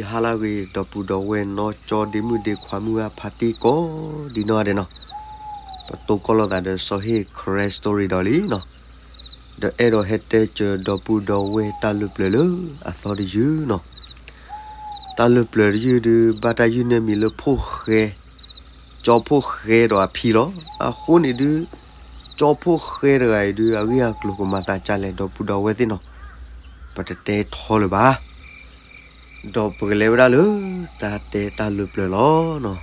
ဟါလၢအဂ့ၤ ဒီပုၢ်ဒီဝဲၢ်နီၢ်ကၠီဒ့မုၣ်ဒ့ခွါမုၣ်အဖါတံၢ်ကိးဒံနီၢ်ဂၤဒဲးနီၤ, ပတိၢ်ကီၢ်လိာ်သးဒီးစီၤဟ့ၣ် Karen Story ဒီးလံနီၤ, ဒီးအဲၣ်ဒိးဟဲတဲစၢၤဒီပုၢ်ဒီဝဲၢ်တၢ်လၢပျၢၤလၢအသီတယုၢ်နီၤ, တၢ်လၢပျၢၤတယုၢ်ဒုး ဘၣ်တၢ်ယုၢ်န့ၢ်မံၤလၢဖိၣ်ဃဲ, ကၠီဖိၣ်ဃဲဒီးအဖံလီၤ. အဃိန့ၣ်ဒုး ကၠီဖိၣ်ဃဲတဂၤအံၤဒုး အဂ့ၢ်အကျိၤကမၤသးဒ်လဲၣ် ဒီပုၢ်ဒီဝဲၢ်သ့ၣ်နီၤ, ပတတဲထီလၢၤဘၣ်. ဒီးပကလဲၤဝဲဒၣ်လၢ တၢ်တဲတၢ်လၢပျၢၤလီၤနီၤ,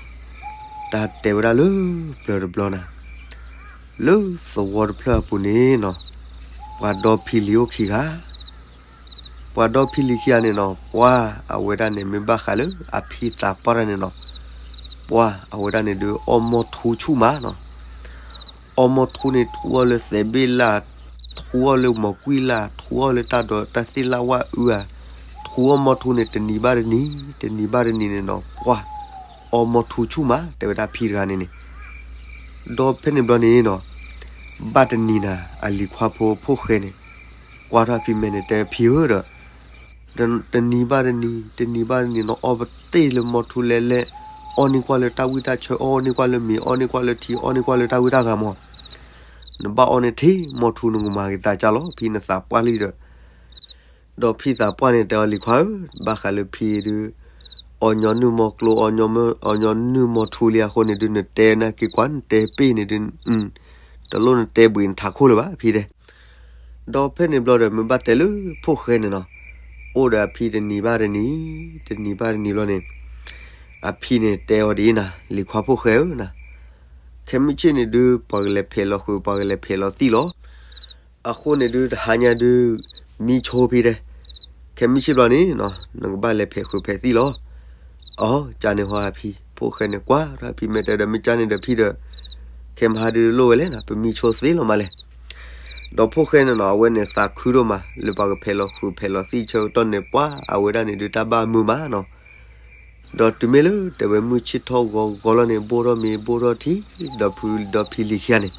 တၢ်တဲဝဲဒၣ်လၢပျၢၤတဘျီနၤ, လၢသဝီတဖျၢၣ်အပူၤန့ၣ်နီၤ, ပှၤဒီဖံလံၤအိၣ်ခံဂၤ, ပှၤဒီဖံလံၤခံဂၤန့ၣ်နီၤ ပှၤအဝဲဒၣ်န့ၣ် မ့ၢ်ဘၣ်ဃးလၢအဖံသးပှၢ်တၢ်န့ၣ်နီၤ, ပှၤအဝဲဒၣ်န့ၣ်ဒုး အီၣ်မီၢ်ထူဆူၣ်မးနီၤ, အီၣ်မီၢ်ထူန့ၣ် ထူအီၣ်လၢသဲးဘ့ၣ်လၢ်, ထူအီၣ်လၢမီၤကွံလၢ်, ထူအီၣ်လၢတၢ်ဒိးတၢ်သ့ၣ်လၢ်ဝၣ်အုဧါ, ထူအီၣ်မီၢ်ထူန့ၣ် တနံၤဘၣ်တနံၤ, တနံၤဘၣ်တနံၤန့ၣ်နီၤ ပှၤအီၣ်မီၢ်ထူဆူၣ်မး တဲဝဲဒၣ်ဖံတဂၤန့ၣ်န့ၣ်, ဒီးဖဲန့ၣ်ဘျီန့ၣ်နီၤ, ဘၣ်တနံၤနၤ အလံၤခွါဖိဖိၣ်ဃဲန့ၣ် ကွၢ်ထီၣ်ဖံမဲာ်န့ၣ် တဲဖံဧၢဒီး တနံၤဘၣ်တနံၤ, တနံၤဘၣ်တနံၤနီၤ အီၣ်ပတ့ၢ်လၢမီၢ်ထူလဲၤလဲၤ, အီၣ်န့ၢ်ကွၢ်လၢတၢ်ဝံၣ်တၢ်ဆၢ, အီၣ်န့ၢ်ကွၢ်လၢမ့ၤ, အီၣ်န့ၢ်ကွၢ်လၢထံ, အီၣ်န့ၢ်ကွၢ်လၢတၢ်ဝံၣ်တၢ်ဂၤမး, နဘၣ်အီၣ်န့ၢ်ထဲမီၢ်ထူ နကမၤက့ၤသးကၢ်လီၤ ဖံနသးပှၢ်လံဒီး, ဒီးဖံသးပှၢ်န့ၣ် တဲအီၤလံၤခွါဧၢ, ဘၣ်ဃးလၢဖံဒုး အီၣ်ညီနုၢ်မီၢ်ကျိ, အီၣ်ညီနုၢ်မီၢ်ထူလံအဃိန့ၣ်ဒုး နတဲနၢ်က့ၤကွၢ် နတဲပ့ၢ်န့ၣ်ဒုး, တလိၣ်နတဲဘှံးနထးခိၣ်လၢၤဘၣ် ဖံတဲ ဒီးဖဲန့ၣ်ဘျီဒီး မ့ၢ်ဘၣ်တဲလၢဖိၣ်ဃဲန့ၣ်နီၤ, အိၣ်ဒီးအဖံတနံၤဘၣ်တနံၤ, တနံၤဘၣ်တနံၤဘျီန့ၣ်, အဖံန့ၣ်တဲအီၤဒ်အံၤနၤ, လံၤခွါဖိၣ်ဃဲဧၢနၤ, ခဲမုၢ်ဆ့ၣ်န့ၣ်ဒုး ပှၤကလဲၤဖဲးလီၤဃုာ် ပှၤကလဲၤဖဲးလီၤသံၣ်လီၤ. အဃိန့ၣ်ဒုး တဟါညါဒုး မံဆိဖံတဲ, ခဲမုၢ်ဆ့ၣ်ဘျီန့ၣ်နီၤ နကဘၣ်လဲၤဖဲးဃုာ်ဖဲးသံၣ်လီၤ. အကန့ၣ်ဟီအဖံ, ဖိၣ်ဃဲန့ၣ်ကွၢ်ထီၣ်ဖံမဲာ်တဲဒီး မ့ၢ်ကန့ၣ်ဒီးဖံဒီး, ခဲမဟါဒုးလိၣ်ဝဲလဲၣ်နၤ ပမံဆိသ့လီၤမးလဲၣ်. ဒီးဖိၣ်ဃဲန့ၣ်နီၤ အဝဲန့ၣ်သးခုဒိၣ်မး လၢပှၤကဖဲးလီၤဃုာ်ဖဲးလီၤသံၣ်ဆၢကတီၢ်န့ၣ် ပှၤအဝဲဒၣ်န့ၣ်ဒုးတၢ်ဘၣ်မုာ်မးနီၤ. ဒီးတုၤမ့ၢ်လၢတဲဝဲမုၢ်ဆ့ၣ်ထီၣ်ဂီၤဂီၤလီၤန့ၣ် ဘိၣ်ထီၣ်မ့ၤဘိၣ်ထီၣ်ထံ, ဒီးဖုဒီဖံလံၤခံဂၤန့ၣ်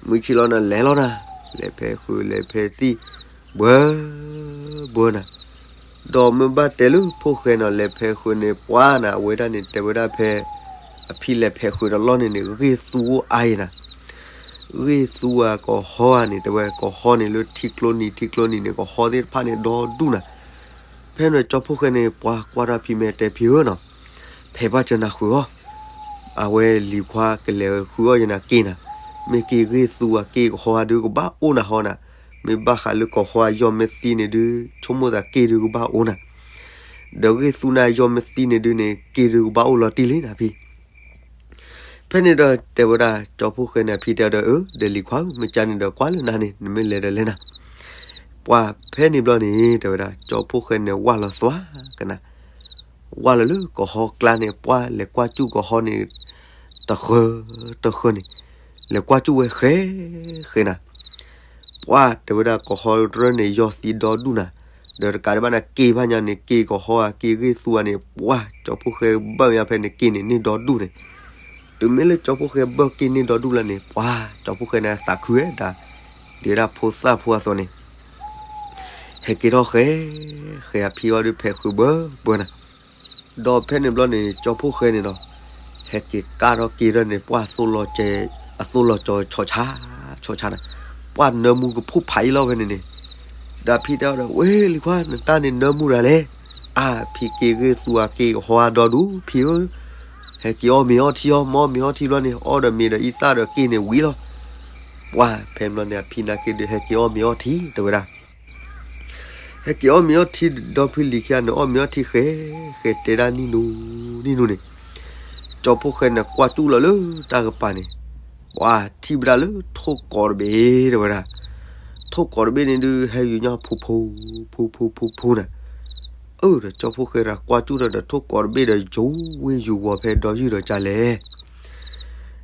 မုၢ်ဆ့ၣ်လီၤနၤ လဲၤလီၤနၤ, လဲၤဖဲးဃုာ်လဲၤဖဲးသံၣ်, ဘှၢ, ဘှၢနၤ. ဒီးမ့ၢ်ဘၣ်တဲလၢဖိၣ်ဃဲနီၤ လဲၤဖဲးဃုာ်န့ၣ် ပှၤနၤ အဝဲဒၣ်န့ၣ် တဲဝဲဒၣ်ဖဲ အဖံလဲၤဖဲးဃုာ်တလီၢ်န့ၣ်န့ၣ် ဂ့ၢ်သူအိၣ်အါအံၤနၤ, ဂ့ၢ်သူအကဟီဧါန့ၣ် တဲဝဲ ကဟီန့ၣ်လၢထံကျိနံၤ ထံကျိနံၤန့ၣ် ကဟီသ့ၣ်တဖၣ်န့ၣ်ဒီဒူၣ်နၤ. ဖဲန့ၣ်ကၠီဖိၣ်ဃဲန့ၣ် ပှၤကွၢ်ထီၣ်ဖံမဲာ်တဲဖံဧၢနီၤ, ဖဲးပှၢ်စၢၤနၤဃုာ်အီၤ, အဝဲလံၤခွါကလဲၤဃုာ်အီၣ်ယနၤက့နၤ, မ့ၢ်က့ဂ့ၢ်သူအက့ကဟီဧါဒုးကဘၣ်အိၣ်နၤဟီနၤ, မ့ၢ်ဘၣ်ဃးလၢကဟီအယီၢ်မ့ၢ်သံန့ၣ်ဒုး ဆိကမိၣ်သးက့ဒုးကဘၣ်အိၣ်နၤ, ဒီးဂ့ၢ်သူန့ၣ်အယီၢ်မ့ၢ်သံန့ၣ်ဒုးန့ၣ် က့ဒုးကဘၣ်အိၣ်လီၤတံၢ်လံနၤဖံ ဖဲန့ၣ်ဒီးတဲဝဲဒၣ် ကၠီဖိၣ်ဃဲန့ၣ် အဖံတဲဒီး အၢ ဒီးလံၤခွါဧၢ မ့ၢ်ကန့ၣ်ဒီးကွၢ်လၢနၤန့ၣ် နမ့ၢ်လဲၤဒီးလဲၤနၤ. ပှၤဖဲန့ၣ်ဘျီန့ၣ် တဲဝဲဒၣ် ကၠီဖိၣ်ဃဲန့ၣ် ဝၢ်လီၤသွါကနၤ, ဝၢ်လီၤလၢကဟီကျါန့ၣ် ပှၤလဲၤကွၢ်စူၣ်ကဟီန့ၣ် တဃၢတဃၢန့ၣ် လဲၤကွၢ်စူၣ်ဝဲဃဲဃဲနၤ ပှၤတဲဝဲဒၣ်ကဟီတရၢန့ၣ် ယီၢ်သံဒီဒူၣ်နၤ, ဒီးတကးဒံးဘၣ်န့ၣ် က့ဖးညါန့ၣ် က့ကဟီဧါ က့ဂ့ၢ်သူဧါန့ၣ် ပှၤကၠီဖိၣ်ဃဲဘၢၣ်ညါဖဲန့ၣ် က့န့ၣ်န့ၢ်ဒီဒူၣ်န့ၣ်, တုၤမ့ၢ်လၢကၠီဖိၣ်ဃဲဘၢၣ်က့န့ၢ်ဒီဒူၣ်လၢန့ၣ် ပှၤကၠီဖိၣ်ဃဲန့ၣ် အသးခုဝဲဒၣ်, ဒ်ဝဲဒၣ်ဖိသၣ်ဖိအသိးန့ၣ် ဟဲက့ၤထီၣ်ဃဲ, ဃဲအဖံအီၤဒုးဖဲးဃုာ်ဘၢဘၢနၤ ဒီးဖဲန့ၣ်ဘျီန့ၣ် ကၠီဖိၣ်ဃဲန့ၣ်ဒီး ဟဲက့ၤကၢ်ထီၣ်က့ၤထီၣ်န့ၣ် ပှၤသိၣ်လီၤကဲ, အသိၣ်လီၤကၠီဆီဆီနၤ, ပှၤနၢမူကဖှိၣ်ဖးအံၤလီၤဖဲန့ၣ်န့ၣ်, ဒီးဖံတဲအီၤဒီး ဝဲလံၤခွါ နတၢ်န့ၣ်နၢမူတၢ်လဲၣ်, အါဖံက့ဂ့ၢ်သူအက့ကဟီအါဒီဒူၣ် ဖံဧၢ ဟဲက့ၤအီၣ်မ့ၤအီထံအီၣ်, မ့ၢ်အီၣ်မ့ၤအီထံဘျီန့ၣ် အီၣ်ဒီးမ့ၤဒီးအံသၣ်ဒီးက့န့ၣ်ဝံၤလီၤ. ပှၤဖဲန့ၣ်ဘျီန့ၣ် အဖံနာ်က့ဒုးဟဲက့ၤအီၣ်မ့ၤအီထံတဲဝဲဒၣ် ဟဲက့ၤအီၣ်မ့ၤအီထံ ဒီဖုလံၤခံဂၤန့ၣ် အီၣ်မ့ၤအီထံဃဲ, ဃဲတဲဒၣ်နံၣ်နူနံၣ်နူန့ၣ်, ကၠီဖိၣ်ဃဲန့ၣ်ကွၢ်စူၣ်လီၤလၢတၢ်ကပၤန့ၣ်, ပှၤထံၣ်ဝဲဒၣ်လၢထိၣ်ကိးတဘ့ၣ်တဲဝဲဒၣ်, ထိၣ်ကိးတဘ့ၣ်န့ၣ်ဒုး ဟဲယူၤညီဖူဖူ, ဖူဖူဖူဖူနၤ, အၢဒီးကၠီဖိၣ်ဃဲဒီးကွၢ်စူၣ်ဒီး ဒီးထိၣ်ကိးတဘ့ၣ်ဒီးယူၤဝ့ၢ်ယူၤဝီၤဖဲဒီယုၢ်ဒီးကလဲၣ်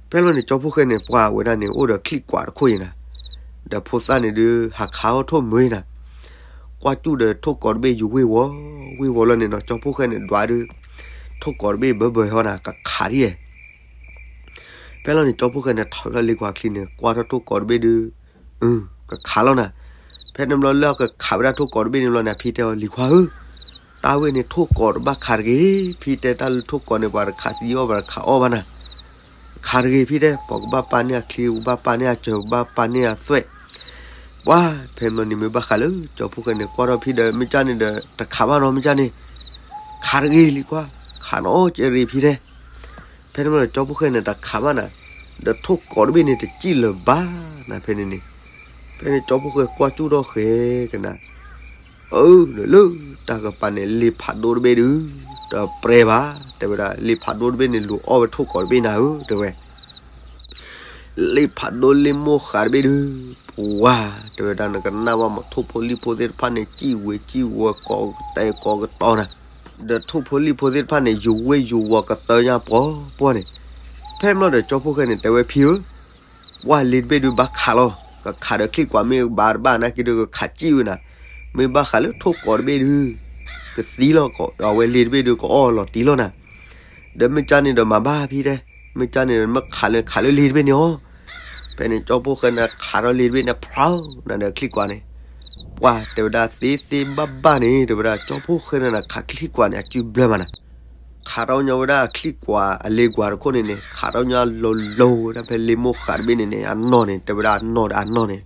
ဖဲလီၤန့ၣ် ကၠီဖိၣ်ဃဲန့ၣ် ပှၤဝဲဒၣ်န့ၣ် အိၣ်ဒီးချံၣ်ကွးတခိၣ်အံၤနၤ, ဒီးဖိသၣ်န့ၣ်ဒုး ဟးခးအီၣ်ထိၣ်မုာ်အံၤနၤ, ကွၢ်စူၣ်ဒီးထိၣ်ကိးတဘ့ၣ်ယူၤဝ့ၢ်ဝီၤ, ဝ့ၢ်ဝီၤလီၤန့ၣ်နီၤ ကၠီဖိၣ်ဃဲန့ၣ် ဒွးဒုး, ထိၣ်ကိးတဘ့ၣ်ဘၢဘၢဟီနၤ ကခးဒ်ယဲၢ် ဖဲလီၤန့ၣ် ကၠီဖိၣ်ဃဲန့ၣ် ထီၣ်ဝဲဒၣ်လံၤခွါချံန့ၣ် ကွၢ်ထီၣ်ထိၣ်ကိးတဘ့ၣ်ဒုး, အု ကခးလီၤနၤ, ဖဲန့ၣ်ဘျီလၢအကခးဝဲဒၣ်ထိၣ်ကိးတဘ့ၣ်န့ၣ်ဘျီန့ၣ် အဖံတဲအီၤ လံၤခွါဧၢ, က တၢ်ဝဲန့ၣ်ထိၣ်ကိးတဘၣ်ခးတဂ့ၤ, ဖံတဲတၢ်လၢထိၣ်ကိးန့ၣ် ပှၤတခးသံအီၣ် ပှၤတခးအီၣ်ဘၣ်နၤ, ခးတဂ့ၤဖံတဲ, ပှၤကဘၣ်ပာ်န့ၢ်အချံ ပှၤကဘၣ်ပာ်န့ၢ်အစၢၤ ပှၤကဘၣ်ပာ်န့ၢ်အသွဲၣ်, ပှၤဖဲမ့ၢ်န့ၣ်မ့ၢ်ဘၣ်ဃးလၢ ကၠီဖှိၣ်ဃဲန့ၣ် ကွၢ်ထီၣ်ဖံဒီး မ့ၢ်ကၢ်န့ၣ်ဒီး တခးဘၣ်နီၤ မ့ၢ်ကၢ်န့ၣ်, ခးတဂ့ၤလံၤခွါ, ခးနီၤကဲရ့ဖံတဲ, ဖဲန့ၣ်မ့ၢ်ဒီး ကၠီဖှိၣ်ဃဲန့ၣ် တခးဘၣ်နၤ, ဒီးထိၣ်ကိးတဘ့ၣ်န့ၣ် တစံၣ်လၢၤဘၣ်နၤ ဖဲန့ၣ်န့ၣ်, ဖဲန့ၣ်ကၠီဖှိၣ်ဃဲကွၢ်ကၠူၣ်ထီၣ်ဃဲကနၤ အၢ လၢတၢ်ကပၤန့ၣ် လ့ဖးဒိၣ်တဘ့ၣ်ဒုး တပြဲဘၣ်, တဲဝဲဒၣ် လ့ဖးဒိၣ်တဘ့ၣ်န့ၣ် လူၤအီၣ်ဝဲထိၣ်ကိးတဘ့ၣ်နၤဧၢ တဲဝဲ, လ့ဖးဒိၣ်လ့မိၢ်ဃးတဘ့ၣ်ဒုး, ပှၤ တဲဝဲဒၣ် နကနၣ်ဘၣ်မး ထိၣ်ဖိလံၣ်ဖိသ့ၣ်တဖၣ်န့ၣ် စံၣ်ဝဲစံၣ်ဝီၤ ကိးကတဲာ်ကိးကတီၤနၤ, ဒီးထိၣ်ဖိလံၣ်ဖိသ့ၣ်တဖၣ်န့ၣ် ယူၤဝ့ၢ်ယူၤဝီၤကတၢၢ်ညါပှီၤပှီၢ်န့ၣ်, ဖဲမ့ၢ်ဒီး ကၠီဖှိၣ်ဃဲန့ၣ် တဲဝဲဖံဧၢ ပှၤလ့တဘ့ၣ်ဒုးဘၣ်ခးလီၤ, ကခးဒီးချံၣ်ကွာ်မ့ၢ်ဘၣ်တဘၣ်နာ်က့ဒုး ကခးစံၣ်ဝဲနၤ, မ့ၢ်ဘၣ်ဃးလၢထိၣ်ကိးတဘ့ၣ်ဒုး ကသံလီၤ, အဝဲလ့တဘ့ၣ်ဒုး ကအီၣ်လီၤတံၢ်လီၤနၤ, ဒီးမ့ၢ်ကၢ်န့ၣ်ဒီးမၤဘၣ်ဖံတဲ, မ့ၢ်ကၢ်န့ၣ်ဒီး မ့ၢ်ခးလၢခးလၢလ့တဘ့ၣ်န့ၣ်အီၤ, ဖဲန့ၣ် ကၠီဖှိၣ်ဃဲန့ၣ် ခးထီၣ်လ့တဘ့ၣ်န့ၣ် ဖျီနၤဒီးချံၣ်ကွာ်န့ၣ်, ပှၤတဲဝဲဒၣ် သ့သ့ဘၣ်ဘၣ်န့ၣ် တဲဝဲဒၣ် ကၠီဖှိၣ်ဃဲန့ၣ် ခးချံၣ်ကွာ်န့ၣ် အစုဘျၢမးနၤ ခးထီၣ်ညီဝဲဒၣ်အချံၣ်ကွာ်အလ့ကွာ်တခိၣ်န့ၣ်န့ၣ် ခးထီၣ်ညီလိၤလိၤဝဲဒၣ်ဖဲလ့မိၢ်ဃးတဘ့ၣ်န့ၣ်န့ၣ် အနီၢ်န့ၣ် တဲဝဲဒၣ်အနီၢ်ဒီးအနီၢ်န့ၣ်,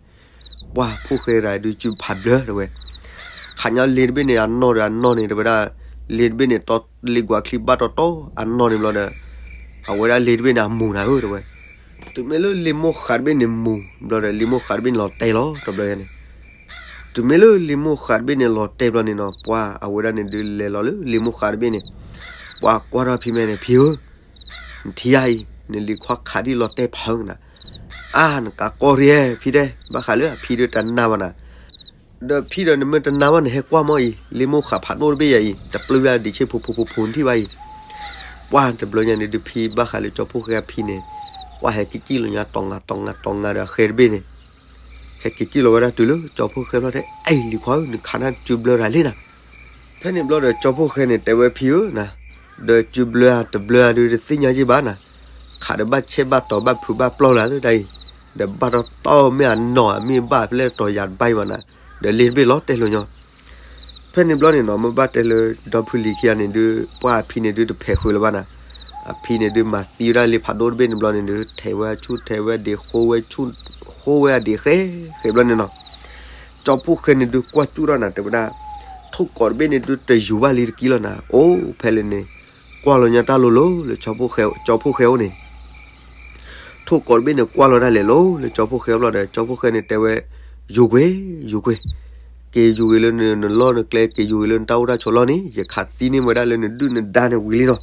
ပှၤဖှိၣ်ဃဲရၤဒုးစုဖးဘျၢတဲဝဲ, ခးညီလ့တဘ့ၣ်န့ၣ် အနီၢ်ဒီးအနီၢ်န့ၣ် တဲဝဲဒၣ်, လ့တဘ့ၣ်န့ၣ် တီလ့ကွာ်ချံဘၣ်တီတီ အနီၢ်န့ၣ်ဘျီဒီး, အဝဲဒၣ်လ့တဘ့ၣ်န့ၣ် အမူၤနၤဧၢတဲဝဲ, တုၤမ့ၢ်လၢလ့မိၢ်ဃးတဘ့ၣ်န့ၣ်မူၤဘျီဒီး လ့မိၢ်ဃးတဘ့ၣ်န့ၣ်လီၤတဲာ်လီၤတဘျီယါန့ၣ် တုၤမ့ၢ်လၢလ့မိၢ်ဃးတဘ့ၣ်န့ၣ်လီၤတဲာ်ဘျီန့ၣ်နီၤ ပှၤအဝဲဒၣ်န့ၣ်ဒုးလဲၤလီၤလၢလ့မိၢ်ဃးတဘ့ၣ်န့ၣ်, ပှၤကွၢ်ထီၣ်ဖံမဲာ်န့ၣ် ဖံဧၢ, နထံၣ်ဧါအံၤ နလံၤခွါခးဒ်လီၤတဲာ်ဖးဧၢနၤ, အါ နကးကီၢ်ရံဧဲ ဖံတဲ ဘၣ်ဃးလၢအဖံဒုးတနာ်ဘၣ်နၤ, ဒီးဖံဒီးနမ့ၢ်တနာ်ဘၣ်န့ၣ် ဟဲကွၢ်မီၢ်အံၤ လ့မိၢ်ဃးဖးဒိၣ်တဘ့ၣ်ယါအံၤ တပျုၢ်ဝဲဒၣ်ဒံးဆ့ဖိဖိဖိဖိနထံၣ်ဘၣ်အံၤ, ပှၤတဘျီညါန့ၣ်ဒုးဖံဘၣ်ဃးလၢကၠီဖှိၣ်ဃဲအဖံန့ၣ်, ပှၤဟဲက့ၤစံၣ်လီၤညါတီၤငါတီၤငါတီၤငါဒီးအဃဲတဘ့ၣ်န့ၣ် ဟဲက့ၤစံၣ်လီၤဝဲဒၣ်တုၤလၢကၠီဖှိၣ်ဃဲဘျီတဲ အ့ၣ် လံၤခွါဧၢ နခးနၢ်စုဘျၢတၢ်လံနၤ, ဖဲန့ၣ်ဘျီဒီးကၠီဖှိၣ်ဃဲန့ၣ် တဲဝဲဖံဧၢနၤ, ဒီးစုဘျၢဧါတဘျၢဧါဒုးတသ့ၣ်ညါယ့ၢ်ဘၣ်နၤ, ခးဒီးဘၣ်ဆဲးဘၣ်တီၤဘၣ်ဖုးဘၣ်ပျီၢ်လၢ်သတးအံၤ, ဒီးဘၣ်တီတီမ့ၢ်အနီၢ်မ့ၢ်ဘၣ်ဖဲလဲၣ်တီၤယၤတဘၣ်အံၤဘၣ်နၤ, ဒီးလ့တဘ့ၣ်လီၤတဲာ်လိာ်ညီ ဖဲန့ၣ်ဘျီန့ၣ်နီၤ မ့ၢ်ဘၣ်တဲလၢ ဒီဖုလံၤခံဂၤန့ၣ်ဒုး ပှၤအဖံန့ၣ်ဒုးတဖဲးဃုာ်လၢၤဘၣ်နၤ, အဖံန့ၣ်ဒုးမၤသံဝဲဒၣ်လ့ဖးဒိၣ်တဘ့ၣ်န့ၣ်ဘျီန့ၣ်ဒုး ထဲးဝဲဆူၣ်ထဲးဝဲဒံးဃိဝဲဆူၣ် ဃိဝဲအဒံးဃဲဃဲဘျီန့ၣ်နီၤ, ကၠီဖှိၣ်ဃဲန့ၣ်ဒုးကွၢ်စူၣ်ထီၣ်နၤ တဲဝဲဒၣ်, ထိၣ်ကိးတဘ့ၣ်န့ၣ်ဒုးတယူၤဘၣ်လံတကံလီၤနၤ, အိၣ်ဖဲလဲၣ်န့ၣ် ကွၢ်လီၤညါတၢ်လိၤလိၤလၢ ကၠီဖှိၣ်ဃဲအိၣ်န့ၣ် ထိၣ်ကိးတဘ့ၣ်န့ၣ် ကွၢ်လီၤဒၣ်လဲာ်လီၤလၢကၠီဖှိၣ်ဃဲဘျီဒီး ကၠီဖှိၣ်ဃဲန့ၣ်တဲဝဲ, ယူၤကွံာ်, ယူၤကွံာ်, က့ၤယူၤဂ့ၤလၢနလီၢ်နကျဲ က့ၤယူၤဂ့ၤလၢနတၢ်အိၣ်တၢ်ဆိးလီၢ်န့ၣ် ယခးသံန့ၢ်ဝဲဒၣ်လၢနဒုၣ်နဒါန့ၣ်ဝံၤလံနီၤ,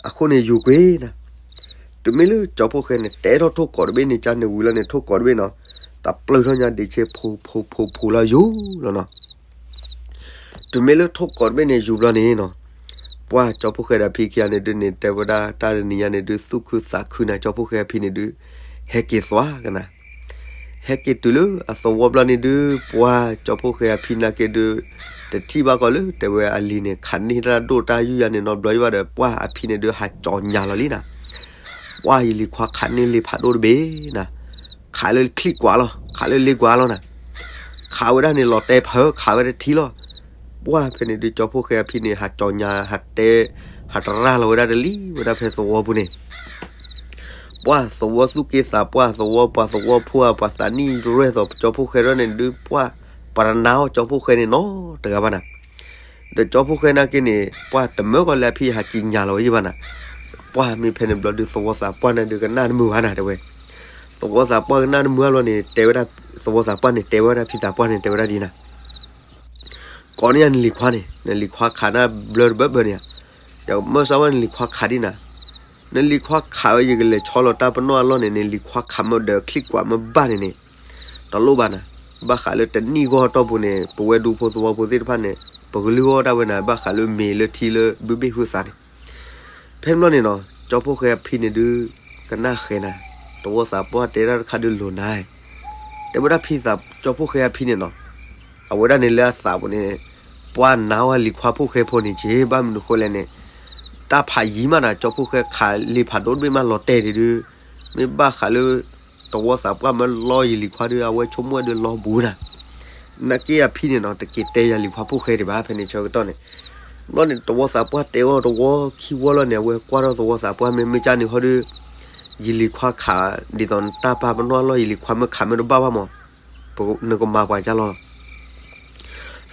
အဃိန့ၣ်ယူၤကွံာ်နၤ, တုၤမ့ၢ်လၢကၠီဖှိၣ်ဃဲန့ၣ် တဲထီၣ်ထိၣ်ကိးတဘ့ၣ်န့ၣ် ကၠါန့ၣ်ဝံၤလီၤန့ၣ် ထိၣ်ကိးတဘ့ၣ်နီၤ, တပျုၢ်ထီၣ်ညါဒံးဆ့ဖိဖိဖိဖိလီၤယူၤလီၤနီၤ တုၤမ့ၢ်လၢထိၣ်ကိးတဘ့ၣ်န့ၣ်ယူၤဘျီန့ၣ်နီၤ, ပှၤကၠီဖှိၣ်ဃဲဒီးဖံခံဂၤန့ၣ်ဒုးန့ၣ် တဲဝဲဒၣ်တၢ်တနံၤညါန့ၣ်ဒုး သူၣ်ခုသးခုနၤ ကၠီဖှိၣ်ဃဲအဖံန့ၣ်ဒုး ဟဲက့ၤသွါကနၤ, ဟဲက့ၤတုၤလၢအသဝီဘျီန့ၣ်ဒုး ပှၤကၠီဖှိၣ်ဃဲအဖံနာ်က့ဒုး တထံၣ်ဘၣ်ကီးလၢ တဲဝဲအလံၤန့ၣ် ခးန့ၢ်တၢ်ဒိၣ်တၢ်ယုၢ်ယါန့ၣ်နီတဘျီယဘၣ်ဒီး ပှၤအဖံန့ၣ်ဒုး ဟးကၠီၤညါလီၤလံနၤ, ပှၤယလံၤခွါခးန့ၢ်လ့ဖးဒိၣ်တဘ့ၣ်နၤ, ခးလၢချံၣ်ကွၢ်လီၤ ခးလၢလ့ကွၢ်လီၤနၤ, ခးဝဲဒၣ်န့ၣ်လီၤတဲာ်ဖးဧၢ ခးဝဲတထံၣ်လီၤ, ပှၤဖဲန့ၣ်ဒုးကၠီဖှိၣ်ဃဲအဖံန့ၣ် ဟးကၠီၤညါ ဟးတဲ ဟးတရၢ်လီၤဝဲဒၣ်တလံၤဝဲဒၣ်ဖဲသဝီပူၤန့ၣ်, ပှၤသဝီသူၣ်က့သးပှၢ် သဝီပှၤသဝီဖိဧါ ပှၤသးနံၣ်ရဲၣ်သိးကၠီဖှိၣ်ဃဲထီၣ်န့ၣ်ဒုး ပှၤပတနာ်အီၤကၠီဖှိၣ်ဃဲန့ၣ်နီတဂၤဘၣ်နၤ, ဒီးကၠီဖှိၣ်ဃဲနာ်က့န့ၣ် ပှၤတမၢကီးလၢအဖံဟးက့ၤညါလီၤဝဲယဘၣ်နၤ, ပှၤမ့ၢ်ဖဲန့ၣ်ဘျီဒုးသဝီသးပှၢ်န့ၣ်ဒုးကနၣ်တမုာ်ဘၣ်နၤတဲဝဲ, သဝီသးပှၢ်ကနၣ်တမုာ်အါဘျီန့ၣ် တဲဝဲဒၣ် သဝီသးပှၢ်န့ၣ် တဲဝဲဒၣ်ဖံသးပှၢ်န့ၣ် တဲဝဲဒၣ်ဒ်နၤ ကိးန့ၢ်ယၤနလံၤခွါန့ၣ် နလံၤခွါခးနၢ်ဘျၢတဘၢဘၢန့ၣ်ဧါ, ယမၢစီဝဲနလံၤခွါခးဒ်နၤ, နလံၤခွါခးဝဲယကလဲၤဆီလီၤတၢ်ပနီၣ်အလီၢ်န့ၣ် နလံၤခွါခးမၢဒီးချံၣ်ကွၢ်မၢဘၣ်န့ၣ်န့ၣ်, တလိၣ်ဘၣ်နၤ, ဘၣ်ဃးလၢတနံၣ်ဂီၢ်အတီၢ်ပူၤန့ၣ် ပဝဲဒူဖိသဝီဖိသ့ၣ်တဖၣ်န့ၣ် ပကလုၢ်ဂီၢ်ဒၣ်ဝဲနၤ ဘၣ်ဃးလၢမ့ၤလၢထံလၢဘုဘ့ၣ်ဟုသးန့ၣ် ဖဲန့ၣ်ဘျီန့ၣ်နီၤ ကၠီဖှိၣ်ဃဲအဖံန့ၣ်ဒုး ကနၣ်ဃဲၤနၤ, သဝီသးပှၢ်တဲတၢ်တခါဒုးလိၤနၤ, တဲဝဲဒၣ်ဖံသး ကၠီဖှိၣ်ဃဲအဖံန့ၣ်နီၤ, အဝဲဒၣ်န့ၣ်လၢအသးပူၤန့ၣ် ပှၤနာ်ဝဲလံၤခွါဖှိၣ်ဃဲဖိန့ၣ်က့ ဘၣ်မနုၤဃိလဲၣ်န့ၣ်, တၢ်ဖးယံၤမးနၤ ကၠီဖှိၣ်ဃဲခးလံၤဖးဒိၣ်တဘ့ၣ်မးလီၤတဲာ်ဒုး, မ့ၢ်ဘၣ်ဃးလၢ သဝီသးပှၢ်မၢလီယံာ်လံၤခွါဒုး အဝဲဆိကမိၣ်ဒုးလီဘူးနၤ, နာ်က့အဖံန့ၣ်နီၤ တက့ၤတဲယၤလံၤခွါဖှိၣ်ဃဲဒံးဘၣ် ဖဲန့ၣ်ဆၢကတီၢ်န့ၣ် ဘျီန့ၣ် သဝီသးပှၢ်တဲအီၤတဝီခံဝီလီၤန့ၣ် အဝဲကွၢ်ထီၣ်သဝီသးပှၢ် မ့ၢ်မ့ၢ်ကၢ်န့ၣ်ဟီဒီး ယလံၤခွါခး ဒ်သိးနတၢ်ပာ်ပနီၣ်အလီၢ် ယလံၤခွါမ့ၢ်ခးမ့ၢ်တဘၣ်ဘၣ်မး နကမၤပှၤကၢ်လီၤ.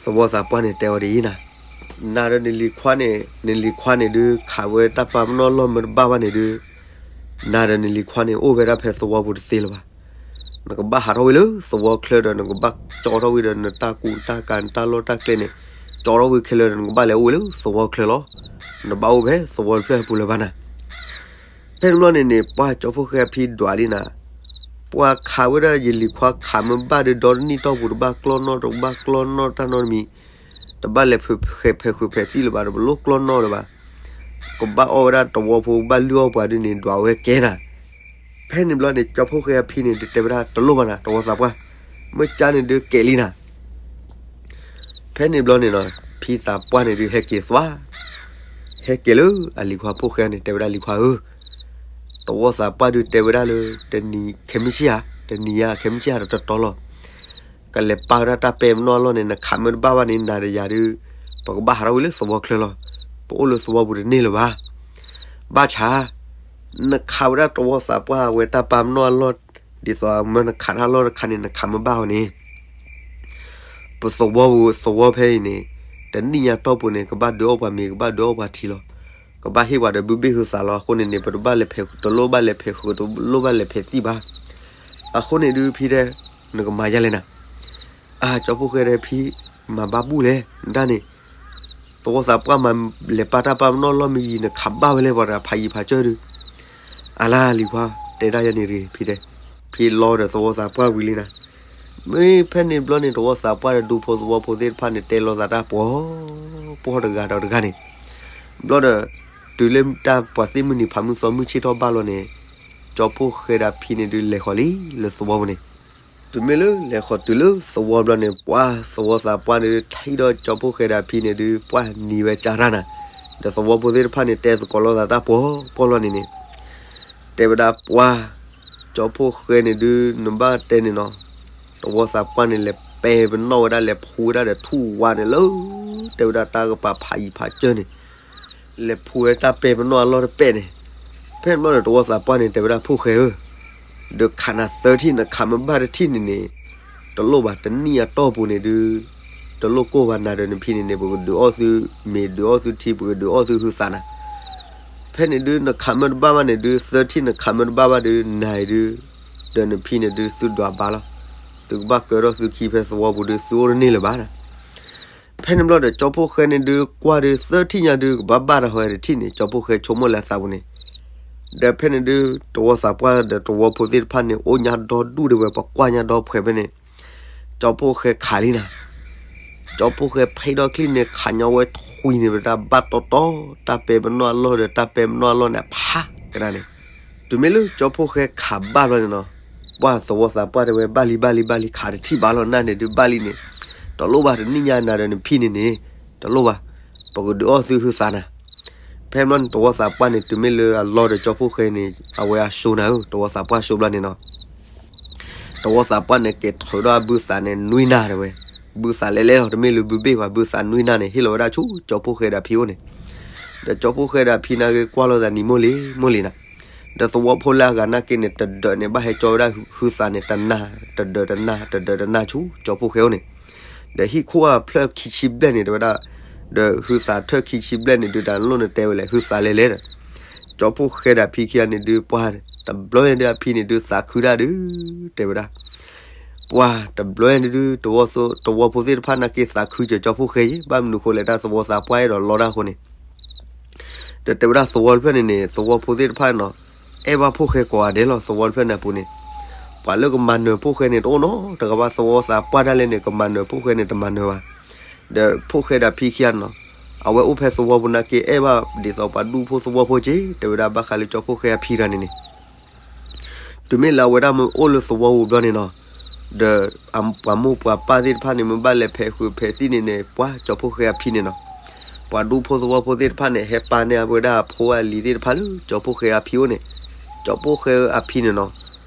သဝီသးပှၢ်န့ၣ်တဲအီၤဒ်အံၤနၤ, နၤဒီးနလံၤခွါန့ၣ် နလံၤခွါန့ၣ်ဒုး ခးဝဲတၢ်ပာ်ပနီၣ်အလီၢ်မ့ၢ်တဘၣ်ဘၣ်န့ၣ်ဒုး နၤဒီးနလံၤခွါန့ၣ် အိၣ်ဝဲဒၣ်ဖဲသဝီပူၤတသ့လၢၤဘၣ်. နကဘၣ်ဟးထီၣ်ဝံၤလၢသဝီချၢဒီး နကဘၣ်ကၠီထီၣ်ဝံၤဒီး နတၢ်ကူတၢ်ကၤ နတၢ်လီၢ်တၢ်ကျဲန့ၣ် ကၠီထီၣ်ဝံၤခဲလၢာ်ဒီး နကဘၣ်လဲၤအိၣ်ဝဲလၢသဝီချၢလီၤ. နဘၣ်အိၣ်ဖဲသဝီတဖျၢၣ်အပူၤလၢၤဘၣ်နၤ. ဖဲန့ၣ်ဘျီန့ၣ်န့ၣ် ပှၢ်ကၠီဖီၣ်ဃဲအဖံဒွးလံနၤ, ပှၢ်ခးဝဲဒၣ်ယလံၤခွါခးမ့ၢ်ဘၣ်ဒီး ဒီတနံၣ်တီၢ်ပူၤ တဘၣ်ကျီၢ်နီၣ် တဘၣ်ကျီၢ်နီၣ်တၢ်နီတမံၤ, တဘၣ်လဲၤဖဲးဃုာ်ဖဲးသံၣ်လၢၤဘၣ် တဘၣ်လိၣ်ကျီၢ်နီၣ်လၢၤဘၣ်. ကဘၣ်အီၣ်ဝဲဒၣ်သဝီဖိ ကဘၣ်လုၢ်အီၣ်ပှၤဒုးန့ၣ် ဒွးဝဲကဲနၤ. ဖဲန့ၣ်ဘျီန့ၣ် ကၠီဖီၣ်ဃဲအဖံန့ၣ်ဒုးတဲဝဲဒၣ် တလိၣ်ဘၣ်နၤ သဝီသးပှၢ်, မ့ၢ်ကၢ်န့ၣ်ဒုးကဲလံနၤ. ဖဲန့ၣ်ဘျီန့ၣ်နီၤ ဖံသးပှၢ်န့ၣ်ဒုးဟဲက့ၤသွါ, ဟဲက့ၤလၢအလံၤခွါဖီၣ်ဃဲန့ၣ် တဲဝဲဒၣ်လံၤခွါဧၢ, သဝီသးပှၢ်ဒုးတဲဝဲဒၣ်လၢ တနံၤခဲမုၢ်ဆ့ၣ်ဧါ, တနံၤယါခဲမုၢ်ဆ့ၣ်ဧါဒီးတတီလီၤ. ကလဲၤပာ်ဝဲဒၣ်တၢ်ပဲာ်ပနီၣ်အလီၢ်န့ၣ် နခးမ့ၢ်တဘၣ်ဘၣ်န့ၣ် နၤဒီးယၤဒုး ပကဘၣ်ဟးထီၣ်ဝံၤလၢသဝီချၢလီၤ. ပအိၣ်လၢသဝီပူၤတန့ၢ်လၢၤဘၣ်. ဘၣ်ဆၣ် နခးဝဲဒၣ်သဝီသးပှၢ်ဝဲတၢ်ပာ်ပနီၣ်အလီၢ် ဒ်သိးမ့ၢ်နခးတၢ်လီၢ်တခါန့ၣ် နခးမ့ၢ်ဘၣ်အီၤန့ၣ် ပသဝီပူၤသဝီဖဲအံၤန့ၣ် တနံၣ်ညါတီၢ်ပူၤန့ၣ် ကဘၣ်ဒုးအီၣ်ပှၤမ့ၤ ကဘၣ်ဒုးအီၣ်ပှၤထံလီၤ. ကဘၣ်ဟ့ၣ်ပှၤဒီးဘုဘ့ၣ်ဟုသးလီၤ. အဃိန့ၣ်န့ၣ် ပတဘၣ်လဲၤဖဲး တလိၣ်ဘၣ်လဲၤဖဲးဃုာ် တလိၣ်ဘၣ်လဲၤဖဲးသံၣ်ဘၣ်. အဃိန့ၣ်ဒုးဖံတဲ နကမၤယါလဲၣ်နၤ. အၢ ကၠီဖီၣ်ဃဲဒီးဖံ မၤဘၣ်ဘူၣ်လဲၣ် ဒၣ်န့ၣ် သဝီသးပှၢ်မၤလဲၤပာ်တၢ်ပာ်ပနီၣ်လီၢ်မ့ၢ်ယံၤ နခးဘၣ်ဝဲလဲၣ် ပှၤတဂၤဖးယံၤဖးစၢၢ်ဒုး. အၢ လၢလံၤခွါ တဲဒၣ်ယဲန့ၣ်တဂ့ၤ ဖံတဲ. ဖံလီၤဒီးသဝီသးပှၢ်ဝံၤလံနၤ. မ့ၢ်ဖဲန့ၣ်ဘျီန့ၣ် သဝီသးပှၢ်ဒီးဒူဖိသဝီဖိသ့ၣ်တဖၣ်န့ၣ် တဲလိာ်သးတၢ်ပှီၤ ပှီၤတဂၤဒီးတဂၤန့ၣ်. ဘျီဒီး တုၤလၢတၢ်ပှၤသ့ၣ်မုၢ်နံၤဖးမုၢ်သီမုၢ်ဆ့ၣ်ထီၣ်ဘၣ်လီၤန့ၣ် ကၠီဖီၣ်ဃဲဒီးဖံန့ၣ်ဒုးလဲၤဃီၤလံလၢသဝီပူၤန့ၣ်. တုၤမ့ၢ်လၢလဲၤဃီၤတုၤလၢသဝီဘျီန့ၣ် ပှၢ်သဝီသးပှၢ်န့ၣ်ဒုး ထံၣ်ဒီးကၠီဖီၣ်ဃဲဒီးဖံန့ၣ်ဒုး ပှၢ်နံၤဝဲကၢ်တၢ်နၤ. ဒီးသဝီဖိသ့ၣ်တဖၣ်န့ၣ် တဲသကိးလိာ်သးတၢ်ပှီၤပှီၤလီၤန့ၣ်န့ၣ် တဲဝဲဒၣ်ပှၢ် ကၠီဖီၣ်ဃဲန့ၣ်ဒုး နဘၣ်တဲန့ၣ်နီၤ. သဝီသးပှၢ်န့ၣ် လဲၤပဲပနီၣ်ဝဲဒၣ် လဲၤဖှူဝဲဒၣ်ဒီးထူၣ်ဝါန့ၣ်လၢ တဲဝဲဒၣ်တၢ်ကပၤဖးယံၤဖးစၢၢ်န့ၣ် လဲၤဖှူဝဲတၢ်ပဲပနီၣ်အလီၢ်တပဲာ်န့ၣ်. ဖဲန့ၣ်ဘျီန့ၣ် သဝီသးပှၢ်န့ၣ် တဲဝဲဒၣ်ဖီၣ်ဃဲဧၢ, ဒီးခးနၤသၢထံၣ် နခးမ့ၢ်ဘၣ်တထံၣ်န့ၣ်န့ၣ် တလိၣ်ဘၣ် တနံၣ်အတီၢ်ပူၤန့ၣ်ဒုး တလိၣ်ကိၢ်ဘၣ် နၤဒီးနဖံန့ၣ်န့ၣ် ပကဒုးအီၣ်သုမ့ၤ ဒုးအီၣ်သုထံ ပကဒုးအီၣ်သုဟုသးနၤ. ဖဲန့ၣ်ဒုး နခးမ့ၢ်တဘၣ်ဘၣ်န့ၣ်ဒုး သၢထံၣ် နခးမ့ၢ်တဘၣ်ဘၣ်ဒုး နၤအံၤဒုး ဒီးနဖံန့ၣ်ဒုး သုဒွးဘၣ်လီၤ. သုကဘၣ်ကၢထီၣ်သုခံဖဲသဝီပူၤဒုး သုအိၣ်တန့ၢ်လၢၤဘၣ်နၤ. ဖဲန့ၣ်ဘျီဒီး ကၠီဖီၣ်ဃဲန့ၣ်ဒုး ကွၢ်ဒုး သၢထံၣ်ညါဒုး ကဘၣ်ဘၣ်တၢ်ဟီတထံၣ်န့ၣ် ကၠီဖီၣ်ဃဲဆိကမိၣ်လၢအသးပူၤန့ၣ်. ဒီးဖဲန့ၣ်ဒုး သဝီသးပှၢ်ဒီးသဝီဖိသ့ၣ်တဖၣ်န့ၣ် အိၣ်ညါဒီဒူၣ်ဒံးဝဲ ပှၤကွၢ်ညါဒီဖှဲးဖဲန့ၣ် ကၠီဖီၣ်ဃဲခးလံနၤ. ကၠီဖီၣ်ဃဲဖံးထီၣ်ချံန့ၣ် ခးညီဝဲထွံၣ်န့ၣ် ပတၢ်ဘၣ်တီတီ တၢ်ပဲပနီၣ်အလီၢ်ဒီး တၢ်ပဲပနီၣ်အလီၢ်န့ၣ် ဖးကဒါန့ၣ်. တုၤမ့ၢ်လၢကၠီဖီၣ်ဃဲခးဘၣ်ဘျီန့ၣ်နီၤ, ပှၢ်သဝီသးပှၢ်တဲဝဲ ဘၣ်လံ ဘၣ်လံ ဘၣ်လံ ခးတထံၣ်ဘၣ်လီၤ နၤန့ၣ်ဒုးဘၣ်လံန့ၣ်, တလိၣ်ဘၣ် တနံၣ်ညါနၤဒီးနဖံန့ၣ်န့ၣ် တလိၣ်ဘၣ်, ပကဒုးအီၣ်သုဟုသးနၤ. ဖဲဘျီန့ၣ် သဝီသးပှၢ်န့ၣ် တုၤမ့ၢ်လၢအလီၢ်ဒီးကၠီဖီၣ်ဃဲန့ၣ် အဝဲအစိနၤဧၢ, သဝီသးပှၢ်စိဘျီန့ၣ်နီၤ သဝီသးပှၢ်န့ၣ် က့ၤထုးဒီးအဘုသးန့ၣ် နွံနၢ်တဲဝဲ, ဘုသးလဲၤလဲၤလီၤ တမ့ၢ်လၢဘုဘ့ၣ်ဘၣ်, ဘုသးနွံနၢ်န့ၣ် ဟ့ၣ်လီၤဝဲဒၣ်ဆူကၠီဖီၣ်ဃဲဒီးအဖံအိၣ်န့ၣ်, ဒီးကၠီဖီၣ်ဃဲဒီးအဖံန့ၣ်က့ၤကွၢ်လိာ်သးနံၤမိၢ်လံၤ မိၢ်လံၤနၤ, ဒီးသဝီဖိလၢအဂၤနာ်က့န့ၣ် တဒၢးန့ၣ် ဘၣ်ဟဲကၠီဝဲဒၣ်ဟုသးန့ၣ် တနၢ် တဒၢးတနၢ် တဒၢးတနၢ်ဆူကၠီဖီၣ်ဃဲအိၣ်န့ၣ်, ဒီးဟံၣ်ခိၣ်အဖျၢၣ်ခံဆံဘျဲၣ်န့ၣ် တဲဝဲဒၣ်, ဒီးဟုသးထၢၣ်ခံဆံဘျဲၣ်န့ၣ် ဒုးတၢ်လိၣ်န့ၣ်တဲဝဲလဲၣ် ဟုသးလဲၤလဲၤဒီး ကၠီဖီၣ်ဃဲဒီးအဖံခံဂၤန့ၣ်ဒုး ပှၢ်တဘျီညါဒုး အဖံန့ၣ်ဒုးသးခုတၢ်ဒုး တဲဝဲဒၣ်, ပှၢ်တဘျီညါဒုး သဝီဖိသ့ၣ်တဖၣ်နာ်က့သးခုစၢၤကၠီဖီၣ်ဃဲယ့ၣ်, ဘၣ်မနုၤဃိလဲၣ် တၢ်သဝီသးပှၢ်အဲၣ်ဒိးလီတၢ်အဃိန့ၣ်, ဒီးတဲဝဲဒၣ်သဝီတဖျၢၣ်န့ၣ်န့ၣ် သဝီဖိသ့ၣ်တဖၣ်နီၤ, အဲၣ်ဘၣ်ဖီၣ်ဃဲကိးဂၤဒဲးလီၤ သဝီတဖျၢၣ်န့ၣ်အပူၤန့ၣ်, ပှၤလၢကမၤနၢၤဖီၣ်ဃဲန့ၣ် တအိၣ်နီတဂၤဘၣ်, သဝီသးပှၢ်ဒၣ်လဲာ်န့ၣ် ကမၤနၢၤဖီၣ်ဃဲန့ၣ် တမၤနၢၤဘၣ် ဒီးဖီၣ်ဃဲဒီးအဖံခံဂၤနီၤ, အဝဲအိၣ်ဖဲသဝီပူၤနာ်က့ အဲၣ်ဘၣ်ဒ်သိးပှၤဒူဖိသဝီဖိက့ၢ်, တဲဝဲဒၣ်ဘၣ်ဃးလၢကၠီဖီၣ်ဃဲအဖံတဂၤန့ၣ်န့ၣ်, တုၤမ့ၢ်လၢအဝဲဒၣ်မ့ၢ်အိၣ်လၢသဝီပူၤဘျီန့ၣ်နီၤ, ဒီးပှၤမိၢ်ပှၤပၢ်သ့ၣ်တဖၣ်န့ၣ် မ့ၢ်ဘၣ်လဲၤဖဲးဃုာ်ဖဲးသံၣ်န့ၣ်န့ၣ် ပှၤကၠီဖီၣ်ဃဲအဖံန့ၣ်နီၤ, ပှၤဒူဖိသဝီဖိသ့ၣ်တဖၣ်န့ၣ် ဟဲပာ်န့ၢ်အဝဲဒၣ်အဖိအလံၤသ့ၣ်တဖၣ်လၢကၠီဖီၣ်ဃဲအဖံအိၣ်န့ၣ်, ကၠီဖီၣ်ဃဲအဖံန့ၣ်နီၤ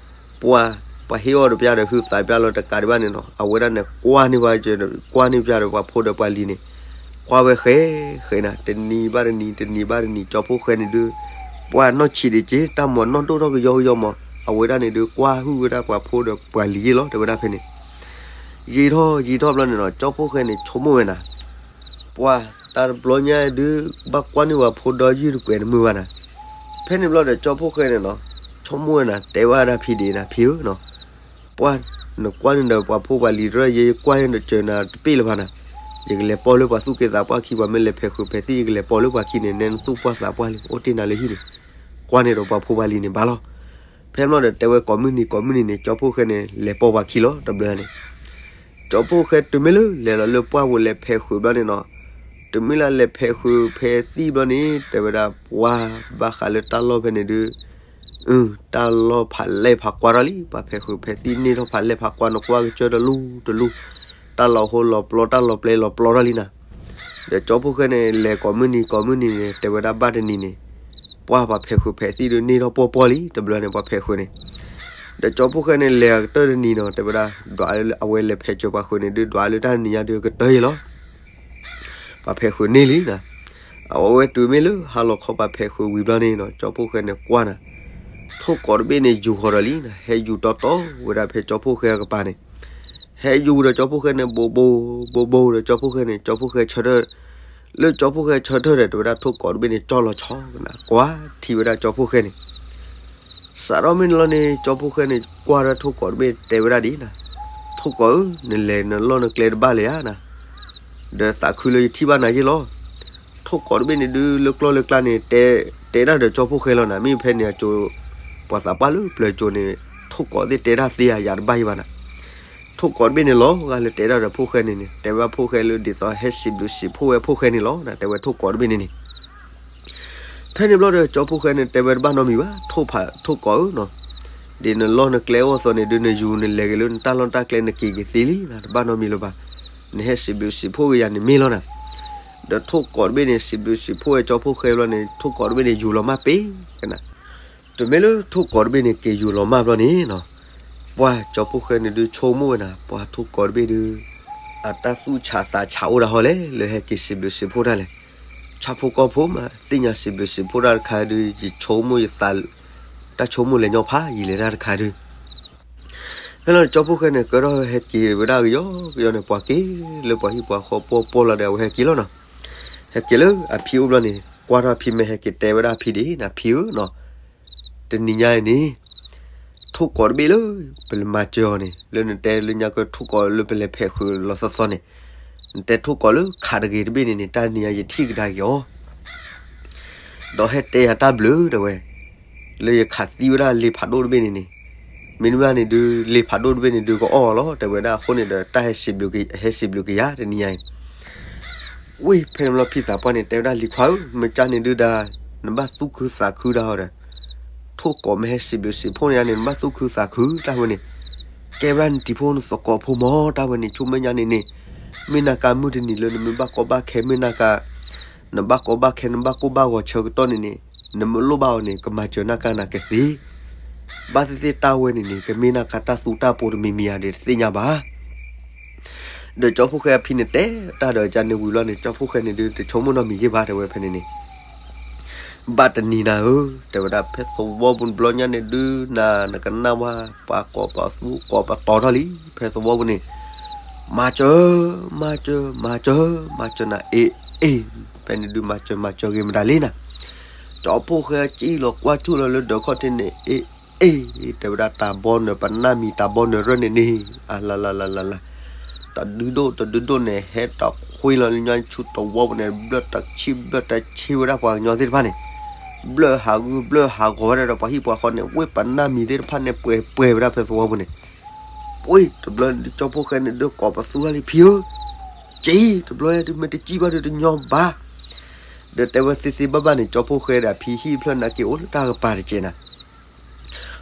ပှၤ ပှၤဟ့ၣ်အီၤတပျၢ်ဒီးဟုသးပျၢ်လီၤတကးဒံးဘၣ်န့ၣ်နီၤ, အဝဲဒၣ်န့ၣ် ကွၢ်န့ၢ်ပှၤ ကွၢ်န့ၢ်ပျၢ်ဒီးပှၤဖိဒီးပှၤလံၤန့ၣ်, ကွၢ်ဝဲဃဲ ဃဲနၤ တနံၤဘၣ်တနံၤ တနံၤဘၣ်တနံၤ ကၠီဖှိၣ်ဃဲန့ၣ်ဒုး ပှၢ်နီၢ်ဆံးဒံးက့ တၢ်မၤနီၢ်ဒိၣ်ထီၣ်ကယီကယီမး အဝဲဒၣ်န့ၣ်ဒုးကွၢ်ဟုၣ်ဝဲဒၣ်ပှၤဖိဒီးပှၤလံၤယ့ၢ်လီၤ တဲဝဲဒၣ်ဖဲန့ၣ် ယံာ်ထီၣ်ယံာ်ထီၣ်ဘျီန့ၣ်နီၤ ကၠီဖှိၣ်ဃဲန့ၣ် ဆိကမိၣ်ဝဲနၤ ပှၢ်တၢ်တဘျီညါဒုး ဘၣ်ကွၢ်န့ၢ်ပှၤဖိဒီယုၢ်တကွဲးတမုာ်ဘၣ်နၤ ဖဲန့ၣ်ဘျီဒီးကၠီဖှိၣ်ဃဲန့ၣ်နီၤ ဆိကမိၣ်ဝဲနၤ တဲဘၣ်ဒၣ်ဖံဒံးနၤ ဖံဧၢနီၤ ပှၢ်နကွၢ်န့ၣ်ဒီးပှၤဖိပှၤလံၤတရၢၣ် ယကွၢ်န့ၣ်ဒီးစၢၤနၤတပ့ၢ်လၢၤဘၣ်နၤ ယကလဲၤပိာ်လၢပှၤသူၣ်က့သးပှၢ်ခံ ပှၤမ့ၢ်လဲၤဖဲးဃုာ်ဖဲးသံၣ် ယကလဲၤပိာ်လၢပှၤခံန့ၣ် နဲနသူၣ်ပှၢ်သးပှၢ်လံ အိၣ်တ့ၢ်နၤလၢဟံၣ်န့ၣ် ကွၢ်န့ၣ်ဒီးပှၤဖိပှၤလံၤန့ၣ်ဘၣ်လီၤ ဖဲန့ၣ်ဘျီဒီးတဲဝဲကိးမုၢ်နံၤကိးမုၢ်နံၤန့ၣ် ကၠီဖှိၣ်ဃဲန့ၣ် လဲၤပိာ်ပှၤခံလီၤ တဘျီန့ၣ် ကၠီဖှိၣ်ဃဲတုၤမ့ၢ်လၢလဲၤလီၤလၢပှၢ်ပူၤလဲၤဖဲးဃုာ်ဘျီန့ၣ်နီၤ တုၤမ့ၢ်လၢလဲၤဖဲးဃုာ်ဖဲးသံၣ်ဘျီန့ၣ် တဲဝဲဒၣ်ပှၢ်ဘၣ်ဃးလၢတၢ်လီၢ်ဖဲန့ၣ်ဒုး တၢ်လီၢ်ဖးလဲၢ်ဖးကွၢ်ထီၣ်လံ ပှၤဖဲးဃုာ်ဖဲးသံၣ်န့ၢ်ထီၣ်ဖးလဲၢ်ဖးကွၢ် နကွၢ်ကစၢၢ်တလူၢ်တလူၢ် တၢ်လီၤဟိလီၤပျီတၢ်လီၤပျဲလီၤပျီထီၣ်လံနၤ ဒီးကၠီဖှိၣ်ဃဲန့ၣ် လဲၤကိးမုၢ်နံၤကိးမုၢ်နံၤန့ၣ် တဲဝဲဒၣ်ဘၣ်တနံၤန့ၣ် ပှၢ်ပှၤဖဲးဃုာ်ဖဲးသံၣ်ဒုးန့ၢ်ထီၣ်ပှီၢ်ပှီၢ်လံ တဘျီန့ၣ်ပှၤဖဲးဃုာ်န့ၣ် ဒီးကၠီဖှိၣ်ဃဲန့ၣ်လဲၤကတၢၢ်တနံၤနီၤ တဲဝဲဒၣ် ဒွးလၢအဝဲလဲၤဖဲးစၢၤပှၤဃုာ်န့ၣ်ဒုး ဒွးလၢတၢ်တနံၤညါဒုးကတၢၢ်ယ့ၢ်လီၤ ပှၤဖဲးဃုာ်န့ၢ်လံနၤ အဝဲတုၤမ့ၢ်လၢဟါလီၤခီပှၤဖဲးဃုာ်ဝံၤဘျီန့ၣ်နီၤ ကၠီဖှိၣ်ဃဲန့ၣ်ကွၢ်နၤ ထိၣ်ကိးတဘ့ၣ်န့ၣ်ယူၤဃီၤဒီးလံနၤ ဟဲယူၤတီတီဝဲဒၣ်ဖဲကၠီဖှိၣ်ဃဲအကပၤန့ၣ် ဟဲယူၤဒီးကၠီဖှိၣ်ဃဲန့ၣ် ဘိးဘိး ဘိးဘိးဒီးကၠီဖှိၣ်ဃဲန့ၣ် ကၠီဖှိၣ်ဃဲဆၢထၢၣ် လၢကၠီဖှိၣ်ဃဲဆၢထၢၣ်ဒီး တဲဝဲဒၣ်ထိၣ်ကိးတဘ့ၣ်န့ၣ် ကၠီလီၤဆီနၤ ကွၢ်ထံဝဲဒၣ်ကၠီဖှိၣ်ဃဲန့ၣ် စးထီၣ်မ့ၢ်န့ၣ်လီၤန့ၣ် ကၠီဖှိၣ်ဃဲန့ၣ် ကွၢ်ဒၣ်ထိၣ်ကိးတဘ့ၣ်တဲဝဲဒၣ်ဒ်နၤ, ထိၣ်ကိးဧၢ, နလဲၤနလီၢ်နကျဲတဘၣ်လၢၤဧါနၤ, ဒီးသးခုလၢယထံၣ်ဘၣ်နၤယ့ၢ်လီၤ. ထိၣ်ကိးတဘ့ၣ်န့ၣ်ဒုး လၢကျီၢ်လၢကျါန့ၣ် တဲ, တဲဒၣ်ဒီးကၠီဖှိၣ်ဃဲလီၤနၤ, မ့ၢ်ဖဲန့ၣ်အစိၤ ပှၤသးပှၢ်လၢပျၢၤစိၤန့ၣ် ထိၣ်ကိးသ့ၣ်တဲဒၣ်သ့ဧါ ယၤတဘၣ်ယံၤဘၣ်နၤ. ထိၣ်ကိးတဘ့ၣ်န့ၣ်လီၤဂာ်လၢတဲဒၣ်ဒီးဖိၣ်ဃဲန့ၣ်န့ၣ် တဲဝဲဖိၣ်ဃဲလၢဒ်သိးဟဲစံးဘျုးစံးဖှိၣ်ဝဲဖိၣ်ဃဲန့ၣ်လီၤနၤ, တဲဝဲထိၣ်ကိးတဘ့ၣ်န့ၣ်န့ၣ် ဖဲန့ၣ်ဘျီဒီး ကၠီဖှိၣ်ဃဲန့ၣ် တဲဝဲတဘၣ်နီတမံၤဘၣ်, ထိၣ်ဖး ထိၣ်ကိးဧၢနီၤ, ဒ်နလီၢ်နကျဲအိၣ်အသိးန့ၣ်ဒုး နယူၤနလဲၤက့ၤလၢနတၢ်လီၢ်တၢ်ကျဲ နက့ၤက့ၤသ့လံနၤ, တဘၣ်နီတမံၤလၢၤဘၣ်, နဟဲစံးဘျုးစံးဖှိၣ်က့ၤယၤန့ၣ်မ့ၢ်လီၤနၤ. ဒီးထိၣ်ကိးတဘ့ၣ်န့ၣ် စံးဘျုးစံးဖှိၣ်ဝဲကၠီဖှိၣ်ဃဲဘျီန့ၣ် ထိၣ်ကိးတဘ့ၣ်န့ၣ် ယူၤလီၤမၢ်ပ့ၤကနၤ. တုၤမ့ၢ်လၢထိၣ်ကိးတဘ့ၣ်န့ၣ် က့ၤယူၤလီၤမၢ်ဘျီန့ၣ်နီၤ, ပှၢ်ကၠီဖှိၣ်ဃဲန့ၣ်ဒုး ဆိကမိၣ်ဝဲနၤ, ပှၢ်ထိၣ်ကိးတဘ့ၣ်ဒုး အတၢ်သူၣ်ဆးသးဆးအိၣ်ဒၣ်ဟီလဲၣ် လၢဟဲက့ၤစံးဘျုးစံးဖှိၣ်တၢ်လဲၣ်. ဆၣ်ဖိကီၢ်ဖိမး သ့ၣ်ညါစံးဘျုးစံးဖှိၣ်တၢ်တခါဒုး ယဆိကမိၣ်ယသး, တၢ်ဆိကမိၣ်လဲၤညီဖးယံာ်လဲၤတၢ်တခါဒုး ဖဲလီၤန့ၣ် ကၠီဖှိၣ်ဃဲန့ၣ် ကၢထီၣ်ဟဲက့ၤဝဲဒၣ်ကယီကယီန့ၣ် ပှၤက့ၤလၢပှၤဟံၣ်ပှၤဃီပှီၢ်ပှီၢ်လီၤဒီး အဝဲဟဲက့ၤလီၤနီၤ. ဟဲက့ၤလၢအဖံအိၣ်ဘျီန့ၣ် ကွၢ်ထီၣ်အဖံမ့ၢ်ဟဲက့ၤတဲဝဲဒၣ်အဖံဒ်အံၤနၤ, ဖံဧၢနီၤ, တနံၤညါအံၤန့ၣ် ထိၣ်ကိးတဘ့ၣ်လၢပလဲၤမၤစၢၤအီၤန့ၣ် လၢနတဲလၢညါကထိၣ်ကိးလၢပလဲၤဖဲးဃုာ်လီၤသီသီန့ၣ်, နတဲထိၣ်ကိးလၢခးတဂ့ၤတဘ့ၣ်န့ၣ်န့ၣ် တၢ်နံၤညါယထံၣ်ကဒါက့ၤအီၤ ဒီးဟဲတဲယၤတၢ်ဘျုးတဲဝဲ, လၢယခးသံဝဲဒၣ်လ့ဖးဒိၣ်တဘ့ၣ်န့ၣ်န့ၣ်, မ့တမ့ၢ်န့ၣ်ဒုး လ့ဖးဒိၣ်တဘ့ၣ်န့ၣ်ဒုးကအီၣ်အီၤလီၤ တဲဝဲဒၣ်အဃိန့ၣ်ဒီး တၢ်ဟဲစံးဘျုးက့ၤယၤတနံၤညါအံၤ ဝ့ၢ်ဖဲန့ၣ်ဘျီဖံသးပှၢ်န့ၣ် တဲဝဲဒၣ်လံၤခွါဧၢ, မ့ၢ်ကၢ်န့ၣ်ဒုးဒၣ် နဘၣ်သူၣ်ခုသးခုဒၣ်အီၤဒီး ထိၣ်ကိးမ့ၢ်ဟဲစံးဘျုးစံးဖှိၣ်န့ၣ်န့ၣ် နဘၣ်သူၣ်ခုသးခုတၢ်ဝဲန့ၣ်, ကဲဝဲဒၣ်နတံၤဖိနသကိးဖိမး တၢ်ဝဲန့ၣ် ဆိမ့ၢ်ညါန့ၣ်န့ၣ်, မ့ၢ်နၤကါမုၢ်တနံၤလၢနမ့ၢ်ဘၣ်ကီဘၣ်ခဲ မ့ၢ်နၤကါ နဘၣ်ကီဘၣ်ခဲ နဘၣ်ကိၢ်ဘၣ်ဂီၤဆၢကတီၢ်န့ၣ်န့ၣ်, နမ့ၢ်လိၣ်ဘၣ်အီၤန့ၣ် ကမၤစၢၤနၤကါနၤကသ့ ဘၣ်သ့ၣ်သ့ၣ်တၢ်ဝဲန့ၣ်န့ၣ် ကမ့ၢ်နၤကါတၢ်သူတၢ်ပိၤတမံၤမံၤဧါဒီးတသ့ၣ်ညါဘၣ်. ဒီးကၠီဖှိၣ်ဃဲအဖံန့ၣ်တဲတၢ်ဒီးကန့ၣ်ဝံၤလီၤန့ၣ် ကၠီဖှိၣ်ဃဲန့ၣ်ဒုး တဆိကမိၣ်နီတမံၤယ့ၢ်ဘၣ် တဲဝဲဖဲန့ၣ်န့ၣ် ဘၣ်တနံၤနၤဧၢ, တဲဝဲဒၣ် ဖဲသဝီပူၤတဘျီညါန့ၣ်ဒုး နၤနကနၣ်ဝဲ ပှၤကိးပှၤသူကိးပှၤတီၤထီၣ်လံ ဖဲသဝီပူၤန့ၣ်, မၤစၢၤ, မၤစၢၤ, မၤစၢၤ, မၤစၢၤနၤ အ့ၣ်, အ့ၣ်, ဖဲန့ၣ်ဒုး မၤစၢၤ မၤစၢၤဂ့ၤမတၤလံနၤ. ကၠီဖှိၣ်ဃဲစံၣ်လီၤကွၢ်ဆူၣ်လီၤလၢဒၢးခီၣ်ထံးန့ၣ် အ့ၣ် အ့ၣ်, တဲဝဲဒၣ် တၢ်ဘီနုၤ ပနၢ်မံၤတၢ်ဘီနုၤရၢၢ်န့ၣ်န့ၣ်, အလလလလလ, တဒုဒိၣ်တဒုဒိၣ်န့ၣ် ဟဲတခွ့လီၤလၢညါဆူသဝီပူၤန့ၣ် ဘျၢၣ်တဆံဘျၢၣ်တဆံဝဲဒၣ်ပှၤကညီသ့ၣ်တဖၣ်န့ၣ်, ဘျၢၣ်ဟးဂူာ်ဘျၢၣ်ဟးဂီၤဝဲဒၣ်ဒီးပှၤဟံၣ်ပှၤဃီန့ၣ် ဝ့ၢ်ပနၢ်မံၤသ့ၣ်တဖၣ်န့ၣ် ပှဲၤပှဲၤဝဲဒၣ်ဖဲသဝီပူၤန့ၣ်, ဝ့ၢ်တဘျီန့ၣ်ဒုး ကၠီဖှိၣ်ဃဲန့ၣ်ဒုးကိးပသူထီၣ်လံ ဖံဧၢ, ကၠံ, တဘျီဒုးမ့ၢ်တစံၣ်ဘၣ်ဒုးတညီဘၣ် ဒီးတဲဝဲသ့သ့ဘၣ်ဘၣ်န့ၣ် ကၠီဖှိၣ်ဃဲဒီးအဖံဟံၣ်ဖျၢၣ်နာ်က့အိၣ်လၢတၢ်ကပၤတကဲးနၤ,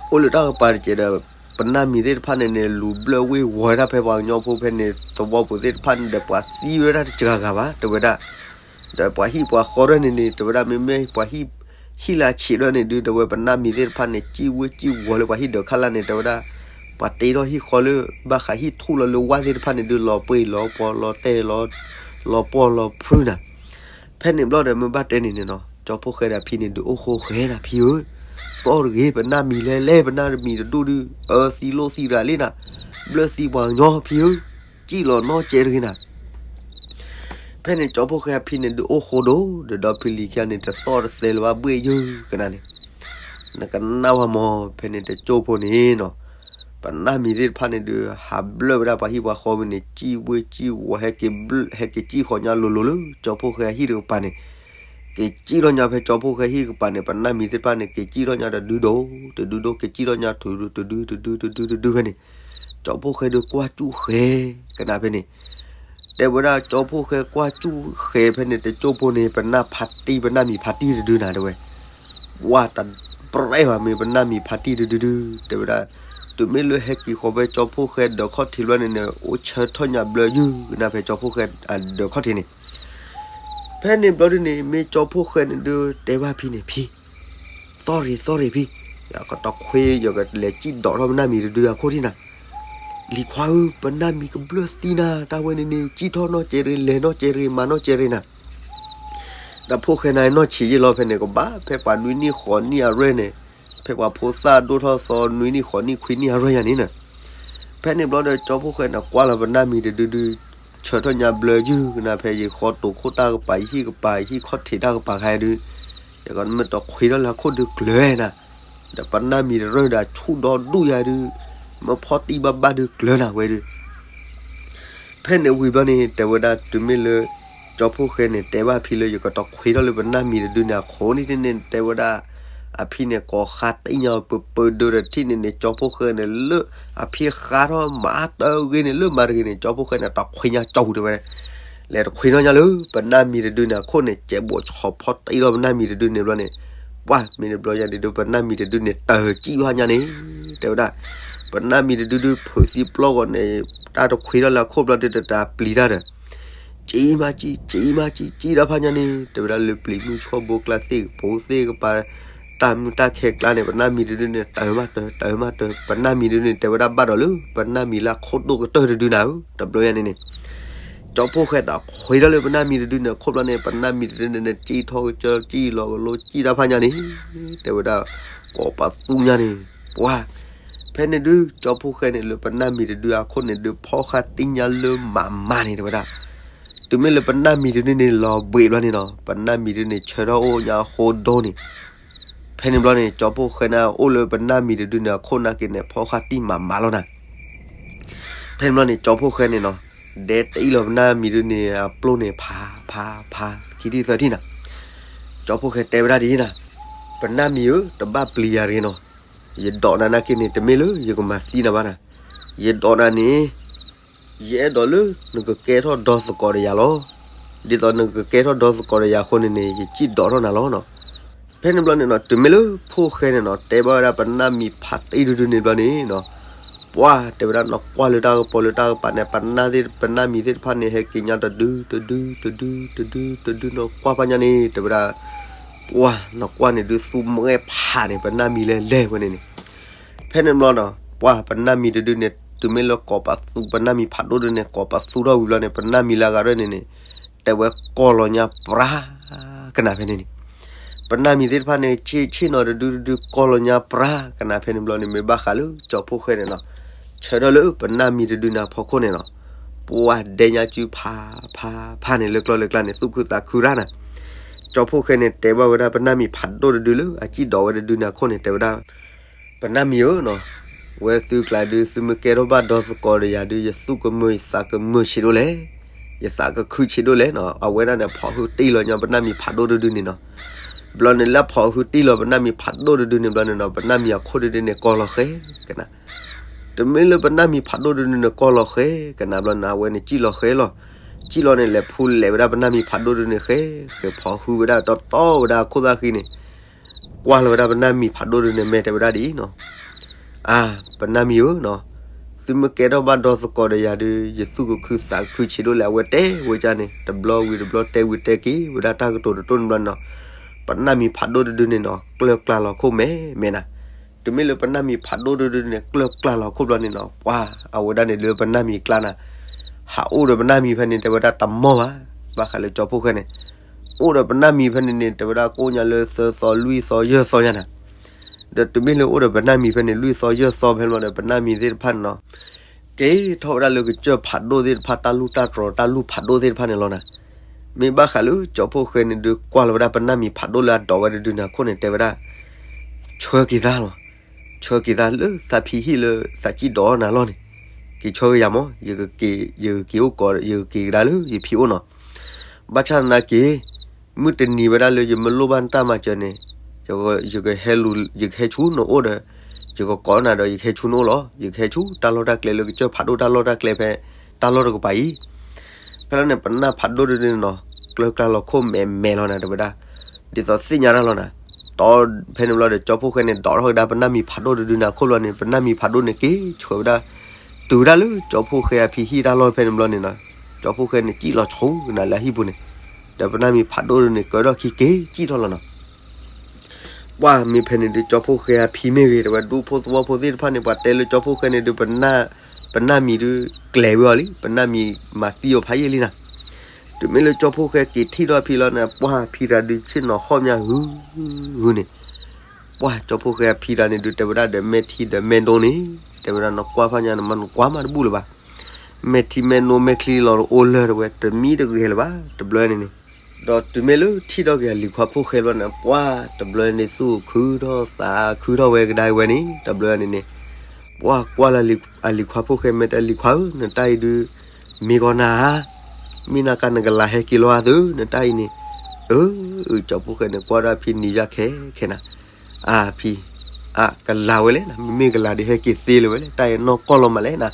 အိၣ်လၢတၢ်ကပၤတကဲးဒီး ပနၢ်မံၤသ့ၣ်တဖၣ်န့ၣ်န့ၣ် လူၤဘျၢၣ်ဝ့ၢ်ဝီၤဝဲဒၣ်ဖဲပှၤကညီဖိဖဲန့ၣ် သဝီပူၤသ့ၣ်တဖၣ်န့ၣ်ဒီး ပှၤသံဝဲဒၣ်တစှၤဂၤဘၣ် တဲဝဲဒၣ်, ဒီးပှၤဟံၣ်ပှၤဃီဒၣ်န့ၣ်န့ၣ် တဲဝဲဒၣ် မ့မ့ၢ်ပှၤဟံၣ် ဟံၣ်လၢဆံးဒၣ်န့ၣ်ဒုး တဲဝဲပနၢ်မံၤသ့ၣ်တဖၣ်န့ၣ် စံၣ်ဝ့ၢ်စံၣ်ဝီၤလၢပှၤဟံၣ်ဒၢးခါလၢ်န့ၣ် တဲဝဲဒၣ်, ပှၤတ့ထီၣ်ဟံၣ်ဃီလၢ ဘၣ်ဃးဟံၣ်ထူၣ်လီၤလၢဝၣ်သ့ၣ်တဖၣ်န့ၣ်ဒုး လီၤပှ့ၤလီၤပီၤလီၤတဲာ်လီၤ လီၤပှီၢ်လီၤဖုးနၤ. ဖဲန့ၣ်ဘျီဒီး မ့ၢ်ဘၣ်တဲန့ၣ်န့ၣ်နီၤ, ကၠီဖီၣ်ဃဲဒီးအဖံန့ၣ် ဒုးအိၣ်ဃိဃဲနၤ ဖံဧၢ, သီၣ်တဂ့ၤ, ပနၢ်မံၤလဲၣ်လဲၣ်, ပနၢ်တမံၤတဒူၣ်ဒုး, အၢ သံလိၣ်သံရၤလံနၤ, ဘျၢသံပှၤကညီ ဖံဧၢ, စံၣ်လီၤနီၢ်ကဲတဂ့ၤနၤ. ဖဲန့ၣ်ကၠီဖီၣ်ဃဲအဖံန့ၣ် ဒုးအိၣ်ဃိဒီး ဒီးဒီဖံလံၤခံဂၤန့ၣ် တသီၣ်တသဲလၢၤဘၣ်ဘှ့ၣ်ယုၢ်ကနၤန့ၣ်, နကနၣ်ဝဲမး, ဖဲန့ၣ်တကၠိၢ်ဖိန့ၣ်နီၤ, ပနၢ်မံၤသ့ၣ်တဖၣ်န့ၣ်ဒုး ဟးဘျၢၣ်ဝဲဒၣ်ပှၤဟံၣ်ပှၤဃီဝံၤန့ၣ် စံၣ်ဝ့စံၣ်ဝီၤ ဟဲက့ၤစံၣ်ဃီၤညါလိၤလိၤလၢ ကၠီဖီၣ်ဃဲအဟံၣ်တကပၤန့ၣ်, က့ၤစံၣ်ထီၣ်ညါဖဲကၠီဖီၣ်ဃဲဟံၣ်ကပၤန့ၣ် ပနၢ်မံၤသ့ၣ်တဖၣ်န့ၣ် က့ၤစံၣ်ထီၣ်ညါတဒုဒိၣ် တဒုဒိၣ် က့ၤစံၣ်ထီၣ်ညါထူ တဒုတဒုတဒုတဒုဖဲန့ၣ်, ကၠီဖီၣ်ဃဲဒုးကွၢ်စူၣ်ဃဲကနၤဖဲန့ၣ် တဲဝဲဒၣ်ကၠီဖီၣ်ဃဲကွၢ်စူၣ်ဃဲဖဲန့ၣ် တကၠိၢ်ဖိန့ၣ် ပနၢ်ဖးတံၢ် ပနၢ်မံၤဖးတံၢ်တဒုနၤ တဲဝဲ, ဝါတပြဲၢ်ဘၣ်မ့ၢ်ပနၢ်မံၤဖးတံၢ်တဒုဒု တဲဝဲဒၣ်, တုၤမ့ၢ်လၢဟဲက့ၤဃီၤဖဲကၠီဖီၣ်ဃဲဒၢးခီၣ်ထံးဘျီန့ၣ်န့ၣ် အိၣ်ဆၢထၢၣ်ညါဘျၢယုၢ်ကနၤဖဲကၠီဖီၣ်ဃဲအဒၢးခီၣ်ထံးန့ၣ်, ဖဲန့ၣ်ဘျီဒုန့ၣ် မ့ၢ်ကၠီဖီၣ်ဃဲန့ၣ်ဒုးတဲဘၣ်ဖံန့ၣ် ဖံ သီၣ်ရ့ၤသီၣ်ရ့ၤဖံ, ယကတီခွ့ ယကလဲၤစံၣ်ဒိးထီၣ်ပနၢ်မံၤတဒုအခိၣ်ထံးနၤ, လံၤခွါဧၢ ပနၢ်မံၤကဘျၢသံနၤ တၢ်ဝဲန့ၣ်န့ၣ် စံၣ်ထီၣ်နီၢ်ကဲတဂ့ၤ လဲၤနီၢ်ကဲတဂ့ၤ မၤနီၢ်ကဲတဂ့ၤနၤ ဒီးဖိၣ်ဃဲန့ၣ်နီၢ်ဆံးယ့ၢ်လီၤ ဖဲန့ၣ် ကဘၣ်ဖဲပှၤနွံနံၣ်ဃိးနံၣ်အရွဲၢ်န့ၣ်, ဖဲပှၤဖိသၣ်ဒိၣ်ထီၣ်သီနွံနံၣ်ဃိးနံၣ်ခွံနံၣ်အရွဲၢ်ယၤန့ၣ်န့ၣ်, ဖဲန့ၣ်ဘျီဒီးကၠီဖီၣ်ဃဲန့ၣ်ကွၢ်လီၤပနၢ်မံၤတဒုဒု ဆၢထၢၣ်ညါဘျၢယုၢ်ကနၤဖဲယဃီတိာ်ခိၣ်တၢ်ကပၤ ယဟံၣ်ကပၤ ယဟံၣ်ခီၣ်ထံးတၢ်ကပၤခါဒုး, ယကမ့ၢ်တခွ့ထီၣ်လၢအခိၣ်ဒုးကျၢၤနၤ, ဒီးပနၢ်မံၤတရၢၢ်ဒီးဆူၣ်ဒီဒူၣ်ယၤဒုး, မ့ၢ်ဖီၣ်တံၢ်ဘၣ်ဘၣ်ဒုးကျၢၤနၤဝဲဒုး ဖဲန့ၣ်ဝံၤဘျီန့ၣ် တဲဝဲဒၣ်တုၤမ့ၢ်လၢ ကၠီဖီၣ်ဃဲန့ၣ် တဲဘၣ်ဖံလၢယကတီခွ့ထီၣ်လၢပနၢ်မံၤတဒုန့ၣ်အခိၣ်န့ၣ်န့ၣ် တဲဝဲဒၣ်, အဖံန့ၣ်ကိးဃါတံၢ်ညါပၢပၢဒၢးဒီးထံၣ်န့ၣ်န့ၣ် ကၠီဖီၣ်ဃဲန့ၣ်လၢ အဖံဃါထီၣ်မၤတၢ်ဂ့ၤန့ၣ် လၢမၤတဂ့ၤန့ၣ် ကၠီဖီၣ်ဃဲန့ၣ် တီခွ့ညါကၠီဝံၤတဲဝဲ, လဲၤတခွ့ထီၣ်ညါလၢ ပနၢ်မံၤတဒုန့ၣ်အခိၣ်န့ၣ် ကဲးဘိးဆီၣ်ဖီၣ်တံၢ်ထီၣ်ပနၢ်မံၤတဒုန့ၣ်ဘျီန့ၣ်, ပှၢ်မ့ၢ်တဘျီညါန့ၣ်ဒုး ပနၢ်မံၤတဒုန့ၣ် တၢၢ်ကံၣ်ဘၣ်ညါန့ၣ်, တဲဝဲဒၣ်, ပနၢ်မံၤတဒုဒုး ဖုးသံပျီၢ်ဂီၤန့ၣ်, တၢ်တခွ့ထီၣ်လၢအခိၣ်ဘျီဒုး တတၢ်ပျံၤတၢ်ဒီး ကံၣ်မးကံၣ် ကံၣ်မးကံၣ် ကံၣ်တၢ်ဖးညါန့ၣ် တဲဝဲဒၣ်လၢပျံၤမုၢ်ဆှီၣ်ဘိကျါသ့ၣ်ကပူၤ သ့ၣ်ကပၤ တၢ်မုၢ်တၢ်ခဲကျါန့ၣ် ပနၢ်မံၤတဒုန့ၣ် တၢၢ်မးတၢၢ် တၢၢ်မးတၢၢ် ပနၢ်မံၤတဒုန့ၣ် တဲဝဲဒၣ်ဘၣ်ဒီးလၢ ပနၢ်မံၤလၢအခိၣ်ဒိၣ်ကတၢၢ်တဒုနၤဧၢ တဘျီညါန့ၣ်န့ၣ် ကၠီဖီၣ်ဃဲတၢ်ခွ့ထီၣ်လၢပနၢ်မံၤတဒုန့ၣ် အခိၣ်ဘျီန့ၣ် ပနၢ်မံၤတဒုန့ၣ် ကံၣ်ထီၣ်ကစၢၢ် ကံၣ်လီၤကလိ ကံၣ်တၢ်ဖးညါန့ၣ် တဲဝဲဒၣ် ကိးပသူညါန့ၣ် ပှၤ ဖဲန့ၣ်ဒုး ကၠီဖီၣ်ဃဲန့ၣ် လၢပနၢ်မံၤတဒုအခိၣ်န့ၣ်ဒုး ဖီၣ်ဃာ်တံၢ်ညါလၢမးမးန့ၣ် တဲဝဲဒၣ် တုၤမ့ၢ်လၢပနၢ်မံၤတဒုန့ၣ် လီၤဘှံးဘျီန့ၣ်နီၤ ပနၢ်မံၤတဒုန့ၣ် ဆၢထၢၣ်အိၣ်ညါအဃိဒိၣ်န့ၣ် ဖဲန့ၣ်ဘျီန့ၣ် ကၠီဖီၣ်ဃဲန့ၣ် အိၣ်လၢပနၢ်မံၤတဒုန့ၣ် အခိၣ်နာ်က့န့ၣ် ဖီၣ်ဃာ်တံၢ်မးမးလီၤနၤ ဖဲန့ၣ်ဘျီန့ၣ် ကၠီဖီၣ်ဃဲန့ၣ်နီၤ ဒဲတအံၣ်လီၤပနၢ်မံၤတဒုန့ၣ် အပျိၢ်န့ၣ် ဖး ဖး ဖး ခံထံၣ်သၢထံၣ်နၤ ကၠီဖီၣ်ဃဲတဲဝဲဒၣ်ဒ်အံၤနၤ ပနၢ်မံၤဧၢ တဘၣ်ပျံၤယၤတဂ့ၤနီၤ ယဒိးနၤနာ်က့န့ၣ် တမ့ၢ်လၢယကမၤသံနၤဘၣ်နၤ ယဒိးနၤန့ၣ် ယအဲၣ်ဒိးလၢနကကဲထီၣ်ဒီသကိးဒီးယၤလီၤ. ဒ်သိးနကကဲထီၣ်ဒီသကိးဒီးယၤအဃိန့ၣ်န့ၣ် ယစံၣ်ဒိးထီၣ်နၤလီၤနီၤ. ဖဲန့ၣ်ဘျီန့ၣ်နီၤ တုၤမ့ၢ်လၢဖီၣ်ဃဲန့ၣ်နီၤ တဲဘၣ်ဝဲဒၣ်ပနၢ်မံၤဖးတံၢ်တဒုန့ၣ်ဘျီန့ၣ်နီၤ ပှၢ်တဲဝဲဒၣ်နီၤ ကွၢ်လၢတၢ်ကပီၤလၢတၢ်ကပၤန့ၣ် ပနၢ်သ့ၣ် ပနၢ်မံၤသ့ၣ်တဖၣ်န့ၣ် ဟဲက့ၤညါတဒု တဒု တဒု တဒု တဒုနီၤ ကွၢ်ဖးညါန့ၣ် တဲဝဲဒၣ် ပှၢ်နီၤ ကွၢ်န့ၣ်ဒုးသူမွဲဖးန့ၣ် ပနၢ်မံၤလဲၤလဲၤဝဲန့ၣ်န့ၣ် ဖဲန့ၣ်ဘျီနီၤ ပှၢ်ပနၢ်မံၤတဒုန့ၣ် တုၤမ့ၢ်လၢကိးပသူ ပနၢ်မံၤဖးဒိၣ်ဒုန့ၣ် ကိးပသူထီၣ်ဝံၤဘျီန့ၣ် ပနၢ်မံၤလၢအဂၤရဲၣ်န့ၣ်န့ၣ် တဲဝဲကီၢ်လီၤညါပြါ ကနၣ်ဖဲန့ၣ်န့ၣ် ပနၢ်မံၤသ့ၣ်တဖၣ်န့ၣ် ဆ့ၣ်ဆ့ၣ်နီၤတဒုတဒု ကီၢ်လီၤညါပြါ ကနၣ်ဖဲန့ၣ်ဘျီန့ၣ် မ့ၢ်ဘၣ်ဃးလၢကၠီဖီၣ်ဃဲန့ၣ်နီၤ ဆၢထၢၣ်လၢပနၢ်မံၤတဒုန့ၣ်အဖီခိၣ်န့ၣ်နီၤ ပှၢ်ဒဲညါစုဖးဖးဖးန့ၣ် လၢကျီၢ်လၢကျါန့ၣ် သူၣ်ခုသးခုရၣ်နၤ ကၠီဖီၣ်ဃဲန့ၣ် တဲဘၣ်ဝဲဒၣ်ပနၢ်မံၤဖးဒိၣ်တဒုလၢအစံၣ်ဒိးဝဲတဒုန့ၣ်အခိၣ်န့ၣ် တဲဝဲဒၣ် ပနၢ်မံၤဧၢနီၤ ဝဲသုကျါဒုး သုမ့ၢ်ကဲထီၣ်ဘၣ်ဒီသကိးဒီးယၤဒုး ယသူၣ်ကမုာ်ယသးကမုာ်ဆံးဒိၣ်လဲၣ် ယသးကခုဆံးဒိၣ်လဲၣ်နီၤ အဝဲဒၣ်န့ၣ် ဖီၣ်ဟုတံၢ်လီၤညါပနၢ်မံၤဖးဒိၣ်တဒုန့ၣ်နီၤ ဘျီန့ၣ်လၢဖီၣ်ဟုတံၢ်လီၤပနၢ်မံၤဖးဒိၣ်တဒုန့ၣ်ဘျီန့ၣ်နီၤ ပနၢ်မံၤအခိၣ်တဒုန့ၣ် ကီၢ်လီၤဃဲကနၣ် တမ့ၢ်လၢပနၢ်မံၤဖးဒိၣ်တဒုန့ၣ် ကီၢ်လီၤဃဲကနၣ်ဘျီန့ၣ် အဝဲန့ၣ် စံၣ်လီၤဃဲလီၤ စံၣ်လီၤန့ၣ် လဲၤဖူလဲၤဝဲဒၣ်ပနၢ်မံၤဖးဒိၣ်တဒုန့ၣ်ဃဲ ဃဲဖီၣ်ဟုဝဲဒၣ်တီတီဝဲဒၣ်အခိၣ်သၣ်ဃံန့ၣ် ကွၢ်လီၤဝဲဒၣ်ပနၢ်မံၤဖးဒိၣ်တဒုန့ၣ် မဲာ်တဲဝဲဒၣ်ဒ်အံၤနီၤ အါ ပနၢ်မံၤဧၢနီၤ သုမ့ၢ်ကဲထီၣ်ဘၣ်ဒီသကိးဒီးယၤဒုး ယသူၣ်ကခုသးခုဆံးဒိၣ်လဲၣ် အဝဲတဲဝဲဒၣ်န့ၣ် တဘျီဝံၤတဘျီတဲဝံၤတဲက့ၤဝဲဒၣ်တၢ်ကတိၤတတိၢ်န့ၣ်ဘျီန့ၣ်နီၤ ပနၢ်မံၤဖးဒိၣ်တဒုန့ၣ်နီၤ ကျၢၢ်ကျါလီၤခိၣ်မဲာ်မဲာ်နၤ တုၤမ့ၢ်လၢပနၢ်မံၤဖးဒိၣ်တဒုန့ၣ် ကျၢၢ်ကျါလီၤခိၣ်ဘျီန့ၣ်နီၤ ပှၤ အဝဲဒၣ်န့ၣ်လၢပနၢ်မံၤကျါနၤ ဟးအိၣ်ဒီးပနၢ်မံၤဖဲန့ၣ် တဲဝဲဒၣ်တမီၢ်ဘၣ် ဘၣ်ဃးလၢကၠီဖှိၣ်ဃဲန့ၣ် အိၣ်ဒီးပနၢ်မံၤဖဲန့ၣ်န့ၣ် တဲဝဲဒၣ်ကိၣ်ညါလၢသၢသီ လွံၢ်သီ ယဲၢ်သီညါနၤ. ဒီးတုၤမ့ၢ်လၢအိၣ်ဒီးပနၢ်မံၤဖဲန့ၣ် လွံၢ်သီ ယဲၢ်သီဖဲန့ၣ်ဘျီဒီး ပနၢ်မံၤသ့ၣ်တဖၣ်န့ၣ်နီၤ က့ၤထီၣ်ဝဲဒၣ်လၢကစၢၢ်ဖးဒိၣ်သ့ၣ်တဖၣ် တၢ်လူၢ်တၢ်တြီၤ တၢ်လူၢ်ဖးဒိၣ်သ့ၣ်တဖၣ်န့ၣ်လီၤနၤ. မ့ၢ်ဘၣ်ဃးလၢကၠီဖှိၣ်ဃဲန့ၣ်ဒုး ကွၢ်လီၤဝဲဒၣ်ပနၢ်မံၤဖးဒိၣ်လၢအဒိးဝဲတဒုန့ၣ်အခိၣ်န့ၣ် တဲဝဲဒၣ် ဆှၢက့ၤသးလီၤ. ဆှၢက့ၤသးလၢသးဖံဟံၣ်လၢသးစံၣ်ဒိးနၤလီၤန့ၣ်, က့ၤဆှၢက့ၤယၤမး, ယကက့ၤအိၣ်ကီး ယကက့ၤကဒါလၢယဖံအိၣ်နီၤ. ဘၣ်ဆၣ်သနာ်က့ မုၢ်တနံၤဝဲဒၣ်လၢယမ့ၢ်လိၣ်ဘၣ်နတၢ်မၤစၢၤန့ၣ် ယကဟဲလူၤ ယကဟဲဆူနအိၣ်ဒီး ယကကိးနၤဒီး ယကဟဲဆူနအိၣ်လီၤ. ယကဟဲဆူတၢ်လီၢ်တၢ်ကျဲလၢကစၢၢ်ဖးဒိၣ်တၢ်လီၢ်တၢ်ကျဲဖဲ တၢ်လီၢ်တကပၤအံၤ. ဖဲလီၤန့ၣ် ပနၢ်ဖးဒိၣ်ဒုန့ၣ်နီၤ ကျၢၤကျါလီၤခိၣ်မဲာ်မဲာ်လီၤနၤ တဲဝဲဒၣ်. ဒ်သိးသ့ၣ်ညါတၢ်လီၤနၤ, တီဖဲန့ၣ်ဘျီဒီး ကၠီဖှိၣ်ဃဲန့ၣ် ဒိးထီၣ်ကဒါပနၢ်မံၤဖးဒိၣ်တဒုန့ၣ်အခိၣ်ဘျီန့ၣ် ပနၢ်မံၤဖးဒိၣ်န့ၣ် က့ၤဆှၢဝဲဒၣ် တုၤဝဲဒၣ်လၢကၠီဖှိၣ်ဃဲအဖံဟံၣ်တၢ်လီၢ်ဖဲန့ၣ်ဘျီန့ၣ်နီၤ, ကၠီဖှိၣ်ဃဲန့ၣ် စံၣ်လီၤဆိကနၤလၢအဟံၣ်ပူၤန့ၣ်, ဒီးပနၢ်မံၤဖးဒိၣ်ဒုန့ၣ် ကၢထီၣ်ခံက့ၤစံၣ်ထီၣ်လီၤနီၤ. ပှၢ်မ့ၢ်ဖဲန့ၣ်ဒုး ကၠီဖှိၣ်ဃဲအဖံမ့ၢ်ဂ့ၤ တဲဝဲဒူဖိသဝီဖိသ့ၣ်တဖၣ်န့ၣ် ပှၤတဲလၢကၠီဖှိၣ်ဃဲန့ၣ်ဒုး ပနၢ်မံၤဒုးကျဲၤဝဲအီၤလံ, ပနၢ်မံၤမၤသံအီၤဖးယံာ်လံနၤ. တုၤမ့ၢ်လၢကၠီဖှိၣ်ဃဲက့ၤထံၣ်ထီၣ်အဖံလီၤန့ၣ် ပှၢ်ဖံတၢ်ဒုးဆ့ၣ်နီၤဟီၣ်မးဟုဟုန့ၣ်, ပှၢ်ကၠီဖှိၣ်ဃဲအဖံတၢ်န့ၣ်ဒုး တဲဝဲဒၣ်ဒီး မဲာ်ထံဒီးမဲာ်နိန့ၣ် တဲဝဲဒၣ် နကွၢ်ဖးညါန့ၣ် မ့ၢ်နကွၢ်မးတဘူၣ်လၢၤဘၣ်. မဲာ်ထံမဲာ်နိမဲာ်ချံလီၤအိၣ်လၢၤ တဲဝဲ တမံတဂ့ၤလၢၤဘၣ် တဘျီန့ၣ်န့ၣ်. ဒီးတုၤမ့ၢ်လၢထံၣ်ထီၣ်က့ၤအလံၤခွါဖှိၣ်ဃဲဘျီန့ၣ် ပှၢ်တဘျီန့ၣ် သူၣ်ခုထီၣ်သးခုထီၣ်ဝဲကဒါဝဲန့ၣ် တဘျီန့ၣ်န့ၣ်, ပှၢ်ကွၢ်လၢအလံၤခွါဖှိၣ်ဃဲ မဲာ်တဲလံၤခွါဧၢ နတၢ်အံၤဒုး မ့ၢ်ဂီၤနၤဧါ, မ့ၢ်နၤကနကလၤဟဲက့ၤလီၤအသိး နတၢ်အံၤန့ၣ်, အၢ ကၠီဖှိၣ်ဃဲန့ၣ်ကွၢ်ဒီးအဖံနံၤယၢ်ခဲခဲနၤ, အါဖံ, အါကလၤဝဲလဲၣ်နၤ, မ့မ့ၢ်ကလၤဒုးဟဲက့ၤသ့လၢၤဝဲလဲၣ်, တၢ်အံၤနီၢ်ကီၢ်လီၤမးလဲၣ်နၤ,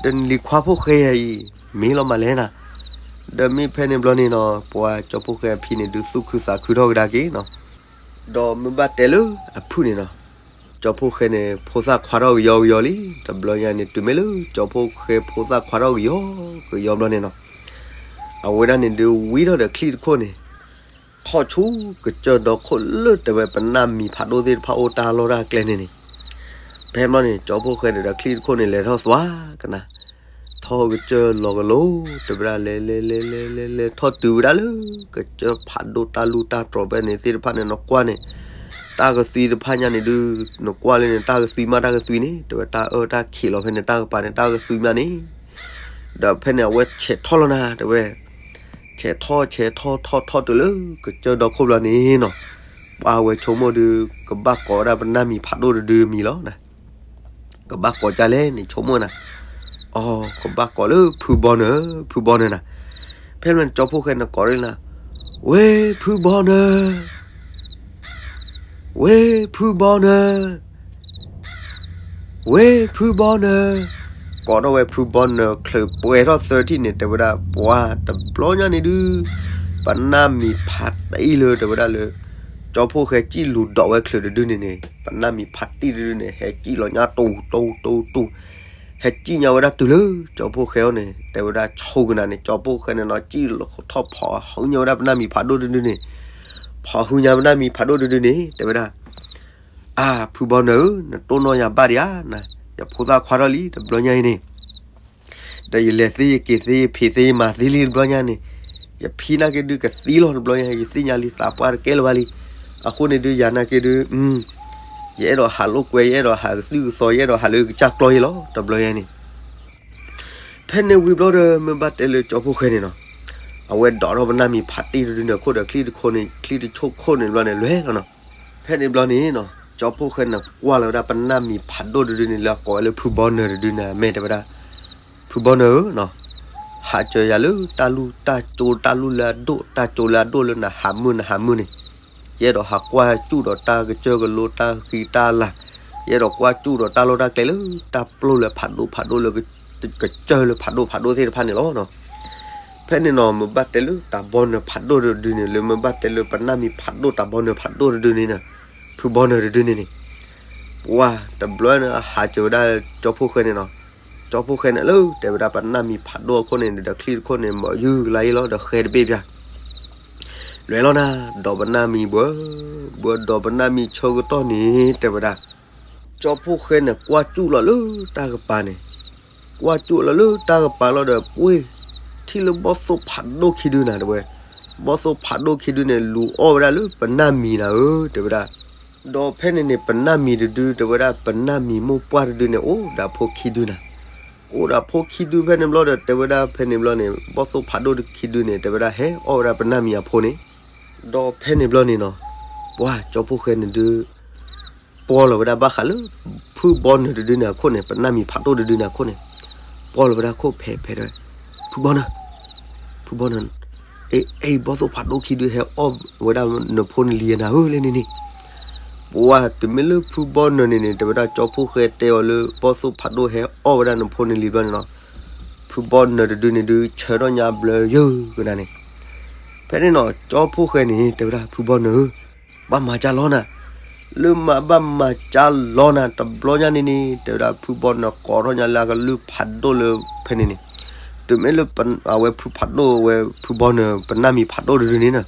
ဒီးနလံၤခွါဖှိၣ်ဃဲယၤအံၤ မ့ၢ်လီၤမးလဲၣ်နၤ. ဒီးမ့ၢ်ဖဲန့ၣ်ဘျီန့ၣ်နီၤ ပှၢ်ကၠီဖှိၣ်ဃဲအဖံန့ၣ်ဒုး သူၣ်ခုသးခုထီၣ်ကဒါက့ၤနီၤ. ဒီးမ့ၢ်ဘၣ်တဲလၢအဖုၣ်န့ၣ်နီၤ, ကၠီဖှိၣ်ဃဲန့ၣ် ဖိသၣ်ခွါထီၣ်ကယီကယီလံ, တဘျီညါန့ၣ် တုၤမ့ၢ်လၢကၠီဖှိၣ်ဃဲဖိသၣ်ခွါထီၣ်ကယီကယီဘျီန့ၣ်နီၤ, အဝဲဒၣ်န့ၣ်ဒုးဝံထီၣ်ဒီးချံၣ်တခိၣ်န့ၣ်, ထီၣ်ဆူကစၢၢ်ဒီခိၣ်လၢတဲဝဲ ပနၢ်မံၤဖးဒိၣ်သ့ၣ်တဖၣ်အိၣ်တၢ်လီၢ်တၢ်ကျဲန့ၣ်န့ၣ်, ဖဲဘျီန့ၣ် ကၠီဖှိၣ်ဃဲန့ၣ်ဒီးချံၣ်တခိၣ်န့ၣ် လဲၤထီၣ်သွါကနၤ, ထီၣ်ကစၢၢ်လီၤကလိ တဲဝဲဒၣ်လဲၤလဲၤလဲၤလဲၤလဲၤလဲၤထီၣ်တုၤဝဲဒၣ်လၢ ကစၢၢ်ဖးဒိၣ်တၢ်လူၢ်တၢ်တြီၤဖဲန့ၣ်သ့ၣ်တဖၣ်န့ၣ် နကွၢ်န့ၣ်, တၢ်ကသွံတဖၣ်ညါန့ၣ်ဒုး နကွၢ်လၢန့ၣ် တၢ်ကသွံမးတၢ်ကသွံန့ၣ် တဲဝဲတၢ်အၢတၢ်ခံးလီၤဖဲန့ၣ် တၢ်ကပၤန့ၣ် တၢ်ကသွံမးန့ၣ်, ဒီးဖဲန့ၣ် အဝဲဆဲးထီၣ်လီၤနၤ တဲဝဲ ဆဲးထီၣ်ဆဲးထီၣ်ထီၣ်ထီၣ်တုၤလၢကစၢၢ်ဒီခိၣ်ဘျီန့ၣ်နီၤ, ပှၢ်ဝဲဆိကမိၣ်ဒုး ကဘၣ်ကိးဝဲဒၣ်ပနၢ်မံၤဖးဒိၣ်တဒုမံၤလီၤနၤ, ကဘၣ်ကိးကၢ်လဲၣ်န့ၣ် ဆိကမိၣ်နၤ, အိ ကဘၣ်ကိးလၢဖုဘီနၢၤ, ဖုဘီနၢၤနၤ, ဖဲန့ၣ်ကၠီဖှိၣ်ဃဲန့ၣ်ကိးဒၣ်နၤ, ဝ့ၢ်ဖုဘီနၢၤ ဝ့ၢ်ဖုဘီနၢၤ, ဝ့ၢ်ဖုဘီနၢၤ, ကိးထီၣ်ဝဲဖုဘီနၢၤ ချုးပှဲၤထီၣ်သၢထံၣ်န့ၣ် တဲဝဲဒၣ် ပှၢ်တဘျီညါန့ၣ်ဒုး ပနၢ်မံၤဖးတံၢ်လၢ တဲဝဲဒၣ်လၢ ကၠီဖှိၣ်ဃဲစံၣ်လူၤဒိးဝဲချုးတဒုန့ၣ်န့ၣ် ပနၢ်မံၤဖးတံၢ်တဒုန့ၣ် ဟဲစံၣ်လီၤညါတူတူတူတူ ဟဲစံၣ်ညါဝဲဒၣ်တုၤလၢကၠီဖှိၣ်ဃဲအအိၣ်န့ၣ် တဲဝဲဒၣ်ဆိကနၤန့ၣ် ကၠီဖှိၣ်ဃဲန့ၣ်နီၤ စံၣ်လီၤထီၣ်ဖီၣ်ဟုညါဝဲဒၣ်ပနၢ်မံၤဖးဒိၣ်တဒုန့ၣ်, ဖီၣ်ဟုညါပနၢ်မံၤဖးဒိၣ်တဒုန့ၣ် တဲဝဲဒၣ် အါ ဖုဘီနၢၤဧၢ, နတိၢ်နီၣ်ယၤဘၣ်ဒံးဧါနၤ, ယဖိသၣ်ခွါထီၣ်လံ တဘျီညါအံၤန့ၣ် ဒီးယလဲၤသ့ယက့ၤသ့ယဖံးသ့ယမၤသ့လံတဘျီညါန့ၣ်, ယဖံနာ်က့ဒုးကသံလီၤတဘျီညါ ယသ့ၣ်ညါလံသးပှၢ်တကဲလၢၤဘၣ်လံ. အဃိန့ၣ်ဒုး ယၤနာ်က့ဒုး ယအဲၣ်ဒိးဟးလိာ်ကွဲ ယအဲၣ်ဒိးဟးကသုၣ်ကသီ ယအဲၣ်ဒိးဟးလၢကစၢ်ကျီယဲလီၤ တဘျီညါန့ၣ် ဖဲန့ၣ်ဝံၤဘျီဒီး မ့ၢ်ဘၣ်တဲလၢကၠီဖှိၣ်ဃဲန့ၣ်နီၤ, အဝဲဒိးထီၣ်ပနၢ်မံၤဖးတံၢ်တဒုန့ၣ်အခိၣ်ဒီး ချံၣ်တခိၣ်န့ၣ် ချံၣ်တဆိခိၣ်န့ၣ်ဘျီန့ၣ် လွဲၢ်လီၤနီၤ. ဖဲန့ၣ်ဘျီန့ၣ်နီၤ ကၠီဖှိၣ်ဃဲန့ၣ် ကွၢ်လီၤဝဲဒၣ်ပနၢ်မံၤဖးဒိၣ်တဒုန့ၣ် လၢအကိးဝဲလၢဖုဘီနၢၤတဒုန့ၣ် အမဲာ်တဲဝဲဒၣ်, ဖုဘီနၢၤဧၢနီၤ, ဟးစၢၤယၤလၢတၢ်လူၢ်တၢ်ကၠိတၢ်လူၢ်လၢအဒိၣ် တၢ်ကၠိလၢအဒိၣ်လၢနဟးမုၢ်နဟးမုၢ်န့ၣ်, ယအဲၣ်ဒိးဟးကွၢ်စူၣ်ဒီးတၢ်ကစၢၢ်ကလိတၢ်ဃံတၢ်လၤ, ယအဲၣ်ဒိးကွၢ်စူၣ်ဒီးတၢ်လီၢ်တၢ်ကျဲလၢ တၢ်ပျိလၢဖးဒိၣ်ဖးဒိၣ်လၢ ကစၢၢ်လၢဖးဒိၣ်ဖးဒိၣ်သ့ၣ်တဖၣ်န့ၣ်လီၤ. ဖဲန့ၣ်နီၤ မ့ၢ်ဘၣ်တဲလၢတၢ်ဘီနၢၤဖးဒိၣ်တဒုန့ၣ် လၢမ့ၢ်ဘၣ်တဲလၢပနၢ်မံၤဖးဒိၣ်တၢ်ဘီနၢၤဖးဒိၣ်တဒုန့ၣ်နီၤ, ဖုဘီနၢၤတဒုန့ၣ်န့ၣ် ပှၢ်တဘျီန့ၣ် ဟးစၢၤဝဲဒၣ်ကၠီဖှိၣ်ဃဲန့ၣ်နီၤ, ကၠီဖှိၣ်ဃဲန့ၣ်လၢ တဲဝဲဒၣ်ပနၢ်မံၤဖးဒိၣ်အခိၣ်န့ၣ် ဒီးချံၣ်တခိၣ်န့ၣ် မၤယုၢ်ကလါယဲလီၤ ဒီးဃဲတဘ့ၣ်ပၠး လွဲၢ်လီၤနၤ, ဒိးပနၢ်မံၤဘှၢ ဘှၢဒီးပနၢ်မံၤဆၢကတီၢ်န့ၣ် တဲဝဲဒၣ် ကၠီဖှိၣ်ဃဲန့ၣ် ကွၢ်စူၣ်လီၤလၢတၢ်ကပၤန့ၣ်, ကွၢ်စူၣ်လီၤလၢတၢ်ကပၤလီၤဒီး ပှ့ၢ် ထံၣ်လၢဘီၣ်သိၣ်ဖးဒိၣ်ခံဒုနၤ တဲဝဲ, ဘီၣ်သိၣ်ဖးဒိၣ်ခံဒုန့ၣ် လူၤအီၣ်ဝဲဒၣ်လၢပနၢ်မံၤနၤဧၢ တဲဝဲဒၣ်. ဒီးဖဲန့ၣ်န့ၣ် ပနၢ်မံၤတဒု တဲဝဲဒၣ် ပနၢ်မံၤမိၢ်ပှၢ်တဒုန့ၣ် အိၣ်ဒီးဖိခံဒုနၤ. အိၣ်ဒီးဖိခံဒုဖဲန့ၣ်ဘျီဒီး တဲဝဲဒၣ်ဖဲန့ၣ်ဘျီန့ၣ် ဘီၣ်သိၣ်ဖးဒိၣ်ခံဒုန့ၣ် တဲဝဲဒၣ်ဟဲအီၣ်ဝဲဒၣ်ပနၢ်မံၤအဖိန့ၣ်. ဒီးဖဲန့ၣ်ဘျီန့ၣ်နီၤ, ပှၢ်ကၠီဖီၣ်ဃဲန့ၣ်ဒု ပီၢ်လီၤဝဲဒၣ်ဘၣ်ဃးလၢ ဖုဘီနၢၤတဒုန့ၣ်အခိၣ်န့ၣ် ပနၢ်မံၤဖးဒိၣ်တဒုန့ၣ်အခိၣ်န့ၣ်, ပီၢ်လီၤဝဲဒၣ်ခိၣ်ဖဲးဖဲးဒီး, ဖုဘီနၢၤ, ဖုဘီနၢၤ, အ့ အ့ ဘီၣ်သိၣ်ဖးဒိၣ်ခံဒုဟဲအီၣ်ဝဲဒၣ်နဖိနလံၤနၤဧၢ လၢန့ၣ်န့ၣ်. ပှၢ်တမ့ၢ်လၢဖုဘီနၢၤန့ၣ်န့ၣ် တဲဝဲဒၣ်ကၠီဖီၣ်ဃဲတဲအီၤလၢ ဘီၣ်သိၣ်ဖးဒိၣ်ဟဲအီၣ်ဝဲဒၣ်နဖိနလံၤဘျီန့ၣ်နီၤ, ဖုဘီနၢၤတဒုန့ၣ်ဒု ဆၢထီၣ်ညါဘျၢယၢၢ်ကနၤန့ၣ်. ဖဲန့ၣ်နီၤ ကၠီဖီၣ်ဃဲန့ၣ် တဲဝဲဒၣ် ဖုဘီနၢၤဧၢ, ဘၣ်မၤကၢ်လီၤနၤ, လၢမၤဘၣ်မၤကၢ်လီၤနၤ တဘျီညါန့ၣ်န့ၣ် တဲဝဲဒၣ် ဖုဘီနၢၤကိးထီၣ်ညါလၢအကလုၢ်ဖးဒိၣ်လၢဖဲန့ၣ်န့ၣ်, တမ့ၢ်လၢအဝဲဖုဖးဒိၣ်ဝဲ ဖုဘီနၢၤ ပနၢ်မံၤဖးဒိၣ်တဒုန့ၣ်နီၤ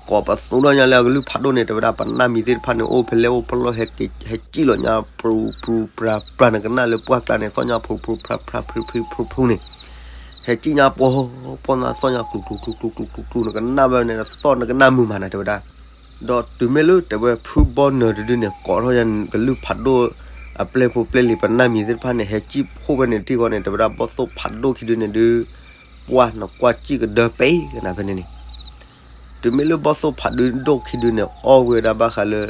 ကိးပသူထီၣ်ညါလၢအကလုၢ်ဖးဒိၣ်န့ၣ် တဲဝဲဒၣ် ပနၢ်မံၤသ့ၣ်တဖၣ်န့ၣ် အိၣ်ဖဲလဲၣ်အိၣ်ဖဲလဲၣ် ဟဲက့ၤ ဟဲစံၣ်လီၤညါ ပြူၤပြူၤပြၤပြၤ နကနၣ်လၢပှၢ်ကျါန့ၣ် သီၣ်ညါပြူၤပြူၤပြၤပြၤ ပြူၤပြူၤပြၤန့ၣ်, ဟဲစံၣ်ညါပှီၤပှီၤ နသီၣ်ညါကျူၤကျူၤကျူၤကျူၤကျူၤကျူၤကျူၤ နကနၣ်ဘၣ်န့ၣ် သီၣ်နကနၣ်မုာ်မးနၤ တဲဝဲဒၣ်. ဒီးတုၤမ့ၢ်လၢတဲဝဲဖုဘီနၢၤတဒုန့ၣ် ကိးထီၣ်ညါကလုၢ်ဖးဒိၣ် အပျဲၢ်ဖိပျဲၢ်လံၤ ပနၢ်မံၤသ့ၣ်တဖၣ်န့ၣ် ဟဲစံၣ်ဖှိၣ်ဖဲန့ၣ်တထံၣ်ဃီန့ၣ် တဲဝဲဒၣ်ဘီၣ်သိၣ်ဖးဒိၣ်ခံဒုန့ၣ်ဒု ပှၢ်နကွၢ်စံၣ်ကဒၢပဲကနၤဖဲန့ၣ်န့ၣ်. တုၤမ့ၢ်လၢဘီၣ်သိၣ်ဖးဒိၣ်ခံဒုန့ၣ် အီၣ်ဝဲဒၣ်ဘၣ်ဃးလၢ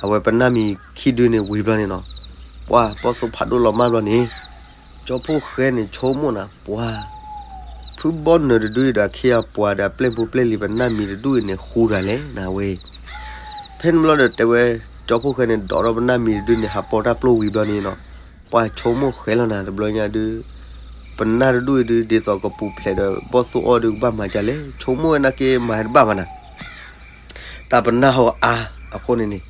အဝဲပနၢ်မံၤခံဒုန့ၣ်ဝံၤဘျီန့ၣ်နီၤ, ပှၢ်ဘီၣ်သိၣ်ဖးဒိၣ်လီၤမၢ်ဘျီန့ၣ်, ကၠီဖီၣ်ဃဲန့ၣ်ဆိကမိၣ်နၤ ပှၢ် ဖုဘီနၢၤတဒုဒီးအခ့အပှၤဒီးအပျဲၢ်ဖိပျဲၢ်လံၤ ပနၢ်မံၤတဒူၣ်အံၤန့ၣ် ဃူတဂၤလဲၣ်နၤဝဲ. ဖဲန့ၣ်ဘျီဒီးတဲဝဲ ကၠီဖီၣ်ဃဲန့ၣ် ဒိးထီၣ်ပနၢ်မံၤတဒုန့ၣ် ဟးပိာ်တၢ်ပျိၢ်ဝံၤဘျီန့ၣ်နီၤ, ပှၢ်ဆိကမိၣ်ဃဲလီၤနၤ တဘျီညါဒု ပနၢ်တဒူၣ်အံၤဒု ဒ်သိးကပူၤဖျဲးဒီးဘီၣ်သိၣ်အီၣ်ဒု ကဘၣ်မၤဒ်လဲၣ်, ဆိကမိၣ်ဝဲနာ်က့မၤတဘၣ်ဘၣ်နၤ တၢ်ပနၢ်ဟီအါအဃိန့ၣ်န့ၣ်,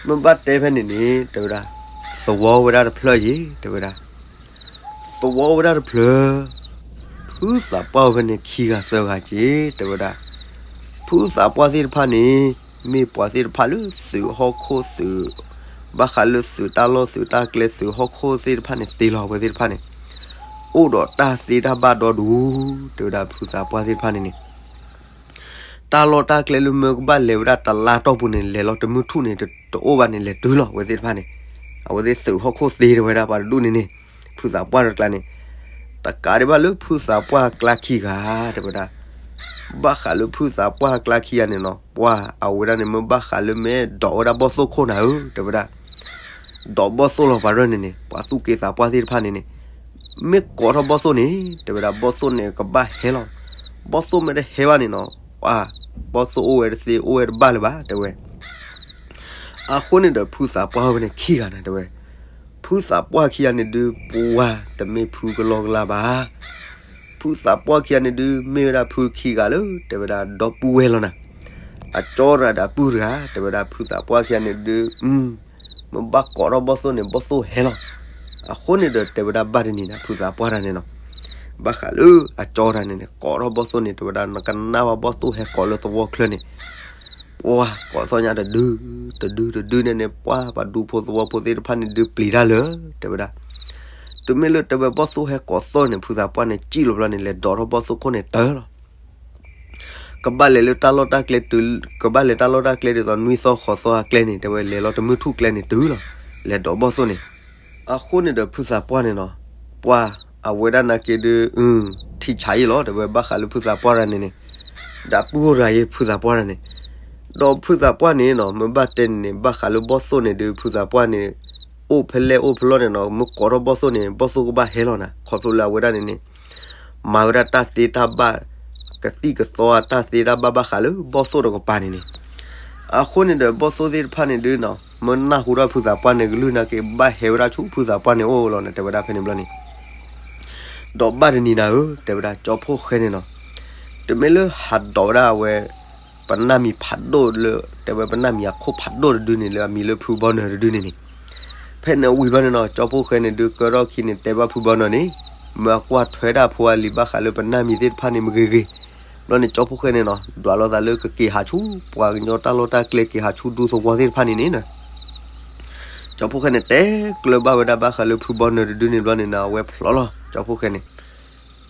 မ့ၢ်ဘၣ်တဲဖဲန့ၣ်န့ၣ် တဲဝဲဒၣ် သဝီဝဲဒၣ်တဖျၢၣ်ယ့ၤ တဲဝဲဒၣ်, သဝီဝဲဒၣ်တဖျၢၣ်, ဖုသးပှၢ်ဝဲဖဲန့ၣ်ခံဂၤသၢဂၤက့ၤ တဲဝဲဒၣ်, ဖုသးပှၢ်သ့ၣ်တဖၣ်န့ၣ် မ့ၢ်ပှၤသ့ၣ်တဖၣ်လၢသုးဟီၣ်ခိၣ်သုး, ဘၣ်ဃးလၢသုးတၢ်လီၢ်သုးတၢ်ကျဲသုးဟီၣ်ခိၣ်သ့ၣ်တဖၣ်န့ၣ်သ့လီၤ အဝဲသ့ၣ်တဖၣ်န့ၣ်, အိၣ်ဒီးတၢ်သ့တၢ်ဘၣ်ဒီဒူၣ် တဲဝဲဒၣ်ဖုသးပှၢ်သ့ၣ်တဖၣ်န့ၣ်န့ၣ် တၢ်လီၢ်တၢ်ကျဲလၢမ့ၢ်ကဘၣ်လဲၤဝဲဒၣ်တလါတီၢ်ပူၤန့ၣ် လဲၤလီၤတမုၢ်ထူၣ်န့ၣ် တအိၣ်ဘၣ်န့ၣ် လဲၤတုၤလီၤ အဝဲသ့ၣ်တဖၣ်န့ၣ်, အဝဲသ့ၣ်သုးဟီၣ်ခိၣ်သ့တဲဝဲဒၣ် ပှၤတဒူၣ်န့ၣ်န့ၣ်, ဖုသးပှၢ်တကျါန့ၣ်, တကးဒံးဘၣ်လၢဖုသးပှၢ်အကျါခံဂၤ တဲဝဲဒၣ်, ဘၣ်ဃးလၢဖုသးပှၢ်အကျါခံဂၤန့ၣ်နီၤ ပှၢ်အဝဲဒၣ်န့ၣ် မ့ၢ်ဘၣ်ဃးလၢမ့ၢ်ဒိးဝဲဒၣ်ဘီၣ်သိၣ်ခိၣ်နၤဧၢ တဲဝဲဒၣ် ဒိးဘီၣ်သိၣ်လီၤပှၤရဲၣ်န့ၣ်န့ၣ် ပှၤသူၣ်က့သးပှၢ်သ့ၣ်တဖၣ်န့ၣ်န့ၣ်, မ့ၢ်ကိးထီၣ်ဘီၣ်သိၣ်န့ၣ် တဲဝဲဒၣ် ဘီၣ်သိၣ်န့ၣ်ကဘၣ်ဟဲလီၤ, ဘီၣ်သိၣ်မ့ၢ်တဟဲဘၣ်န့ၣ်နီၤ ပှၤ ဘီၣ်သိၣ်အိၣ်ဝဲတသ့အိၣ်ဝဲတဘၣ်လၢၤဘၣ် တဲဝဲ. အဃိန့ၣ်ဒီး ဖုသးပှၢ်ဝဲန့ၣ်ခံဂၤန့ၣ် တဲဝဲ, ဖုသးပှၢ်ခံဂၤန့ၣ်ဒုး ပှၤတမ့ၢ်ဖုကလီကလီဘၣ် ဖုသးပှၢ်ခံဂၤန့ၣ်ဒုး မ့ၢ်ဝဲဒၣ်ဖုခံဂၤလၢ တဲဝဲဒၣ် ဒီပုၢ်ဝဲၢ်လီၤနၤ, အကၠီတဂၤဒီးအပုၢ်တဂၤ တဲဝဲဒၣ် ဖုသးပှၢ်ခံဂၤန့ၣ်ဒုး မ့ၢ်ဘၣ်ကိးထီၣ်ဘီၣ်သိၣ်န့ၣ် ဘီၣ်သိၣ်ဟဲလီၤ. အဃိန့ၣ်ဒီး တဲဝဲဒၣ်ဘၣ်တနံၤန့ၣ် ဖုသးပှၢ်တဂၤန့ၣ်နီၤ, ဘၣ်ဃးလၢအကၠီတဂၤန့ၣ်န့ၣ် ကိးထီၣ်ဘီၣ်သိၣ်န့ၣ် တဲဝဲဒၣ် နကနၣ်ဝဲဘီၣ်သိၣ်ဟဲကိးလၢသဝီချၢန့ၣ် ပှၤကိးသီၣ်ညါတဒု တဒုတဒုန့ၣ်န့ၣ် ပှၤပှၤဒူဖိသဝီဖိသ့ၣ်တဖၣ်န့ၣ်ဒုးပျံၤတၢ်လၢာ် တဲဝဲဒၣ်. တုၤမ့ၢ်လၢတဲဝဲဘီၣ်သိၣ်ဟဲကိးသီၣ်န့ၣ် ဖုသးပှၢ်န့ၣ် စံၣ်လီၤဘျီန့ၣ် လဲၤဒိးထီၣ်ဘီၣ်သိၣ်ခိၣ်န့ၣ်တၢၢ်လီၤ. ကဘၣ်လဲၤလၢတၢ်လီၢ်တၢ်ကျဲတုၤ, ကဘၣ်လဲၤတၢ်လီၢ်တၢ်ကျဲဒ်သိးနွံသီဃိးသီအကျဲန့ၣ် တဲဝဲလဲၤလီၤတမုၢ်ထူၣ်ကျဲန့ၣ်တုၤလီၤ, လဲၤဒိးဘီၣ်သိၣ်န့ၣ်. အဃိန့ၣ်ဒီးဖုသးပှၢ်န့ၣ်နီၤ, ပှၤအဝဲဒၣ်နာ်က့ဒုး ထံၣ်ဆးအံၤလီၤ တဲဝဲဘၣ်ဃးလၢဖုသးပှၢ်တဂၤန့ၣ်န့ၣ်, ဒီပုၢ်ဝဲၢ်တဂၤအံၤ ဖုသးပှၢ်တဂၤန့ၣ်, ဒီးဖုသးပှၢ်န့ၣ်နီၤ မ့ၢ်ဘၣ်တဲန့ၣ်န့ၣ် ဘၣ်ဃးလၢဘီၣ်သိၣ်န့ၣ်ဒုး ဖုသးပှၢ်န့ၣ် အိၣ်ဖဲလဲၣ်အိၣ်ဖဲလဲၣ်န့ၣ်နီၤ မ့ၢ်ကိးထီၣ်ဘီၣ်သိၣ်န့ၣ် ဘီၣ်သိၣ်ကဘၣ်ဟဲလီၤနၤ ခီဖျိလၢအဝဲဒၣ်န့ၣ်န့ၣ် မၤဝဲဒၣ်တၢ်သ့တၢ်ဘၣ် ကသံၣ်ကသီတၢ်သ့တၢ်ဘၣ် ဘၣ်ဃးလၢဘီၣ်သိၣ်တကပၤန့ၣ်န့ၣ်. အဃိန့ၣ်ဒီး ဘီၣ်သိၣ်သ့ၣ်တဖၣ်န့ၣ်ဒုးနီၤ မ့ၢ်နၢ်ဟူထီၣ်ဖုသးပှၢ်န့ၣ်ကလုၢ်နာ်က့ ဘၣ်ဟဲဝဲဒၣ်ဆူဖုသးပှၢ်န့ၣ်အိၣ်လီၤန့ၣ် တဲဝဲဒၣ်ဖဲန့ၣ်ဘျီန့ၣ် ဒီးဘၣ်တနံၤနၤဧၢ တဲဝဲဒၣ် ကၠီဖီၣ်ဃဲန့ၣ်နီၤ, တမ့ၢ်လၢဟးဒိးဝဲဒၣ်အဝဲ ပနၢ်မံၤဖးဒိၣ်လၢ တဲဝဲပနၢ်မံၤအခိၣ်ဖးဒိၣ်တဒုန့ၣ် လၢအမံၤလၢဖုဘီနၢၤတဒုန့ၣ်န့ၣ်, ဖဲန့ၣ်ဝံၤဘျီန့ၣ်နီၤ ကၠီဖီၣ်ဃဲန့ၣ်ဒုး ကၢထီၣ်ခံန့ၣ် တဲဘၣ်ဖုဘီနၢၤန့ၣ် မ့ၢ်အကွၢ်ထွဲဒၣ်ဖိအလံၤဘၣ်ဃးလၢပနၢ်မံၤသ့ၣ်တဖၣ်န့ၣ်မ့ၢ်ဂ့ၤဂ့ၤ, ဘျီန့ၣ် ကၠီဖီၣ်ဃဲန့ၣ်နီၤ ဒွးလိာ်သးလၢကက့ၤဟးဆူ ပှၤကညီတၢ်လီၢ်တၢ်ကျဲ က့ၤဟးဆူဒူသဝီသ့ၣ်တဖၣ်န့ၣ်န့ၣ် ကၠီဖီၣ်ဃဲန့ၣ် တဲကျၢၤဘၣ်ဝဲဒၣ်ဘၣ်ဃးလၢဖုဘီနၢၤတဒုန့ၣ်ဘျီန့ၣ်နီၤ အဝဲဖျိလီၤ ကၠီဖီၣ်ဃဲန့ၣ်,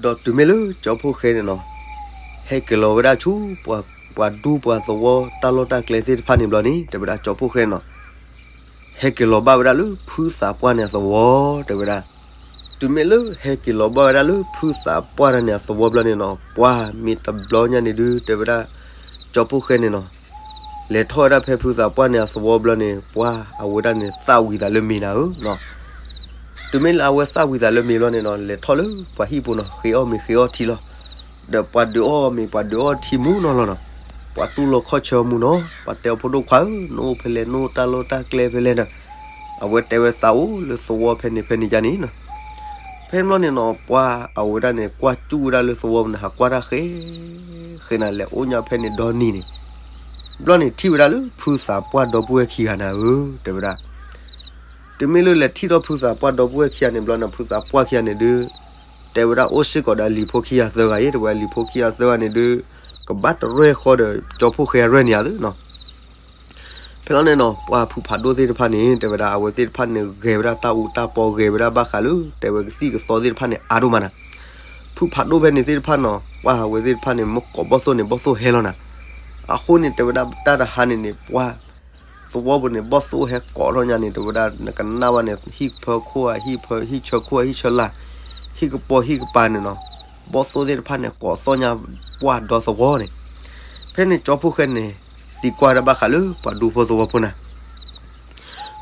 ဒီးတုၤမ့ၢ်လၢကၠီဖှိၣ်ဃဲန့ၣ်နီၤ, ဟဲက့ၤလီၤဝဲဒၣ်ဆူပှၤဒူပှၤသဝီတၢ်လီၢ်တၢ်ကျဲသ့ၣ်တဖၣ်န့ၣ်ဘျီန့ၣ် တဲဝဲဒၣ်ကၠီဖှိၣ်ဃဲနီၤ, ဟဲက့ၤလီၤဘၣ်ဝဲဒၣ်လၢဖုသးပှၢ်န့ၣ်အသဝီ တဲဝဲဒၣ်. တုၤမ့ၢ်လၢဟဲက့ၤလီၤဘၣ်ဝဲဒၣ်လၢဖုသးပှၢ်တၢ်န့ၣ်အသဝီဘျီန့ၣ်နီၤ, ပှၢ်မ့ၢ်တဘျီညါန့ၣ်ဒုး တဲဝဲဒၣ် ကၠီဖှိၣ်ဃဲန့ၣ်နီၤ, လဲၤထီၣ်ဝဲဒၣ်ဖဲဖုသးပှၢ်န့ၣ်အသဝီဘျီန့ၣ် ပှၢ်အဝဲဒၣ်န့ၣ်သၣ်ဝံၤသးလၢမ့ၤနၤဧၢနီၤ. တုၤမ့ၢ်လၢအဝဲသၣ်ဝံၤသးလၢမ့ၤဘျီန့ၣ်နီၤ, လဲၤထီၣ်လၢပှၤဟံၣ်ပူၤနီၤ, ဃ့အီၣ်မ့ၤဃ့အီထံလီၤ. ဒီးပှၤဒုးအီၣ်မ့ၤပှၤဒုးအီထံမူနီၤလီၤနီၤ. ပှၤတူၢ်လိာ်ခီၣ်ဆၢမူနီၤ, ပှၤတဲအီၤဖိဒိၣ်ခွါဧၢ, နအိၣ်ဖဲလဲၣ် နအိၣ်တၢ်လီၢ်တၢ်ကျဲဖဲလဲၣ်ဒီး အဝဲတဲဝဲသးအိၣ်လၢသဝီဖဲန့ၣ်ဖဲန့ၣ်ယါန့ၣ်နီၤ. ဖဲန့ၣ်ဘျီန့ၣ်နီၤ, ပှၢ်အဝဲဒၣ်န့ၣ် ကွၢ်စူၣ်ဝဲဒၣ်လၢသဝီပူၤန့ၣ် ဟးကွၢ်တၢ်ဃဲ ဃဲနၤ လဲၤအိၣ်ညါဖဲန့ၣ်ဒီနံၤန့ၣ်, ဘျီန့ၣ်ထံၣ်ဝဲဒၣ်လၢဖုသးပှၢ်ဒီပုၢ်ဝဲၢ်ခံဂၤနၤဧၢ တဲဝဲဒၣ်. တုၤမ့ၢ်လၢလဲၤထံၣ်ဒီးဖုသးပှၢ်ဒီပုၢ်ဝဲၢ်ခံဂၤန့ၣ်ဘျီန့ၣ် ဖုသးပှၢ်ခံဂၤန့ၣ်ဒုး တဲဝဲဒၣ်အိၣ်စ့ၢ်ကီးဒီးအလံၤဖိခံဂၤသၢဂၤအံၤ တဲဝဲအလံၤဖိခံဂၤသၢဂၤန့ၣ်ဒုး ကဘၣ်တရဲၣ်ဃီဒီးကၠီဖှိၣ်ဃဲအရဲၣ်န့ၣ်ဧါသနီၤ. ဖဲလီၤန့ၣ်နီၤ, ပှၤဖုဖးဒိၣ်သ့ၣ်တဖၣ်န့ၣ် တဲဝဲဒၣ် အဝဲသ့ၣ်တဖၣ်န့ၣ် ဂဲၤဝဲဒၣ်တၢ်အူတၢ်ပီ ဂဲၤဝဲဒၣ်ဘၣ်ဃးလၢ တဲဝဲကသံၣ်ကသီသ့ၣ်တဖၣ်န့ၣ် အါဒိၣ်မးနၤ. ဖုဖးဒိၣ်ဖဲန့ၣ်သ့ၣ်တဖၣ်နီၤ, ပှၢ်အဝဲသ့ၣ်တဖၣ်န့ၣ် မ့ၢ်ကိးဘီၣ်သိၣ်န့ၣ် ဘီၣ်သိၣ်ဟဲလီၤနၤ. အဃိန့ၣ် တဲဝဲဒၣ်တၢ်တဟါန့ၣ်န့ၣ် ပှၢ်သဝီပူၤန့ၣ် ဘီၣ်သိၣ်ဟဲကိးထီၣ်ညါန့ၣ် တဲဝဲဒၣ် နကနၣ်ဘၣ်န့ၣ် ဟံၣ်ဖၢခိၣ်ဧါ ဟံၣ်ဖၢ ဟံၣ်ဆၢခိၣ်ဧါ ဟံၣ်ဆၢလာ် ဟံၣ်ကပီၤဟံၣ်ကပၤန့ၣ်နီၤ, ဘီၣ်သိၣ်သ့ၣ်တဖၣ်န့ၣ် ကိးသီၣ်ညါပှၢ်ဒီသဝီန့ၣ်. ဖဲန့ၣ်ကၠီဖှိၣ်ဃဲန့ၣ် သံကွၢ်တၢ်ဘၣ်ဃးလၢပှၤဒူဖိသဝီဖိနၤ,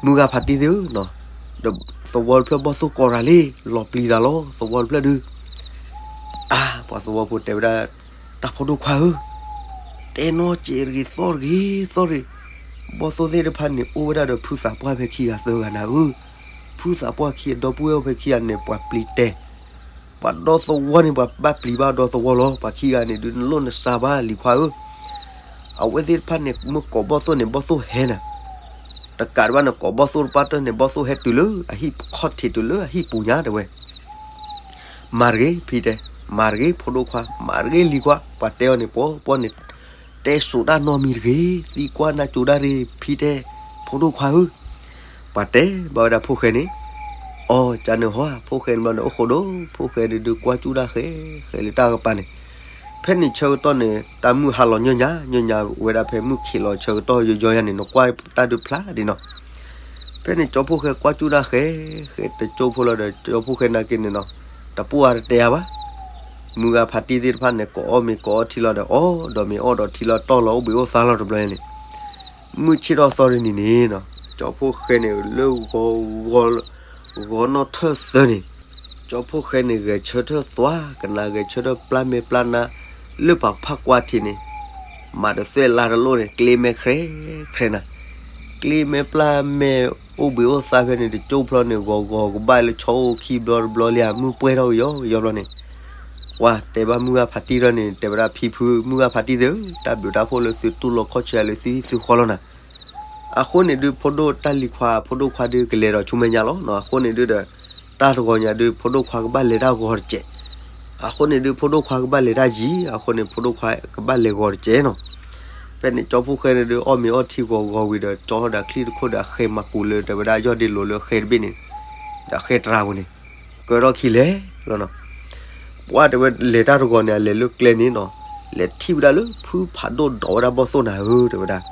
မုၢ်ဂၤဖးတံၢ်သ့ၣ်ဧၢနီၤ, ဒီးသဝီတဖျၢၣ်ဘီၣ်သိၣ်ကိးရၤလံ လီၤပျံၤတၢ်လီၤ သဝီတဖျၢၣ်ဒုး. အါ ပှၤသဝီဖိတဲဝဲဒၣ် တၢ်ဖိဒိၣ်ခွါဧၢ, တဲနီၢ်က့ၤတဂ့ၤ သီၣ်တဂ့ၤ သီၣ်တဂ့ၤ, ဘီၣ်သိၣ်သ့ၣ်တဖၣ်န့ၣ် အိၣ်ဝဲဒၣ်ဒီးဖုသးပှၢ်ဖဲခံဂၤသၢဂၤနၤဧၢ, ဖုသးပှၢ်ခံဂၤဒီပုၢ်ဝဲၢ်အိၣ်ဖဲခံဂၤန့ၣ် ပှၤပျံၤတဲာ် ပှၤဒီသဝီန့ၣ် ပှၤဘၣ်ပျံၤဘၣ်ဒီသဝီလီၤ. ပှၤခံဂၤန့ၣ်ဒုး နလိၣ်နစါဘၣ်လံၤခွါဧၢ, အဝဲသ့ၣ်တဖၣ်န့ၣ် မ့ၢ်ကိးဘီၣ်သိၣ်န့ၣ် ဘီၣ်သိၣ်ဟဲနၤ, တကးဒံးဘၣ်န့ၣ် ကိးဘီၣ်သိၣ်တပၢ်တၢၢ်န့ၣ် ဘီၣ်သိၣ်ဟဲတုၤလၢအဟံၣ်ခီၣ်ထံးတုၤလၢအဟံၣ်ပူၤညါတဲဝဲ မၤတဂ့ၤ ဖံတဲ, မၤတဂ့ၤ ဖိဒိၣ်ခွါ, မၤတဂ့ၤ လံၤခွါ, ပှၤတဲအီၤန့ၣ် ပှၤပှၤန့ၣ် တဲစိာ်တၢ်နီတမံၤတဂ့ၤ, သံကွၢ်နၢ်ကၠိတၢ်တဂ့ၤ ဖံတဲ, ဖိဒိၣ်ခွါဧၢ, ပှၤတဲဘၣ်ဝဲဒၣ်ဖိၣ်ဃဲန့ၣ်, အီ ကန့ၣ်ဟီ ဖိၣ်ဃဲန့ၣ်ဘျီန့ၣ် အိၣ်ဃိဒိၣ်, ဖိၣ်ဃဲန့ၣ်ဒုးကွၢ်ကၠူၣ်တၢ်ဃဲ, ဃဲလၢတၢ်ကပၤန့ၣ်, ဖဲန့ၣ်ဆၢကတီၢ်န့ၣ် တၢ်မုၢ်ဟါလီၤညၣ်ညါ, ညၣ်ညါဝဲဒၣ်ဖဲမုၢ်ခံးလီၤဆၢကတီၢ်ယီၤယီၤယါန့ၣ် နကွၢ်တၢ်ဒုးဖျါဒ်နီၤ ဖဲန့ၣ်ကၠီဖှိၣ်ဃဲကွၢ်ကၠူၣ်တၢ်ဃဲ, ဃဲတကၠိဖိလီၤဒီး ကၠီဖှိၣ်ဃဲနာ်က့န့ၣ်နီၤ, တပှၢ်တတဲအါဘၣ်, မုၢ်ဂၤဖးတံၢ်သ့ၣ်တဖၣ်န့ၣ် ကိးအီၣ်မ့ၤကိးအီထံလီၤဒီး အီၣ်ဒီးမ့ၤအီၣ်ဒီးထံလီၤ တီၢ်လီၤအိၣ်ဘှံးအိၣ်သါလီၤတဘျီန့ၣ်, မုၢ်ဆ့ၣ်ထီၣ်သီတနံၤန့ၣ်နီၤ, ကၠီဖှိၣ်ဃဲန့ၣ်လၢ ဂီၤနီၣ်ထၢၣ်သၢန့ၣ်, ကၠီဖှိၣ်ဃဲန့ၣ် ဂဲၤဆၢထၢၣ်သွါ ကနၣ်ဂဲၤဆၢထၢၣ်ပျၢ်မဲာ်ပျၢ်နါ, လၢပှၤဖးကွၢ်ထံးန့ၣ်, မၤတသွဲၣ်လါတလိၣ်န့ၣ် ကျ့မဲာ်ခြဲးခြဲးနၤ, ကျ့မဲာ်ပျၢ်မဲာ်အိၣ်ဘှံးအိၣ်သါဖဲန့ၣ် တကၠိဖျီန့ၣ် ဂီၤဂီၤကဘၣ်လၢဆီအိၣ်ခံဘျီတဘျီလံဧါ, မုၢ်ပှဲၢ်ထီၣ်ကယီကယီဘျီန့ၣ်, ပှၤတဲဘၣ်မုၢ်ဂၤဖးတံၢ်ထီၣ်န့ၣ် တဲဝဲဒၣ်ဖံဖု မုၢ်ဂၤဖးတံၢ်သ့ၣ်ဧၢ, တၢ်ဘျုးတၢ်ဖှိၣ်လၢသုတူၢ်လိာ်ခီၣ်ဆၢလၢသုဟံၣ်သုဃီလီၤနၤ အဃိန့ၣ်ဒုး ဖိဒိၣ်တၢ်လံၤခွါ ဖိဒိၣ်ခွါဒုးကလဲၤဒီးဆူမဲာ်ညါလီၤ. အဃိန့ၣ်ဒုးဒီး တၢ်တဂီၤညါဒုး ဖိဒိၣ်ခွါကဘၣ်လဲၤတၢ်ဂီၤတစဲး, အဃိန့ၣ်ဒုး ဖိဒိၣ်ခွါကဘၣ်လဲၤတၢ်ယံၤ, အဃိန့ၣ် ဖိဒိၣ်ခွါကဘၣ်လဲၤဂီၤတစဲးနီၤ. ဖဲန့ၣ်ကၠီဖှိၣ်ဃဲန့ၣ်ဒုး အီၣ်မ့ၤအီထံဂီၤဂီၤဝံၤဒီး ကၠီထီၣ်ဒီးချံတခိၣ်ဒီး အဃဲမၤကူၤလၢ တဲဝဲဒၣ်ယီၢ်ဒ့လိၤလၢဃဲတဘ့ၣ်န့ၣ်, ဒီးဃဲတရါပူၤန့ၣ်, ကၢထီၣ်ခံလဲၤလီၤနီၤ. ပှၢ်တဲဝဲလဲၤတၢ်တဂီၤန့ၣ် အလဲၤလၢကျဲန့ၣ်နီၤ, လဲၤထံၣ်ဝဲဒၣ်လၢဖုဖးဒိၣ်ဒိးဝဲဒၣ်ဘီၣ်သိၣ်နၤဧၢ တဲဝဲဒၣ်.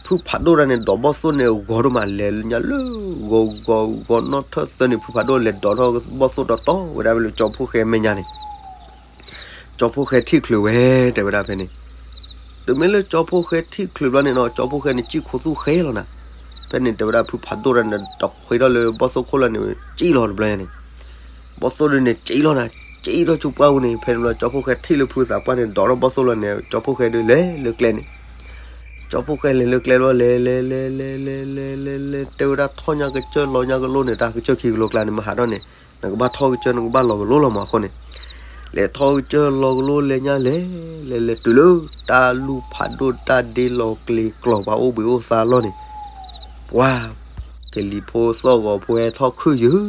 ဖုဖးဒိၣ်တၢ်န့ၣ် ဒိးဘီၣ်သိၣ်န့ၣ် ဂီၤဒိၣ်မး လဲၤညါလၢ ဂီၤဂီၤဂီၤနီၣ်ထၢၣ်သၢန့ၣ် ဖုဖးဒိၣ်လဲၤဒိးထီၣ်ဘီၣ်သိၣ်တီတီဝဲဒၣ်ဖဲလၢကၠီဖှိၣ်ဃဲမဲာ်ညါန့ၣ်, ကၠီဖှိၣ်ဃဲထံၣ်ချုးဝဲ တဲဝဲဒၣ်ဖဲန့ၣ်. တုၤမ့ၢ်လၢကၠီဖှိၣ်ဃဲထံၣ်ချုးဘျီန့ၣ်နီၤ ကၠီဖှိၣ်ဃဲန့ၣ် စံၣ်ခိၣ်သူၣ်ဃဲလီၤနၤ. ဖဲန့ၣ်တဲဝဲဒၣ်ဖုဖးဒိၣ်တၢ်န့ၣ် တခွဲထီၣ်လၢဘီၣ်သိၣ်ခိၣ်လီၤန့ၣ် စံၣ်လီၤတဘျီန့ၣ် ဘီၣ်သိၣ်ဒုးန့ၣ် စံၣ်လီၤနၤ, စံၣ်ထီၣ်ဆူပှၢ်ပူၤန့ၣ်, ဖဲန့ၣ်ဘျီ ကၠီဖှိၣ်ဃဲထံၣ်လၢဖုသးပှၢ်န့ၣ် ဒိးထီၣ်ဘီၣ်သိၣ်လီၤန့ၣ် ကၠီဖှိၣ်ဃဲဒုးလဲၤလၢကျဲန့ၣ်, ကၠီဖှိၣ်ဃဲလဲၤလၢကျဲလီၤ လဲၤလဲၤလဲၤလဲၤလဲၤလဲၤလဲၤလဲၤ တဲဝဲဒၣ်ထီၣ်ညါကစၢၢ်လီၤညါကလိန့ၣ် တၢ်ကစၢၢ်ခံကလိကျါန့ၣ် မ့ၢ်ဟးထီၣ်န့ၣ် နကဘၣ်ထီၣ်ကစၢၢ် နကဘၣ်လီၤကလိလီၤမးအဃိန့ၣ်, လဲၤထီၣ်ကစၢၢ်လီၤကလိလဲၤညါလဲၤ, လဲၤလဲၤတုၤလၢ တၢ်လူၢ်ဖးဒိၣ်တၢ်ဒ့လီၤကျဲၤကျီၤ ပှၤအိၣ်ဘှံးအိၣ်သါလီၤန့ၣ်, ပှၤ ကလံၤဖိသီၣ်ဂီၤဖိဟဲထီၣ်ခုၣ်ယုၢ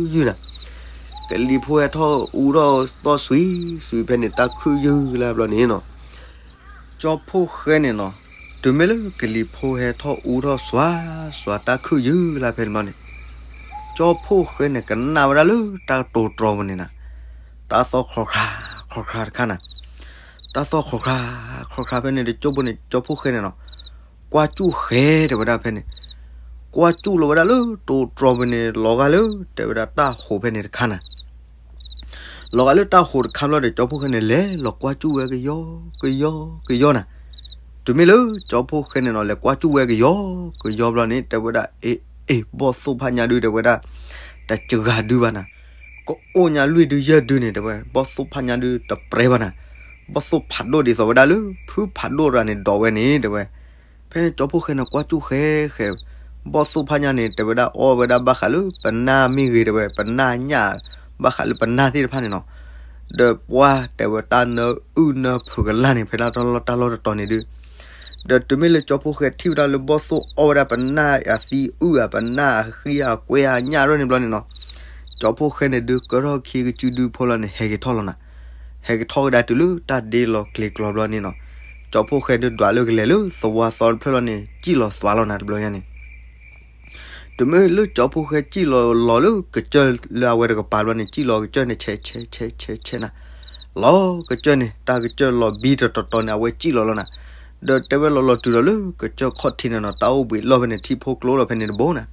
်ယုၢ်နၤ, ကလံၤဖိဟဲထီၣ်အူထီၣ်သီၣ်စွံစွံဖဲန့ၣ် တၢ်ခုၣ်ယုၢ်လၢဘျီန့ၣ်နီၤ, ကၠီဖှိၣ်ဃဲန့ၣ်နီၤ, တုၤမ့ၢ်လၢကလံၤဖိဟဲထီၣ်အူထီၣ်စွါစွါတၢ်ခုၣ်ယုၢ်လၢဖဲန့ၣ်ဘျီန့ၣ်, ကၠီဖှိၣ်ဃဲန့ၣ် ကနၣ်ဝဲဒၣ်လၢတၢ်ကတိၤတြီပူၤန့ၣ်နၤ, တၢ်သီၣ်ခီၣ်ခါ ခီၣ်ခါတခါနၤ, တၢ်သီၣ်ခီၣ်ခါ ခီၣ်ခါဖဲန့ၣ် တကၠိဖိန့ၣ် ကၠီဖိၣ်ဃဲန့ၣ်နီၤ, ကွၢ်ကၠူၣ်ဃဲ တဲဝဲဒၣ်ဖဲန့ၣ်, ကွၢ်ကၠူၣ်လီၤဝဲဒၣ်လၢ တိၤတြီၤပူၤန့ၣ် လီၤဂာ်လၢ တဲဝဲဒၣ်တၢ်ဟိးဖဲန့ၣ်တခါနၤ လီၤဂာ်လၢတၢ်ဟိးတခါဘျီဒီး ကၠီဖိၣ်ဃဲန့ၣ် လဲၤလီၤကွၢ်ကၠူၣ်ဝဲကယီ ကယီ ကယီနၤ, တုၤမ့ၢ်လၢကၠီဖိၣ်ဃဲန့ၣ်နီၤ လဲၤကွၢ်ကၠူၣ်ဝဲကယီ ကယီဘျီန့ၣ် တဲဝဲဒၣ် အ့ အ့ ဘီၣ်သိၣ်ဖးညါဒု တဲဝဲဒၣ် တစှၤဒုဘၣ်နၤ, ကအိၣ်ညါလွံၢ်ဒုယဲၢ်ဒုန့ၣ် တဲဝဲ ဘီၣ်သိၣ်ဖးညါဒုတပြဲဘၣ်နၤ, ဘီၣ်သိၣ်ဖးဒိၣ်ဒ်သိးဝဲဒၣ်လၢ ဖုဖးဒိၣ်တဂၤန့ၣ် ဒိးဝဲန့ၣ် တဲဝဲ ဖဲန့ၣ်ကၠီဖိၣ်ဃဲန့ၣ် ကွၢ်ကၠူၣ်ဃဲ ဃဲ, ဘီၣ်သိၣ်ဖးညါန့ၣ် တဲဝဲဒၣ်အီၣ်ဝဲဒၣ်ဘၣ်ဃးလၢပနၢ်မ့ၢ်ဂ့ၤ တဲဝဲ ပနၢ်ညၣ် ဘၣ်ဃးလၢပနၢ်သ့ၣ်တဖၣ်န့ၣ်နီၤ, ဒီးပှၤတဲဝဲတၢ်နၢအုၣ်နၢဖုးကလၢ်န့ၣ် ဖဲလၢတၢ်လီၢ်တတီၤန့ၣ်ဒု ဒီးတုၤမ့ၢ်လၢကၠီဖိၣ်ဃဲထံၣ်ဝဲဒၣ်လၢဘီၣ်သိၣ်အီၣ်ဝဲဒၣ်ပနၢ်အသံအုၣ်ဧါ ပနၢ်အဃံအကွဲအညၣ်ရၢၢ်န့ၣ်ဘျီန့ၣ်နီၤ, ကၠီဖိၣ်ဃဲန့ၣ်ဒု ကထီၣ်ခံကစုဒုဖိလီၤန့ၣ် ဟဲက့ၤထီၣ်လီၤနၤ, ဟဲက့ၤထီၣ်ကဒါတုၤလၢတၢ်ဒ့လီၤကျဲၤကျီဘျီန့ၣ်နီၤ, ကၠီဖိၣ်ဃဲဒု ဒွးလၢကလဲၤလၢသဝီသီတဖျၢၣ်လီၤန့ၣ် စံၣ်လီၤသွါလီၤနၤတဘျီညါန့ၣ် တုၤမ့ၢ်လၢကၠီဖိၣ်ဃဲစံၣ်လီၤလီၤလၢကစၢၢ်လၢအဝဲတကပၤဘျီန့ၣ် စံၣ်လီၤကစၢၢ်န့ၣ် ဆဲးဆဲးဆဲးဆဲးဆဲးနၤ, လီၤကစၢၢ်န့ၣ် တၢ်ကစၢၢ်လီၤဘံတတီၤတီၤန့ၣ် အဝဲစံၣ်လီၤလီၤနၤ, ဒီးတဲဝဲလီၤလီၤတုၤဒီးလၢကစၢၢ်ခီၣ်ထံးန့ၣ်နီၤ တၢ်အိၣ်ဘှံးလီၢ်ဖဲန့ၣ် ထံဖိကျိဒီးဖဲန့ၣ်တဘိနၤ,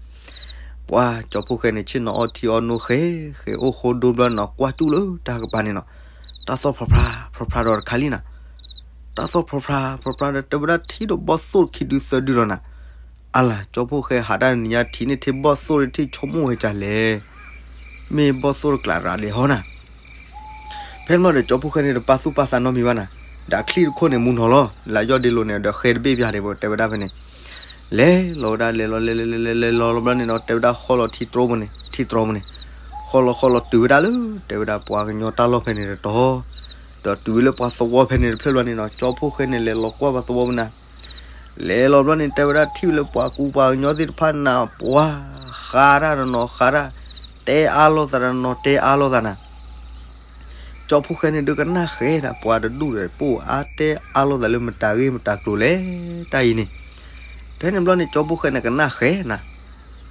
ပှၤကၠီဖိၣ်ဃဲန့ၣ် ဆ့ၣ်နီၤအီထံအီနိဃဲ ဃဲအိၣ်ဃိဒိဘျီန့ၣ်နီၤ ကွၢ်ကၠူၣ်လၢတၢ်ကပၤန့ၣ်နီၤ, တၢ်သီၣ်ဖျီဖျါ ဖျီဖျါဒီးတခါလံနၤ တၢ်သီၣ်ဖျီဖျါ ဖျီဖျါဒီး တဲဝဲဒၣ်ထံၣ်ဒီးဘီၣ်သိၣ်ခံဒုသၢဒုလီၤနၤ, အလၤ ကၠီဖိၣ်ဃဲဟးတၢ်နံၤညါ ထံၣ်န့ၢ်ထံဘီၣ်သိၣ် ထံၣ်ဆိကမိၣ်ဝဲဒ်လဲၣ်, မ့ၢ်ဘီၣ်သိၣ်တကျးရၤဒဲးဟီနၤ, ဖဲန့ၣ်ဘျီဒီး ကၠီဖိၣ်ဃဲန့ၣ် တပာ်သူၣ်ပာ်သးနီတမံၤဘၣ်နၤ, ဒီးအချံၣ်တခိၣ်န့ၣ် မူနီၤလီၤ လၢယီၢ်ဒ့လိၤန့ၣ် ဒီးဃဲတဘ့ၣ်ပၠးဒဲး တဲဝဲဒၣ်ဖဲန့ၣ်, လဲၤလီၤဝဲဒၣ် လဲၤလီၤ လဲၤလဲၤလဲၤလဲၤလီၤလီၤဘျီန့ၣ်နီၤ တဲဝဲဒၣ်ဃီလီၤထံတြိပူၤန့ၣ် ထံတြိပူၤန့ၣ်, ဃီလီၤဃီလီၤတုၤဝဲဒၣ်လၢ တဲဝဲဒၣ်ပှၤကညီတၢ်လီၢ်ဖဲန့ၣ်တတီၤ, ဒီးတုၤဝဲလၢပှၤသဝီဖဲန့ၣ်တဖျၢၣ်ဘျီန့ၣ်နီၤ ကၠီဖိၣ်ဃဲန့ၣ် လဲၤလီၤကွၢ်ပှၤသဝီပူၤနၤ လဲၤလီၤဘျီန့ၣ် တဲဝဲဒၣ်ထံၣ်ဝဲလၢပှၤကူပှၤကညီသ့ၣ်တဖၣ်နၤ ပှၤဃါတၢ်တနီၤဃါတၢ်, တဲအါလိာ်သးတနီၤတဲအါလိာ်သးနၤ, ကၠီဖိၣ်ဃဲန့ၣ်ဒုးကနၣ်ဃဲဒၣ် ပှၤတဒူၣ်ဒီးပိၢ်အါတဲအါလိာ်သးလၢမတၤဂ့ၢ်မတၤကျိၤလဲၣ် တၢ်အံၤန့ၣ်, ဖဲန့ၣ်ဘျီန့ၣ် ကၠီဖိၣ်ဃဲန့ၣ်ကနၣ်ဃဲနၤ,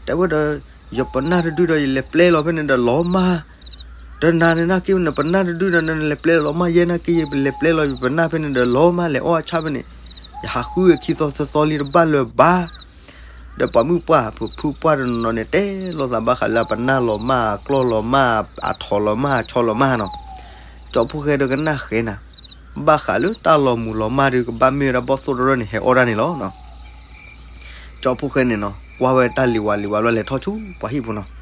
တဲဝဲဒီး ယပနၢ်တဒုဒီးယလဲၤပျဲလီၤဖဲန့ၣ်ဒီးလီၤမၢ် တနၤန့ၣ်နာ်က့န့ၣ် ပနၢ်တဒုဒီးနလဲၤပျဲလီၤမၢ် ယဲနာ်က့ ယလဲၤပျဲလီၤယပနၢ်ဖဲန့ၣ်ဒီးလီၤမၢ် လဲၤအီၣ်အဆၣ်ဖဲန့ၣ်, ယဟးဃုဂဲၤခံသီသၢသီလံတဘၣ်လၢၤဘၣ်, ဒီးပှၤမုၣ်ပှၢ်ဖုဖုပှၢ်တနီၤနီၤန့ၣ် တဲလိာ်သးဘၣ်ဃးလၢအပနၢ်လီၤမၢ် အကျီၢ်လီၤမၢ် အထိးလီၤမၢ် အဆီလီၤမၢ်နီၤ, ကၠီဖိၣ်ဃဲဒီးကနၣ်ဃဲနၤ, ဘၣ်ဃးလၢတၢ်လီၤမုၢ်လီၤမၢ်ဒီး ကဘၣ်မ့ၢ်ဝဲဒၣ်ဘီၣ်သိၣ်တရၢၢ်န့ၣ် ဟဲအီၣ်ဒၣ်န့ၣ်လီၤ. ကၠီဖိၣ်ဃဲန့ၣ်နီၤ ကွၢ်ဝဲတၢ်လံၤဝါလံၤဝါဘျီ လဲၤထီၣ်ဆူပှၤဟံၣ်ပူၤနီၤ,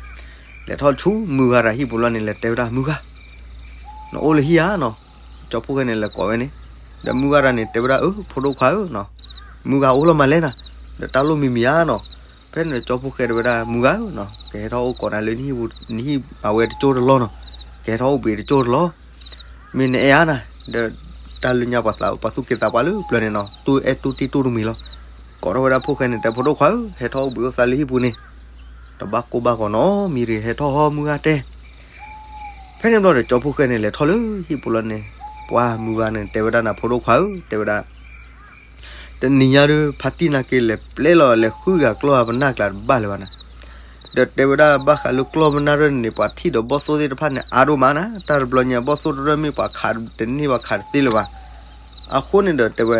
လဲၤထီၣ်ဆူမုၢ်ဂၤတၢ်ဟံၣ်ပူၤလီၤန့ၣ် လဲၤတဲဝဲဒၣ် မုၢ်ဂၤ, နအိၣ်လၢဟံၣ်ဧါနီၤ, ကၠီဖိၣ်ဃဲန့ၣ် လဲၤကိးဝဲန့ၣ်, ဒီးမုၢ်ဂၤတၢ်န့ၣ် တဲဝဲဒၣ် အၢ ဖိဒိၣ်ခွါဧၢနီၤ, မုၢ်ဂၤအိၣ်လီၤမးလဲၣ်နၤ, ဒီးတၢ်လိၣ်မံၤမံၤဧါနီၤ, ဖဲန့ၣ်ဒီး ကၠီဖိၣ်ဃဲတဲဝဲဒၣ် မုၢ်ဂၤဧၢနီၤ, ကဟဲထီၣ်အိၣ်ကိးနၤလၢနဟံၣ်ပူၤ နဟံၣ်အဝဲတကၠိၢ်တလီၢ်နီၤ, ကဟဲထီၣ်အိၣ်ဘှံးတကၠိၢ်တလီၢ် မ့ၢ်နအဲၣ်ဧါနၤ, ဒီးတၢ်လၢညါပှၤသးပှၤသူၣ်က့သးပှၢ်လၢပျၢၤန့ၣ်နီၤ တူၢ်အဲၣ်တူၢ်တံၢ်တူၢ်တမှံၤလီၤ. ကိးထီၣ်ဝဲဒၣ်ဖိၣ်ဃဲန့ၣ် တဲ ဖိဒိၣ်ခွါဧၢ ဟဲထီၣ်အိၣ်ဘှံးအိၣ်သါလၢဟံၣ်ပူၤန့ၣ်, တဘၣ်ကိၢ်ဘၣ်ဂီၤနီတမံၤတဂ့ၤ ဟဲထီၣ်ဟီ မုၢ်ဂၤတဲ. ဖဲန့ၣ်ဘျီဒီး ကၠီဖိၣ်ဃဲန့ၣ် လဲၤထီၣ်လၢဟံၣ်ပူၤလီၤန့ၣ်, ပှၤမုၢ်ဂၤန့ၣ် တဲဝဲဒၣ်နၤ ဖိဒိၣ်ခွါဧၢ တဲဝဲဒၣ် တနံၤညါဒီး ဖါတံၢ်နာ်က့ လဲၤပျဲလီၤ လဲၤဃုဂၤကျီၢ်ပနၢ်ကျါတဘၣ်လၢၤဘၣ်နၤ. ဒီးတဲဝဲဒၣ်ဘၣ်ဃးလၢကျီၢ်ပနၢ်ရၢၢ်န့ၣ် ပှၤထံၣ်ဒီးဘီၣ်သိၣ်သ့ၣ်တဖၣ်န့ၣ် အါဒိၣ်မးနၤ, တၢ်တဘျီညါ ဘီၣ်သိၣ်တရၢၢ်မ့ၢ်ပှၤခးတန့ၢ်ဘၣ်ခးတသ့လၢၤဘၣ်. အဃိန့ၣ်ဒီးတဲဝဲ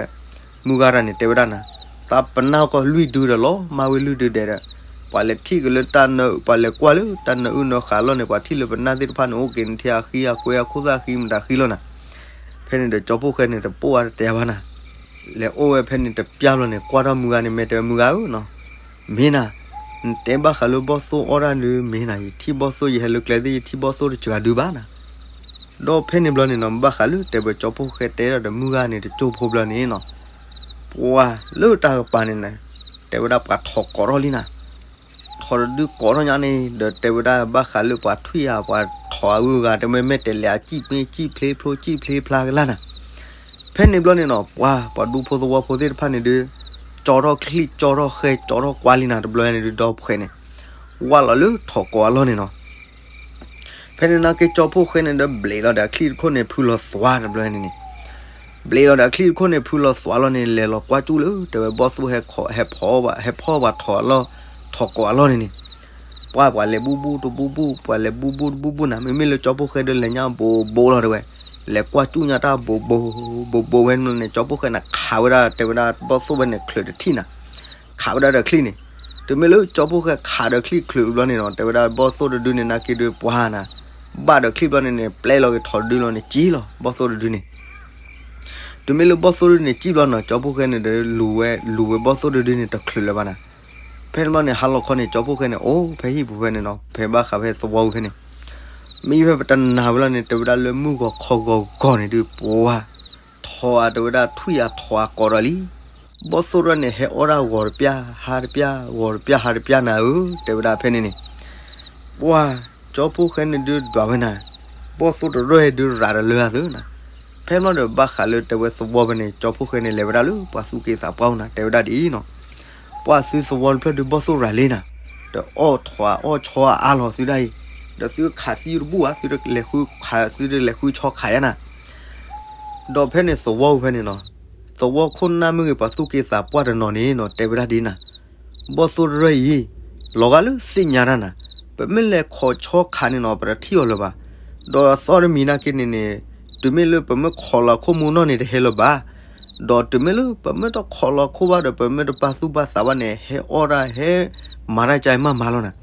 မုၢ်ဂၤတၢ်န့ၣ် တဲဝဲဒၣ်နၤ, သးပနၢ်ကီၢ်လွံၢ်ဒုဒီးလီၤမၢ်ဝဲလွံၢ်ဒုဒဲးဒီး ပှၤလဲၤထံၣ်က့ၤလၢတၢ်နၢ ပှၤလဲၤကွၢ်လၢတၢ်နၢအုၣ်နၢဃးလီၢ်န့ၣ် ပှၤထံၣ်လၢပနၢ်သ့ၣ်တဖၣ်န့ၣ် အိၣ်က့ၤန့ၣ်ထဲအဃံအကွဲအခိၣ်သၣ်ဃံမတၤဃံလီၤနၤ. ဖဲန့ၣ်ဒီးကၠီဖိၣ်ဃဲန့ၣ် တပိၢ်အါတတဲဘၣ်နၤ, လဲၤအိၣ်ဝဲဖဲန့ၣ်တပျၢ်ဘျီန့ၣ် ကွၢ်ထီၣ်မုၢ်ဂၤန့ၣ် မဲာ်တဲဝဲ မုၢ်ဂၤဧၢနီၤ, မ့ၢ်နၤ, နတဲဘၣ်ဃးလၢဘီၣ်သိၣ်အီၣ်တၢ်ဒုး မ့ၢ်နၤ, ယထံၣ်ဘီၣ်သိၣ် ယဟဲလၢကျဲသ့ၣ် ယထံၣ်ဘီၣ်သိၣ်တစှၤဒုးဘၣ်နၤ. ဒီးဖဲန့ၣ်ဘျီန့ၣ်နီၤ ဘၣ်ဃးလၢတဲဝဲကၠီဖိၣ်ဃဲတဲဒီးမုၢ်ဂၤန့ၣ် တကၠိၢ်ဖိဘျီန့ၣ်နီၤ, ပှၤလၢတၢ်ကပၤန့ၣ်နၤ, တဲဝဲဒၣ်ပှၤထိးကိးထီၣ်လံနၤ. ထိးတဒုကိးထီၣ်ညါန့ၣ် ဒီးတဲဝဲဒၣ်ဘၣ်ဃးလၢပှၤထွံၣ်ဧါ ပှၤထိးအဂုၤအဂၤ တဲဝဲမဲာ်တဲးလဲးအစံၣ်ပ့စံၣ်ဖျ့ဖျိစံၣ်ဖျ့ဖျါကလာ်နၤ. ဖဲန့ၣ်ဘျီန့ၣ်နီၤ ပှၤ ပှၤဒူဖိသဝီဖိသ့ၣ်တဖၣ်န့ၣ်ဒုး ကၠီထီၣ်ချံၣ်ကၠီထီၣ်ဃဲကၠီထီၣ်ကွါလံနၤ တဘျီန့ၣ်ဒုး ဒီပုၢ်ဝဲၢ်န့ၣ် ဝၢ်လီၤလၢထိးကိးအလီၢ်န့ၣ်နီၤ. ဖဲန့ၣ်နာ်က့ကၠီဖိၣ်ဃဲန့ၣ်ဒီး ဘျ့းလီၤဒီးအချံၣ်တခိၣ်န့ၣ် ဖုလီၤသွါတဘျီန့ၣ်န့ၣ်, ဘျ့းလီၤဒီးအချံၣ်တခိၣ်န့ၣ် ဖုလီၤသွါလီၤန့ၣ် လဲၤလီၤကွၢ်ကၠူၣ်လၢ တဲဝဲဘီၣ်သိၣ်ဟဲဖီၣ်ပှၤထိးအလီၢ် ထိးကိးအလီၢ်န့ၣ်န့ၣ်, ပှၤပှၤလဲၤဘူၣ်ဘူၣ်တဘူၣ်ဘူၣ် ပှၤလဲၤဘူၣ်ဘူၣ်တဘူၣ်ဘူၣ်နၤ, မ့မ့ၢ်လၢကၠီဖှိၣ်ဃဲဒုးလဲၤညါဘူးဘူးလီၤတဲဝဲ, လဲၤကွၢ်ကူၣ်ညါတၢ်ဘူးဘူးဘူးဘူးဝဲန့ၣ် ကၠီဖှိၣ်ဃဲန့ၣ် ခးဝဲဒၣ်တဲဝဲဒၣ်ဘီၣ်သိၣ်ဝဲန့ၣ် ချုးတထံၣ်နၤ, ခးဝဲဒၣ်ဒီးချံၣ်န့ၣ်, တုၤမ့ၢ်လၢကၠီဖှိၣ်ဃဲခးဒီးချံၣ်ချုးဘျီန့ၣ်နီၤ တဲဝဲဒၣ်ဘီၣ်သိၣ်တဒုန့ၣ် နာ်က့ဒုးပှၤနၤ, ဘၣ်ဒီးချံၣ်ဘျီန့ၣ်န့ၣ် ပျဲလီၤက့ၤထိးတဒုလီၤန့ၣ် ကံလီၤ ဘီၣ်သိၣ်တဒုန့ၣ် တုၤမ့ၢ်လၢဘီၣ်သိၣ်တဒုန့ၣ် ကံဘျီနီၤ ကၠီဖှိၣ်ဃဲန့ၣ်ဒီး လူၤဝဲ လူၤဝဲဘီၣ်သိၣ်တဒုန့ၣ် တချုးလၢၤဘၣ်နၤ, ဖဲန့ၣ်ဘျီန့ၣ် ဟါလီၤခီန့ၣ် ကၠီဖှိၣ်ဃဲန့ၣ် အိၣ်ဖဲဟံၣ်ပူၤဖဲန့ၣ်နီၤ ဖဲဘၣ်ဃးဖဲသဝီပူၤဖဲန့ၣ်, မ့ၢ်ဖဲပတနာ်ဝဲလီၤန့ၣ် တဲဝဲဒၣ်လၢမုၢ်ဂီၤခီဂီၤဂီၤန့ၣ်ဒုး ပှၤ ထိးအါတဲဝဲဒၣ်ထွံၣ်အါထိးအါကိးဒီးလံ, ဘီၣ်သိၣ်တရၢၢ်န့ၣ် ဟဲအီၣ်ဒၣ်ဂီၤတပျၢ် ဟါတပျၢ် ဂီၤတပျၢ် ဟါတပျၢ်နၤဧၢ တဲဝဲဒၣ်ဖဲန့ၣ်န့ၣ် ပှၤ ကၠီဖှိၣ်ဃဲန့ၣ်ဒုးဒွးဝဲနၤ, ဘီၣ်သိၣ်တရၢၢ်ဒုးရၤတလၢအသၢနၤ, ဖဲမ့ၢ်ဒီးဘၣ်ဃးလၢတဲဝဲသဝီဖဲန့ၣ် ကၠီဖှိၣ်ဃဲန့ၣ် လဲၤဝဲဒၣ်လၢပှၤသူၣ်က့သးပှၢ်အိၣ်နၤ တဲဝဲဒၣ်ဒ်အံၤနီၤ, ပှၤသုသဝီတဖျၢၣ်ဒုးဘီၣ်သိၣ်ရၤလံနၤ, ဒီးအီၣ်ထိးအီၣ်ဆီအါလီၤသုဒၣ်အံၤ, ဒီးသုခးသံတဘူၣ်ဧါ သုတလဲၤဃုခး သုတလဲၤဃုဆီခးယါနၤ ဒီးဖဲန့ၣ်သဝီဖဲန့ၣ်နီၤ, သဝီခိၣ်နၢ်မ့ၢ်ဂ့ၤ ပှၤသူၣ်က့သးပှၢ်တနီၤန့ၣ်နီၤ တဲဝဲဒၣ်ဒ်နၤ, ဘီၣ်သိၣ်တရၢၢ်အံၤ လီၤဂာ်လၢသ့ၣ်ညါတၢ်နၤ, ပမ့ၢ်လဲၤခိးဆီခးန့ၣ်နီၤ ပတထံၣ်အီၤလၢၤဘၣ်, ဒီးအသီတမံၤနာ်က့န့ၣ်န့ၣ်, တုၤမ့ၢ်လၢပမ့ၢ်ခိးလီၤခိၣ်မူနီၢ်န့ၣ်တဟဲလၢၤဘၣ်, ဒီးတုၤမ့ၢ်လၢပမ့ၢ်တခိးလီၤခိၣ်ဘၣ်ဒီး ပမ့ၢ်တပာ်သူၣ်ပာ်သးဘၣ်န့ၣ် ဟဲအီၣ်ဒၣ်ဟဲမၤတၢ်ကါမးမၤလီၤနၤ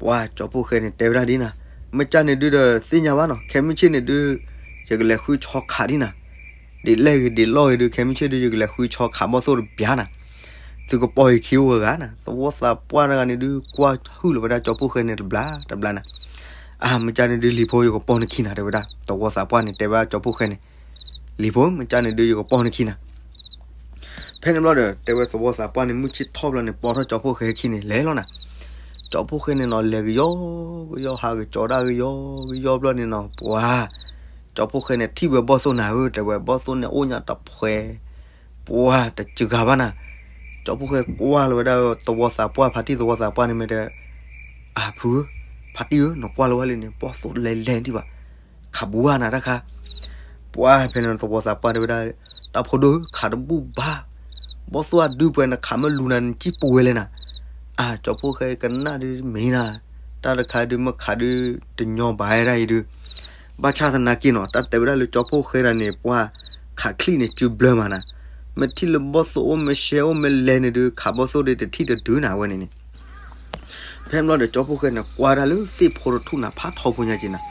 ပှၤကၠီဖှိၣ်ဃဲန့ၣ် တဲဝဲဒၣ်ဒ်နၤ, မ့ၢ်ကၢ်န့ၣ်ဒုးဒီးသ့ၣ်ညါဘၣ်နီၤ ခဲမုၢ်ဆ့ၣ်န့ၣ်ဒုး ယကလဲၤဃုဆီခးဒ်နၤ, ဒ်လဲၣ်ဂ့ၤဒ်လဲၣ်ဂ့ၤဒုး ခဲမုၢ်ဆ့ၣ်ဒုး ယကလဲၤဃုဆီခးဘီၣ်သိၣ်တပျၢ်နၤ, သုကပီၢ်ယခံအိၣ်ဝဲဂၤနၤ, သဝီသးပှၢ်တဂၤန့ၣ်ဒုး ကွၢ်ဟုၣ်လီၤဝဲဒၣ်ကၠီဖှိၣ်ဃဲန့ၣ်တဘျီတဘျီနၤ, အါ မ့ၢ်ကၢ်န့ၣ်ဒုးလံၤဖိ ယကပီၢ်နခံနၤ တဲဝဲဒၣ် သဝီသးပှၢ်န့ၣ် တဲဝဲဒၣ်ကၠီဖှိၣ်ဃဲန့ၣ်, လံၤဖိ မ့ၢ်ကၢ်န့ၣ်ဒုး ယကပီၢ်နခံနၤ ဖဲန့ၣ်ဘျီဒီး တဲဝဲသဝီသးပှၢ်န့ၣ် မုၢ်ဆ့ၣ်ထီၣ်ဘျီန့ၣ် ပိာ်ထီၣ်ကၠီဖှိၣ်ဃဲခံန့ၣ် လဲၤလီၤနၤ, ကၠီဖှိၣ်ဃဲန့ၣ်နီၤ လဲၤကယီကယီ ဟးကကၠီၤဒၣ်ကယီကယီဘျီန့ၣ်နီၤ ပှၤ ကၠီဖှိၣ်ဃဲန့ၣ် ထံၣ်ဝဲဘီၣ်သိၣ်နၤဧၢ တဲဝဲ ဘီၣ်သိၣ်န့ၣ်အိၣ်ညါတဖှဲး, ပှၤတစှၤဂၤဘၣ်နၤ, ကၠီဖှိၣ်ဃဲကွၢ်လီၤဝဲဒၣ်သဝီသးပှၢ် ဖါတံၢ်သဝီသးပှၢ်န့ၣ်မ့ၢ်တဲ, အဖုဧၢ, ဖါတံၢ်ဧၢ နကွၢ်လီၤဝဲလံန့ၣ် ဘီၣ်သိၣ်လဲၤလဲၤဒံးဘၣ်, ခးဘူးဧါနၤတၢ်ခါ, ပှၤဖဲန့ၣ်သဝီသးပှၢ်တဲဝဲဒၣ်, တၢ်ဖိဒိၣ်ဧၢ ခးတဘူၣ်ဘၣ်, ဘီၣ်သိၣ်အဒုပှဲၤနခးမ့ၢ်လူၤနၤနစံၣ်ပူၤဝဲလဲၣ်နၤ, အါ ကၠီဖှိၣ်ဃဲကနၣ်ဒုးမ့ၢ်နၤ, တၢ်တခါဒုးမ့ၢ်ခးဒုး တညီဘၣ်ဝဲဒၣ်အံၤဒုး ဘၣ်ဆၣ်သနာ်က့နီၤ တၢ်တဲဝဲဒၣ်လၢကၠီဖှိၣ်ဃဲဒၣ်န့ၣ် ပှၤခးချံၣ်န့ၣ် စုဘျၢမးနၤ, မ့ၢ်ထံၣ်လၢဘီၣ်သိၣ်အိၣ်မ့ၢ်ရှဲအိၣ်မ့ၢ်လဲၤန့ၣ်ဒုး ခးဘီၣ်သိၣ်ဒုးတထံၣ်တဒုနၤဝဲန့ၣ်န့ၣ် ဖဲန့ၣ်ဘျီဒီးကၠီဖှိၣ်ဃဲန့ၣ် ကွၢ်တၢ်လၢသ့ၣ်ဖိတထူၣ်နၤ ဖးထီဖိညါက့ၤနၤ,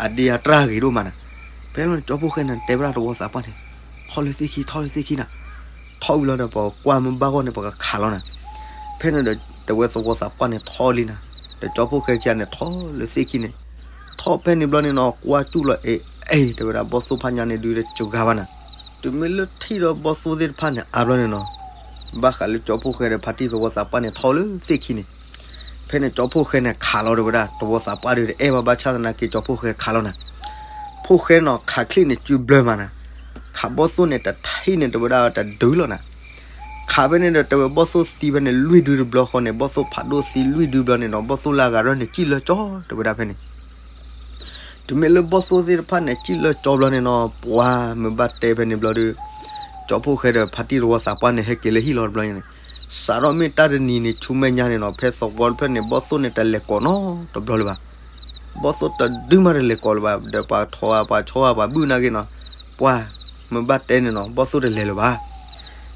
အဒ့အတြၢ်ဂ့ၤဒိၣ်မးနၤ, ဖဲန့ၣ်ဘျီန့ၣ် ကၠီဖှိၣ်ဃဲန့ၣ် တဲဝဲဒၣ်သဝီသးပှၢ်န့ၣ်, ထီၣ်လၢသ့ၣ်ခံ ထီၣ်လၢသ့ၣ်ခံနၤ, ထီၣ်ဝံၤလီၤဒီး ပကွၢ်မ့ၢ်ဘၣ်ဂီၢ်န့ၣ် ပကခးလီၤနၤ, ဖဲန့ၣ်ဒီး တဲဝဲသဝီသးပှၢ်န့ၣ် ထီၣ်လံနၤ, ဒီးကၠီဖှိၣ်ဃဲခံဂၤန့ၣ် ထီၣ်လၢသ့ၣ်ခံန့ၣ်, ထီၣ်ဖဲန့ၣ်ဘျီန့ၣ်နီၤ ကွၢ်ကူၣ်လီၤ အ့ အ့ တဲဝဲဒၣ်ဘီၣ်သိၣ်ဖးညါန့ၣ်ဒုးတစှၤဂၤဘၣ်နၤ, တုၤမ့ၢ်လၢထံၣ်ဒီးဘီၣ်သိၣ်သ့ၣ်တဖၣ်န့ၣ် အါဘျီန့ၣ်နီၤ, ဘၣ်ဃးလၢကၠီဖှိၣ်ဃဲဒီးဖါတံၢ်သဝီသးပှၢ်န့ၣ် ထီၣ်လၢသ့ၣ်ခံန့ၣ်, ဖဲန့ၣ်ကၠီဖှိၣ်ဃဲန့ၣ် ခးလီၤတဲဝဲဒၣ် သဝီသးပှၢ်ဒုးတအဲၣ်ဘၣ် ဘၣ်ဆၣ်သနာ်က့ ကၠီဖှိၣ်ဃဲခးလီၤနၤ, ဖှိၣ်ဃဲနီၤ ခးချံၣ်န့ၣ် စုဘျၢမးနၤ, ခးဘီၣ်သိၣ်န့ၣ် တထံၣ်န့ၣ် တဲဝဲဒၣ်တဒုလီၤနၤ, ခးဖဲန့ၣ်ဒီး တဲဝဲဘီၣ်သိၣ်သံဖဲန့ၣ် လွံၢ်ဒုတဘျီဃီန့ၣ် ဘီၣ်သိၣ်ဖးဒိၣ်သံလွံၢ်ဒုဘျီန့ၣ်နီၤ ဘီၣ်သိၣ်လၢအဂၤဒီးန့ၣ် စံၣ်လၢကၠီ တဲဝဲဒၣ်ဖဲန့ၣ် တုၤမ့ၢ်လၢဘီၣ်သိၣ်သ့ၣ်တဖၣ်န့ၣ် စံၣ်လၢကၠီဘျီန့ၣ်နီၤ ပှၤမ့ၢ်ဘၣ်တဲဖဲန့ၣ်ဘျီဒီး ကၠီဖှိၣ်ဃဲဒီးဖါတံၢ်သဝီသးပှၢ်န့ၣ် ဟဲက့ၤလၢဟံၣ်လီၤတဘျီန့ၣ်, စးထီၣ်မ့ၢ်တၢ်တနံၤန့ၣ် ဆူမဲာ်ညါန့ၣ်နီၤ ဖဲသဝီတဖျၢၣ်န့ၣ် ဘီၣ်သိၣ်န့ၣ် တလဲၤကိးနီတဘျီလၢၤဘၣ်. ဘီၣ်သိၣ်တဒုမးတလဲၤကိးလၢၤဘၣ် ဒီးပှၤထိးပှၤဆီပှၤဘုၣ်နာ်က့နီၤ, ပှၤမ့ၢ်ဘၣ်တဲန့ၣ်နီၤ ဘီၣ်သိၣ်တလဲၤလၢၤဘၣ်.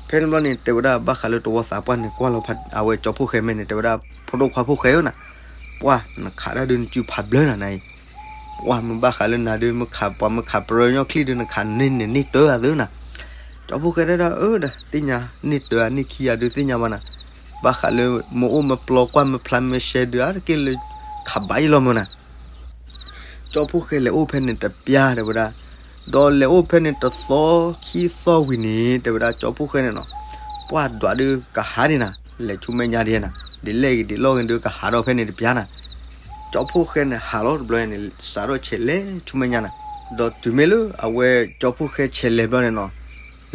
ဖဲန့ၣ်ဘျီန့ၣ် တဲဝဲဒၣ်ဘၣ်ဃးလၢသဝီသးပှၢ်န့ၣ် ကွၢ်လီၤအဝဲကၠီဖှိၣ်ဃဲမဲာ်န့ၣ် တဲဝဲဒၣ် ဖိဒိၣ်ခွါဖှိၣ်ဃဲဧၢနၤ ပှၤနခးတၢ်ဒုးနစုဖးဘျၢနၤနၤအံၤ, ပှၤမ့ၢ်ဘၣ်ဃးလၢနၤဒုး မ့ၢ်ခးပှၤမ့ၢ်ခးပရၢညီချံၣ်ဒုး နခးန့ၢ်န့ၢ်တၢ်အသၢနၤ. ကၠီဖှိၣ်ဃဲတဲဒၣ် အၢ ဒီးသ့ၣ်ညါ န့ၢ်တၢ်အန့ၢ်ခံဂၤဒုးသ့ၣ်ညါဘၣ်နၤ, ဘၣ်ဃးလၢမ့ၢ်အိၣ်မ့ၢ်ပျီကွၢ်မ့ၢ်ဖျါမ့ၢ်ရှဲဒုး အါတက့ၢ်လၢခးဘၣ်ယံလီၤမၢ်နၤ. ကၠီဖှိၣ်ဃဲလဲၤအိၣ်ဖဲန့ၣ်တပျၢ်တဲဝဲဒၣ်, ဒီးလဲၤအိၣ်ဖဲန့ၣ်တသီခံသီဝံၤန့ၣ် တဲဝဲဒၣ်ကၠီဖှိၣ်ဃဲန့ၣ်နီၤ, ပှၤဒွးဒုးကဟးဒံးနၤ, လဲၤဆူမဲာ်ညါဒံးနၤ, ဒ်လဲၣ်ဂ့ၤဒ်လဲၣ်ဂ့ၤဒုးကဟးထီၣ်ဖဲန့ၣ်တပျၢ်နၤ. ကၠီဖှိၣ်ဃဲန့ၣ်ဟးလီၤတဘျီန့ၣ် စးထီၣ်ဆဲးလဲၤဆူမဲာ်ညါနၤ, ဒီးတုၤမ့ၢ်လၢအဝဲကၠီဖှိၣ်ဃဲဆဲးလဲၤဘျီန့ၣ်နီၤ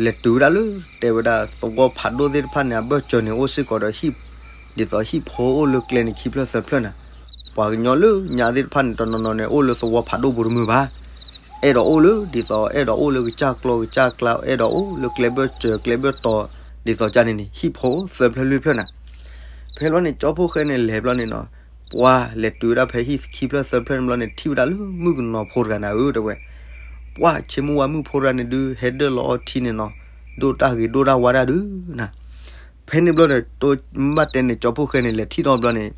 လဲၤတုၤဝဲဒၣ်လၢ တဲဝဲဒၣ်သဝီဖးဒိၣ်သ့ၣ်တဖၣ်န့ၣ် အဘၢၣ်စၢၤန့ၣ် အိၣ်စ့ၢ်ကီးဒီးဟံၣ်, ဒ်သိးဟံၣ်ဖိအိၣ်လၢကျဲန့ၣ်ခံဖျၢၣ်သၢဖျၢၣ်နၤ. ပှၤကညီလၢညါသ့ၣ်တဖၣ်န့ၣ် တနီၤနီၤန့ၣ် အိၣ်လၢသဝီဖးဒိၣ်ပူၤတမုာ်ဘၣ်. အဲၣ်ဒိးအိၣ်လၢ ဒ်သိးအဲၣ်ဒိးအိၣ်လၢကစၢ်ကျီကစၢ်ကျါ အဲၣ်ဒိးအိၣ်လၢကျဲဘၢၣ်စၢၤကျဲဘၢၣ်တီၤ ဒ်သိးကန့ၣ်န့ၣ် ဟံၣ်ဖိသၢဖျၢၣ်လွံၢ်ဖျၢၣ်နၤ. ဖဲလီၤန့ၣ် ကၠီဖှိၣ်ဃဲန့ၣ်လဲၤဘျီန့ၣ်နီၤ, ပှၤလဲၤတုၤဝဲဒၣ်ဖဲဟံၣ်ခံဖျၢၣ်သၢဖျၢၣ်န့ၣ်ဘျီန့ၣ် ထံၣ်ဝဲဒၣ်လၢမုၣ်ကနီၤဖိတဂၤနၤဧၢ တဲဝဲ. ပှၤဆ့မုၢ်ဝါမုၣ်ဖိတဂၤန့ၣ်ဒုး ဟဲဒၢၣ်လီၤအီထံန့ၣ်နီၤ, ဒိၣ်တၢ်ဂ့ၤဒိၣ်တၢ်ဝါတၢ်ဒုးနၤ. ဖဲန့ၣ်ဘျီဒီး တိမ့ၢ်ဘၣ်တဲန့ၣ် ကၠီဖှိၣ်ဃဲန့ၣ် လဲၤထံၣ်ထီၣ်ဘျီန့ၣ်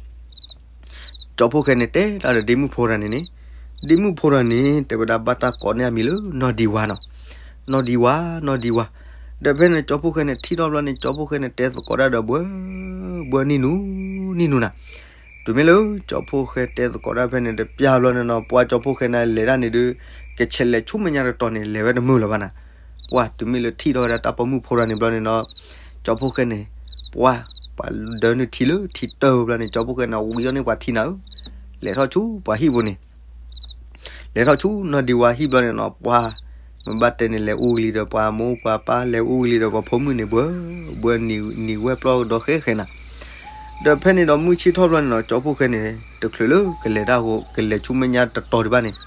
ကၠီဖှိၣ်ဃဲန့ၣ် တဲတၢ်ဒီးဒ့မုၣ်ဖိတဂၤန့ၣ်န့ၣ်, ဒ့မုၣ်ဖိတဂၤန့ၣ် တဲဝဲဒၣ်ဘၣ်တၢ်ကိးန့ၢ်အမံၤလၢနီၢ်ဒံဝါနီၤ, နီၢ်ဒံဝါ, နီၢ်ဒံဝါ. ဒီးဖဲန့ၣ် ကၠီဖှိၣ်ဃဲန့ၣ် ထံၣ်ထီၣ်ဘျီန့ၣ် ကၠီဖှိၣ်ဃဲန့ၣ် တဲသကိးတၢ်ဒီးဘှၢ, ဘှၢနံၣ်နူ, နံၣ်နူနၤ. တုၤမ့ၢ်လၢကၠီဖှိၣ်ဃဲတဲသကိးတၢ်ဖဲန့ၣ် တပျၢ်ဘျီန့ၣ်နီၤ, ပှၤကၠီဖှိၣ်ဃဲန့ၣ် လဲၤဒၣ်န့ၣ်ဒုး ကဆဲးလဲၤဆူမဲာ်ညါတတီၤန့ၣ် လဲၤဝဲတမုာ်လၢၤဘၣ်နၤ. ပှၤတုၤမ့ၢ်လၢထံၣ်ထီၣ်ဝဲဒၣ်တၢ်ပိာ်မုၣ်ဖိတဂၤန့ၣ်ဘျီန့ၣ်နီၤ, ကၠီဖှိၣ်ဃဲန့ၣ် ပှၤ, ပှၤဒၢနုာ်ထံလၢထံတၢၢ်ဘျီန့ၣ် ကၠီဖှိၣ်ဃဲန့ၣ် ဝံၤထီၣ်န့ၢ်ပှၤထံနၤဧၢ, လဲၤထီၣ်ဆူပှၤဟံၣ်ပူၤန့ၣ် လဲၤထီၣ်ဆူနီၢ်ဒံဝါဟံၣ်ဘျီန့ၣ်နီၤ, ပှၤ, မ့ၢ်ဘၣ်တဲန့ၣ် လဲၤအူကလံၤဒီးပှၤမိၢ်ပှၤပၢ် လဲၤအူကလံၤဒီးပှၤဖိမုၣ်န့ၣ် ဘှၢ, ဘှၢနံၤ, နံၤဝဲပျီကဒီးဃဲဃဲနၤ. ဒီးဖဲန့ၣ်ဒီးမုၢ်ဆ့ၣ်ထီၣ်ဘျီန့ၣ်နီၤ, ကၠီဖှိၣ်ဃဲန့ၣ် တချုးလၢကလဲၤတၢ်ဂီၤ ကလဲၤဆူမဲာ်ညါတတီၤဒံးဘၣ်န့ၣ်,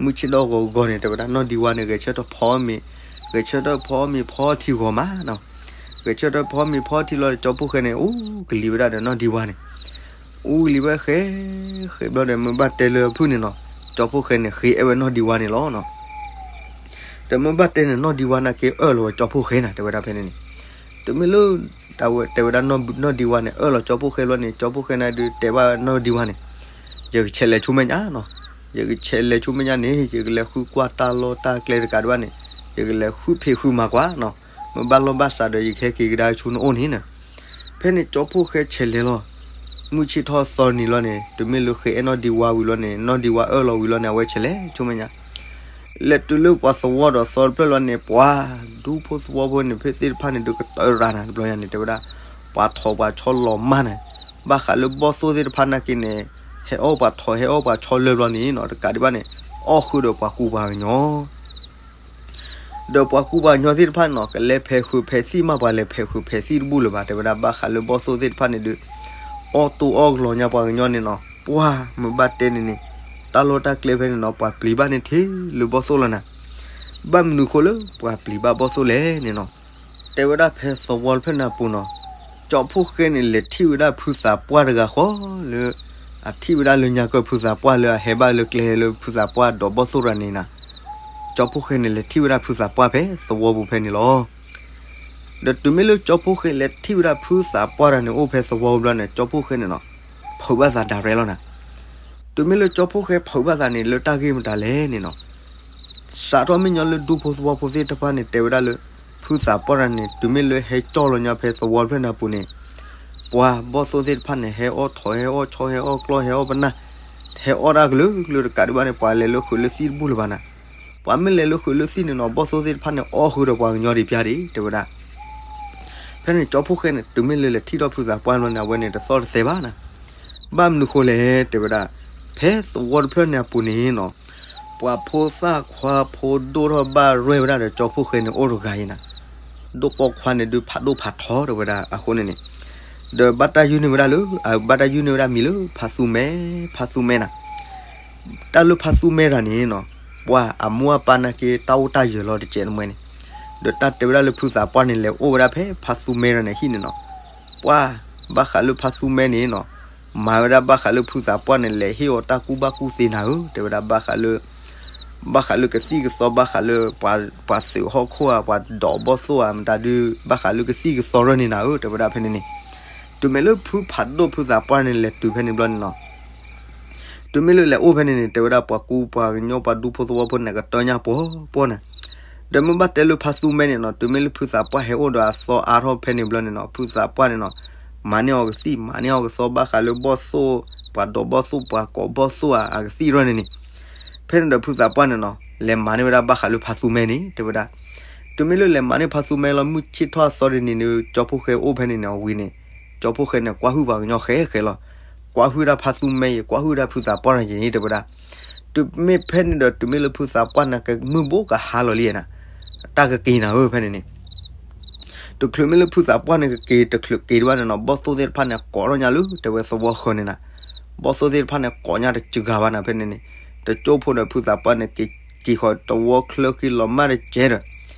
မုၢ်ဆ့ၣ်ဒီးဂီၤဂီၤန့ၣ် တဲဝဲဒၣ်နီၢ်ဒံဝါန့ၣ် ဂဲၤဆၢထၢၣ်ဖီမ့ၤ, ဂဲၤဆၢထၢၣ်ဖီမ့ၤဖီထံဂီၤမးနီၤ, ဂဲၤဆၢထၢၣ်ဖီမ့ၤဖီထံလီၤဒီး ကၠီဖှိၣ်ဃဲန့ၣ် အူကလံၤဝဲဒၣ်ဒီးနီၢ်ဒံဝါန့ၣ် အူကလံၤဝဲဃဲ, ဃဲဘျီဒီး မ့ၢ်ဘၣ်တဲလၢအဖုၣ်န့ၣ်နီၤ, ကၠီဖှိၣ်ဃဲန့ၣ် ဃ့အဲၣ်ဝဲနီၢ်ဒံဝါန့ၣ်လီၤ. ဒီးမ့ၢ်ဘၣ်တဲန့ၣ် နီၢ်ဒံဝါန့ၣ်က့ၤအၢၣ်လီၤဝဲကၠီဖှိၣ်ဃဲနၤ တဲဝဲဒၣ်ဖဲန့ၣ်န့ၣ်, တမ့ၢ်လၢ တၢ်ဝဲတဲဝဲဒၣ်နီၢ်ဒံဝါန့ၣ် အၢၣ်လီၤကၠီဖှိၣ်ဃဲဘျီန့ၣ် ကၠီဖှိၣ်ဃဲန့ၣ်ဒုး တဲဘၣ်နီၢ်ဒံဝါန့ၣ်, ယကဆဲးလဲၤဆူမဲာ်ညါနီၤ, ယကဆဲးလဲၤဆူမဲာ်ညါန့ၣ် ယကလဲၤဃုကွၢ်တၢ်လီၢ်တၢ်ကျဲတကးဒံးဘၣ်န့ၣ်, ယကလဲၤဃုဖံးဃုမၤကွၢ်နီၤ, မ့ၢ်ဘၣ်လိာ်ဘၣ်စးဒီး ယကဟဲက့ၤကဒါဆူနအိၣ်န့ၣ်နၤ. ဖဲန့ၣ်ကၠီဖှိၣ်ဃဲဆဲးလဲၤလီၤ. မုၢ်ဆ့ၣ်ထီၣ်သီနံၤလီၤန့ၣ် တုၤမ့ၢ်လၢဃ့အဲၣ်နီၢ်ဒံဝါဝံၤလီၤန့ၣ် နီၢ်ဒံဝါအၢၣ်လီၤဝံၤလီၤန့ၣ် အဝဲဆဲးလဲၤဆူမဲာ်ညါ လဲၤတုၤလၢပှၤသဝီဒီးသီတဖျၢၣ်လီၤန့ၣ် ပှၤဒူဖိသဝီဖိန့ၣ် ဖဲသ့ၣ်တဖၣ်န့ၣ် ဒုးကတၢၢ်ရၤနၤတဘျီညါန့ၣ် တဲဝဲဒၣ် ပှၤထိးပှၤဆီလီၤမၢ်နၤ, ဘၣ်ဃးလၢဘီၣ်သိၣ်သ့ၣ်တဖၣ်နာ်က့န့ၣ် ဟဲအီၣ်ပှၤထိး ဟဲအီၣ်ပှၤဆီလၢာ်ဘျီန့ၣ်နီၤ တကးဒံးဘၣ်န့ၣ် အီၣ်ဃုာ်ဒီးပှၤကူပှၤကညီ ဒီးပှၤကူပှၤကညီသ့ၣ်တဖၣ်န့ၣ်နီၤ ကလဲၤဖဲးဃုာ်ဖဲးသံၣ်မး ပှၤလဲၤဖဲးဃုာ်ဖဲးသံၣ်တဘူၣ်လၢၤဘၣ် တဲဝဲဒၣ် ဘၣ်ဃးလၢဘီၣ်သိၣ်သ့ၣ်တဖၣ်န့ၣ်ဒုး အီၣ်တိၢ်အီၣ်ကလီၤညါပှၤကညီန့ၣ်နီၤ ပှၤမ့ၢ်ဘၣ်တဲန့ၣ်န့ၣ် တၢ်လီၢ်တၢ်ကျဲဖဲန့ၣ်နီၤ ပှၤပျံၤဘၣ်န့ၣ်ထဲလၢဘီၣ်သိၣ်လီၤနၤ. ဘၣ်မနုၤဃိလၢပှၤပျံၤဘၣ်ဘီၣ်သိၣ်လဲၣ်န့ၣ်နီၤ တဲဝဲဒၣ်ဖဲသဝီတဖျၢၣ်န့ၣ်အပူၤနီၤ ကၠီဖှိၣ်ဃဲန့ၣ် လဲၤထံၣ်ဝဲဒၣ်ဖုသးပှၢ်တဂၤဃီလၢ အထံၣ်ဝဲဒၣ်လၢညါကၢၢ် ဖုသးပှၢ်လၢအဟဲဘၣ်လၢကျဲလၢဖုသးပှၢ်ဒိးဘီၣ်သိၣ်တဂၤန့ၣ်နၤ ကၠီဖှိၣ်ဃဲန့ၣ် လဲၤထံၣ်ဝဲဒၣ်ဖုသးပှၢ်ဖဲသဝီပူၤဖဲန့ၣ်လီၤ. ဒီးတုၤမ့ၢ်လၢကၠီဖှိၣ်ဃဲလဲၤထံၣ်ဝဲဒၣ်ဖုသးပှၢ်တဂၤန့ၣ် အိၣ်ဖဲသဝီပူၤဘျီန့ၣ် ကၠီဖှိၣ်ဃဲန့ၣ်နီၤ ဖုးဘၣ်သးဒၣ်ရဲလီၤနၤ. တုၤမ့ၢ်လၢကၠီဖှိၣ်ဃဲဖုးဘၣ်သးန့ၣ် လၢတၢ်ဂ့ၢ်မတၤလဲၣ်န့ၣ်နီၤ စးထီၣ်မ့ၢ်ညီလၢဒူဖိသဝီဖိသ့ၣ်တဖၣ်န့ၣ် တဲဝဲဒၣ်လၢ ဖုသးပှၢ်တဂၤန့ၣ် တုၤမ့ၢ်လၢဟဲကၠီၣ်လီၤညါဖဲသဝီတဖျၢၣ်န့ၣ်အပူၤန့ၣ် ပှၤဘီၣ်သိၣ်သ့ၣ်တဖၣ်န့ၣ် ဟဲအီၣ်ထိး ဟဲအီၣ်ဆီ ဟဲအီၣ်ကျီၢ် ဟဲအီၣ်ပနၢ် ဟဲအီၣ်တၢ်ကလုာ်ကလုာ်တကးဒံးဘၣ်န့ၣ် ပှၤလဲၤလၢဃုာ်လၢသံၣ်တဘူၣ်လၢၤဘၣ်နၤ. ပှၤမ့ၢ်လဲၤလၢဃုာ်လၢသံၣ်န့ၣ်နီၤ ဘီၣ်သိၣ်သ့ၣ်တဖၣ်န့ၣ် အီၣ်ဃုာ်ဒီးပှၤကညီဒံးပျၢ်ဒံး တဲဝဲဒၣ် ဖဲန့ၣ်ကၠီဖှိၣ်ဃဲန့ၣ် တုၤမ့ၢ်လၢလဲၤထံၣ်ထီၣ်ဖုသးပှၢ်ဘျီန့ၣ် အဝဲန့ၣ်တသီၣ်တသဲဘၣ်နၤ. ဘၣ်မနုၤဃိလဲၣ် တဲဝဲဒၣ် ဖဲသဝီတဖျၢၣ်န့ၣ်အပူၤန့ၣ်နီၤ ပှၤဖိသၣ်ခွါဖိဒိၣ်ထီၣ်ဘၣ်ရဲၣ်ဝဲဒၣ်ဒီးကၠီဖှိၣ်ဃဲန့ၣ် အိၣ်တဂၤအံၤနၤ. ဒိၣ်ပိာ်ခွါန့ၣ်ဒုးဖးဒိၣ်ဖးထီတဲဝဲဒၣ်အဃိန့ၣ်န့ၣ် ဒီးဘၣ်တၢ်ယုၢ်န့ၢ်ဝဲဒၣ်လၢ ဘၣ်တၢ်ယုၢ်န့ၢ်ဝဲဒၣ်မံၤလၢဖါသူမဲ, ဖါသူမဲနၤ. တၢ်လၢဖါသူမဲတဂၤန့ၣ်နီၤ ပှၤအမိၢ်အပၢ်နာ်က့ တၢ်အိၣ်တၢ်ယၢၤလီၤတစဲးတမှဲန့ၣ် ဒီးတၢ်တဲဝဲဒၣ်လၢဖုသးပှၢ်န့ၣ် လဲၤအိၣ်ဝဲဒၣ်ဖဲဖါသူမဲတဂၤန့ၣ်ဟံၣ်န့ၣ်နီၤ. ပှၤဘၣ်ဃးလၢဖါသူမဲန့ၣ်နီၤ မၤဝဲဒၣ်ဘၣ်ဃးလၢဖုသးပှၢ်န့ၣ် လဲၤဟ့ၣ်အီၤတၢ်ကူၣ်ဘၣ်ကူၣ်သ့နၤဧၢ တဲဝဲဒၣ်ဘၣ်ဃးလၢ ဘၣ်ဃးလၢကသံၣ်ကသီ ဘၣ်ဃးလၢ ပှၤသုးဟီၣ်ခိၣ်ဧါ ပှၤဒိးဘီၣ်သိၣ်ဧါ မတၤဒုး ဘၣ်ဃးလၢကသံၣ်ကသီရၢၢ်န့ၣ်နၤဧၢ တဲဝဲဒၣ်ဖဲန့ၣ်န့ၣ်. တုၤမ့ၢ်လၢဖုဖးဒိၣ်ဖုသးပှၢ်န့ၣ် လဲၤတုၤဖဲန့ၣ်ဘျီန့ၣ်နီၤ တုၤမ့ၢ်လၢလဲၤအိၣ်ဖဲန့ၣ်န့ၣ် တဲဝဲဒၣ်ပှၤကူပှၤကညီ ပှၤဒူဖိသဝီဖိန့ၣ် ကတၢၢ်ညါပှီၤပှီၤနၤ. ဒီးမ့ၢ်ဘၣ်တဲလၢဖါသူမဲန့ၣ်နီၤ တုၤမ့ၢ်လၢဖုသးပှၢ်ဟဲအိၣ်ဒီးအသီ အါထီၣ်ဖဲန့ၣ်ဘျီန့ၣ်နီၤ ဖုသးပှၢ်န့ၣ်နီၤ မၤန့ၢ်အီၤကသံၣ် မၤန့ၢ်အီၤကသီ ဘၣ်ဃးလၢဘီၣ်သိၣ် ပှၤဒိးဘီၣ်သိၣ် ပှၤကိးဘီၣ်သိၣ်ဧါ အကသံၣ်ရၢၢ်န့ၣ်န့ၣ်. ဖဲန့ၣ်ဒီးဖုသးပှၢ်န့ၣ်နီၤ လဲၤမၤန့ၢ်ဝဲဒၣ်ဘၣ်ဃးလၢဖါသူမဲန့ၣ် တဲဝဲဒၣ်. တုၤမ့ၢ်လၢလဲၤမၤန့ၢ်ဖါသူမဲလီၤ မုၢ်ဆ့ၣ်ထီၣ်အသီတနံၤန့ၣ် ကၠီဖိဃဲအိၣ်ဖဲန့ၣ်န့ၣ် အဝံၤန့ၣ် ကၠီဖိဃဲန့ၣ် ကွၢ်ဟုၣ်ပှၤကညီဃဲဃဲလီၤ. ကွၢ်ဟုၣ်ဒၣ်ဖါသူမဲအံၤ ကွၢ်ဟုၣ်ဒၣ်ဖုသးပှၢ်န့ၣ်အံၤ တဲဝဲဒၣ်. တုၤမ့ၢ်ဖဲန့ၣ်ဒီး တုၤမ့ၢ်လၢဖုသးပှၢ်န့ၣ် ကမုၢ်ဘိကဟါလီၤလံနၤ တၢ်ကက့ၤနၤဧၢ ဖဲန့ၣ်န့ၣ် တချုးမ့ၢ်လၢဖုသးပှၢ်န့ၣ် ကက့ၤတချုးက့ၤဒံးဘၣ်န့ၣ်နီၤ ဘီၣ်သိၣ်သ့ၣ်တဖၣ်န့ၣ် ကိးထီၣ်ညါလၢ တဲဝဲသဝီဃၢၤန့ၣ်နၤ. ဘီၣ်သိၣ်သ့ၣ်တဖၣ်န့ၣ် ကိးညါတစှၤဘၣ်နၤ ဖဲန့ၣ်န့ၣ်. တကၠိဖိဒီးဖုသးပှၢ်န့ၣ် က့ၤဃီၤသဝီချၢဃံလီၤမၢ်တကဲဒီး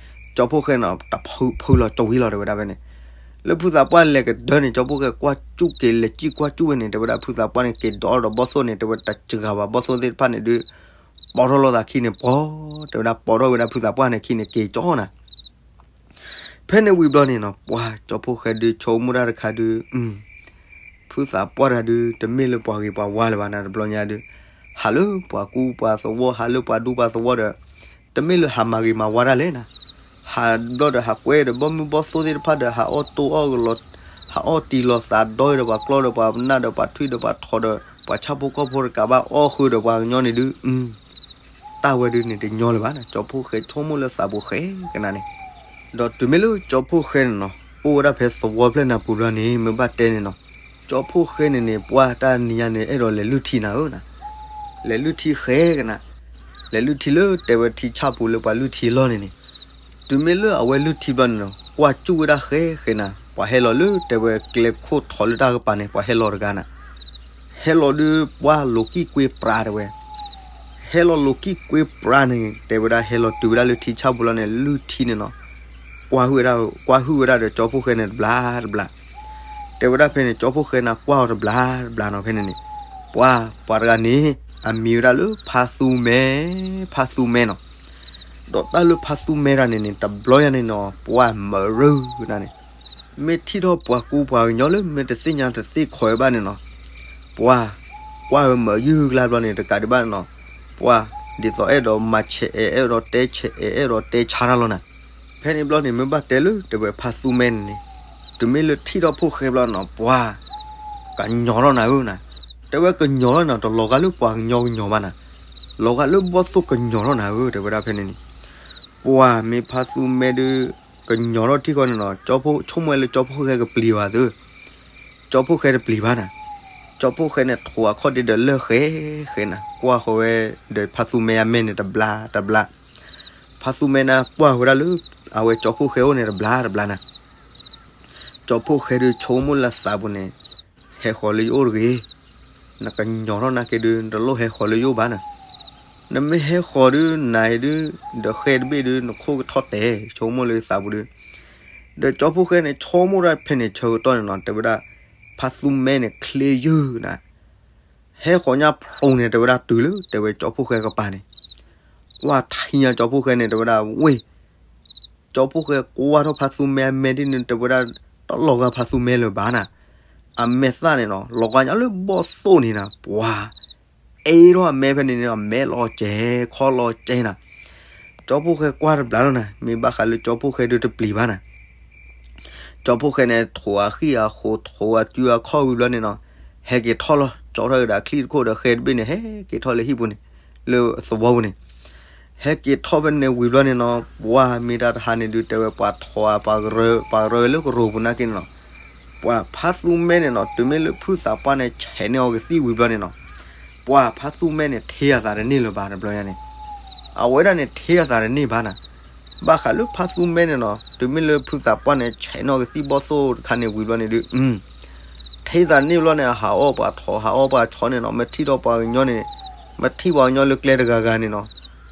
ကၠီဖိဃဲန့ၣ် တဖုဖုလီၤတဝံၤလီၤ တဲဝဲဒၣ်ဖဲန့ၣ်. လၢဖုသးပှၢ်လဲၤကဒၢန့ၣ် ကၠီဖီၣ်ဃဲကွၢ်ကၠူၣ်က့ၤ လဲၤကံၣ်ကွၢ်ကၠူၣ်ဝဲန့ၣ် တဲဝဲဒၣ် ဖုသးပှၢ်န့ၣ် က့ၤဒိးဒီးဘီၣ်သိၣ်န့ၣ် တဲဝဲတစှၤဘၣ် ဘီၣ်သိၣ်သ့ၣ်တဖၣ်န့ၣ်ဒုး ပိာ်ထီၣ်လိာ်သးခံန့ၣ် ပှီၤ, တဲဝဲဒၣ် ပိာ်ထီၣ်ဝဲဒၣ်ဖုသးပှၢ်န့ၣ်ခံန့ၣ် က့ၤကၠီနၤ. ဖဲန့ၣ်ဝံၤဘျီန့ၣ်နီၤ ပှၤကၠီဖီၣ်ဃဲဒုး ဆိကမိၣ်တၢ်တခါဒုး ဖုသးပှၢ်တၢ်ဒုး တမ့ၢ်လၢပှၤဂ့ၤပှၤဝါလၢၤဘၣ်နၤ တဘျီညါဒုး ဟးလၢပှၤကူပှၤသဝီ ဟးလၢပှၤဒူပှၤသဝီဒီး တမ့ၢ်လၢဟးမၤဂ့ၤမၤဝါတၢ်လဲၣ်နၤ. ဟးဘျီဒီး ဟးကွဲဒီးဘီၣ်မုၢ်ဘီၣ်သိၣ်သ့ၣ်တဖၣ်ဒီး ဟးအီၣ်တိၢ်အီၣ်ကလီၤ, ဟးအီၣ်တံၢ်လီၤသးဒီဒီး ပှၤကျီဒီးပှၤနၢ်ဒီးပှၤထွံၣ်ဒီးပှၤထိးဒီး ပှၤဆၣ်ဖိကီၢ်ဖိတကးဘၣ်အီၣ်ဃုာ်ဒီးပှၤကညီန့ၣ်ဒုး တၢ်ဝဲဒုးန့ၣ်တညီလၢၤဘၣ်နၤ. ကၠီဖီၣ်ဃဲဆိကမိၣ်လၢသးပူၤဃဲကနၤန့ၣ်, ဒီးတုၤမ့ၢ်လၢကၠီဖီၣ်ဃဲန့ၣ်နီၤ အိၣ်ဝဲဒၣ်ဖဲသဝီဖျၢၣ်နၢ်ပူၤဘျီန့ၣ် မ့ၢ်ဘၣ်တဲန့ၣ်နီၤ, ကၠီဖီၣ်ဃဲန့ၣ်န့ၣ် ပှၢ်တၢ်နံၤညါန့ၣ် အဲၣ်ဒိးလဲၤလုၢ်ထံနၤဧၢနၤ, လဲၤလုၢ်ထံဃဲကနၤ, လဲၤလုၢ်ထံလၢတဲဝဲထံဆၣ်ပူၤလၢပှၤလုၢ်ထံအလီၢ်န့ၣ်န့ၣ်, တုၤမ့ၢ်လၢအဝဲလုၢ်ထံဘျီန့ၣ်နီၤ ကွၢ်ကၠူၣ်ဝဲဒၣ်ဃဲဃဲနၤ, ပှၤဟဲလီၤလၢတဲဝဲကျဲခိၣ်ထီလၢတၢ်ကပၤန့ၣ် ပှၤဟဲလီၤတဂၤနၤ, ဟဲလီၤဒုးပှၢ်လိၤကံၣ်ကွ့ပြးတဲဝဲ ဟဲလီၤလိၤကံၣ်ကွ့ပြးန့ၣ် တဲဝဲဒၣ်ဟဲလီၤတုၤဝဲဒၣ်လၢထံဆၣ်ပူၤလီၤန့ၣ် လုၢ်ထံန့ၣ်နီၤ, ကွၢ်ဟုၣ်ဝဲဒၣ်, ကွၢ်ဟုၣ်ဝဲဒၣ်ဒီးကၠီဖီၣ်ဃဲန့ၣ်တဘျါတဘျါ, တဲဝဲဒၣ်ဖဲန့ၣ် ကၠီဖီၣ်ဃဲန့ၣ်ကွၢ်အီၤတဘျါတဘျါနီၤ ဖဲန့ၣ်န့ၣ်, ပှၢ်ပှၤတဂၤန့ၣ် အမံၤဝဲဒၣ်လၢဖါသူမဲ, ဖါသူမဲနီၤ, ဒီးတၢ်လၢဖါသူမဲတၢ်န့ၣ်န့ၣ် တဘျီညါန့ၣ်နီၤ ပှၢ်မၤရုၢ်ဝဲဒၣ်န့ၣ် မ့ၢ်ထံၣ်ထီၣ်ပှၤကူပှၤကညီလၢမ့ၢ်တသ့ၣ်ညါတသ့ၣ်ခီၣ်ဝဲဘၣ်န့ၣ်နီၤ, ပှၢ်ကွၢ်ဝဲမၤယုၢ်ကျါဘျီန့ၣ် တကးဒံးဘၣ်န့ၣ်နီၤ, ပှၢ်ဒ်သိးအဲၣ်ဒိးမၤဆဲးအဲၣ် အဲၣ်ဒိးတဲဆဲးအဲၣ် အဲၣ်ဒိးတဲဆါတၢ်လီၤနၤ, ဖဲန့ၣ်ဘျီန့ၣ် မ့ၢ်ဘၣ်တဲလၢတဲဝဲဖါသူမဲန့ၣ်န့ၣ်, တုၤမ့ၢ်လၢထံၣ်ထီၣ်ဖီၣ်ဃဲဘျီနီၤ ပှၢ်ကညီၤထီၣ်နၤဧၢနၤ, တဲဝဲကညီၤထီၣ်နၤ တလီၤဂာ်လၢပှၤကညီကညီၤဘၣ်နၤ, လီၤဂာ်လၢဘီၣ်သိၣ်ကညီၤထီၣ်နၤဧၢ တဲဝဲဒၣ်ဖဲန့ၣ်န့ၣ်, ပှၢ်မ့ၢ်ဖါသူမဲဒုး ကညီၤထီၣ်ထံၣ်ဃီန့ၣ်နီၤ ကၠီဖီၣ်ဆိကမိၣ်ဝဲလၢကၠီဖီၣ်ဃဲကပျံၤဘၣ်သု, ကၠီဖီၣ်ဃဲတပျံၤဘၣ်နၤ, ကၠီဖီၣ်ဃဲန့ၣ် ထိးအခီၣ်ဒ့ဒီးလၢၢ်ဃဲဃဲနၤ ကွၢ်ဃီဝဲဒီးဖါသူမဲအမဲာ်န့ၣ်တဘျါတဘျါ, ဖါသူမဲန့ၣ်ကွၢ်ဃီဝဲဒၣ်လၢ အဝဲကၠီဖီၣ်ဃဲအိၣ်န့ၣ်တဘျါတဘျါနၤ, ကၠီဖီၣ်ဃဲဒုးဆိကမိၣ်လၢသးပူၤန့ၣ်, ဟဲဃီၤလၢယအိၣ်တဂ့ၤ, နကညီၤထီၣ်နၤက့ၤဒုး နတလိၣ်ဟဲဃီၤလၢယအိၣ်ဘၣ်နၤ, နမ့ၢ်ဟဲဃီၤဒုး နၤအံၤဒုး ဒီးဃဲတဘ့ၣ်ဒုး နခိၣ်ကထီၣ်တဲာ် ဆိကမိၣ်လၢသးပူၤဒုး, ဒီးကၠီဖီၣ်ဃဲန့ၣ် ဆိကမိၣ်ဒၣ်ဖဲန့ၣ်ဆၢကတီၢ်န့ၣ်နီၤ တဲဝဲဒၣ်, ဖါသူမဲန့ၣ်ချ့ယုၢ်နၤ, ဟဲဃီၤညါဖျိးန့ၣ် တဲဝဲဒၣ်တုၤလၢ တဲဝဲကၠီဖီၣ်ဃဲကပၤန့ၣ်, ကွၢ်ထံညါကၠီဖီၣ်ဃဲန့ၣ် တဲဝဲဒၣ်ဝ့ၢ် ကၠီဖီၣ်ဃဲကွၢ်ထီၣ်ဖါသူမဲအမဲာ်ဒ်န့ၣ် တဲဝဲဒၣ် တလီၤဂာ်ဖါသူမဲလၢၤဘၣ်နၤ, အမဲာ်သၣ်န့ၣ်နီၤ လီၤဂာ်ညါလၢဘီၣ်သိၣ်န့ၣ်နၤ ပှၤ အ့ထီၣ်အမဲာ်ဖဲန့ၣ်န့ၣ် အမဲာ်လီၤစဲၤ ခီလီၤစဲၤနၤ, ကၠီဖီၣ်ဃဲကွၢ်တဘျါလီၤနၤ မ့ၢ်ဘၣ်ဃးလၢကၠီဖီၣ်ဃဲဒုးတပျံၤဘၣ်နၤ, ကၠီဖီၣ်ဃဲန့ၣ် ထိးအဃံၣ်အဃိး ထိးအစုအခီၣ်ဝံၤဘျီန့ၣ်နီၤ, ဟဲက့ၤထီၣ်လီၤ ကၠီထီၣ်ကဒီးချံၣ်တခိၣ်ဒီးဃဲတဘ့ၣ်န့ၣ် ဟဲက့ၤထီၣ်လၢဟံၣ်ပူၤန့ၣ်, လၢသဝီပူၤန့ၣ် ဟဲက့ၤထီၣ်ဖဲန့ၣ်ဝံၤဘျီန့ၣ်နီၤ ပှၤမ့ၢ်တၢ်တဟါန့ၣ်ဒုး တဲဝဲပှၤထိး ပှၤကရၢ ပှၤကရၢလၢကရိပူၤနာ်က့န့ၣ်နီၤ, ပှၤဖါသူမဲန့ၣ်နီၤ တုၤမ့ၢ်လၢဖုသးပှၢ်န့ၣ် ဆဲးန့ၢ်အီၤကသံၣ်ဝံၤဘျီန့ၣ်နီၤ, ပှၤဖါသူမဲန့ၣ် ထ့အသးတန့ၢ်လၢၤဘၣ်တဘျီညါန့ၣ်, အဝဲဒၣ်န့ၣ် ထ့အသးတန့ၢ်ဘၣ်နၤ, ဘၣ်ဃးလၢဖါသူမဲန့ၣ်နီၤ တုၤမ့ၢ်လၢဖုသးပှၢ်န့ၣ် ဆဲးန့ၢ်အီၤကသံၣ်ဘီၣ်သိၣ်တခါန့ၣ်ဝံၤဘျီန့ၣ်ဒုး ထ့သးန့ၢ်ဘျီန့ၣ် အဟးအီၣ်ပှၤထိး ဟးအီၣ်ပှၤဆီန့ၣ်နီၤ မ့ၢ်ထံၣ်ဒီးပှၤကညီန့ၣ်, မ့ၢ်ထံၣ်ပှၤကညီလၢကျဲတဂၤဂၤန့ၣ်နီၤ,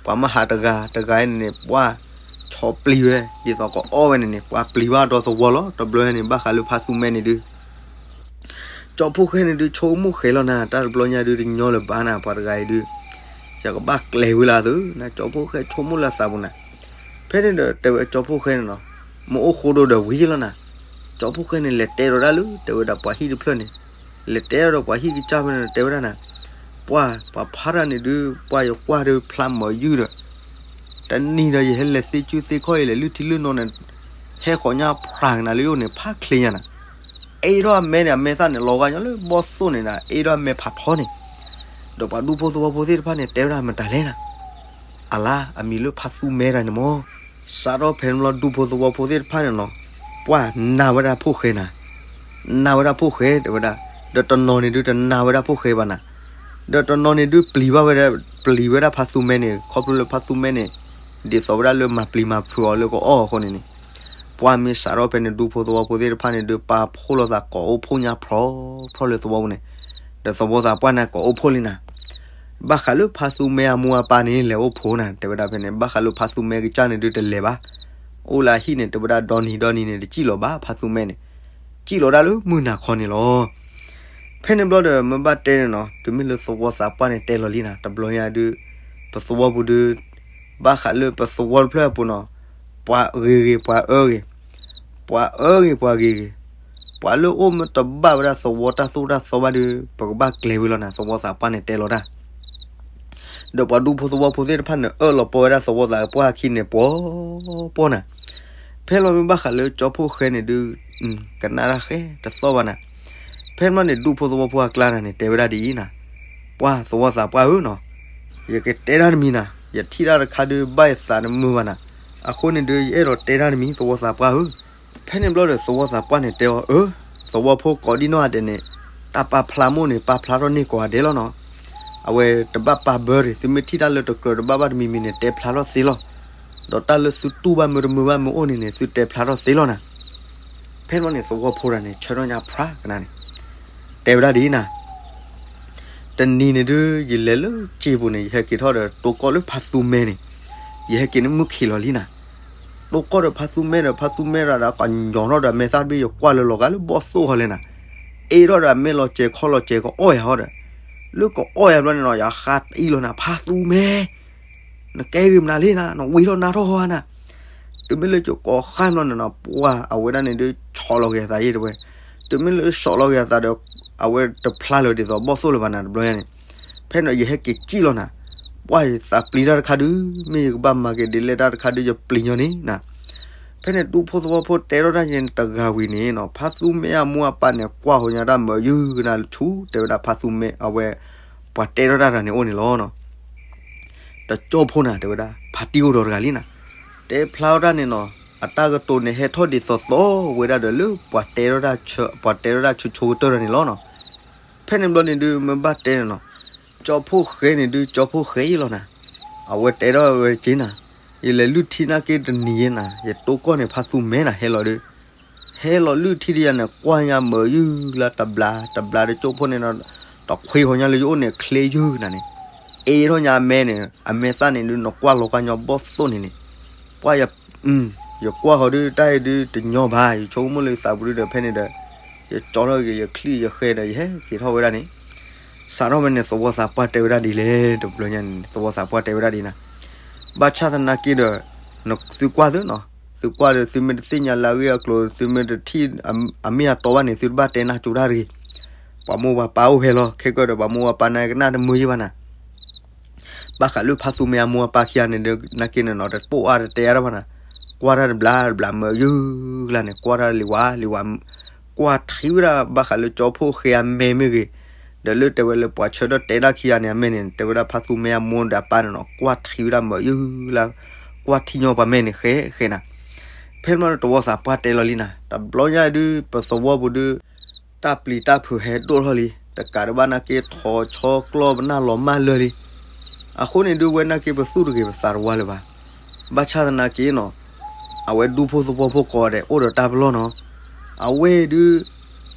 ပှၤမ့ၢ်ဟးတဂၤတဂၤန့ၣ်န့ၣ် ပှၤဆီပျံၤဝဲ ဒ်သိးကအီၣ်ဝဲန့ၣ်န့ၣ် ပှၤပျံၤဘၣ်ဒီသဝီလီၤ တဘျီန့ၣ် ဘၣ်ဃးလၢဖါသူမဲန့ၣ်ဒုး ကၠီဖီၣ်ဃဲန့ၣ်ဒုး ဆိကမိၣ်ဃဲလီၤနၤ တၢ်တဘျီညါဒုးတညီလၢၤဘၣ်နၤ ပှၤတဂၤအံၤဒုး ယကဘၣ်ကျဲၤဝဲလၢအသိး နကၠီဖီၣ်ဃဲဆိကမိၣ်လၢသးပူၤနၤ, ဖဲန့ၣ်ဒီးတဲဝဲကၠီဖီၣ်ဃဲန့ၣ်နီၤ, မ့ၢ်အိၣ်ဃိဒိဒီးဝံၤလီၤနၤ, ကၠီဖီၣ်ဃဲန့ၣ် လဲၤတဲဒီးဒၣ်လၢ တဲဝဲဒၣ်ပှၤဟံၣ်တဖျၢၣ်န့ၣ်, လဲၤတဲဒီးပှၤဟံၣ်ကစၢ်ဖဲန့ၣ် တဲဝဲဒၣ်နၤ, ပှၤ ပှၤဖါတၢ်န့ၣ်ဒုး ပှၤယကွၢ်ဒုးဖျါမၤယုၢ်ဒီး တနံၤဒီးယဟဲလဲၤသ့စုသ့ခီၣ် ယလဲၤလုၢ်ထံလုၢ်နိန့ၣ်, ဟဲဃီၤညါဖျါကနၤလၢယအိၣ်န့ၣ် ဖးချ့ညါနၤ, အ့ထီၣ်အမဲန့ၣ် အမဲာ်သၣ်န့ၣ် လီၤဂာ်ညီလၢဘီၣ်သိၣ်န့ၣ်နၤ အ့ထီၣ်အမဲာ်ဖးထီန့ၣ်, ဒီးပှၤဒူဖိသဝီဖိသ့ၣ်တဖၣ်န့ၣ် တဲဝဲဒၣ်မတၤလဲၣ်နၤ, အလါ အမံၤလၢဖါသူမဲတၢ်န့ၣ်မၢ်, စးထီၣ်ဖဲန့ၣ်ဘျီဒူဖိသဝီဖိသ့ၣ်တဖၣ်န့ၣ်နီၤ, ပှၤနာ်ဝဲဒၣ်ဖီၣ်ဃဲနၤ နာ်ဝဲဒၣ်ဖီၣ်ဃဲတဲဝဲဒၣ်, ဒီးတနီၤန့ၣ်ဒုးတနာ်ဝဲဒၣ်ဖီၣ်ဃဲဘၣ်နၤ, ဒီးတနီၤန့ၣ်ဒုးပျံၤဘၣ်ဝဲဒၣ်, ပျံၤဝဲဒၣ်ဖါသူမဲန့ၣ် ခီဖျိလၢဖါသူမဲန့ၣ်, ဒ်သိးဝဲဒၣ်လၢမၤပျံၤမၤဖုးအီၤလၢကအီၣ်အဃိန့ၣ်န့ၣ်, ပှၤမ့ၢ်စးထီၣ်ဖဲန့ၣ်ဒူဖိသဝီဖိသ့ၣ်တဖၣ်န့ၣ်ဒုး ပာ်ဖှိၣ်လိာ်သးကိးအိၣ်ဖှိၣ်ညါဖြီဖြီလၢသဝီပူၤန့ၣ်, ဒီးသဝီသးပှၢ်န့ၣ်ကိးအိၣ်ဖှိၣ်လံနၤ ဘၣ်ဃးလၢဖါသူမဲအမိၢ်အပၢ်န့ၣ် လဲၤအိၣ်ဖှိၣ်နၤ တဲဝဲဒၣ်ဖဲန့ၣ် ဘၣ်ဃးလၢဖါသူမဲကစၢ်န့ၣ်ဒုးတလဲၤဘၣ်, အိၣ်လၢအဟံၣ်န့ၣ် တဲဝဲဒၣ်ဒီနံၤဒီနံၤန့ၣ် တစံၣ်လီၤဘၣ်ဖါသူမဲန့ၣ်, ကံၣ်လီၤဒၣ်လၢမုၢ်နၤခီန့ၣ်လီၤ. ဖဲန့ၣ်ဘျီဒီး မ့ၢ်ဘၣ်တဲန့ၣ်နီၤ, တုၤမ့ၢ်လၢသဝီသးပှၢ်န့ၣ်တဲလီၤလံနၤ, တဘျီညါဒုး ပသဝီပူၤဒုး ဘၣ်ဃးလၢပသဝီတဖျၢၣ်အပူၤနီၤ, ပှၤဂ့ၤဂ့ၤ ပှၤအၢဂ့ၤ, ပှၤအၢဂ့ၤ ပှၤဂ့ၤဂ့ၤ, ပှၤလၢအိၣ်မ့ၢ်တဘၣ်ဝဲဒၣ်သဝီတၢ်သိၣ်တၢ်သီဘၣ်ဒီး ပကဘၣ်ကျဲၤဝံၤလီၤနၤ, သဝီသးပှၢ်န့ၣ်တဲလီၤတၢ် ဒီးပှၤဒူဖိသဝီဖိသ့ၣ်တဖၣ်န့ၣ် အၢၣ်လီၤပီဝဲဒၣ်သဝီသးပှၢ်အခံန့ၣ် ပှီၤပှီၤနၤ. ဖဲလီၤမ့ၢ်ဘၣ်ဃးလၢကၠီဖှိၣ်ဃဲန့ၣ်ဒုး ကနၣ်တၢ်ဃဲတသီၣ်ဘၣ်နၤ. ဖဲန့ၣ်ဘျီန့ၣ် ဒူဖိသဝီဖိအကျါနၤန့ၣ် တဲဝဲဒၣ်ဒ်အံၤနၤ, ပှၤသဝီသးပှၢ်ဧၢနီၤ, ယကတဲတၢ်တမံၤနၤ, ယထံၣ်တၢ်တခါဒုး ဘၣ်ယသးတမုာ်ဘၣ်နၤ, အဃိန့ၣ်ဒုး ယအဲၣ်ဒိးတဲတၢ်တမံၤ သဝီသးပှၢ်ဧၢ. ဖဲန့ၣ်ဘျီဒီး သဝီသးပှၢ်န့ၣ်တဲအီၤ, အၢ, သဝီဖိကိးဒံနီၢ်ဂၤဒဲးန့ၣ် တၢ်ပာ်ဖျါမိၣ်န့ၣ် ပာ်ဖျါထီၣ်န့ၢ်ကိးဂၤဒဲးလီၤနီၤ. အဝဲတဘၣ်ပာ်ဘၢတဂ့ၤ, သုမ့ၢ်ထံၣ်တၢ်လၢတကြၢးတဘၣ်ဘၣ်တမံၤမံၤန့ၣ် တဲဖျါထီၣ်သ့လီၤ. ဒီးတၢ်လၢသုတူၢ်ဘၣ်မုာ်တမုာ်ဘၣ်မုာ်အိၣ်န့ၣ်န့ၣ် သုတဲဖျါထီၣ်သ့လီၤနၤ. ဖဲန့ၣ်ဘျီန့ၣ် သဝီဖိတဂၤန့ၣ် ဆၢထီၣ်ညါဖျါကနၤန့ၣ် တဲဝဲဒၣ်ဒ်အံၤနၤ, တနံၤန့ၣ်ဒုး ယလဲၤလၢစ့ပူၤန့ၣ် ယဟဲက့ၤထီၣ်ဒီး တိၢ်ကီၢ်လၢဖါသူမဲန့ၣ်, ယဟဲက့ၤန့ၣ်မုၢ်ခံးလီၤလံနၤ. တိၢ်ကီၢ်ဒီးဖါသူမဲဒီး ဖါသူမဲရၤဒီး ကညီထီၣ်ဒီး အမဲာ်သၣ်တဘ့ၣ် ယကွၢ်လၢလီၤဂာ်လၢဘီၣ်သိၣ်ဟီလဲၣ်နၤ, အ့ထီၣ်ဒီးအမဲာ်လီၤစဲၤခီလီၤစဲၤ ကအီၣ်ယၤဟီဒီး, လၢကအီၣ်ယၤဘျီန့ၣ်နီၤ ယဃါတအံၣ်လီၤနၤ, ဖါသူမဲ နကဲဂ့ၤမနုၤလံနၤ, နဝံၤထီၣ်နါထီၣ်ဟီနၤ. တုၤမ့ၢ်လၢယကိးဃါဘျီန့ၣ်နီၤ ပှၢ်အဝဲဒၣ်န့ၣ်ဒုး ဆီၣ်လီၤက့ၤအသးယဲတဝဲ, တုၤမ့ၢ်လၢဆီၣ်လီၤက့ၤအသးဒီး အဝဲတဖျါလၢၤဒ်သိးဘီၣ်သိၣ်လၢၤဘၣ်နၤ တဘျီညါန့ၣ်. ဖဲန့ၣ်ယဟဲက့ၤကံၣ်လီၤနၤ, ပှၢ်ယသးပျံၤတၢ်တခါဒုး မ့ၢ်ယကဘၣ်မၤက့ၤဒ်လဲၣ်တၢ်တခါဒုး ယပျံၤညီန့ၣ်နၤ. ဖဲန့ၣ်ဒူဖိသဝီဖိတဲထီၣ်တၢ်ယဲန့ၣ်တဂၤဝံၤန့ၣ်နီၤ ဖါသူမဲအမိၢ်အပၢ်န့ၣ် ကွၢ်ဃီၤညါတၢ်မၢယုၢ်ကနၤဆူ တဲဝဲဒၣ်ဖါသူမဲ အဝဲ ပှၤတဲထီၣ်တၢ်တဂၤန့ၣ်အိၣ်န့ၣ်လီၤနီၤ. တကၠီဖိနၤ တဲဝဲဒၣ် ဖါတံၢ်အိၣ်ဒီးတဂၤလံနၤ, တဲဖျါထီၣ်တၢ်န့ၣ်နီၤ အတၢ်ကတိၤန့ၣ် ဟဲထီၣ်ဒ်သိးသိးဝဲဒၣ်ဒီးလၢ ပှၤတဲထီၣ်တၢ်ဆၢ ပှၤတဲထီၣ်တၢ်ဆိဆိကတၢၢ်တၢ်န့ၣ်လီၤနီၤ. ဖဲန့ၣ်ဘျီန့ၣ်ဒုး မ့ၢ်ဘၣ်တဲန့ၣ်နီၤ ကၠီဖိဃဲန့ၣ်ဒုး ကၠီဖိဃဲအံၤလီၤနၤ, အဝဲတဲထီၣ်ဝဲက့ၤနၤ, ယလဲၤလုၢ်ထံနာ်က့တနံၤယဲနၤ ယတိၢ်ကီၢ်န့ၣ် ဖါသူမဲနၤ ဟဲလီၤဒုး ဟဲလီၤလုၢ်ထံဒ်ယၤန့ၣ် ကွၢ်ညါမၢယုၢ်လၢတဘျါ တဘျါတကၠိၢ်ဖိန့ၣ်နီၤ, တခွ့ဃီၤညါလၢယအိၣ်န့ၣ် ချ့ယုၢ်နၤန့ၣ်, အ့ထီၣ်ညါအမဲာ်န့ၣ် အမဲာ်သၣ်န့ၣ်ဒုး နကွၢ်လီၤကွၢ်ညီဘီၣ်သိၣ်န့ၣ်န့ၣ်, ပှၢ်ယ ယကွၢ်ဃီၤဒုး တၢ်အံၤဒုးတညီဘၣ် ယဆိကမိၣ်လၢယသးပူၤဒုးဒီး ဖဲန့ၣ်ဒီး ယကၠီထီၣ်က့ၤယချံၣ်ယဃဲဒီး ယဟဲက့ၤထီၣ်ဝဲဒၣ်န့ၣ်, စးထီၣ်ဝဲန့ၣ် သဝီသးပှၢ်တဲဝဲဒၣ်ဒ်လဲၣ် တဘျီညါန့ၣ် သဝီသးပှၢ်တဲဝဲဒၣ်ဒ်နၤ, ဘၣ်ဆၣ်သနာ်က့ဒီး သုကွၢ်သ့နီၤ, သုကွၢ်ဒီး သုမ့ၢ်တသ့ၣ်ညါလၢအဂ့ၢ်အကျိၤ သုမ့ၢ်တထံၣ်အမ့ၢ်အတီဘၣ်န့ၣ် သုတဘၣ်တဲနၢ်ကၠိတၢ်တဂ့ၤ, ပှၤမိၢ်ပှၤပၢ်အိၣ်ဖဲလီၤ ခဲကၢၢ်ဒီး ပှၤမိၢ်ပှၤပၢ်နာ်က့ကနၣ်တမုာ်ယဲဘၣ်နၤ ဘၣ်ဃးလၢဖါသူမဲအမိၢ်အပၢ်ခံဂၤန့ၣ်ဒီး နာ်က့န့ၣ်နီၤ တပိာ်အါတတဲအါတဘၣ်နၤ, ကွၢ်တၢ်တဘျါတဘျါမၢယုၢ်လၢန့ၣ် ကွၢ်တၢ်လံၤဝါလံၤဝါ, ကွၢ်ထံဝဲဒၣ်ဘၣ်ဃးလၢကၠီဖိဃဲအမဲာ်မ့ၢ်ဂ့ၤ, ဒီးလၢတဲဝဲလၢပှၤဆၢထၢၣ်တဲဒၣ်ခံဂၤန့ၣ် အမဲာ်န့ၣ် တဲဝဲဒၣ်ဖါသူမဲအမိၢ်ဒီးအပၢ်န့ၣ်နီၤ ကွၢ်ထံဝဲဒၣ်မၢယုၢ်လၢ, ကွၢ်ထံညီပှၤမဲာ်န့ၣ်ဃဲဃဲနၤ, ဖဲမ့ၢ်တဝီသးပှၢ်တဲလီၤလံနၤ တဘျီညါဒုး ပသဝီပူၤဒုး တၢ်ပျံၤတၢ်ဖုးဟဲဒိၣ်ထီၣ်လံ, တကးဒံးဘၣ်နာ်က့ ထီဆီကျီၢ်ပနၢ်လီၤမၢ်လၢာ်လံ, အဃိန့ၣ်ဒုး ဝဲနာ်က့ ပသူၣ်တဂ့ၤပသးတဝါလၢၤဘၣ်, ဘၣ်ဆၣ်သနာ်က့နီၤ, အဝဲဒူဖိသဝီဖိကိးဂၤဒဲး အိၣ်ဒီးတၢ်ပလီၢ်နီၤ, အဝဲဒုး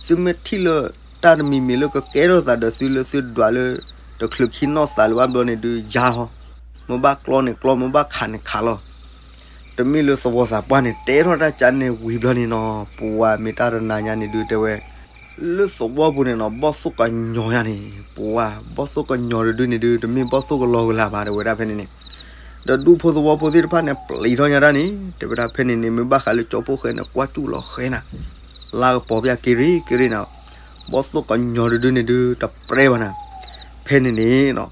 သုမ့ၢ်ထံၣ်လၢ တၢ်တမံၤမံၤလၢကကဲထီၣ်သးဒီးသုလၢသုဒွးလၢ တချုးခံနီၢ်သးလၢၤဘၣ်ဘျီန့ၣ်ဒုး ယါဟီ, မ့ၢ်ဘၣ်ကျီန့ၣ်ကျီ မ့ၢ်ဘၣ်ခးန့ၣ်ခးလီၤ တမ့ၢ်လၢသဝီသးပှၢ်န့ၣ် တဲထီၣ်တၢ်ကါန့ၣ်ဝံၤဘျီန့ၣ်နီၤ, ပဝၤမ့ၢ်တၢ်တနၤညါန့ၣ်ဒုးတဲဝဲ, လၢသဝီပူၤန့ၣ်နီၤ ဘီၣ်သိၣ်ကညီၤယါန့ၣ်, ပဝၤ ဘီၣ်သိၣ်ကညီၤတဒုန့ၣ်ဒုး တမ့ၢ်ဘီၣ်သိၣ်ကလီကလးဘၣ် တဲဝဲဒၣ်ဖဲန့ၣ်န့ၣ်, ဒီးဒူဖိသဝီဖိသ့ၣ်တဖၣ်န့ၣ် ပျံၤထီၣ်ညါတၢ်န့ၣ် တဲဝဲဒၣ်ဖဲန့ၣ်န့ၣ် မ့ၢ်ဘၣ်ဃးလၢကၠီဖိဃဲန့ၣ် ကွၢ်စူၣ်လီၤဃဲနၤ လါကပီၤပျၢ်က့ၤရ့က့ၤရ့နၤ, ဘီၣ်သိၣ်ကညီၤတဒုန့ၣ်ဒုး တပြဲဘၣ်နၤ, ဖဲန့ၣ်န့ၣ်နီၤ,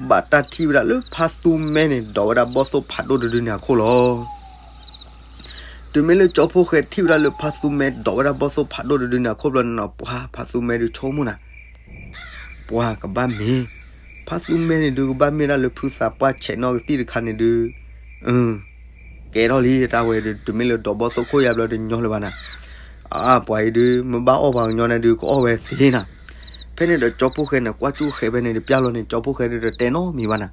ဘၣ်တၢ်ထံၣ်ဝဲဒၣ်လၢဖါသူမဲန့ၣ် ဒိးဝဲဒၣ်ဘီၣ်သိၣ်ဖးဒိၣ်တဒုန့ၣ်အခိၣ်လီၤ. တုၤမ့ၢ်လၢကၠီဖိဃဲထံၣ်ဝဲဒၣ်လၢဖါသူမဲ ဒိးဝဲဒၣ်ဘီၣ်သိၣ်ဖးဒိၣ်တဒုန့ၣ်အခိၣ်ဘျီန့ၣ်နီၤ, ပှၤဖါသူမဲဒုးဆိကမိၣ်နၤ ပှၤကဘၣ်မ့ၢ်, ဖါသူမဲန့ၣ်ဒုးကဘၣ်မ့ၢ်ဒၣ်လၢဖုသးပှၢ်ဆဲးနီၣ်ကသံၣ်တခါန့ၣ်ဒုး, ကဲထီၣ်လံတၢ်ဝဲဒုး တုၤမ့ၢ်လၢဒိးဘီၣ်သိၣ်ခိၣ်ယါဘျီတညီလၢၤဘၣ်နၤ, အါ ပှၤအံၤဒုး မ့ၢ်ဘၣ်အီၣ်ပှၤကညီန့ၣ်ဒုး ကအီၣ်ဝဲသ့နၤ, ဖဲန့ၣ်ဒီးကၠီဖိဃဲန့ၣ် ကွၢ်စူၣ်ဃဲဖဲန့ၣ်တပျၢ်လီၤန့ၣ် ကၠီဖိဃဲဒုးတတဲနီတမံၤဘၣ်နၤ,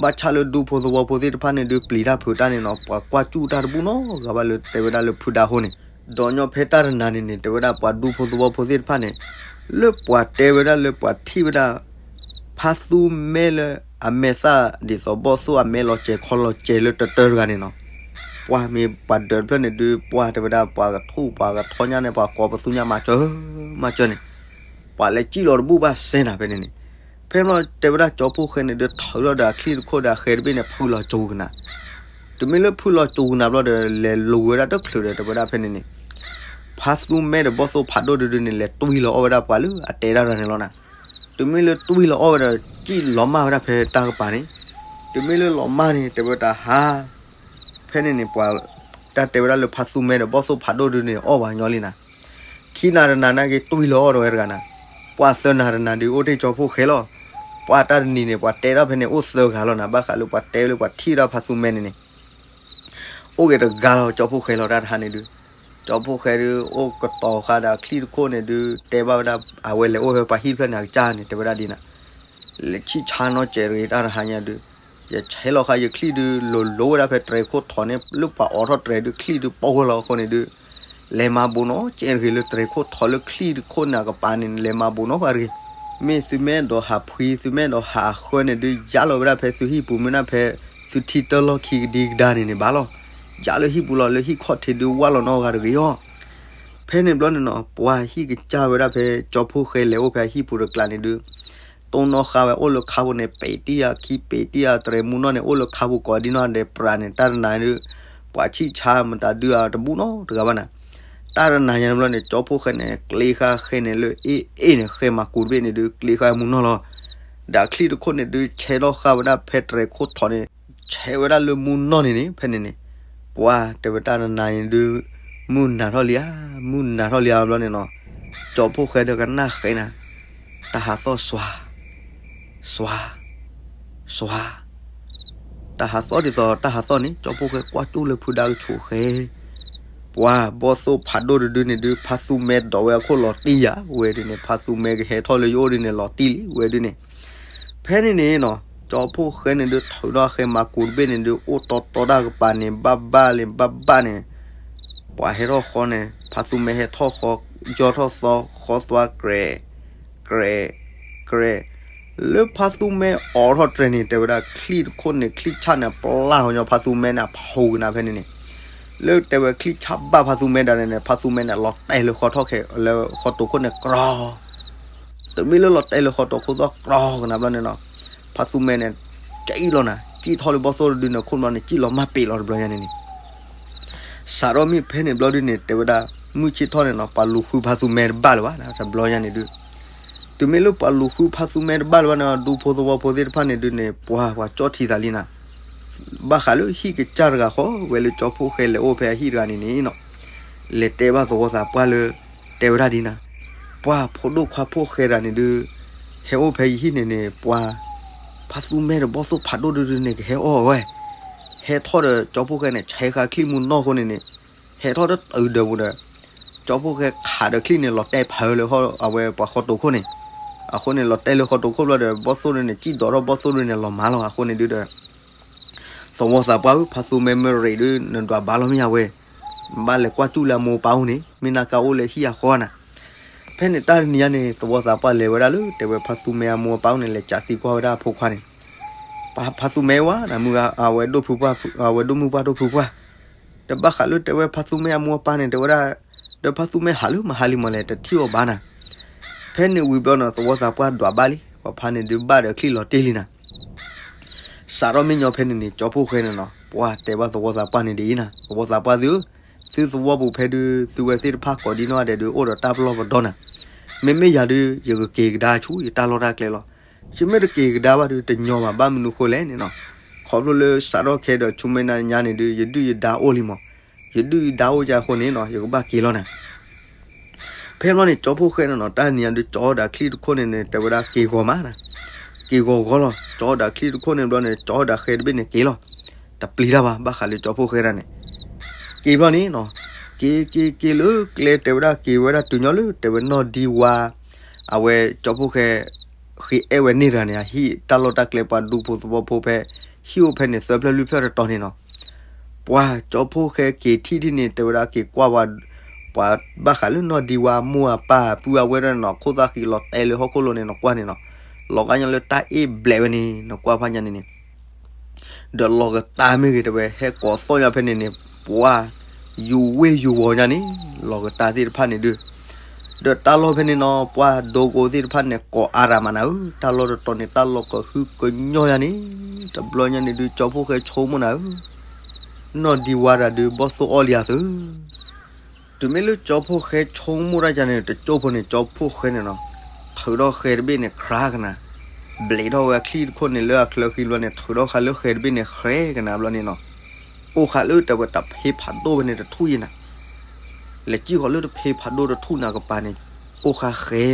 ဘၣ်ဆၣ်လၢဒူဖိသဝီဖိသ့ၣ်တဖၣ်န့ၣ်ဒုး ပျံၤတၢ်ဖုးတၢ်န့ၣ်နီၤ ပှၤကွၢ်စူၣ်တၢ်တဘူၣ်နီတဂၤဘၣ်လၢတဲဝဲဒၣ်လၢဖုဒါဟိန့ၣ်, ဒီးညီဖဲတၢ်တနၤန့ၣ်န့ၣ် တဲဝဲဒၣ်ပှၤဒူဖိသဝီဖိသ့ၣ်တဖၣ်န့ၣ်, လၢပှၤတဲဝဲဒၣ်လၢပှၤထံၣ်ဝဲဒၣ် ဖါသူမဲလၢအမဲာ်သၣ်ဒ်သိးဘီၣ်သိၣ်အမဲာ်လီၤစဲၤခီလီၤစဲၤလၢတတၢတဂၤန့ၣ်နီၤ, ပှၤမ့ၢ်ပှၤဒၢးတဖျၢၣ်န့ၣ်ဒုး ပှၤတဲဝဲဒၣ် ပှၤကထူၣ်ပှၤကထီညါန့ၣ် ပှၤကိးပသူညါမၤစၢၤ မၤစၢၤန့ၣ်, ပှၤလဲၤစံၣ်လီၤတဘူၣ်ဘၣ်စဲနၤဖဲန့ၣ်န့ၣ်. ဖဲမ့ၢ်တဲဝဲဒၣ်ကၠီဖှိၣ်ဃဲန့ၣ်ဒုး ထုးထီၣ်ဒီးအချံၣ်တခိၣ်ဒီးအဃဲတဘ့ၣ်န့ၣ် ဖုးလီၤစူၤကနၤ. တမ့ၢ်လၢဖုးလီၤစူၤကနၤဘျီဒီး လဲၤလူၤဝဲဒၣ်တချုးဒီး တဲဝဲဒၣ်ဖဲန့ၣ်န့ၣ် ဖါသူမဲဒီးဘီၣ်သိၣ်ဖးဒိၣ်တဒုန့ၣ် လဲၤတွံၢ်လီၤအီၣ်ဝဲဒၣ်ပှၤလၢအတဲဒၣ်တၢ်န့ၣ်လီၤနၤ. တမ့ၢ်လၢတွံၢ်လီၤအီၣ်ဝဲဒီး စံၣ်လီၤမၢ်ဝဲဒၣ်ဖဲတၢ်ကပၤန့ၣ်, တမ့ၢ်လၢလီၤမၢ်န့ၣ် တဲဝဲတၢ်ဟါ ဖဲန့ၣ်န့ၣ် ပှၤတၢ်တဲဝဲဒၣ်လၢဖါသူမဲဒီးဘီၣ်သိၣ်ဖးဒိၣ်ဒုန့ၣ် အီၣ်ဝဲညီလံနၤ. ခံနၤတနၤနာ်က့တွံၢ်လီၤအီၣ်ဒီးဝဲတဂၤနၤ, ပှၤသၢနၤတနၤဒုး အိၣ်တ့ၢ်ကၠီဖှိၣ်ဃဲလီၤ. ပှၤတၢ်တနံၤန့ၣ် ပှၤတဲဒၣ်ဖဲန့ၣ် အိၣ်သၢဂၤလီၤနၤ, ဘၣ်ဃးလၢပှၤတဲလၢပှၤထံၣ်ဒၣ်ဖါသူမဲန့ၣ်န့ၣ် အိၣ်ဂ့ၤတဂၤလီၤ ကၠီဖှိၣ်ဃဲလီၤတၢ်တဟါန့ၣ်ဒုး. ကၠီဖှိၣ်ဃဲဒုး အိၣ်ကတီၤဃာ်ဒီးအချံၣ်တခိၣ်န့ၣ်ဒုး တဲဘၣ်ဝဲဒၣ် အဝဲလဲၤအိၣ်ဖဲပှၤဟံၣ်တဖျၢၣ်န့ၣ် အကစၢ်န့ၣ် တဲဝဲဒၣ်ဒ်နၤ, လဲၤဆံၣ်ဆါနီၢ်စဲးတဂ့ၤတၢ်တဟါညါဒုး, ယဆဲးလီၤဃာ်ယချံၣ်ဒုး လိၤလိၤဝဲဒၣ်ဖဲတြဲၤခိၣ်ထီးန့ၣ် လၢပှၤအိးထီၣ်တြဲၤဒုး ချံၣ်ဒုးပီၢ်ဝဲလီၤအဃိန့ၣ်ဒုး လဲၤမၤဘူးနီၢ်စဲးတဂ့ၤလၢတြဲၤခိၣ်ထီးလၢချံၣ်တခိၣ်န့ၣ်အကပၤန့ၣ် လဲၤမၤဘူးနီၢ်ဃာ်တဂ့ၤ. မ့ၢ်သုမဲဒီးဟးဖှံ သုမဲဒီးဟးအဃၢန့ၣ်ဒုး ယါလီၤဝဲဒၣ်ဖဲသုဟံၣ်ပူၤ မ့ၢ်ဒၣ်ဖဲသုထံတၢ်လီၢ်ခံကဒံကဒါန့ၣ်န့ၣ်ဘၣ်လီၤ. ယါလၢဟံၣ်ပူၤလီၤ လၢဟံၣ်ခီၣ်ထံးဒုး ဝၢ်လီၤနီၢ်ဂၤတဂ့ၤအီၤ. ဖဲန့ၣ်ဘျီန့ၣ်နီၤ ပှၤဟံၣ်ကစၢ်ဝဲဒၣ်ဖဲကၠီဖှိၣ်ဃဲလဲၤအိၣ်ဖဲအဟံၣ်ပူၤတကျးန့ၣ်ဒုး တိၢ်နီၣ်ဃာ်ဝဲအိၣ်လၢခါပူၤန့ၣ် ပ့ၤတံၢ်ယၤခံ ပ့ၤတံၢ်ယၤတြဲၤမူနီၢ်န့ၣ် အိၣ်လၢခါပူၤကိးဒံနီၢ်ဒဲးပြးန့ၣ် တၢ်တနၤဒုး ပှၤဆံၣ်ဆါမတၤဒုးအတဘူၣ်နီတဂၤဘၣ်နၤ. တၢ်တနၤညါန့ၣ်ဘျီန့ၣ် ကၠီဖှိၣ်ဃဲန့ၣ် ကျ့ဃာ်ဃဲန့ၣ်လၢအ့ၣ်အ့ၣ်န့ၣ် ဃဲမၤကူးတဘ့ၣ်န့ၣ်ဒုး ကျ့ဃာ်မူနီၢ်လီၤ. ဒီးအချံၣ်တခိၣ်န့ၣ်ဒုး ဆဲးထီၣ်ဃာ်ဝဲဒၣ်ဖဲတြဲၤခိၣ်ထီးန့ၣ် ဆဲးဝဲဒၣ်လၢမူနီၢ်န့ၣ်န့ၣ် ဖဲန့ၣ်န့ၣ် ပှၤတဲဝဲတၢ်တနၤန့ၣ်ဒုး မုၢ်နၤထီၣ်လံဧါ, မုၢ်နၤထီၣ်လံဧါဘျီန့ၣ်နီၤ ကၠီဖှိၣ်ဃဲဒီးကနၣ်ဃဲနၤ တၢ်ဟးသီၣ်စွၤ စွၤ စွၤ တၢ်ဟးသီၣ်ဒ်သိးတၢ်ဟးသီၣ်န့ၣ် ကၠီဖှိၣ်ဃဲကွၢ်ကၠူၣ်လၢဖုဒါကဆိးဃဲ ပှၤဘီၣ်သိၣ်ဖးဒိၣ်တဒုန့ၣ်ဒုး ဖါသူမဲဒိးဝဲအခိၣ်လီၤတံၢ်ယၤဝဲဒုးန့ၣ် ဖါသူမဲကဟဲထီၣ်လၢယအိၣ်ဒုးန့ၣ် လီၤတံၢ်လံဝဲဒုးန့ၣ် ဖဲန့ၣ်န့ၣ်နီၤ ကၠီဖှိၣ်ဃဲန့ၣ်ဒုး ထုးထီၣ်ဃဲမၤကူးတဘ့ၣ်န့ၣ်ဒုး အိၣ်တီတီတၢ်ကပၤန့ၣ် ဘၣ်ဘၣ်လံ ဘၣ်ဘၣ်န့ၣ် ပှၤဟဲထီၣ်ဃီန့ၣ် ဖါသူမဲဟဲထီၣ်ဃီ ယီၢ်ထီၣ်သီ ဃီသွါကြဲး ကြဲး ကြဲး လၢဖါသူမဲအိးထီၣ်တြဲၤန့ၣ် တဲဝဲဒၣ်ချံၣ်တခိၣ်န့ၣ် ချံၣ်ဆၣ်န့ၣ် ပျၢ်ဃီညီဖါသူမဲန့ၣ် ဖှူကနၤဖဲန့ၣ်န့ၣ် လၢတဲဝဲချံၣ်ဆၣ်ဘၣ်ဖါသူမဲဒၣ်န့ၣ်န့ၣ် ဖါသူမဲန့ၣ် လီၤတဲာ်လၢဃီထီၣ်ခဲ လၢဃီတိာ်ခိၣ်န့ၣ် ကြီ တမ့ၢ်လၢလီၤတဲာ်လၢဃီတိာ်ခိၣ်သီၣ်ကြီကနၤဘျီန့ၣ်နီၤ ဖါသူမဲန့ၣ် ကံၣ်လီၤနၤ ကံၣ်ထီၣ်လၢဘီၣ်သိၣ်တဒုန့ၣ် ခိၣ်ဘျီန့ၣ် ကံၣ်လီၤမၢ်ပ့ၤလီၤတဘျီညါန့ၣ်န့ၣ် စးထီၣ်မ့ၢ်ဖဲန့ၣ်ဘျီဒုန့ၣ် တဲဝဲဒၣ် မုၢ်ဆ့ၣ်ထီၣ်န့ၣ်နီၤ ပှၤလူၤဃုဖါသူမဲတဘၣ်လၢၤဘၣ် တဘျီညါန့ၣ်ဒု တုၤမ့ၢ်လၢပှၤလူၤဃုဖါသူမဲတဘၣ်လၢၤဘၣ်န့ၣ် ဒူဖိသဝီဖိသ့ၣ်တဖၣ်န့ၣ်ဒုန့ၣ် ပှၤပှၤကၠီၣ်ထံသးလံနၤ ဘၣ်ဃးလၢဟံၣ်ကစၢ်တဂၤဃီဝဲလၢကၠီဖှိၣ်ဃဲလဲၤအိၣ်ဖဲအဟံၣ်တဂၤန့ၣ်န့ၣ်နီၤ လဲၤတဲဘၣ်သဝီသးပှၢ်လၢ တဲဝဲဒၣ်ဒ်နၤ ပှၤဖိဒိၣ်ခွါဖိၣ်ဃဲတဂၤန့ၣ်ဒု ဟဲအိၣ်ဖဲယဟံၣ်န့ၣ်န့ၣ် ပှၤ ဖါသူမဲဒီးဘီၣ်သိၣ်ဖးဒိၣ်ဒုဒုန့ၣ် ကဟဲအီၣ်ဝဲ ဟဲထီၣ်ဒီးကၠီဖှိၣ်ဃဲန့ၣ် ဆဲးဃာ်ချံၣ်မူနီၢ်အဃိန့ၣ်န့ၣ် ဟဲထီၣ်တတုၤဒၢးပူၤဒီး ကၠီဖှိၣ်ဃဲခးဒီးချံၣ်န့ၣ် လီၤတဲာ်ဖးလၢအဝဲပှၤဃီတိာ်ခိၣ်န့ၣ် အဃိန့ၣ် လီၤတဲာ်လၢဃီတိာ်ခိၣ်ဘျီဒီး ဘီၣ်သိၣ်ဒုန့ၣ် ကံၣ်ဒိးထီၣ်ဘီၣ်သိၣ်ဒုန့ၣ် လီၤမၢ်လီၤ အဃိန့ၣ်ဒုဒီး သဝီသးပှၢ်ဧၢ ဖါသူမဲမ့ၢ်ရ့းဒု နဒွးဘၣ်လီၤမ့ၢ်ယၤဝဲ ဘၣ်လဲၤကွၢ်ကၠူၣ်လၢအမိၢ်အပၢ်အိၣ်န့ၣ် မ့ၢ်နၢ်ကါအိၣ်လၢဟံၣ်အဃီနၤ ဖဲန့ၣ်တၢ်တနံၤညါန့ၣ် သဝီသးပှၢ်လဲၤဝဲဒၣ်လၢ တဲဝဲဖါသူမဲအမိၢ်အပၢ်အိၣ်န့ၣ် လဲၤစးသံကွၢ်ဝဲဒၣ်အဖိခွါန့ၣ် ဖါသူမဲဝဲ အဝဲဒိၣ်မုၢ်ပှၢ်ဒိၣ်ဖုပှၢ် တဘၣ်ဃးလၢတဲဝဲဖါသူမဲအမိၢ်အပၢ်န့ၣ် တဲဝဲဒၣ် ဒီးဖါသူမဲဟးလၢမဟါလံမးလဲၣ် တထံၣ်အီၤဘၣ်နၤ ဖဲန့ၣ်ဝံၤဘျီန့ၣ် သဝီသးပှၢ်ဒွးဘၣ်လံ ပှၤဖါန့ၣ်ဒုးဘၣ်ဒီးချံၣ်လီၤတ့ၢ်လံနၤ စးထီၣ်မ့ၢ်ညီဖဲန့ၣ်န့ၣ် ကၠီဖှိၣ်ဃဲန့ၣ်နီၤ ပှၤတဲဘၣ်သဝီသးပှၢ်န့ၣ်ဒ်အံၤနၤ သဝီသးပှၢ်သုဧၢ သုသဝီပူၤဖဲဒု သုဝဲသ့ၣ်တဖၣ်ကိးဒံနီၢ်ဒဲးဒု အိၣ်ဒီးတၢ်ပလီၢ်ပဒီနၤ မ့မ့ၢ်ယၤဒု ယကက့ၤကဒါဆူယတၢ်လီၢ်တၢ်ကျဲလီၤ ယမ့ၢ်တက့ၤကဒါဘၣ်ဒု တညီဘၣ် ဘၣ်မနုၤဃိလဲၣ်န့ၣ်နီၤ ခီဖျိလၢစးထီၣ်ခဲဒီးဆူမဲာ်ညါန့ၣ်ဒု ယဒုၣ်ယဒါအိၣ်လံမး ယဒုၣ်ယဒါအိၣ်ယၤအဃိန့ၣ်နီၤ ယကဘၣ်က့ၤလီၤနၤ ဖဲဘျီန့ၣ် ကၠီဖှိၣ်ဃဲန့ၣ်နီၤ တၢ်နံၤညါဒုး ကၠီဒၣ်ချံၣ်တခိၣ်န့ၣ်န့ၣ် တဲဝဲဒၣ်က့ၤဂီၤမးနၤ က့ၤဂီၤဂီၤလီၤ ကၠီဒၣ်ချံၣ်တခိၣ်န့ၣ်ဘျီန့ၣ် ကၠီဒၣ်ဃဲတဘ့ၣ်န့ၣ်က့ၤလီၤ တပျံၤတၢ်ဘၣ် ဘၣ်ဃးလၢကၠီဖှိၣ်ဃဲဒၣ်န့ၣ် က့ၤဘျီန့ၣ်နီၤ က့ၤက့ၤက့ၤလၢကျဲ တဲဝဲဒၣ်က့ၤဝဲဒၣ်တုၤညီလၢ တဲဝဲနီၢ်ဒံဝါ အဝဲကၠီဖှိၣ်ဃဲ ဃ့အဲၣ်ဝဲန့ၢ်တဂၤန့ၣ် အဟံၣ်တၢ်လီၢ်တၢ်ကျဲ ပှၤဒူဖိသဝီဖိဖဲ ဟံၣ်အိၣ်ဖဲန့ၣ် သၢဖျၢၣ်လွံၢ်ဖျၢၣ်တတီၤန့ၣ်နီၤ ပှၤကၠီဖှိၣ်ဃဲက့ၤထံၣ်ဒ်န့ၣ် တဲဝဲဒၣ်က့ၤကွၢ်ဝဲ ပှၤဘၣ်ဃးလၢနီၢ်ဒံဝါအမိၢ်အပၢ်ပုၢ်အဝဲဒၣ်န့ၣ်နီၤ ခိၣ်သၣ်ဃံးလီၤတဲာ်လၢဟီၣ်ခိၣ်လိၤန့ၣ် နကွၢ်န့ၣ်နီၤ လီၤဂာ်ညီလၢတၢ်အ့ၣ်ဘျဲးဝဲန့ၣ် နကွၢ်ဖးညါန့ၣ်န့ၣ် ဒီးလီၤကတၢ်မ့ၢ်ဂ့ၤ တဲဝဲဟဲကိးသီၣ်ညါဖဲန့ၣ်န့ၣ် ပှၢ်ယူၤဝ့ၢ်ယူၤဝီၤညါန့ၣ် လီၤကတၢၢ်သ့ၣ်တဖၣ်န့ၣ်ဒုး, ဒီးတၢ်လီၢ်ဖဲန့ၣ်နီၤ ပှၢ်ဒိကိသ့ၣ်တဖၣ်န့ၣ် ကိးအါရၤမးနၤဧၢ, တၢ်လီၢ်တတီၤန့ၣ် တၢ်လီၢ်ကဟုကညီၢ်ယါန့ၣ်, တဘျီညါန့ၣ်ဒုး ကၠီဖှိၣ်ဃဲဆိကမိၣ်နၤဧၢ, နီၢ်ဒံဝါတၢ်ဒုး ဘီၣ်သိၣ်အီၣ်လံဧါသု. တုၤမ့ၢ်လၢကၠီဖှိၣ်ဃဲဆိကမိၣ်တၢ်ယါန့ၣ် တကၠိၢ်ဖိန့ၣ် ကၠီဖှိၣ်ဃဲန့ၣ်နီၤ, ထုးထီၣ်ဃဲတဘ့ၣ်န့ၣ် ခြးကနၤ, ဘျဲးထီၣ်ဝဲအချံတခိၣ်န့ၣ် လၢအချၢဃံဘျီန့ၣ် ထုးထီၣ်ဃာ်လၢဃဲတဘ့ၣ်န့ၣ် ဃဲကနၤဘျီန့ၣ်နီၤ, အိၣ်ဃာ်လၢတဲဝဲတဖ့ဖးဒိၣ်ဖဲန့ၣ်တထူၣ်ယဲနၤ, လဲၤစံၣ်ဃီၤလၢတဖ့ဖးဒိၣ်တထူၣ်နၤကပၤန့ၣ်, အိၣ်ဃာ်ဃဲ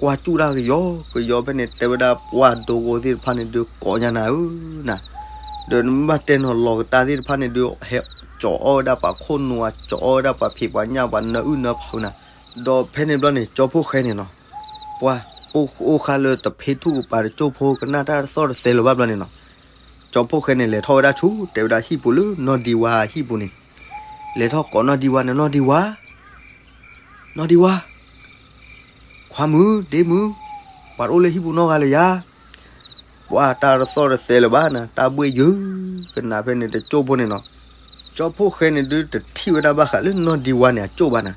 ကွၢ်ကၠူၣ်တၢ်ကယီကယီဖဲန့ၣ် တဲဝဲဒၣ်ပှၢ်ဒိကိသ့ၣ်တဖၣ်န့ၣ်ဒုး ကိးညါနၤဧၢနၤ, ဒီးနမ့ၢ်ဘၣ်တဲနီၤ လီၤကတၢၢ်သ့ၣ်တဖၣ်န့ၣ်ဒုး ဟဲကၠီအီၣ်ဝဲဒၣ်ပှၤခိၣ်နူာ် ကၠီအီၣ်ဝဲဒၣ်ပှၤဖံးပှၤညၣ် ပှၤနၢအုၣ်နၢဖးနၤ, ဒီးဖဲန့ၣ်ဘျီန့ၣ် ကၠီဖှိၣ်ဃဲန့ၣ်နီၤ, ပှၢ်အိၣ်အိၣ်ဃာ်လၢတဖ့ထူၣ်ကပၤ တကၠိၢ်ဖိကနၣ်တၢ်တသီၣ်တသဲလၢၤဘၣ်ဘျီန့ၣ်နီၤ, ကၠီဖှိၣ်ဃဲန့ၣ် လဲၤထီၣ်ဝဲဒၣ်ဆူ တဲဝဲဒၣ်ဟံၣ်ပူၤလၢနီၢ်ဒံဝါဟံၣ်ပူၤန့ၣ်, လဲၤထီၣ်ကိးနီၢ်ဒံဝါန့ၣ် နီၢ်ဒံဝါ နီၢ်ဒံဝါ, ခွါမုၣ် ဒ့မုၣ်, ပှၤတအိၣ်လၢဟံၣ်ပူၤနီတဂၤလၢၤယၤ, ပှၢ်တၢ်တသီၣ်တသဲလၢၤဘၣ်နၤ, တၢ်ဘှ့ၣ်ယုၢ်ကနၤဖဲန့ၣ် တကၠိၢ်ဖိန့ၣ်နီၤ, ကၠီဖှိၣ်ဃဲန့ၣ်ဒုး တထံၣ်ဝဲဒၣ်ဘၣ်ဃးလၢနီၢ်ဒံဝါန့ၣ်အကၠိၢ်ဘၣ်နၤ,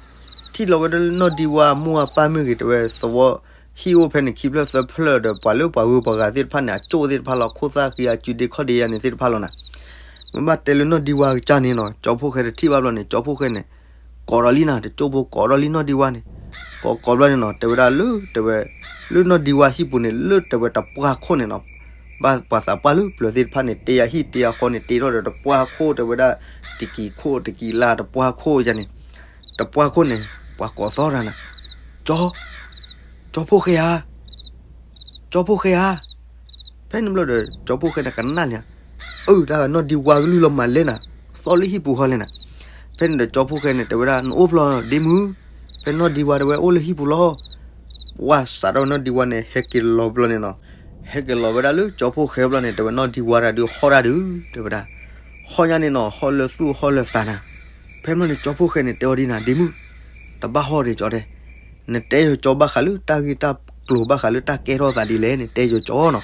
ထံၣ်လီၤဝဲဒၣ်လၢနီၢ်ဒံဝါအမိၢ်အပၢ်မ့ၢ်ဂ့ၤ တဲဝဲသဝီ ဟံၣ်အိၣ်ဖဲန့ၣ်ခံဖျၢၣ်သၢဖျၢၣ်ဒီး ပှၤလၢပှၤဂုၤပှၤဂၤသ့ၣ်တဖၣ်န့ၣ် အကၠိၢ်သ့ၣ်တဖၣ်လီၤ, ခိၣ်သၣ်ဃံအစုဒ့ခီၣ်ဒ့ယါန့ၣ်သ့ၣ်တဖၣ်လီၤနၤ, မ့ၢ်ဘၣ်တဲလၢနီၢ်ဒံဝါကစၢ်န့ၣ်နီၤ, ကၠီဖှိၣ်ဃဲတထံၣ်ဘၣ်ဘျီန့ၣ် ကၠီဖှိၣ်ဃဲန့ၣ် ကိးဒီးလံနၤ, တကၠိၢ်ဖိကိးဒီးလံနီၢ်ဒံဝါန့ၣ်, ကိးကိးဘျီန့ၣ်နီၤ တဲဝဲဒၣ်လၢ တဲဝဲ လၢနီၢ်ဒံဝါဟံၣ်ပူၤန့ၣ် လၢတဲဝဲတပှၢ်ခိၣ်န့ၣ်နီၤ, ဘၣ်ပှၤသးပှၢ်လၢပျၢၤသ့ၣ်တဖၣ်န့ၣ် တ့အဟံၣ်တ့အဃီန့ၣ် တ့ထီၣ်ဒီးတပှၢ်ခိၣ် တဲဝဲဒၣ် တကံၤခိၣ်တကံၤလါတပှၢ်ခိၣ်ယါန့ၣ်, တပှၢ်ခိၣ်န့ၣ် ပှၤကိးသီတၢ်နၤ, ကၠီ ကၠီဖှိၣ်ဃဲဧါ, ကၠီဖှိၣ်ဃဲဧါ, ဖဲန့ၣ်ဘျီဒီး ကၠီဖှိၣ်ဃဲန့ၣ်ကနၣ်လံဧါ, အၢ တၢ်နီၢ်ဒံဝါကလုၢ်လီၤမၤလဲၣ်နၤ, သီၣ်လၢဟံၣ်ပူၤဃီလဲၣ်နၤ, ဖဲန့ၣ်ဒီးကၠီဖှိၣ်ဃဲန့ၣ် တဲဝဲဒၣ် နအိၣ်ဖျီ ဒ့မုၣ်, ဖဲနီၢ်ဒံဝါတဲဝဲအိၣ်လၢဟံၣ်ပူၤလီၤ, ပှၢ်စးထီၣ်နီၢ်ဒံဝါန့ၣ် ဟဲက့ၤလီၤဘျီန့ၣ်နီၤ, ဟဲက့ၤလီၤဝဲဒၣ်လၢကၠီဖှိၣ်ဃဲဘျီန့ၣ် တဲဝဲနီၢ်ဒံဝါတၢ်ဒုးဟီၣ်တၢ်ဒုး တဲဝဲဒၣ်, ဟီၣ်ညါန့ၣ်နီၤ ဟီၣ်လၢသူၣ်ဟီၣ်လၢသးနၤ, ဖဲဘျီန့ၣ် ကၠီဖှိၣ်ဃဲန့ၣ် တဲအီၤဒ်နၤ ဒ့မုၣ်, တဘၣ်ဟီၣ်ဒံးကၠီတဲ, နတဲယကၠီဘၣ်ဃးလၢတၢ်ဂ့ၢ်တၢ်ကျိၤဘၣ်ဃးလၢတၢ်ကဲထီၣ်သးဒ်လဲၣ်န့ၣ် တဲယကၠီနီၤ,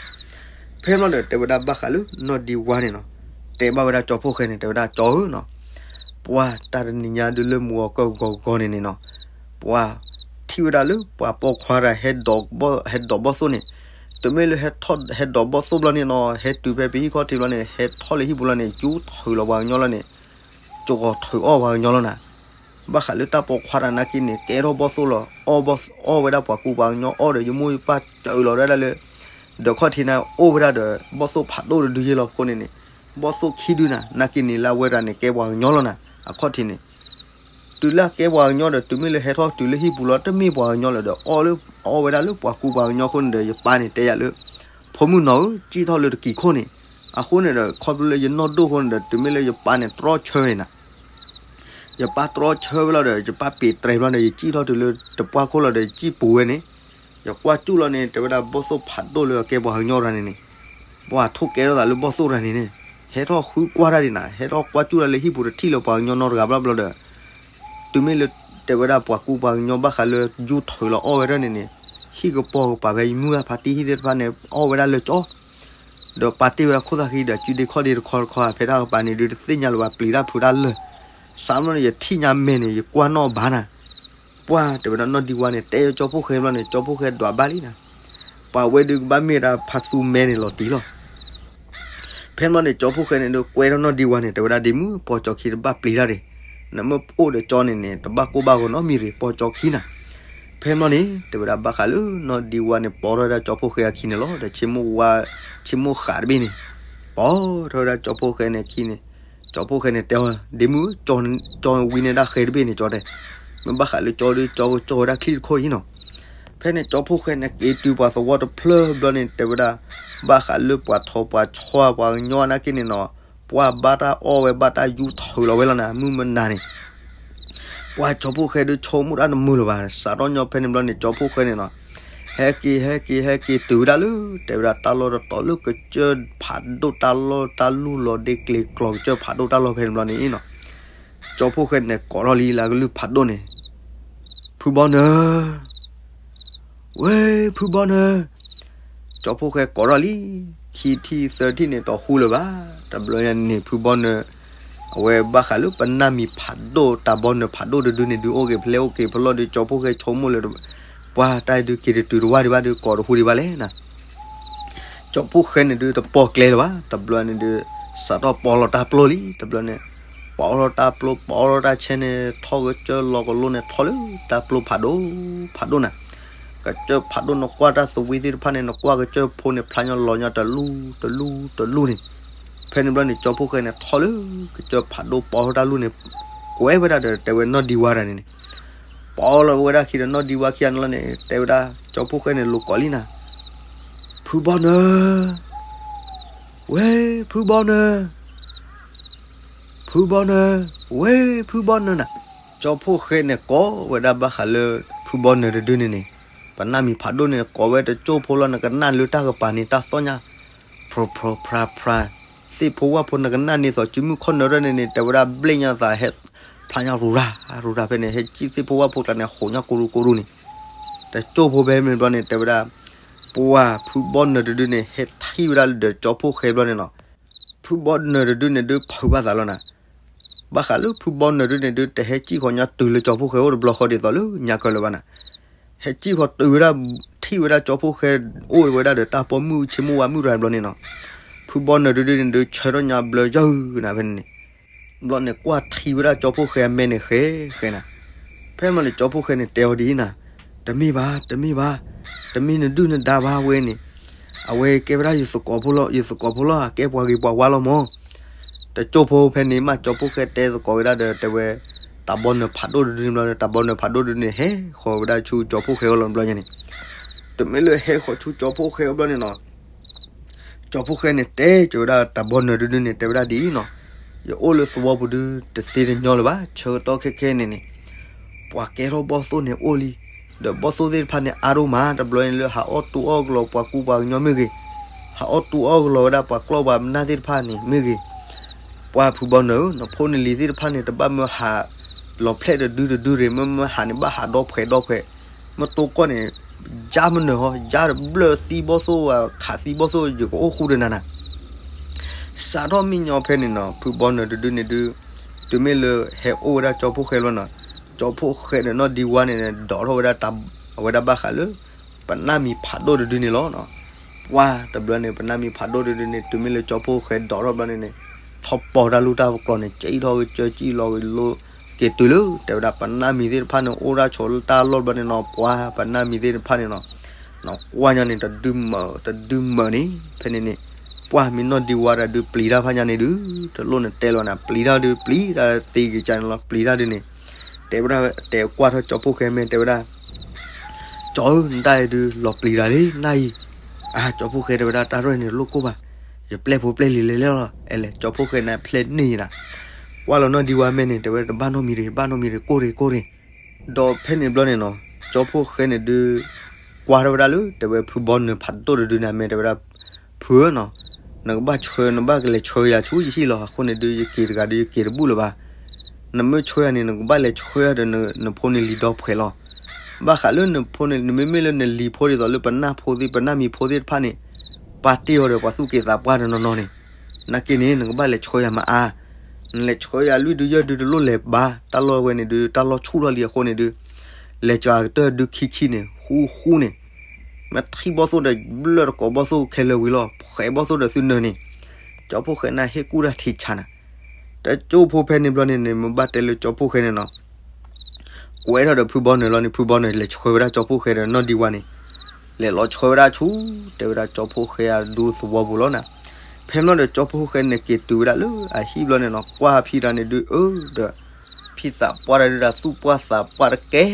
ဖဲဘျီဒီးတဲဝဲဒၣ်ဘၣ်ဃးလၢနီၢ်ဒံဝါန့ၣ်နီၤ, တဲဘၣ်ဝဲဒၣ်ကၠီဖှိၣ်ဃဲန့ၣ် တဲဝဲဒၣ်ကၠီဧၢနီၤ, ပှၢ်တၢ်တနံၤညါဒုးလၢမုၢ်ဂီၤကၢၢ်ဂီၤဂီၤန့ၣ်န့ၣ်နီၤ, ပှၢ်ထံၣ်ဝဲဒၣ်လၢပှၤပိာ်ခွါတၢ် ဟဲဒိးဘီၣ်သိၣ်န့ၣ်, တမ့ၢ်လၢဟဲဒိးဘီၣ်သိၣ်ဘျီန့ၣ်နီၤ ဟဲတုၤဖဲပဟံၣ်ခီၣ်ထံးဘျီန့ၣ် ဟဲထီၣ်လၢဟံၣ်ပူၤလီၤန့ၣ် ယူၤထုးလီၤပှၤကညီလီၤန့ၣ်, ကၠီဂီၤထုးအီၣ်ပှၤကညီလီၤနၤ, ဘၣ်ဃးလၢတၢ်ပိာ်ခွါတၢ်နာ်က့န့ၣ် ကဲထီၣ်ဘီၣ်သိၣ်လီၤ, အီၣ်ဝဲဒၣ်ပှၤကူပှၤကညီ အီၣ်ဒီးယမိၢ်ယပၢ်စၢၤလီၤဒၣ်လၢ ဒီးခီၣ်ထံးန့ၣ် အိၣ်ဝဲဒၣ်ဒီး ဘီၣ်သိၣ်ဖးဒိၣ်တဒုယဲလီၤအဃိန့ၣ်န့ၣ်, ဘီၣ်သိၣ်ခံဒုနၤ နာ်က့န့ၣ်လၢအဝဲဒၣ်န့ၣ် ကဲပှၤကညီလီၤနၤ, အခီၣ်ထံးန့ၣ် တုၤလၢအကဲပှၤကညီဒီး တုၤမ့ၢ်လၢဟဲထီၣ်တုၤလၢဟံၣ်ပူၤလီၤ တမ့ၢ်ပှၤကညီလၢၤဒီး အီၣ်လၢ အီၣ်ဝဲဒၣ်လၢပှၤကူပှၤကညီအဃိန့ၣ်ဒီး ယပၢ်န့ၣ်တဲယၤလၢ ဖိမုၣ်နီၤဧၢ စံၣ်ထီၣ်လၢတကံၤခိၣ်န့ၣ်, အဃိန့ၣ်ဒီး ခီဖျိလၢယနီၢ်ဒိၣ်အဃိန့ၣ်ဒီး တုၤမ့ၢ်လၢယပၢ်န့ၣ်တြီဆၢဝဲနၤ, ယပၢ်တြီဆၢဝဲလီၤဒီး ယပၢ်ပ့ၤတြဲၤဘျီဒီး ယစံၣ်ထီၣ်တုၤလၢတပှၢ်ခိၣ်လီၤဒီး ယစံၣ်ပူၤဝဲန့ၣ်, ယကွၢ်စူၣ်လီၤန့ၣ် တဲဝဲဒၣ်ဘီၣ်သိၣ်ဖးဒိၣ်လၢအကဲပှၤကညီတဂၤန့ၣ်န့ၣ်, ပှၤထိၣ်ကဲထီၣ်သးလၢဘီၣ်သိၣ်တဂၤန့ၣ်န့ၣ်, ဟဲထီၣ်ဃုကွၢ်တၢ်ဒံးနၤ ဟဲထီၣ်ကွၢ်စူၣ်တၢ်လၢဟံၣ်ပူၤတထံၣ်လၢပှၤကညီနီတဂၤဘျီဘျီဒီး တုၤမ့ၢ်လၢ တဲဝဲဒၣ်ပှၤကူပှၤကညီဘၣ်ဃးလၢယူၤထုးလီၤအီၣ်ဝဲဒၣ်န့ၣ်န့ၣ်, ဟံၣ်ကပီၤကပၤဖဲယမုၢ်ဂၤဖါတံၢ်ဟံၣ်သ့ၣ်တဖၣ်န့ၣ် အီၣ်ဝဲဒၣ်လၢကၠီ ဒီးပာ်တ့ၢ်ဝဲဒၣ်ခိၣ်သၣ်ဃံဒီး စုဒ့ခီၣ်ဒ့တခီတခီ ဖဲတၢ်ကပၤန့ၣ်ဒုး တသ့ၣ်ညါလၢၤဘၣ် ပျံၤတၢ်ဖုးတၢ်လၢာ်, စးမီန့ၣ် ယထံၣ်ညါမဲာ်န့ၣ် ယကွၢ်နီၣ်ဘၣ်နၤ, ပှၢ်တဲဝဲဒၣ်နီၢ်ဒံဝါန့ၣ် တဲကၠီဖှိၣ်ဃဲဘျီန့ၣ် ကၠီဖှိၣ်ဃဲဒွးဘၣ်လံနၤ, ပှၤဝဲဒုးကဘၣ်မ့ၢ်ဒၣ်ဖါသူမဲန့ၣ်လီၤတံၢ်လီၤ ဖဲဘျီန့ၣ် ကၠီဖှိၣ်ဃဲန့ၣ်ဒုးကွဲထီၣ်နီၢ်ဒံဝါန့ၣ် တဲဝဲဒၣ်ဒ့မုၣ် ပိာ်ကၠီခံတဘၣ်ပျံၤတၢ်ဒံး, နမ့ၢ်အိၣ်ဒီးကၠီန့ၣ်န့ၣ် တဘၣ်ကိၢ်ဘၣ်ဂီၤနီတမံၤရ့ၣ် ပိာ်ကၠီခံနၤ, ဖဲဘျီန့ၣ် တဲဝဲဒၣ်ဘၣ်ဃးလၢနီၢ်ဒံဝါန့ၣ် ပိာ်ထီၣ်ဝဲဒၣ်ကၠီဖှိၣ်ဃဲအခံန့ၣ်လီၤဒီး ဆ့မိၣ်ဝါ ဆ့မိၣ်ဃးတဘ့ၣ်န့ၣ်, ပိာ်ထီၣ်ဝဲဒၣ်ကၠီဖှိၣ်ဃဲန့ၣ်အခံန့ၣ်, ကၠီဖှိၣ်ဃဲန့ၣ်တဲအီၤ ဒ့မုၣ် ကၠီဝံၤန့ၢ်ဒၣ်ဃဲတဘ့ၣ်န့ၣ် ကၠီတဲ, မ့ၢ်ဘၣ်ဃးလၢကၠီဒုး ကၠီကၠီဝဲဒၣ်ချံတခိၣ်အံၤနီၤ, ဖဲန့ၣ်ကၠီဖှိၣ်ဃဲန့ၣ် က့ၤတုၤပှၤသဝီတဖျၢၣ်ဘျီန့ၣ် တဲဝဲဒၣ် ဘၣ်ဃးလၢပှၤထိးပှၤဆီပှၤကညီနာ်က့န့ၣ်နီၤ, ပှၢ်ဘၣ်တၢ်အီၣ်ဝဲဘၣ်တၢ်ယူၤထုးလီၤဝဲလီၤနၤ မုၢ်မနၤန့ၣ်, ပှၢ်ကၠီဖှိၣ်ဃဲဒုးဆိကမိၣ်တၢ်တမုာ်လၢၤဘၣ်, စးထီၣ်ညီဖဲန့ၣ်ဘျီန့ၣ် ကၠီဖှိၣ်ဃဲန့ၣ်နီၤ, ဟဲက့ၤ ဟဲက့ၤ ဟဲက့ၤတုၤဝဲဒၣ်လၢ တဲဝဲဒၣ်တၢ်လီၢ်တတီၤလၢကစၢၢ်ဖးဒိၣ်တၢ်လီၢ်တၢ်လူၢ်လီၤဒ့ကျဲၤကျီၤကစၢၢ်ဖးဒိၣ်တၢ်လီၢ်ဖဲန့ၣ်ဘျီန့ၣ်နီၤ, ကၠီဖှိၣ်ဃဲန့ၣ် ကိးထီၣ်လံလၢကလုၢ်ဖးဒိၣ်န့ၣ်, ဖုဘီနၢၤ ဝဲ ဖုဘီနၢၤ, ကၠီဖှိၣ်ဃဲကိးထီၣ်လံ, ခံထံၣ်သၢထံၣ်န့ၣ် တဟူလၢၤဘၣ်, တဘျီညါန့ၣ် ဖုဘီနၢၤ အဝဲဘၣ်ဃးလၢပနၢ်မံၤဖးဒိၣ် တၢ်ဘီနၢၤဖးဒိၣ်တဒုန့ၣ်ဒုး အိၣ်က့ၤဖဲလဲၣ်အိၣ်က့ၤဖဲလဲၣ်ဒီး ကၠီဖှိၣ်ဃဲဆိကမိၣ်လၢ ပှၤတၢ်ဒုးက့ၤတတုၤတဝၢ်ဒံးဘၣ်ဒီး ကိးတဟူဒံးဘၣ်လဲၣ်နၤ. ကၠီဖှိၣ်ဃဲန့ၣ်ဒုး တပိာ်ကျဲလၢၤဘၣ်, တဘျီန့ၣ်ဒုး စးထီၣ်ပိာ်လီၤတၢ်ပျိလံ, တဘျီန့ၣ် ပိာ်လီၤတၢ်ပျိ ပိာ်လီၤတၢ်ဆဲန့ၣ် ထီၣ်ကစၢၢ်လီၤကလိန့ၣ် ထီၣ်လၢတၢ်ပျိဖးဒိၣ် ဖးဒိၣ်နၤ. ကစၢၢ်ဖးဒိၣ် နကွၢ်တၢ်သဝံသ့ၣ်တဖၣ်န့ၣ် နကွၢ်ကစၢၢ်ဖိန့ၣ် ဖျါညီလီၤညီတလူၢ်တလူၢ်တလူၢ်န့ၣ်. ဖဲန့ၣ်ဘျီန့ၣ် ကၠီဖှိၣ်ဃဲန့ၣ် ထီၣ်လၢ ကစၢၢ်ဖးဒိၣ်ပိာ်ထီၣ်တၢ်လူၢ်န့ၣ် ကွဲးဝဲဒၣ်ဒီး တဲဝဲနီၢ်ဒံဝါတဂၤန့ၣ်န့ၣ်, ပိာ်လီၤဝဲဒၣ်ခံဒီး နီၢ်ဒံဝါခံဂၤန့ၣ်လီၤန့ၣ် တဲဝဲဒၣ် ကၠီဖှိၣ်ဃဲန့ၣ် လိာ်ကိးလံနၤ, ဖုဘီနၢၤ, ဝဲ ဖုဘီနၢၤ, ဖုဘီနၢၤ, ဝဲ ဖုဘီနၢၤနၤ. ကၠီဖှိၣ်ဃဲန့ၣ် ကိးဝဲဒၣ်ဘၣ်ဃးလၢ ဖုဘီနၢၤတဒုန့ၣ်န့ၣ်, ပနၢ်မံၤဖးဒိၣ်န့ၣ် ကိးဝဲတကၠိၢ်ဖိလီၤ နကနၣ်လၢတၢ်ကပၤန့ၣ် တၢ်သီၣ်ညါ ဖြိဖြိဖြါဖြါ, သ့ၣ်ဖိဝၣ်ဖိ နကနၣ်န့ၣ်သိး စုမုၢ်ခီၣ်နၢၤရဲၣ်န့ၣ်န့ၣ် တဲဝဲဒၣ်ဘျ့ၣ်ညါသးဟဲ ဖျါညါရူၤရၤ ရူၤရၤဖဲန့ၣ် ဟဲစံၣ်သ့ၣ်ဖိဝၣ်ဖိကျါန့ၣ် ဟိးညါကိရူၤကိရူၤန့ၣ်. တကၠိၢ်ဖိဖဲန့ၣ်ဘျီန့ၣ် တဲဝဲဒၣ် ပှၤဖုဘီနၢၤတဒုန့ၣ် ဟဲထံၣ်ဝဲဒၣ်ဒီးကၠီဖှိၣ်ဃဲဘျီန့ၣ်နီၤ, ဖုဘီနၢၤတဒုန့ၣ်ဒုး ဖုးဘၣ်သးလီၤနၤ. ဘၣ်ဃးလၢဖုဘီနၢၤတဒုန့ၣ်ဒုး တဟဲစံၣ်ဃီညါတုၤလၢကၠီဖှိၣ်ဃဲအိၣ်တဘျီဃီဒ်သိးလၢ ညါကၢလၢၤဘၣ်နၤ. ဟဲစံၣ်ဃီတုၤဝဲဒၣ် ထံၣ်ဝဲဒၣ်ကၠီဖှိၣ်ဃဲ အိၣ်ဝဲဒၣ်ဒီးတၢ်ပိာ်မုၣ်ဆ့မိၣ်ဝါမုၣ်ရၤဘျီန့ၣ်နီၤ. ဖုဘီနၢၤတဒုန့ၣ်ဒုး ဆၢထီၣ်ညါဘျၢယၢၢ်နၤဖဲန့ၣ်န့ၣ်. ဘျီန့ၣ် ကွၢ်ထံဝဲဒၣ်ကၠီဖှိၣ်ဃဲအမဲာ်န့ၣ် ဃဲဃဲနၤ. ဖဲမ့ၢ်လၢကၠီဖှိၣ်ဃဲန့ၣ် တဲအီၤဒ်အံၤနၤ, တမ့ၢ်ဘၣ် တမ့ၢ်ဘၣ်, တမ့ၢ်နဒုၣ်နဒါဘၣ်ဝဲန့ၣ်, အဝဲကဲဝဲဒၣ်ယသကိးဖိလီၤ, ယသကိးဖိလီၤ, အကဲပှၤဂ့ၤပှၤဝါလီၤမၢ်. တကၠိၢ်ဖိဖဲန့ၣ်မး ကၠီဖှိၣ်ဃဲတဲသကိးဝဲဒၣ်ဒီး တဲဝဲ တၢ်ဘီနၢၤဖးဒိၣ်တဒုန့ၣ်ဘျီ တၢ်ဘီနၢၤဖးဒိၣ်တဒုန့ၣ် ဟဲဃီၤဝဲဒၣ်ဆူကၠီဖှိၣ်ဃဲအအိၣ်လီၤဘျီညါန့ၣ်. တမ့ၢ်လၢဟဲဃီၤဆူကၠီဖှိၣ်ဃဲအအိၣ်ဘျီန့ၣ်နီၤ ကၠီဖှိၣ်ဃဲန့ၣ် တဲကၠီဝဲဒၣ်တၢ်ဘီနၢၤတဒုန့ၣ် တဲဝဲဒၣ်ဒ်အံၤနီၤ, ယအိၣ်လၢသဝီပူၤဒု တသ့တညီလၢၤဘၣ်, ဆၢကတီၢ်ခဲခဲန့ၣ်န့ၣ် ပှၤကဲထီၣ်ဘီၣ်သိၣ်န့ၣ်အိၣ်လံ, ဒီးဘီၣ်သိၣ်သ့ၣ်တဖၣ်န့ၣ် အါဒိၣ်မး တဘျီန့ၣ်လၢဟးအီၣ်တူၢ်အီၣ်ကလီၤ ပှၤကူပှၤကညီမ့ၢ်ဂ့ၤ, ဟးအီၣ်တူၢ်အီၣ်ကလီၤဝဲဒၣ်ပှၤကျီၢ်ပှၤနၢ်သ့ၣ်တဖၣ်န့ၣ်မ့ၢ်ဂ့ၤ, ပှၤဖုဘီနၢၤဧၢ, နဖိနလံၤသ့ၣ်တဖၣ်န့ၣ် တဘၣ်မၢဟးလီၤဖျဲၣ်တဒုတဒုရ့ၣ်, မ့ၢ်မၢဟးန့ၣ် ဘၣ်ဟးဒီဖှဲးဒီဖှဲး, မ့ၢ်တိကီၢ်န့ၣ် ယါမနုၤဟီ ယါတဘျၢၣ်သံဘီၣ်သိၣ် ခးသံဘီၣ်သိၣ် ယကအိၣ်ဃူဒီးနၤနၤ. စးထီၣ်မံညီဖဲန့ၣ်နီၤ ဖုဘီနၢၤတဒုန့ၣ်ဒု တုၤမ့ၢ်လၢဟဲအိၣ်ဝဲဒၣ်ကၠီဖှိၣ်ဃဲလီၤနီၤ, ကၠီဖှိၣ်ဃဲဒီးနီၢ်ဒံဝါန့ၣ် ဒိးထီၣ်ဝဲဒၣ်တၢ် အဝဲဒၣ်ဘၣ်ဃးလၢ ပနၢ်မံၤဖးဒိၣ်တဒုန့ၣ်လီၤနီၤ. ပှၢ်တဘျီန့ၣ် ပနၢ်မံၤဖးဒိၣ်တဒုန့ၣ် တုၤမ့ၢ်လၢကၠီဖှိၣ်ဃဲဒိးထီၣ်ဘျီန့ၣ်န့ၣ် ထီၣ်ပီၢ်တၢ်လူၢ်တၢ်ပကျီန့ၣ် ကၠံၣ်ထီၣ်ကစၢၢ်ကၠံၣ်လီၤကလိ က့ၤတုၤလၢ တဲဝဲဒၣ်ပနၢ်မံၤသ့ၣ်တဖၣ်န့ၣ် အိၣ်ဒၣ်ဆိးလၢတၢ်လီၢ်ဘျီန့ၣ်နီၤ, ပှၢ်ပနၢ်မံၤသ့ၣ်တဖၣ်န့ၣ်နီၤ နကွၢ်ညါန့ၣ် တဒုမၢ တဒုမၢန့ၣ် ဖဲန့ၣ်န့ၣ် ပှၢ်မ့ၢ်နီၢ်ဒံဝါတၢ်ဒုးပျံၤတၢ်ဖးညါန့ၣ်ဒုး တလိၣ်နတဲလီၤနၤ ပျံၤတၢ်ဒုးပျံၤတၢ်သ့ကစၢ်န့ၣ်လီၤ ပျံၤတၢ်ဒုးန့ၣ် တဲဝဲဒၣ် တဲကွၢ်ထီၣ်ကၠီဖှိၣ်ဃဲမဲာ် တဲဝဲဒၣ် ကၠီဧၢ နတၢ်အံၤဒုး လီၤပျံၤတၢ်လံ နၢ်အံၤ. အါ ကၠီဖှိၣ်ဃဲတဲဝဲဒၣ် တၢ်ရဲၣ်န့ၣ် လိၣ်ကိၢ်ဘၣ်, ယပျဲၢ်ဖိပျဲၢ်လံၤလဲၤလဲၣ်လီၤ အဲလဲၣ် ကၠီဖှိၣ်ဃဲန့ၣ် ဖျဲၣ်န့ၢ်နၤ. ကွၢ်လီၤနီၢ်ဒံဝါမဲာ်န့ၣ် တဲဝဲ တဘၣ်နီတမံၤတဂ့ၤ ဘၣ်နီတမံၤတဂ့ၤ ကိၢ်တဂ့ၤ ကိၢ်တဂ့ၤ. ဒီးဖဲန့ၣ်ဘျီန့ၣ်နီၤ ကၠီဖှိၣ်ဃဲန့ၣ်ဒုး ကွၢ်ထီၣ်ဝဲဒၣ်လၢ တဲဝဲဖုဘီနၢၤဖးဒိၣ်တဒုန့ၣ် အမဲာ်တဲဝဲဒၣ် ဖုဧၢနီၤ နကဘၣ်ဆှၢ နဘၣ်ကလဲၤဆှၢယၤဆူယဟံၣ်လီၤ. အဃိန့ၣ်ဒုး ယက့ၤတဂၤဒီး ယက့ၤတဘူၣ်လၢၤဘၣ်. နမ့ၢ်ဆှၢယၤန့ၣ် နကဘၣ်လဲၤဆှၢယၤဒီး နဖိနလံၤဒီဖှဲးလီၤ. ဘၣ်ဃးလၢနဖိန့ၣ် နမ့မ့ၢ်လၢနလံၤဖိဒ်သိးလၢပနၢ်ဖိသ့ၣ် ပနၢ်မံၤဖိသ့ၣ်တဖၣ်န့ၣ် ပာ်တ့ၢ်အီၤဒီးပှၤသူၣ်က့သးပှၢ်တနီၤနီၤန့ၣ် နာ်က့န့ၣ် နကဘၣ်လဲၤဆှၢယၤမးအါ. နလဲၤဆှၢယၤလွံၢ်ဒုယဲၢ်ဒုတလိၣ်လဲၤဘၣ်. တၢ်လီၢ်ဝဲန့ၣ်ဒုး တၢ်လီၢ်ဆူၣ်ထီၣ်လံအဃိန့ၣ်ဒုး လဲၤစှၤကတၢၢ်ဒုခံဆံန့ၣ် ဃူဃူန့ၣ် မ့ၢ်ထံၣ်ဘီၣ်သိၣ်ဒီး ဘျၢၣ်တကိးဘီၣ်သိၣ်ခဲလၢာ်ဝံၤလီၤ. ဖှဲးဘီၣ်သိၣ်ဒီးသုနၢၤန့ၣ် ကၠီဖှိၣ်ဃဲန့ၣ် ဟ့ၣ်ကူၣ်တၢ်ထံးဆးနၤ. တကၠိဖိဖဲန့ၣ်ဘျီန့ၣ်န့ၣ် မ့ၢ်ဘၣ်တဲလၢကၠီဖှိၣ်ဃဲန့ၣ်နီၤ ကွဲးထီၣ်ဒီးဖုဘီနၢၤလီၤန့ၣ် ဖုဘီနၢၤလဲၤဆှၢဝဲဒၣ်ကၠီဖှိၣ်ဃဲဒီးနီၢ်ဒံဝါန့ၣ် လဲၤလီၤဆှၢဝဲဒၣ်ဆူ တဲဝဲဒၣ်ကၠီဖှိၣ်ဃဲအဒူသဝီပူၤလီၤနၤ. ဖဲမ့ၢ်ဒီးကၠီဖှိၣ်ဃဲန့ၣ်က့ၤတုၤဝဲဒၣ်လၢအဟံၣ်ဘျီန့ၣ်နီၤ ကွၢ်ဖံတၢ်န့ၣ်ဒုးအၢဒီး ဖံသးပှၢ်တၢ်ဒုး တၢ်သူၣ်ပှၢ်သးပှၢ်တကဲ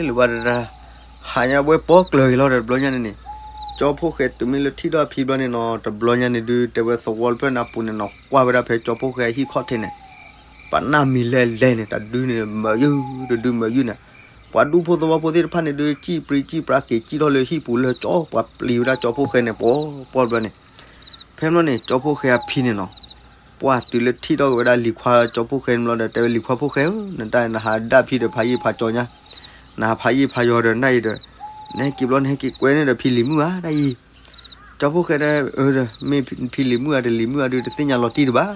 လၢၤဘၣ်တၢ် ဟးညါဝဲပိာ်ကျၢၤက့ၤလီၤဒီးတဘျီညါန့ၣ်န့ၣ် ကၠီဖှိၣ်ဃဲတုၤမ့ၢ်လၢထံၣ်ထီၣ်ဖံဘျီန့ၣ်နီၤ တဘျီညါန့ၣ်ဒုး တဲဝဲသဝီတဖျၢၣ်န့ၣ်အပူၤန့ၣ်နီၤ ကွၢ်ဝဲဒၣ်ဖဲကၠီဖှိၣ်ဃဲအဟံၣ်ခီၣ်ထံးန့ၣ် ပနၢ်မံၤလဲၤလဲၤန့ၣ် တဒုန့ၣ်မၢယုၢ် တဒုမၢယုၢ်န့ၣ် ပှၤဒူဖိသဝီဖိသ့ၣ်တဖၣ်န့ၣ်ဒုး စံၣ်ပြံစံၣ်ပြါက့ၤစံၣ်ထီၣ်လၢဟံၣ်ပူၤလၢကၠီ ပှၤပျံၤဝဲဒၣ်ကၠီဖှိၣ်ဃဲန့ၣ် ပှီၤပှီၤဘျီန့ၣ် ဖဲမ့ၢ်န့ၣ် ကၠီဖှိၣ်ဃဲအဖံန့ၣ်နီၤ ပှၢ်တုၤလၢထံၣ်ထီၣ်က့ၤဝဲဒၣ်လံၤခွါကၠီဖှိၣ်ဃဲန့ၣ်ဘျီဒီး တဲဝဲလံၤခွါဖှိၣ်ဃဲဧၢ နတၢ်နဟးဒၣ်ဖံဒီးဖးယံာ်ဖးကၠီညါ နဟးဖးယံာ်ဖးယီၤဒီးနတၢ်အံၤဒီး နဟဲက့ၤဘျီနဟဲက့ၤကွဲန့ၣ်ဒီးဖံလံၤမုၣ်ဧါတၢ်အံၤ ကၠီဖှိၣ်ဃဲဒီး အၢ မ့ၢ်ဖံလံၤမုၣ်ဧါတလံၤမုၣ်ဧါဒုး တသ့ၣ်ညါလီၤတံၢ်တဘၣ်.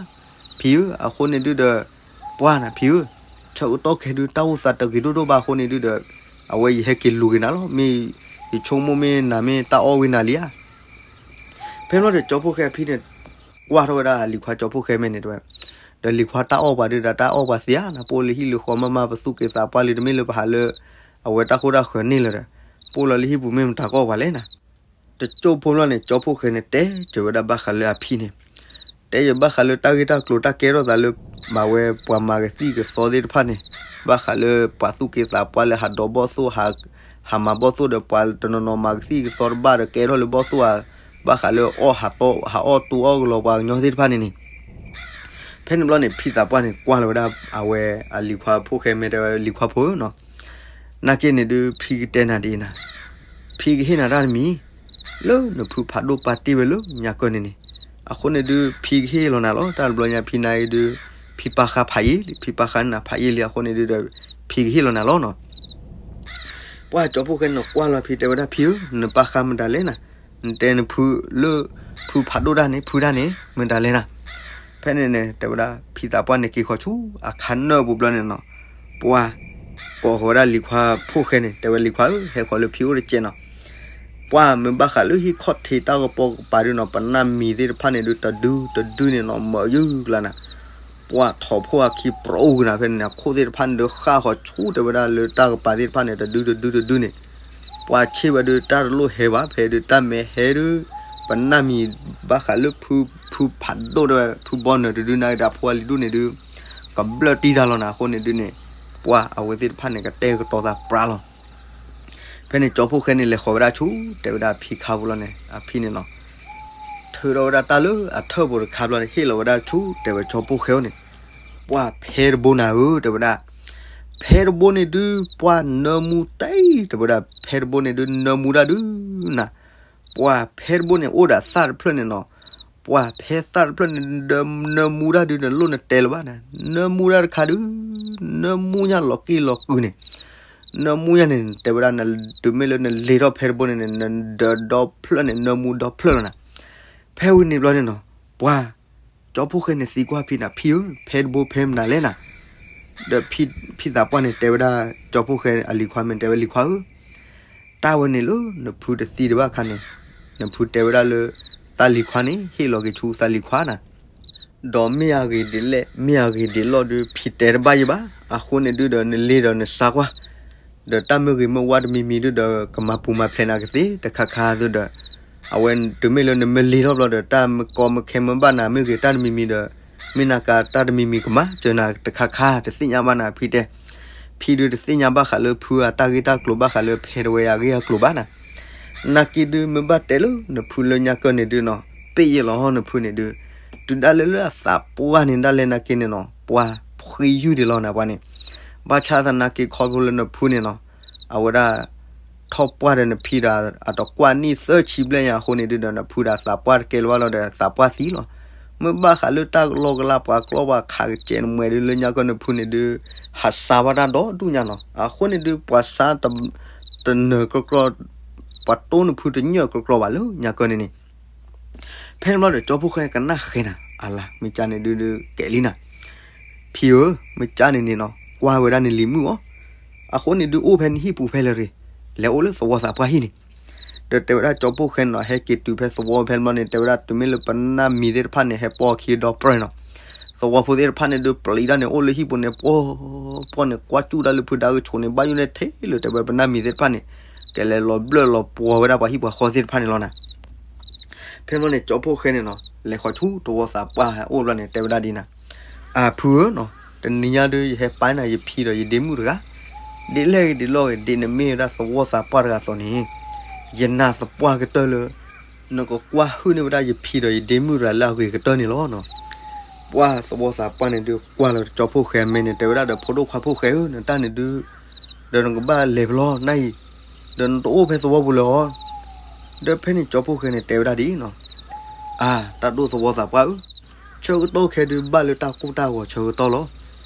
ဖံဧၢ, အဃိန့ၣ်ဒုဒီး ပှၢ်နၤဖံဧၢ, ဆၢကတီၢ်ခဲဒုတၢ်အိၣ်သးတဂ့ၤဒိၣ်ဒိၣ်ဘၣ်အဃိန့ၣ်ဒုဒီး အဝဲယဟဲက့ၤလူၤက့ၤနၤလီၤ. မ့ၢ်ယဆိကမိၣ်မ့ၢ်နၤမ့ၢ်တၢ်အီၣ်ဝံၤနၤလံဧါ. ဖဲန့ၣ်ဘျီဒီးကၠီဖှိၣ်ဃဲအဖံန့ၣ် ကွၢ်ထီၣ်ဝဲဒၣ်လံၤခွါကၠီဖှိၣ်ဃဲမဲာ်န့ၣ်တဲဝဲ, ဒီးလံၤခွါတၢ်အီၣ်ပှၤဒုဒီးတၢ်အီၣ်ပှၤသ့ဧါနၤ, ပအိၣ်လၢဟံၣ်လၢဃီမးမး ပသူၣ်က့သးပှၢ်လံ တမ့ၢ်လၢပဟးလၢ အဝဲတၢ်ဃိတၢ်ဃၢၤန့ၣ်လၢၤဒီး ပအိၣ်လီၤလၢဟံၣ်ပူၤမ့ၢ်မတၤကအီၣ်ပှၤလဲၣ်နၤ. တကၠိၢ်ဖိဘျီန့ၣ် ကၠီဖှိၣ်ဃဲန့ၣ် တဲစၢၤဝဲဒၣ်ဘၣ်ဃးလၢအဖံန့ၣ်, တဲစၢၤဘၣ်ဃးလၢတၢ်ဂ့ၢ်တၢ်ကျိၤတၢ်ကဲထီၣ်သးလၢ မၤဝဲပှၤမၤကသံၣ်ကသီသ့ၣ်တဖၣ်န့ၣ်, ဘၣ်ဃးလၢပှၤသူၣ်က့သးပှၢ်လၢဟးဒီးဘီၣ်သိၣ် ဟးမၤဘီၣ်သိၣ်ဒီး ပှၤတနီၤနီၤမၤကသံၣ်ကသီတဘၣ်ဒီးကဲထီၣ်လၢဘီၣ်သိၣ်ဧါ, ဘၣ်ဃးလၢအီၣ်ဟးတီ ဟးအီၣ်တူအီၣ်ကလီၤပှၤကညီသ့ၣ်တဖၣ်န့ၣ်န့ၣ် ဖဲန့ၣ်ဘျီန့ၣ် ဖံသးပှၢ်န့ၣ် ကွၢ်လီၤဝဲဒၣ်အဝဲအလံၤခွါဖိၣ်ဃဲ မ့ၢ်တဲဝဲလံၤခွါဖိဧၢနီၤ, နာ်က့န့ၣ်ဒုး ဖံကတဲနၤဒ်အံၤနၤ, ဖံကဟ့ၣ်နၤတၢ်တမံၤ လၢနဖုဖးဒိၣ်ပာ်တ့ၢ်ဝဲလၢညါကၢၢ်န့ၣ်န့ၣ်, အဃိန့ၣ်ဒုး ဖံကဟ့ၣ်လီၤနၤလီၤ. တၢ်တဘျီညါဖံနၤအံၤဒုး ဖံပာ်ဃာ်ဖးယံာ်လံ, ဖံပာ်ဃာ်နၤဖးယံာ်လံ အဃိန့ၣ်ဒုးဒီး ဖံကဟ့ၣ်လီၤနၤလီၤနီၤ. ပှၢ်ကၠီဖှိၣ်ဃဲန့ၣ် ကွၢ်လီၤဖံတဲဝဲဒၣ် ဖံဧၢ, နပာ်ဃာ်မတၤလဲၣ်နၤ, နတဲနဖုလၢ ဖုဖးဒိၣ်တၢ်န့ၣ် ဖုတၢ်န့ၣ် မတၤလဲၣ်နၤ. ဖဲန့ၣ်န့ၣ် တဲဝဲဒၣ် ဖံသးပှၢ်န့ၣ်က့ၤဃီၤဆူအခါနၢၣ်ပူၤဘျီန့ၣ်နီၤ, ပှၢ် ကိးဃီၤဝဲဒၣ်လံၤခွါဖိၣ်ဃဲန့ၣ် တဲဝဲလံၤခွါဧၢ, ဟဲဃီၤလၢဖံအိၣ်တကဲးနီၤ. ပှၢ်မ့ၢ်ဘၣ်ဃးလၢဟံၣ်ခီၣ်ထံးတၢ်ကပိာ်ကပၤဒုနီၤ ပနၢ်မံၤသ့ၣ်တဖၣ်န့ၣ်ဒုး တဒုတဒုန့ၣ်နီၤ မၤယုၢ်ကလါနၤ. ပှၢ်ထိးဖှိၣ်အခံပြိကနၤ ဖဲန့ၣ်န့ၣ် အခိၣ်သ့ၣ်တဖၣ်န့ၣ်ဒုး ဃၣ်ဃီၤဆူတဲဝဲဒၣ်လၢတၢ်ကပၤသ့ၣ်တဖၣ်န့ၣ် တဒုတဒုတဒုန့ၣ်, ပှၢ်ဆ့ၣ်ဝဲဒုး တၢ်တလိၣ်ဟဲဘၣ် ဖဲဒုးတၢ်မဲာ်ဟဲဒုး ပနၢ်မံၤဘၣ်ဃးလၢဖု ဖုဖးဒိၣ်တဲဝဲ ဖုဘီနၢၤတဒုန့ၣ်ဒီး အဖိအလံၤဒိၣ်န့ၣ်ဒုး ကဘျၢၣ်တံၢ်တၢ်လီၤနၤ အဃိန့ၣ်ဒုးန့ၣ် ပှၢ်အဝဲသ့ၣ်တဖၣ်န့ၣ် ကတဲာ်ကတီၤသးပြးလီၤ. ဖဲန့ၣ်ကၠီဖှိၣ်ဃဲန့ၣ် လဲၤဃီၤဝဲဒၣ်ဆူ တဲဝဲဒၣ်အဖံခါပူၤလီၤန့ၣ် အဖံန့ၣ်နီၤ ထုးထီၣ်ဝဲဒၣ်တၢ်လၢအထၢၣ်ပူၤတခါဘျီန့ၣ် ဟ့ၣ်လီၤဝဲဒၣ်ဆူ တဲဝဲကၠီဖှိၣ်ဃဲဧၢန့ၣ်, ပှၢ်ဖဲတဘိနၤဧၢ တဲဝဲဒၣ်, ဖဲတဘိန့ၣ်ဒုး ပှၢ်နၢမူတံၢ် တဲဝဲဒၣ် ဖဲတဘိန့ၣ်ဒုး နၢမူဒၣ်ဒုးနၤ, ပှၢ်ဖဲတဘိန့ၣ် အိၣ်ဒီးသၣ်တဖျၢၣ်န့ၣ်နီၤ, ပှၢ်ဖဲသၣ်တဖျၢၣ်န့ၣ် နၢမူဒၣ်ဒုး နလိၣ်နတဲလၢၤဘၣ်နၤ, နၢမူဒၣ်တခါဒုး နၢမူညါလီၤကံၢ်လီၤကုာ်န့ၣ် နၢမူညါန့ၣ် တဲဝဲဒၣ် တုၤမ့ၢ်လၢနလ့ၤထီၣ်ဖဲတဘိန့ၣ်န့ၣ် နဒၢးဒီဖျၢၣ်န့ၣ် နၢမူဒီဖျၢၣ်လီၤနၤ. ဖဲဝံၤန့ၣ်ဘျီန့ၣ်နီၤ ပှၢ် ကၠီဖှိၣ်ဃဲန့ၣ်သံကွၢ်ဖံန့ၣ် ဖံဧၢ ဖဲတဘိဖဲမနုၤလဲၣ်နၤ, ဒီးဖံသးပှၢ်န့ၣ် တဲဝဲဒၣ်ကၠီဖှိၣ်ဃဲအလံၤခွါ မ့ၢ်တဲဝဲလံၤခွါဧၢ တၢ်ဝဲန့ၣ်လၢနဖုတသံတဘၣ်အခါန့ၣ် နဖုတဲဝဲဒၣ်လၢ သးလံၤခွါန့ၣ် ဟ့ၣ်လီၤက့ၤဆူသးလံၤခွါနၤ, ဒီးမ့ၢ်အဂ့ၤဒ်လဲၣ် မ့ၢ်အဂ့ၤဒ်လဲၣ်ဒုး ဖံတဲတဘၣ်ယံၤဘၣ်. အဃိန့ၣ်ဒုးဒီး နလ့ၤဒီးနစါကွၢ်, ဒီးတၢ်မ့ၢ်ဂ့ၤမ့ၢ်ဝါတမံၤမံၤဒုးဒီး ကမၤပူၤမၤဖျဲးနၤကသ့တခါခါဒုးဒီး အဝဲတုၤမ့ၢ်လၢနမ့ၢ်လ့ၤထီၣ်ဘျီဒီး တၢ်မ့ၢ်ကီမ့ၢ်ခဲမ့ၢ်ဘၣ်နၤ မ့ၢ်ဂ့ၤတၢ်တမံၤမံၤဒီး မ့ၢ်နၤကတၢ်တမံၤမံၤကမၤစၢၤနၤတခါခါ တသ့ၣ်ညါဘၣ်နၤ ဖံတဲ ဖံဒုးတသ့ၣ်ညါဘၣ်ဃးလၢဖုအတၢ်ဂ့ၢ်တၢ်ကျိၤ ဘၣ်ဃးလၢဖဲတဝဲအဂ့ၢ်အကျိၤဘၣ်နၤ. နာ်က့ဒုးမ့ၢ်ဘၣ်တဲလၢနဖုလၢညါကၢၢ်န့ၣ်ဒုးနီၤ ပ့ၢ်ယဲၢ်လီၤနဖုန့ၣ်ဒုး တုၤဒၣ်လဲာ်လၢအသးပှၢ်န့ၣ်ဒၣ်လဲာ်နာ်က့န့ၣ်နီၤ ပှၢ်ဖှံယုၢ်ဒံးလီၤနၤပှၢ်န့ၣ်. ဘၣ်ဆၣ်သနာ်က့ခီဖျိလၢနဖုန့ၣ်နီၤ အဝဲဒၣ် ထီၣ်ပှၢ်ဒီးနဖံဒီး အတကွၢ်နံၣ်သၢဆံဘျဲၣ်ညါအဃိန့ၣ်ဒုးဒီး နဖုဒီးသးပှၢ်တကဲလၢၤဘၣ်လီၤဒီး သးပှၢ်သံလီၤ. မ့ၢ်ဘၣ်ဃးလၢတၢ်လီၢ်ကလၢ်ပှၤကျီပှၤခးကစဲးနမှဲဒုး လၢညါကၢၢ်နဖုန့ၣ်ဒုး ဟးစါဘၣ်တၢ်ဒီဒူၣ်ညါနီၤ. အဃိန့ၣ်ဒုး ပှၤစါ တနၢၤကြီကြီ ပှၤတိၢ်နဖုတညၢၣ်ကြီကြီဘၣ်လၢညါကၢၢ်န့ၣ်န့ၣ်. ဖဲန့ၣ်ဘျီဒီး ကၠီဖိၣ်ဃဲကနၣ်ဃဲနၤ အလါ မ့ၢ်ကၢ်န့ၣ်ဒုးဒုးကဲလံနၤ ဖံဧၢ, မ့ၢ်ကၢ်န့ၣ်န့ၣ်နီၤ ကွၢ်ဝဲဒၣ်န့ၣ်လံၤမုၣ်အီၤ, အဃိန့ၣ်ဒုးအိၣ်ဖဲနဟံၣ်ပူၤဖဲလဲၣ်ရ့ၣ်, လဲၤအိၣ်လၢသဝီသးပှၢ်ဟံၣ်န့ၣ်. ဒီးတဲဝဲဒၣ်ကၠီဖိၣ်ဃဲန့ၣ်နီၤ ဟဲက့ၤတုၤဖဲသဝီဖဲန့ၣ်ဘျီန့ၣ် တဲဝဲဒၣ်တုၤမ့ၢ်လၢပနၢ်မံၤသ့ၣ်တဖၣ်န့ၣ် ဟဲပိာ်အခံဒီပြၢၢ်နီၤ. သဝီဖိသ့ၣ်တဖၣ်န့ၣ်ဒုး ပျံၤတၢ်န့ၣ် အိၣ်လၢဟံၣ်ပူၤန့ၣ် ပှီၢ်ပှီၢ်န့ၣ် ကွၢ်စူၣ်တၢ်လၢဖုဒါကဆိးန့ၣ် ဘၣ်ယိၣ်န့ၣ်ထဲလၢ တဲဝဲပနၢ်မံၤသ့ၣ်တဖၣ်န့ၣ် ကလဲၤလီၤဘျၢၣ်လီၤပှီၢ်ဝဲဒၣ်ပှၤဟံၣ်ပှၤဃီသ့ၣ်တဖၣ်န့ၣ်လီၤနၤ. ဖဲန့ၣ်ဘျီန့ၣ် ကၠီဖိၣ်ဃဲန့ၣ်နီၤ လဲၤဃီၤဆူသဝီသးပှၢ်အိၣ်ဘျီန့ၣ် တဲဝဲဒၣ်ဒ်နၤ, အဖုဧၢနီၤ, တနံၤညါဒုး ယဟဲပာ်နၤယဖံဒီးယဒ့မုၣ်တဂၤ, ဒ်လဲၣ်ဂ့ၤဒ်လဲၣ်ဂ့ၤ ဒ်နမ့ၢ်ဝဲဒၣ်သဝီသးပှၢ်တဂၤအသိးန့ၣ်, ယနာ်သပှၢ်ကတၢၢ်လၢ နကကွၢ်ဟုၣ်န့ၢ်ဝဲဒၣ်ယဖံဒီးယဒ့မုၣ်တဂၤလၢအဂ့ၤကတၢၢ်န့ၣ်လီၤနီၤ. ပှၢ်သဝီသးပှၢ်န့ၣ်ဒုး ကွၢ်လီၤကၠီဖိၣ်ဃဲအမဲာ်န့ၣ် တဲဝဲဒၣ်ဒီး ဖိဒိၣ်ခွါဖိၣ်ဃဲဧၢ, နတၢ်န့ၣ်ဒုး ဒီးနကဘၣ်လဲၤဖဲလဲၣ်နၤအံၤ, ဒီးနတအိၣ်ဖဲသဝီပူၤလၢၤအီၤ. ဒီးဖဲန့ၣ်ကၠီဖိၣ်ဃဲန့ၣ် တဲဝဲဒၣ်ဒ်အံၤနီၤ, အါ, တၢ်ဒိၣ်သဝီသးပှၢ်ဧၢ, ဆၢကတီၢ်ခဲဒုးဘၣ်လၢတၢ်ကိၢ်တၢ်ဂီၤဆၢကတီၢ်လီၤ.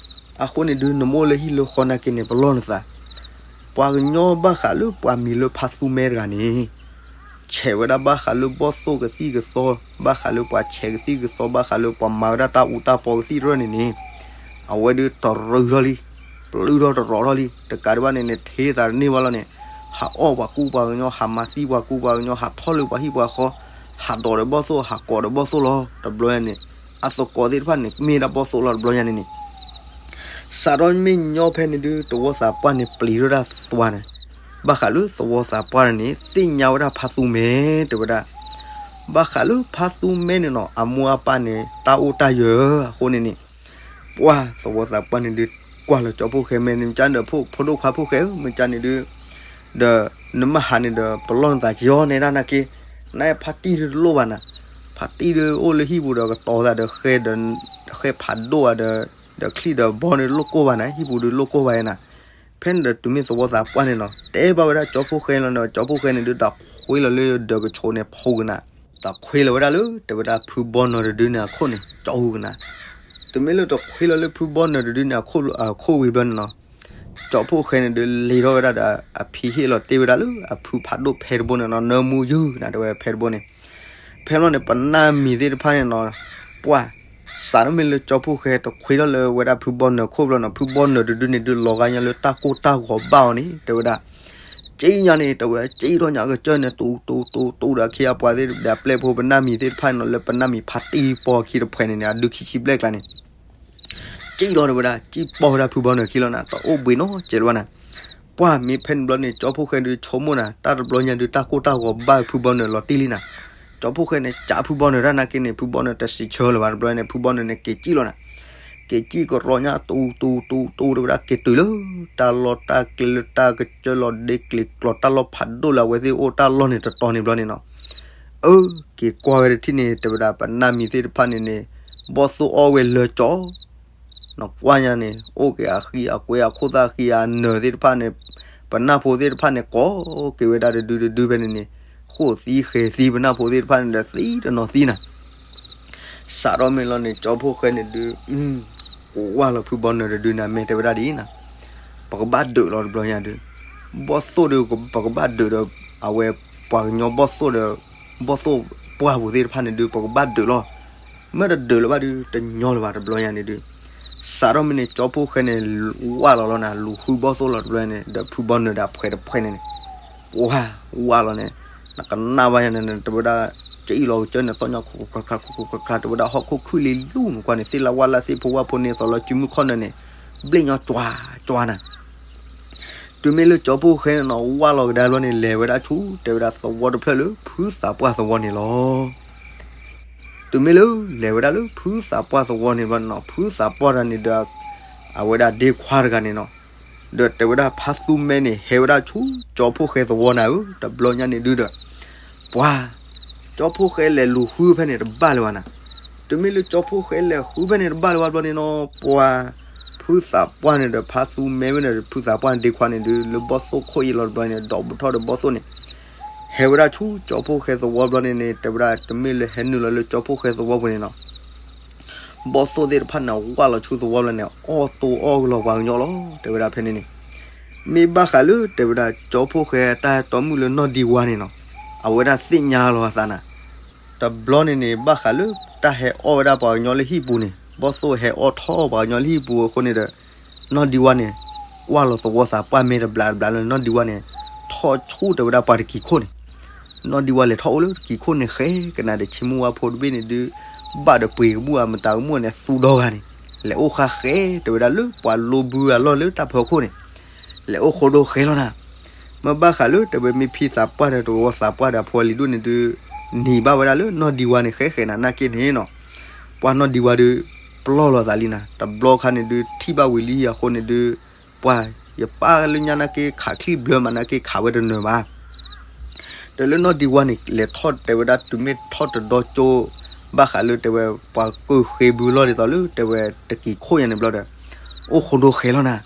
အဃိန့ၣ်ဒုး နမ့ၢ်အိၣ်လၢဟံၣ်လၢဃီနာ်က့န့ၣ် ပလီၢ်နသး, ပှၤကညီဘၣ်ဃးလၢပှၤမံၤလၢဖါသူမဲတဂၤန့ၣ် ဆဲးဝဲဒၣ်ဘၣ်ဃးလၢဘီၣ်သိၣ်ကသံၣ်ကသီ, ဘၣ်ဃးလၢပှၤဆဲးကသံၣ်ကသီ, ဘၣ်ဃးလၢပှၤမၤဝဲဒၣ်တၢ်အူတၢ်ပီကသံၣ်တရၢၣ်န့ၣ်န့ၣ်, အဝဲဒုးတရူးထီၣ်လံ, ပျုၢ်ထီၣ်တရီးထီၣ်လံ, တကးဒံးဘၣ်န့ၣ်န့ၣ် ထဲသးတန့ၢ်ဘၣ်လီၤန့ၣ်, ဟးအီၣ်ပှၤကူပှၤကညီ, ဟးမၤသံပှၤကူပှၤကညီ, ဟးထီၣ်လၢပှၤဟံၣ်ပှၤဃီ, ဟးဒိးဒီးဘီၣ်သိၣ်, ဟးကိးဒီးဘီၣ်သိၣ်လီၤ. တဘျီညါန့ၣ် အသကိးသ့ၣ်တဖၣ်န့ၣ် မ့ၢ်ဒၣ်ဘီၣ်သိၣ်လီၤ. တဘျီညါန့ၣ်န့ၣ် စးထီၣ်မ့ၢ်ညီဖဲန့ၣ်ဒုး သဝီသးပှၢ်န့ၣ် ပျံၤထီၣ်ဒၣ်သွါန့ၣ်, ဘၣ်ဃးလၢသဝီသးပှၢ်န့ၣ် သ့ၣ်ညါဝဲဒၣ်ဖါသူမဲ တဲဝဲဒၣ်, ဘၣ်ဃးလၢဖါသူမဲန့ၣ်နီၤ အမိၢ်အပၢ်န့ၣ် တၢ်အိၣ်တၢ်ယၢၤအဃိန့ၣ်န့ၣ်, ပှၢ်သဝီသးပှၢ်န့ၣ်ဒုး ကွၢ်လီၤကၠီဖှိၣ်ဃဲမဲာ်န့ၣ် မ့ၢ်ကန့ၣ်ဒီး ဖိဒိၣ်ခွါဖှိၣ်ဃဲဧၢ, မ့ၢ်ကန့ၣ်ဒုး ဒီး နမ့ၢ်ဟးန့ၣ်ဒီး ပလီၢ်နသးကယီန့ၣ်ဒၣ်နာ်က့, နဖါတံၢ်ဒုးတလိၣ်ဘၣ်နၤ, ဖါတံၢ်ဒုးအိၣ်လၢဟံၣ်ပူၤဒီးကတီၤသးဒီး ဃဲဖးဒိၣ်ဧါဒီး ဒီးချံၣ်ဒီးဘီန့ၣ်လိၣ်ကိၢ်ဘၣ်နၤ, ဟံၣ်ပူၤဒုးလိၣ်ကိၢ်ဘၣ်နၤ. ဖဲန့ၣ်ဒီးတုၤမ့ၢ်သဝီသးပှၢ်န့ၣ်နီၤ တဲဘၣ်ဝဲဒၣ်ကၠီဖှိၣ်ဃဲလီၤန့ၣ်, ကၠီဖှိၣ်ဃဲန့ၣ်ဒုး တၢ်ခွ့လီၤလၢဒၢးကဆိးန့ၣ် ဖှူကနၤ, တၢ်ခွ့လီၤဝဲဒၣ်လၢ တဲဝဲဒၣ်ဖုဘီနၢၤတဒုန့ၣ်အခိၣ်န့ၣ် ကၠီဟူကနၤ. တုၤမ့ၢ်လၢတခွ့လီၤလၢဖုဘီနၢၤတဒုန့ၣ် အခိၣ်ဝံၤဘျီန့ၣ်နီၤ ကၠီဖှိၣ်ဃဲန့ၣ်ဒုး လ့ၤထီၣ်ဝဲဒၣ်ဒီး အဖံးဟ့ၣ်လီၤတ့ၢ်ဝဲဒၣ်လၢအဖုဖးဒိၣ်ဖဲတဘိန့ၣ်နီၤ, နၢမူယုၢ်နၤ တဲဝဲဖဲတဘိန့ၣ်. ဖဲလီၤန့ၣ် ပနၢ်မံၤသ့ၣ်တဖၣ်န့ၣ်နီၤ ပှၢ် စးထီၣ်မ့ၢ်လၢကၠီဖှိၣ်ဃဲတခွ့ထီၣ်လၢဝဲဒၣ်ဖုဘီနၢၤခိၣ်ဘျီနီၤ ဖုဘီနၢၤတဒုန့ၣ်ဒုး လီၤဂာ်ညါလၢတၢ်ကိၢ်တၢ်ဂီၤဘၣ်အီၤန့ၣ် တဲဝဲဒၣ် က့ညါန့ၣ် တဲဝဲ က့ထီၣ်ညါကစၢၢ်န့ၣ် တူတူတူတူဒီး အခ့အပှၤသ့ၣ်ဒီး အပျဲၢ်ဖိပနၢ်မံၤသ့ၣ်တဖၣ်န့ၣ်နီၤ လၢပနၢ်မံၤဖါတံၢ်ပီခံတဖှဲးန့ၣ်န့ၣ် အဒုခံဆံဘျဲၣ်ကျါန့ၣ် ကံၣ်လီၤတဲဝဲဒၣ် ကံၣ်ပီၢ်ဝဲဒၣ်ဖုဘီနၢၤခံလီၤနၤ တအိၣ်ဘှံးနီတစဲးလၢၤဘၣ်နၤ. ပှၢ်မ့ၢ်ဖဲန့ၣ်ဘျီန့ၣ် ကၠီဖှိၣ်ဃဲဒုးဆိကမိၣ်နၤ တၢ်တဘျီညါဒုး တၢ်ကိၢ်တၢ်ဂီၤဘၣ်ဖုဘီနၢၤလီၤတံၢ်လံနၤ. ကၠီဖှိၣ်ဃဲန့ၣ် ကးဖုဘီနၢၤတၢ်နာ်က့န့ၣ် ဖုဘီနၢၤတစံးဆၢလၢၤဘၣ် တဘျီန့ၣ် ဖုဘီနၢၤန့ၣ် က့ၤကံၣ်လီၤနၤ. က့ၤကံၣ်ကရီညါ တူတူတူတူတဲဝဲဒၣ် က့ၤတုၤလၢ တၢ်လီၢ်တၢ်ကျဲလၢတၢ်ကစၢၢ်လီၤဒ့ကျ့ၤကျီၤ တၢ်လီၢ်ဖးဒိၣ်လၢအဝဲသ့ၣ်အိၣ်တၢ်လီၢ်န့ၣ် တတီၤန့ၣ်ဘျီန့ၣ်နီၤ. အၢ က့ၤကွၢ်ဝဲတထံၣ်န့ၣ် တဲဝဲဒၣ် ပနၢ်မံၤသ့ၣ်တဖၣ်န့ၣ်န့ၣ် ဘီၣ်သိၣ်အီၣ်ဝဲလၢကၠီ နကွၢ်ညါန့ၣ် အိၣ်က့ၤအဃံအကွဲ အခိၣ်သၣ်ဃံအနၢၤသ့ၣ်တဖၣ်န့ၣ် ပနၢ်ဖိသ့ၣ်တဖၣ်န့ၣ် ကိးက့ၤဝဲဒၣ်တဒုတဒုဖဲန့ၣ်န့ၣ် ဃိၣ်သံဃဲၤသံ ပနၢ်ဖိသ့ၣ်တဖၣ်န့ၣ်ဒီး သံတနီၤသံနၤ. စးထီၣ်မ့ၢ်လီၤန့ၣ် ကၠီဖှိၣ်ဃဲန့ၣ်ဒုး ဝၢ်လီၤဖုဘီနၢၤတဒုန့ၣ် အမဲာ်တဲဝဲဒၣ်ဒ်အံၤနၤ, ပကဘၣ်ဒုးလီၤတဘျီညါဒုး ဘီၣ်သိၣ်ဒုး ပကဘၣ်ဒုးဒီး အဝဲပှၤကညီဘီၣ်သိၣ်ဒီး ဘီၣ်သိၣ်ပှၢ်ပူၤသ့ၣ်တဖၣ်န့ၣ်ဒုး ပကဘၣ်ဒုးလီၤ. မ့ၢ်တဒုးလၢၤဘၣ်ဒုး တညီလၢၤဘၣ်တဘျီညါန့ၣ်ဒုး စးထီၣ်မ့ၢ်န့ၣ် ကၠီဖှိၣ်ဃဲန့ၣ် ဝၢ်လီၤလီၤနၤ လူၤဃုဘီၣ်သိၣ်လီၤတဘျီန့ၣ် ဒီးဖုဘီနၢၤဒီးအဖှဲးတဖှဲးန့ၣ်န့ၣ် ဝၢ် ဝၢ်လီၤန့ၣ် နကနၣ်ဘၣ်ယၤန့ၣ် တဲဝဲဒၣ် ကံၣ်လီၤကစၢၢ်န့ၣ် သီၣ်ညါခိၣ်ခိၣ်ခရၣ်ခရၣ် ခိၣ်ခိၣ်ခရၣ်ခရၣ် တဲဝဲဒၣ်ဟီၣ်ခိၣ်ခုၣ်လံလူၤနကွၢ်န့ၣ် သ့ၣ်လၢဝၣ်လၢသ့ၣ်ဖိဝၣ်ဖိန့ၣ် သီၣ်လီၤစုမုၢ်ခီၣ်နၢၤန့ၣ် ဘျ့ၣ်ညီကွၢ်ကွၢ်နၤ. တုၤမ့ၢ်လၢကၠီဖှိၣ်ဃဲန့ၣ်နီၤ ဝၢ်လီၤကဒါဘျီန့ၣ် လဲၤဝဲဒၣ်ဆူ တဲဝဲဒၣ်သဝီတဖျၢၣ်လၢ ဖုသးပှၢ်သဝီန့ၣ်လီၤ. တုၤမ့ၢ်လၢ လဲၤဝဲဒၣ်လၢဖုသးပှၢ်သဝီန့ၣ်ဘျီန့ၣ်နီၤ ဖုသးပှၢ်တဂၤန့ၣ်ဒီး အဝဲဒၣ်ဒ့ခွါတဂၤန့ၣ်နီၤ ဒီးတဲဝဲဒၣ်ဖါသူမဲန့ၣ် ဟဲဝဲဒၣ်ဆူ ကၠီဖှိၣ်ဃဲသဝီနၤဧၢ တဘျီညါန့ၣ်ဒုးဒီး ပှၤ ကၠီဖှိၣ်ဃဲလဲၤလူၤဃုဖဲန့ၣ်တဘၣ်လၢၤဘၣ်နၤ. တုၤမ့ၢ်လၢကၠီဖှိၣ်ဃဲလဲၤဃုဖဲန့ၣ်တဘၣ်လၢၤဘၣ်ဘျီန့ၣ်နီၤ ပှၤ ဖုသးပှၢ်န့ၣ်ဒီးဖါသူမဲဝဲန့ၣ်ဒီး ဖုသးပှၢ်န့ၣ်ဒ့ခွါန့ၣ်ဒုး လၢဘီၣ်သိၣ်ခိၣ်အံၤလီၤတဘျီန့ၣ် ဒီးဘူးထီၣ်ဒီးဘီၣ်သိၣ်န့ၣ် ဟဲဝဲဒၣ်ဆူကၠီဖှိၣ်ဃဲသဝီဘျီန့ၣ်န့ၣ် တဲဝဲဒၣ်တမ့ၢ်လၢဟဲနုာ်လီၤလၢကၠီဖှိၣ်ဃဲသဝီပူၤန့ၣ်နီၤ ဘီၣ်သိၣ်သ့ၣ်တဖၣ်န့ၣ် ဝၢ်လီၤဆူသဝီဘျီန့ၣ် အီၣ်တိၢ်အီၣ်ကလီၤပှၤကညီလီၤ တဲဝဲဒၣ်ဖဲန့ၣ်န့ၣ် မ့ၢ်ဘၣ်ဃးလၢတဲဝဲဒၣ်ကၠီဖှိၣ်ဃဲတၢ်ဟဲတီမုၣ်လၢနီၢ်ဒံဝါန့ၣ်နီၤ အဝဲဒၣ်သ့ၣ်ညါလီၤအသးနၤ တဘျီန့ၣ်န့ၣ် ဘၣ်ဃးလၢတၢ်ဟဲအီၣ်ဝဲဒၣ်ပှၤကညီလၢဟံၣ်ပူၤန့ၣ် ဘီၣ်သိၣ်ဟဲအီၣ်ထီၣ်ပှၤကညီလၢဟံၣ်ပူၤအဃိန့ၣ်ဒီး နီၢ်ဒံဝါန့ၣ် ကွၢ်လီၤသဝီသးပှၢ်မဲာ်တဘျးတဘျးလၢနီၢ်ဒံဝါန့ၣ် ထီၣ်ဆူၣ်တဲဝဲဒၣ်ပှၤတကံၤခိၣ်န့ၣ် နီၢ်ဒံဝါလဲၤထီၣ်အိၣ်လၢတကံၤခိၣ်န့ၣ် ဃဲကနၤဒီး ဆ့မူဝါဖိတဘ့ၣ်န့ၣ်ဒုး ဘၣ်ဒီးပှ့ၤကဘူၣ်အမတၤကမူၣ်န့ၣ် သူဒီဂၤန့ၣ် လဲၤအိၣ်ဃါဃဲတဲဝဲဒၣ်လၢပှၤလိဘုအလီၢ်လၢတၢ်ဖၢခိၣ်န့ၣ် လဲၤအိၣ်ဃိဒိဃဲလီၤနၤ မ့ၢ်ဘၣ်ဃးလၢတဲဝဲမ့ၢ်ဖံသးပှၢ်ဒီးသဝီသးပှၢ်ဒီးအဖိအလံၤဒိၣ်န့ၣ်ဒုး နံၤဘၣ်ဝဲဒၣ်လၢနီၢ်ဒံဝါန့ၣ် ဃဲဃဲနၤနာ်က့န့ၣ်နီၤ ပှၤနီၢ်ဒံဝါဒုး ပလီၢ်လီၤသးလံနၤ တဘျီခါန့ၣ်ဒုး ထံၣ်ဘၣ်ဝံၤလံအဃိန့ၣ်ဒုး ပှၤယပၢ်လၢညါနာ်က့ ခးချံၣ်ဘျၢမးနာ်က့ ခးဝဲတနၢၤဘၣ် ဒီးလၢနီၢ်ဒံဝါန့ၣ် လဲၤထီၣ်တဲဝဲဒၣ်တုၤမ့ၢ်ထီၣ်တဒီကၠိ ဘၣ်ဃးလၢတဲဝဲ ပှၤကၢၢ်ဃ့ဘုလီၢ်ဒ်သိးလၢတဲဝဲတကံၤခိၣ်ညါန့ၣ်ဘျီဒီး အိၣ်ဃိဒိဃဲလီၤနၤ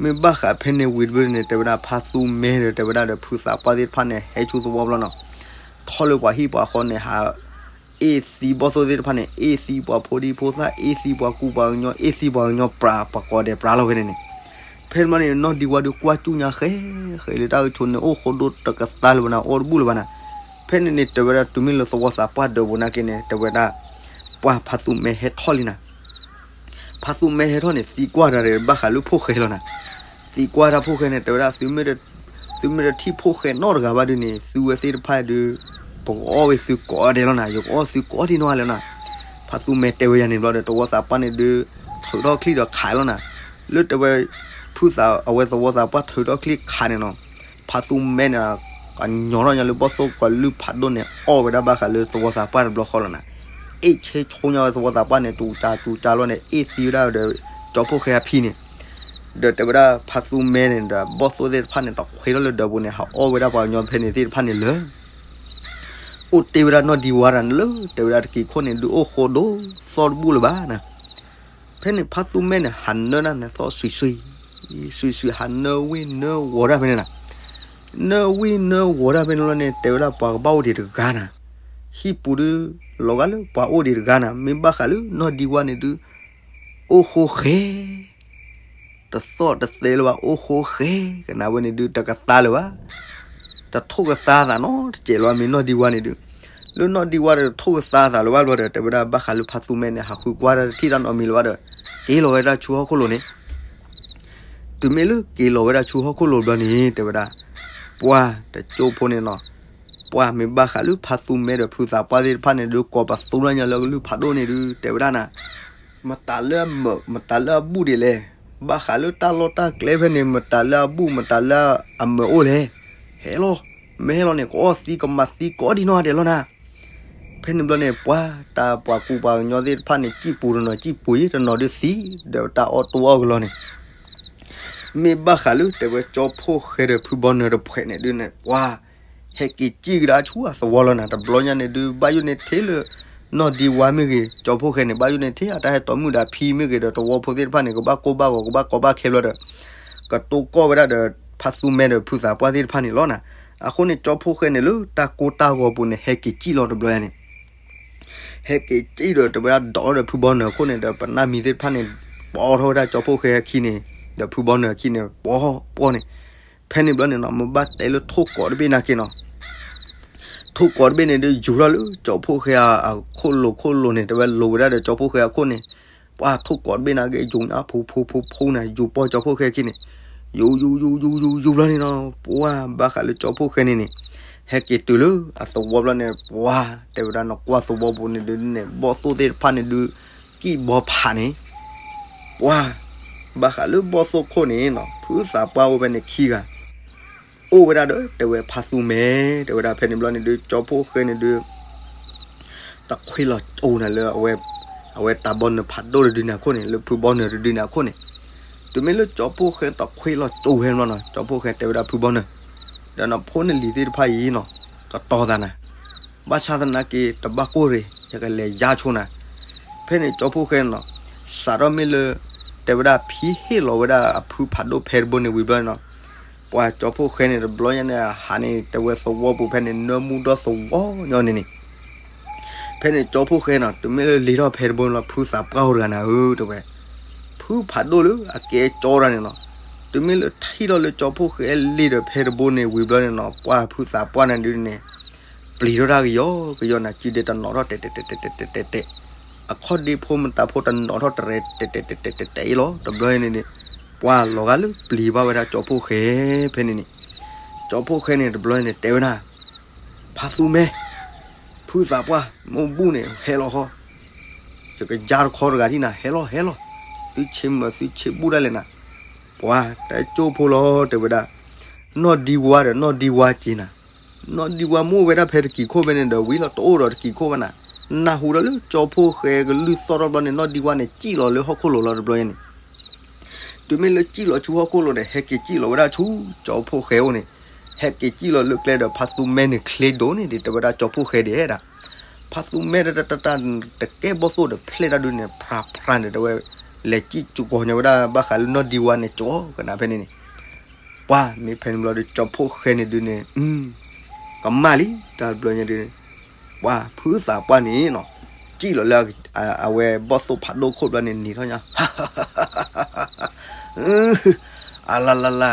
မ့ၢ်ဘၣ်ဃးဖဲန့ၣ်ဝံၤတဘျီန့ၣ် တဲဝဲဒၣ်ဖါသူမဲဒီးတဲဝဲဒၣ်ဒီးဖုသးပှၢ်သ့ၣ်တဖၣ်န့ၣ် ဟဲဆူသဝီဘျီနီၤ ထီၣ်လၢပှၤဟံၣ်ပှၤဃီန့ၣ် ဟးအ့ၣ်သံဘီၣ်သိၣ်သ့ၣ်တဖၣ်န့ၣ် အ့ၣ်သံပှၤဖိဒံဖိသၣ် အ့ၣ်သံပှၤကူပှၤကညီ အ့ၣ်သံပှၤကညီပြး ပှၤကိးဒဲးပြးလီၤဖဲန့ၣ်န့ၣ် ဖဲန့ၣ်မးန့ၣ် နီၢ်ဒံဝါဒုးကွၢ်စူၣ်ညါဃဲ ဃဲလၢတၢ်ကဆိးန့ၣ် အိၣ်ဃိဒိတကသါလၢၤဘၣ်နၤ အီၣ်တဘူၣ်လၢၤဘၣ်နၤ ဖဲန့ၣ်န့ၣ် တဲဝဲဒၣ် တုၤမ့ၢ်လၢသဝီသးပှၢ်ဒၢးပူၤနာ်က့န့ၣ် တဲဝဲဒၣ် ပှၢ်ဖါသူမဲဟဲထီၣ်လံနၤ. ဖါသူမဲဟဲထီၣ်န့ၣ် သံကွၢ်တၢ်ဒီး ဘၣ်ဃးလၢဖိၣ်ဃဲလီၤနၤ. သံကွၢ်တၢ်ဖိၣ်ဃဲန့ၣ် တဲဝဲဒၣ် သုမ့ၢ်တထံၣ်ဖိၣ်ဃဲနီတဂၤဘၣ်ဒုန့ၣ် သုဝဲသ့ၣ်တဖၣ်ဒု ပကအီၣ်ဝဲသုကိးဂၤဒဲးလီၤနၤ, ယကအီၣ်သုကိးဂၤဒဲးနီၢ်ဂၤလၢနၤ. ဖါသူမဲတဲဝဲယၤန့ၣ်ဘျီဒီး သဝီသးပှၢ်န့ၣ်ဒု ထုးထီၣ်ချံဒီးခးလီၤနၤ. လၢတဲဝဲ ဖုသး အဝဲသဝီသးပှၢ်ထုးထီၣ်ချံခးန့ၣ်နီၤ, ဖါသူမဲန့ၣ် ကညီထီၣ်ညါလၢဘီၣ်သိၣ်ကလုၢ်ဖးဒိၣ်န့ၣ် အီၣ်ဝဲဒၣ်ဘၣ်ဃးလၢသဝီသးပှၢ်တဘျီဃီလီၤနၤ. အ့ၣ်ဆ့ဆိညါဝဲသဝီသးပှၢ်န့ၣ် စူၤစူၤစူၤလီၤန့ၣ် အ့ၣ်သံဝဲဒၣ်ဒီး ကၠီဖှိၣ်ဃဲအဖံန့ၣ်, ဒီးတဲဝဲဒၣ် ဖါသူမဲန့ၣ်ဒီး ဘီၣ်သိၣ်သ့ၣ်တဖၣ်န့ၣ် တခွဲထီၣ်လၢဒၢးပူၤန့ၣ် ဟးအီၣ်ဝဲဒၣ်ပှၤကညီဖဲန့ၣ်သ့ၣ်တဖၣ်န့ၣ်လၢ အိၣ်တ့ၢ်ဝဲဒၣ်နီၢ်ဒံဝါတၢ်န့ၣ်လၢ တဲဝဲဒၣ်တက့ၤခိၣ်န့ၣ် ဒုးအိၣ်ဃိဒိၣ်သီၣ်တဘူၣ်လၢၤဘၣ်နၤ. ဖဲန့ၣ်ဖါသူမဲန့ၣ် ဟးနၢဒၣ်န့ၣ်သီၣ်စွံးစွံး, စွံးစွံး ဟးနၢဝ့ၢ်နၢဝီၤဒၣ်ဖဲန့ၣ်နၤ. နၢဝ့ၢ်နၢဝီၤဒၣ်ဖဲန့ၣ်လီၤန့ၣ် တဲဝဲဒၣ်ပှၤကဘၣ်အိၣ်ဒံးတဂၤနၤ. ဟံၣ်ပူၤဒု လီၤဂာ်လၢပှၤအိၣ်ဒံးတဂၤနၤ, မ့ၢ်ဘၣ်ဃးလၢနီၢ်ဒံဝါန့ၣ်ဒု အိၣ်ဃိဃဲ တသီၣ်တသဲလၢၤဘၣ် အိၣ်ဃိဃဲ, ကနၣ်ဝဲန့ၣ်ဒု တကသါလၢၤဘၣ်, တထိၣ်ကသါသးနီတစဲးလၢၤဘၣ် မ့ၢ်နီၢ်ဒံဝါန့ၣ်ဒု. လၢနီၢ်ဒံဝါဒီးတထိၣ်ကသါသးလၢၤဘၣ်ဘျီဒီး တဲဝဲဒၣ်ဘၣ်ဃးလၢဖါသူမဲန့ၣ် ဟးဃုကွၢ်တၢ်တထံၣ်တၢ်နီတမံၤလၢၤဘၣ်ဒီး က့ၤလီၤဝဲဒၣ်ဆူဟီၣ်ခိၣ်လိၤန့ၣ်. တုၤမ့ၢ်လၢက့ၤလီၤဝဲဒၣ်ဆူဟီၣ်ခိၣ်လိၤဘျီန့ၣ် တဲဝဲဒၣ် ပှၢ်တကၠိဖိန့ၣ်နီၤ, ပှၢ်မ့ၢ်ဘၣ်ဃးလၢဖါသူမဲဒီးဖုသးပှၢ်သ့ၣ်တဖၣ်န့ၣ်ဒု ကိးပသူညါလၢကလုၢ်ဖးဒိၣ်န့ၣ်ဒု တဲဝဲဒၣ်နၤ, မတၤလၢအမၢး မတၤလၢအဘူၣ်ဒံးလဲၣ်, ဘၣ်ဃးလၢတၢ်လီၢ်တၢ်ကျဲဖဲန့ၣ် မတၤလၢအဘူၣ် မတၤလၢအမၢးအိၣ်လဲၣ်. ဟဲလီၤ, မ့ၢ်ဟဲလီၤန့ၣ် ကအီၣ်သံကမၤသံကိးဒံးနီၢ်ဂၤဒဲးလီၤနၤ. ဖဲန့ၣ်ဘျီန့ၣ် ပှၢ်တၢ်ပှၤကူပှၤကညီသ့ၣ်တဖၣ်န့ၣ် စံၣ်ပူၤတနီၤစံၣ်ပူၤအံၤ တနီၤဒုသံ, ဒီးတၢ်အီၣ်တိအီၣ်ကလီန့ၣ် မ့ၢ်ဘၣ်ဃးလၢတဲဝဲကၠီဖှိၣ်ဃဲဒီးဖုဘီနၢၤတဖှဲးန့ၣ်ဒုန့ၣ် ပှၢ် ဟဲက့ၤစံၣ်ကဒါဆူအသဝီလီၤနၤ. တဘျီညါန့ၣ်ဒု ဘၣ်ယိၣ်န့ၢ်ထဲလၢ နီၢ်ဒံဝါမ့ၢ်ဂ့ၤ ကၠီဖှိၣ်ဃဲန့ၣ် ဘၣ်ယိၣ်န့ၢ်ထဲအတၢ်ဟဲတီမုၣ်ဒီးအဖံမ့ၢ်ဂ့ၤဒီး သဝီဖိသ့ၣ်တဖၣ်န့ၣ် ကဘၣ်ကိၢ်ဘၣ်ဂီၤ ကဘၣ်ကီဘၣ်ခဲဘျီဒီး ကတိၢ်ကီၢ်ဝဲဒၣ်ဒီး ဖါသူမဲဒီးဖုသးပှၢ်သ့ၣ်တဖၣ်န့ၣ်လီၤနၤ. အဃိန့ၣ် ကၠီဖှိၣ်ဃဲန့ၣ်လၢတၢ်ကိၢ်တၢ်ဂီၤပူၤန့ၣ် ဟဲက့ၤစံၣ်လီၤတဘျီညါန့ၣ် ဟဲက့ၤစံၣ်ဒီး တဲဝဲဒၣ်ဒိးဒီးဖုဘီနၢၤအခိၣ်န့ၣ်ဒီး ပနၢ်မံၤသ့ၣ်တဖၣ်န့ၣ် ပီထီၣ်ဝဲဒၣ်ကၠီဖှိၣ်ဃဲအခံန့ၣ် ဒီးဖုဘီနၢၤအခံန့ၣ် ပီပီန့ၣ်. ဖဲန့ၣ်ဘျီန့ၣ်နီၤ မ့ၢ်ဘၣ်တဲလၢထိၣ်ကိးတဘ့ၣ်နာ်က့နီၤ, ထိၣ်ကိးတဘ့ၣ်န့ၣ်ဒုး ယူၤထီၣ်လၢကၠီဖှိၣ်ဃဲအခိၣ်လိၤခိၣ်လိၤန့ၣ် တဲဝဲလိၤဝဲဒၣ်ဒီးကၠီဖှိၣ်ဃဲအခိၣ်န့ၣ်, ပှၢ်ထိၣ်ကိးတဘ့ၣ်နာ်က့ ယူၤညါဖိဖိဖိဖိန့ၣ် ယူၤပီကၠီဖှိၣ်ဃဲအခံန့ၣ်, ယူၤယူၤယူၤယူၤယူၤယူၤဘျီန့ၣ်နီၤ ပှၢ်ဘၣ်ဃးလၢကၠီဖှိၣ်ဃဲန့ၣ်န့ၣ် ဟဲက့ၤတုၤလၢအသဝီဘျီန့ၣ် ပှၢ်တဲဝဲဒၣ်နကွၢ်သဝီပူၤန့ၣ်ဒုးန့ၣ် ဘီၣ်သိၣ်သ့ၣ်တဖၣ်န့ၣ်ဒုး ကံၣ်ဘီဖးန့ၣ်, ပှၢ်ဘၣ်ဃးလၢဘီၣ်သိၣ်ခိၣ်န့ၣ်နီၤ ဖုသးပှၢ်အိၣ်ဖဲန့ၣ်ခံဂၤ အိၣ်ဝဲဒၣ်ဒီးတဲဝဲဖါသူမဲ, တဲဝဲဒၣ်ဖဲန့ၣ်ဘျီန့ၣ်ဒုး ကၠီဖှိၣ်ဃဲန့ၣ်ဒုး တခွ့လီၤကၠိနၤလၢအဝဲ အဝဲတၢ်ဘီနၢၤဖးဒိၣ်တဒုန့ၣ်အခိၣ်န့ၣ် လၢဖုဘီနၢၤတဒုန့ၣ်အခိၣ်န့ၣ်, တုၤမ့ၢ်လၢကၠီဖှိၣ်ဃဲတခွ့လီၤကၠိဝဲဘျီနီၤ ကၠီဖှိၣ်ဃဲတဲဝဲဒၣ်ဖုဘီနၢၤ, ဒီးနဖိနလံၤသ့ၣ်တဖၣ်အံၤနီၤ ကတီၤသးနၤ ဘၣ်ဆၣ်သနာ်က့ တဘၣ်ကိၢ်ရ့ၣ် ယကလဲၤယါဆိနၤ. ဖဲန့ၣ်ကၠီဖှိၣ်ဃဲန့ၣ်နီၤ စးထီၣ်မ့ၢ်လၢ တဲဝဲဒၣ်ဖံဟ့ၣ်လီၤဝဲဒၣ်အဖုဖးဒိၣ်ဖဲတဘိန့ၣ်ဝံၤဘျီန့ၣ်နီၤ ပှၤကၠီဖှိၣ်ဃဲန့ၣ် တဘျီညါန့ၣ် အဟးန့ၣ် တဲဝဲသဝီပူၤဖဲန့ၣ် နၢမူဒီသဝီညီန့ၣ်န့ၣ် ဖဲန့ၣ်ကၠီဖှိၣ်ဃဲနီၤ တုၤမ့ၢ်လၢလ့ၤထီၣ်ဖဲတဘိန့ၣ်လီၤ ဖုသးပှၢ်အိၣ်တဂၤနၤဧၢ တဲဝဲ ဖုဖးဒိၣ်လၢအကဲကၠီတဂၤန့ၣ်နီၤ တုၤမ့ၢ်လၢထံၣ်ထီၣ်လၢကၠီဖှိၣ်ဃဲလ့ၤဒီးဖဲတဘိန့ၣ်ဝံၤဘျီန့ၣ်နီၤ ပှၤဖုသးပှၢ်န့ၣ်ဒုးန့ၣ် ပျံၤထီၣ်တၢ်ကယီကယီနၤ စုဒဲတနီၤထီၣ်တဲာ်တဲာ်တဲာ်တဲာ်တဲာ်တဲာ်တဲာ်တဲာ် အခီၣ်ဒ့ဖိမတၤဖိတနီၤထီၣ်တရဲၣ်တဲာ်တဲာ်တဲာ်တဲာ်တဲာ်တဲာ်အံၤလီၤ တဘျီန့ၣ်န့ၣ် ပှၤလီၤဂာ်လၢပျံၤဘၣ်ဝဲဒၣ်ကၠီဖှိၣ်ဃဲဖဲန့ၣ်န့ၣ် ကၠီဖှိၣ်ဃဲန့ၣ် တဘျီန့ၣ် တဲဝဲဒၣ် ဖါသူမဲ ဖုသးပှၢ် မ့ၢ်ဘူၣ်န့ၣ် ဟဲလီၤဃီ ယကယါတခီတဂၤဒ်နၤ ဟဲလီၤ ဟဲလီၤ သုဆ့မၢသုဆ့ဘူၣ်ဒၣ်လဲာ်နၤ ပှၤတကၠိဖိလီၤ တဲဝဲဒၣ် နီၢ်ဒံဝါဒီးနီၢ်ဒံဝါက့ၤနၤ နီၢ်ဒံဝါမ့ၢ်အိၣ်ဝဲဒၣ်ဖဲတကံၤခိၣ်ဖဲန့ၣ်ဒီး ဝံၤလီၤတအိၣ်ဒီးတကံၤခိၣ်ဘၣ်နၤ နၢ်ဟူဒီးလၢကၠီဖှိၣ်ဃဲကလုၢ်သီၣ်ထီၣ်ဘျီန့ၣ် နီၢ်ဒံဝါန့ၣ် စံၣ်လီၤလၢဟီၣ်ခိၣ်လိၤလီၤတဘျီန့ၣ် တုၤမ့ၢ်လၢစံၣ်လီၤဆူဟီၣ်ခိၣ်လိၤန့ၣ် ဟဲက့ၤစံၣ်လီၤဝဲဒၣ်ဆူကၠီဖှိၣ်ဃဲအိၣ်န့ၣ် ဟဲက့ၤစံၣ်လီၤလၢကျဲဒီးဖါသူမဲန့ၣ်ချ့ဒိၣ်န့ၣ်ဒီး တဲဝဲဒၣ်ကၠီဖှိၣ်ဃဲဒဲးဒၣ် ဖါသူမဲတတတတၢ်တကဲဘီၣ်သိၣ်ဒီးဖျဲၣ်တၢ်ဒုးန့ၣ် ဖြးဖြးန့ၣ် တဲဝဲ လဲၤစံၣ်စူၤကီၤညါဝဲဒၣ်ဘၣ်ဃးလၢနီၢ်ဒံဝါန့ၣ် ကၠီကနၣ်ဖဲန့ၣ်န့ၣ် ပှၤမ့ၢ်ဖဲန့ၣ်ဘျီဒီး ကၠီဖှိၣ်ဃဲန့ၣ်ဒုးန့ၣ် ကမၣ်လံ တၢ်တဘျီညါဒုး ပှၤဖုသးပှၢ်န့ၣ်နီၤ စံၣ်လီၤလၢ အဝဲဘီၣ်သိၣ်ဖးဒိၣ်ခိၣ်ဘျီန့ၣ် နံၤထီၣ်ညါ အလါလါလါ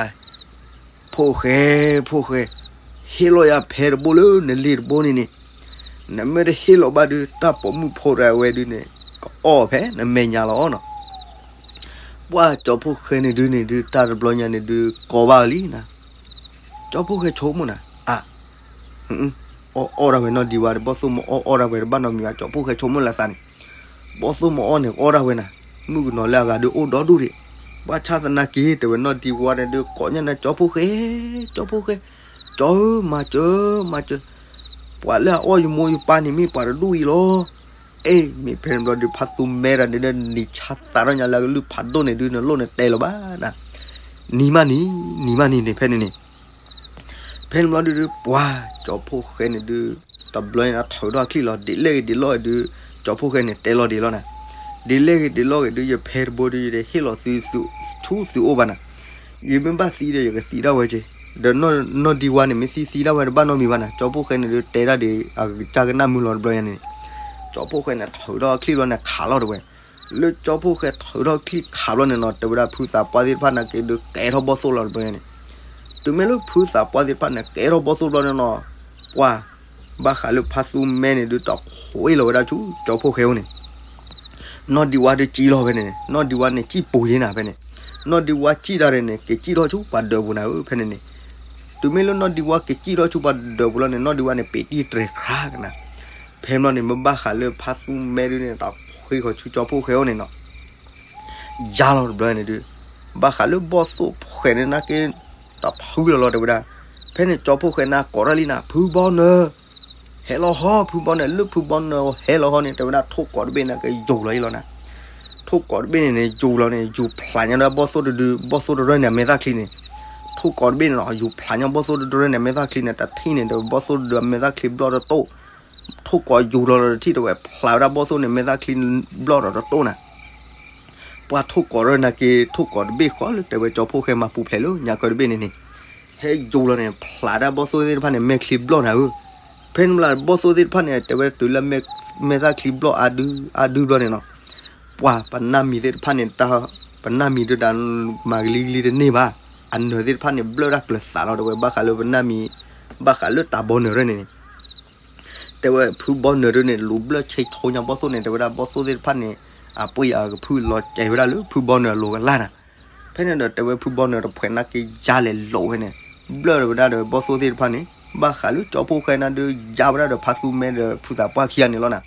ဖိၣ်ဃဲ ဖိၣ်ဃဲ, ဟ့ၣ်လီၤယၤဖဲတဘိလၢနလ့ၤတဘိန့ၣ်န့ၣ်, နမ့ၢ်တဟ့ၣ်လီၤဘၣ်ဒုး တၢ်ပိာ်မုၣ်ဖိတဂၤဝဲဒုးန့ၣ် ကအီၣ်ဖဲနမဲာ်ညါလီၤနီၤ. ပှၢ်ကၠီဖီၣ်ဃဲန့ၣ်ဒုးန့ၣ်ဒုး တၢ်တဘျီညါန့ၣ်ဒုး ကိးဘၣ်လံနၤ. ကၠီဖီၣ်ဃဲဆိကမိၣ်နၤ, အ အီၣ်အီၣ်ဒၣ်ဝဲနီၢ်ဒံဝါဒီး ဘီၣ်သိၣ်မ့ၢ်အီၣ်အီၣ်ဒၣ်ဝဲတဘၣ်နီတမံၤဘၣ်, ကၠီဖီၣ်ဃဲဆိကမိၣ်လၢသးန့ၣ်, ဘီၣ်သိၣ်မ့ၢ်အီၣ်န့ၣ် ကအီၣ်ဒၣ်ဝဲနၤ, မုၣ်ကနီၤလၢအဂၤဒုးအိၣ်ဒီဒူၣ်ဒံး. ဘၣ်ဆၣ်သနာ်က့ တဲဝဲနီၢ်ဒံဝါန့ၣ်ဒုး ကိးညါနၤ ကၠီဖီၣ်ဃဲ, ကၠီဖီၣ်ဃဲ, ကၠီဧၢ မၤစၢၤ မၤစၢၤ, ပှၤလၢအအီၣ်ယမိၢ်ယပၢ်န့ၣ်မ့ၢ်ပှၤတဒူၣ်အံၤလီၤ. အ့ မ့ၢ်ဖဲန့ၣ်ဘျီဒုး ဖါသူမဲတဂၤန့ၣ်ဒုး နံၤဆါသးထီၣ်ညါလၢအကလုၢ်ဖးဒိၣ်န့ၣ်ဒုး နလိၣ်နတဲလၢၤဘၣ်နၤ, နံၤမးနံၤ, နံၤမးနံၤန့ၣ် ဖဲန့ၣ်န့ၣ် ဖဲန့ၣ်ဘျီဒုးဒုး ပှၢ်ကၠီဖီၣ်ဃဲန့ၣ်ဒုး တဘျီန့ၣ် ထုးထီၣ်အချံၣ်လီၤ ဒ်လဲၣ်ဂ့ၤဒ်လဲၣ်ဂ့ၤဒုး ကၠီဖီၣ်ဃဲန့ၣ် တဲလီၤဒံးလီၤနၤ, ဒ်လဲၣ်ဂ့ၤဒ်လဲၣ်ဂ့ၤဒုး ယဖဲတဘိဒုး ယတဟ့ၣ်လီၤသုဆူသုအိၣ်ဘၣ်နၤ, ယမ့ၢ်ဘၣ်သံဒီး ယကသံဒၣ်ဝဲက့ၤ, ဒီးနီၢ်ဒံဝါန့ၣ် မ့ၢ်သံသံဒၣ်ဝဲတဘၣ်နီတမံၤဘၣ်နၤ, ကၠီဖီၣ်ဃဲန့ၣ်ဒုး တဲဒၣ်ဒ်အကစၢ်ကနၣ်မုာ်လီၤတဘျီညါန့ၣ်, ကၠီဖီၣ်ဃဲန့ၣ် ထုးထီၣ်အချံၣ်ဘျီန့ၣ် ခးလီၤတဝဲ လၢကၠီဖီၣ်ဃဲထုးထီၣ်ချံၣ်ခးဘျီန့ၣ်နီၤ တဲဝဲဒၣ်ဖုသးပှၢ်သ့ၣ်တဖၣ်န့ၣ်က့ၤဒုး ကဲထီၣ်ဘီၣ်သိၣ်လီၤတဘျီန့ၣ်, တုၤမ့ၢ်လၢဖုသးပှၢ်သ့ၣ်တဖၣ်န့ၣ် ကဲထီၣ်ဘီၣ်သိၣ်ဘျီန့ၣ်နီၤ, ပှၢ် ဘၣ်ဃးလၢဖါသူမဲန့ၣ်ဒုး တခွ့လီၤဝဲဒၣ်ဆူကၠီဖီၣ်ဃဲအအိၣ်န့ၣ်, နီၢ်ဒံဝါဒုးစံၣ်လီၤဖဲန့ၣ်, နီၢ်ဒံဝါန့ၣ်စံၣ်ပူၤယ့နၤဖဲန့ၣ်, နီၢ်ဒံဝါစံၣ်တၢ်ရဲၣ်န့ၣ် က့ၤစံၣ်ထီၣ်ဆူပှၤဒၢးပူၤနၤဧၢ ဖဲန့ၣ်န့ၣ်, တုၤမ့ၢ်လၢနီၢ်ဒံဝါက့ၤစံၣ်ထီၣ်ဆူပှၤဒၢးပူၤလီၤန့ၣ် နီၢ်ဒံဝါန့ၣ် ပ့ၤတံၢ်တြဲၤခါကနၤ ဖဲန့ၣ်ဘျီန့ၣ် မ့ၢ်ဘၣ်ဃးလၢဖါသူမဲဒုးန့ၣ် တခွ့ဃီၤဆူကၠီဖီၣ်ဃဲအအိၣ်န့ၣ်နီၤ, ယါလီၤတဘျီန့ၣ်ဒုး, ဘၣ်ဃးလၢဘီၣ်သိၣ်ဖှဲးန့ၣ်နာ်က့ တဖုလီၤလီၤတဲဝဲဒၣ်, ဖဲန့ၣ်ကၠီဖီၣ်ဃဲန့ၣ်ကိးထီၣ်လံနၤ ဖုဘီနၢၤ, ဟဲလီၤဟီ ဖုဘီနၢၤ လၢဖုဘီနၢၤဟဲလီၤဟီန့ၣ် တဲဝဲဒၣ်ထိၣ်ကိးတဘ့ၣ်န့ၣ်ကယူၤလီၤအံၤလီၤနၤ, ထိၣ်ကိးတဘ့ၣ်န့ၣ်န့ၣ် ယူၤလီၤန့ၣ် ယူၤဖျးညါဒၣ်ဘီၣ်သိၣ်တဒု ဘီၣ်သိၣ်တရၢၢ်န့ၣ် အမဲာ်သၣ်ချံန့ၣ်, ထိၣ်ကိးတဘ့ၣ်န့ၣ်နီၤ ယူၤဖျးညါဘီၣ်သိၣ်တရၢၢ်န့ၣ် အမဲာ်သၣ်ချံန့ၣ် တထံၣ်န့ၣ် ဒီးဘီၣ်သိၣ်တဒုအမဲာ်သၣ်ချံဘျီၣ်တတိၢ်, ထိၣ်ကိးယူၤလီၤလီၤတထံၣ်တဲဝဲ ဖျးဝဲဒၣ်ဘီၣ်သိၣ်န့ၣ် မဲာ်သၣ်ချံဘျီၣ်ဒီးတတိၢ်နၤ, ပှၢ်ထိၣ်ကိးရၢၢ်နာ်က့ ထိၣ်ကိးတဘ့ၣ်ဃီလၢတဲဝဲကၠီဖီၣ်ဃဲမၤပူၤဖျဲးလၢညါကၢတဘ့ၣ်န့ၣ်န့ၣ်, ဟဲယူၤလီၤန့ၣ် ဖျးဒၣ်ဘီၣ်သိၣ်သ့ၣ်တဖၣ်န့ၣ် မဲာ်ချံဘျီၣ်နၤဧၢ, ဖဲန့ၣ်ဘျီဘီၣ်သိၣ်သ့ၣ်တဖၣ်န့ၣ် တဲဝဲတုၤလၢ မဲာ်သၣ်ချံဘျီၣ်အါဒု အါဒုဘျီန့ၣ်နီၤ, ပှၢ်ပနၢ်မံၤသ့ၣ်တဖၣ်န့ၣ် ပနၢ်မံၤဒုးတၢ်မၤကလံကလံတန့ၢ်ဘၣ်, အနၢၤသ့ၣ်တဖၣ်န့ၣ် ဘျၢၣ်တၢ်ကျၢၤသးလီၤတဲဝဲ ဘၣ်ဃးလၢပနၢ်မံၤ, ဘၣ်ဃးလၢတၢ်ဘီနၢၤရၢၢ်န့ၣ်န့ၣ် တဲဝဲဖုဘီနၢၤဒုးန့ၣ် လူၤဘျၢၣ်ဆဲးထိညါဘီၣ်သိၣ်န့ၣ် တဲဝဲဒၣ်ဘီၣ်သိၣ်သ့ၣ်တဖၣ်န့ၣ် အပှ့ၢ်အကဖုလီၤစဲးဝဲဒၣ်လၢဖုဘီနၢၤအလိၤကလၢ်နၤ, ဖဲန့ၣ်ဒီးတဲဝဲဖုဘီနၢၤတဖှဲးနာ်က့ယါလဲၤလိာ်ဝဲန့ၣ်, ဘျၢၣ်ဝဲဒၣ်ဒီးဘီၣ်သိၣ်သ့ၣ်တဖၣ်န့ၣ်, ဘၣ်ဃးလၢကၠီဖီၣ်ဃဲနၤဒုး ယါဝဲဒၣ်ဒီးဖါသူမဲဒီးဖုသးပှၢ်ခံဂၤန့ၣ်လီၤနၤ,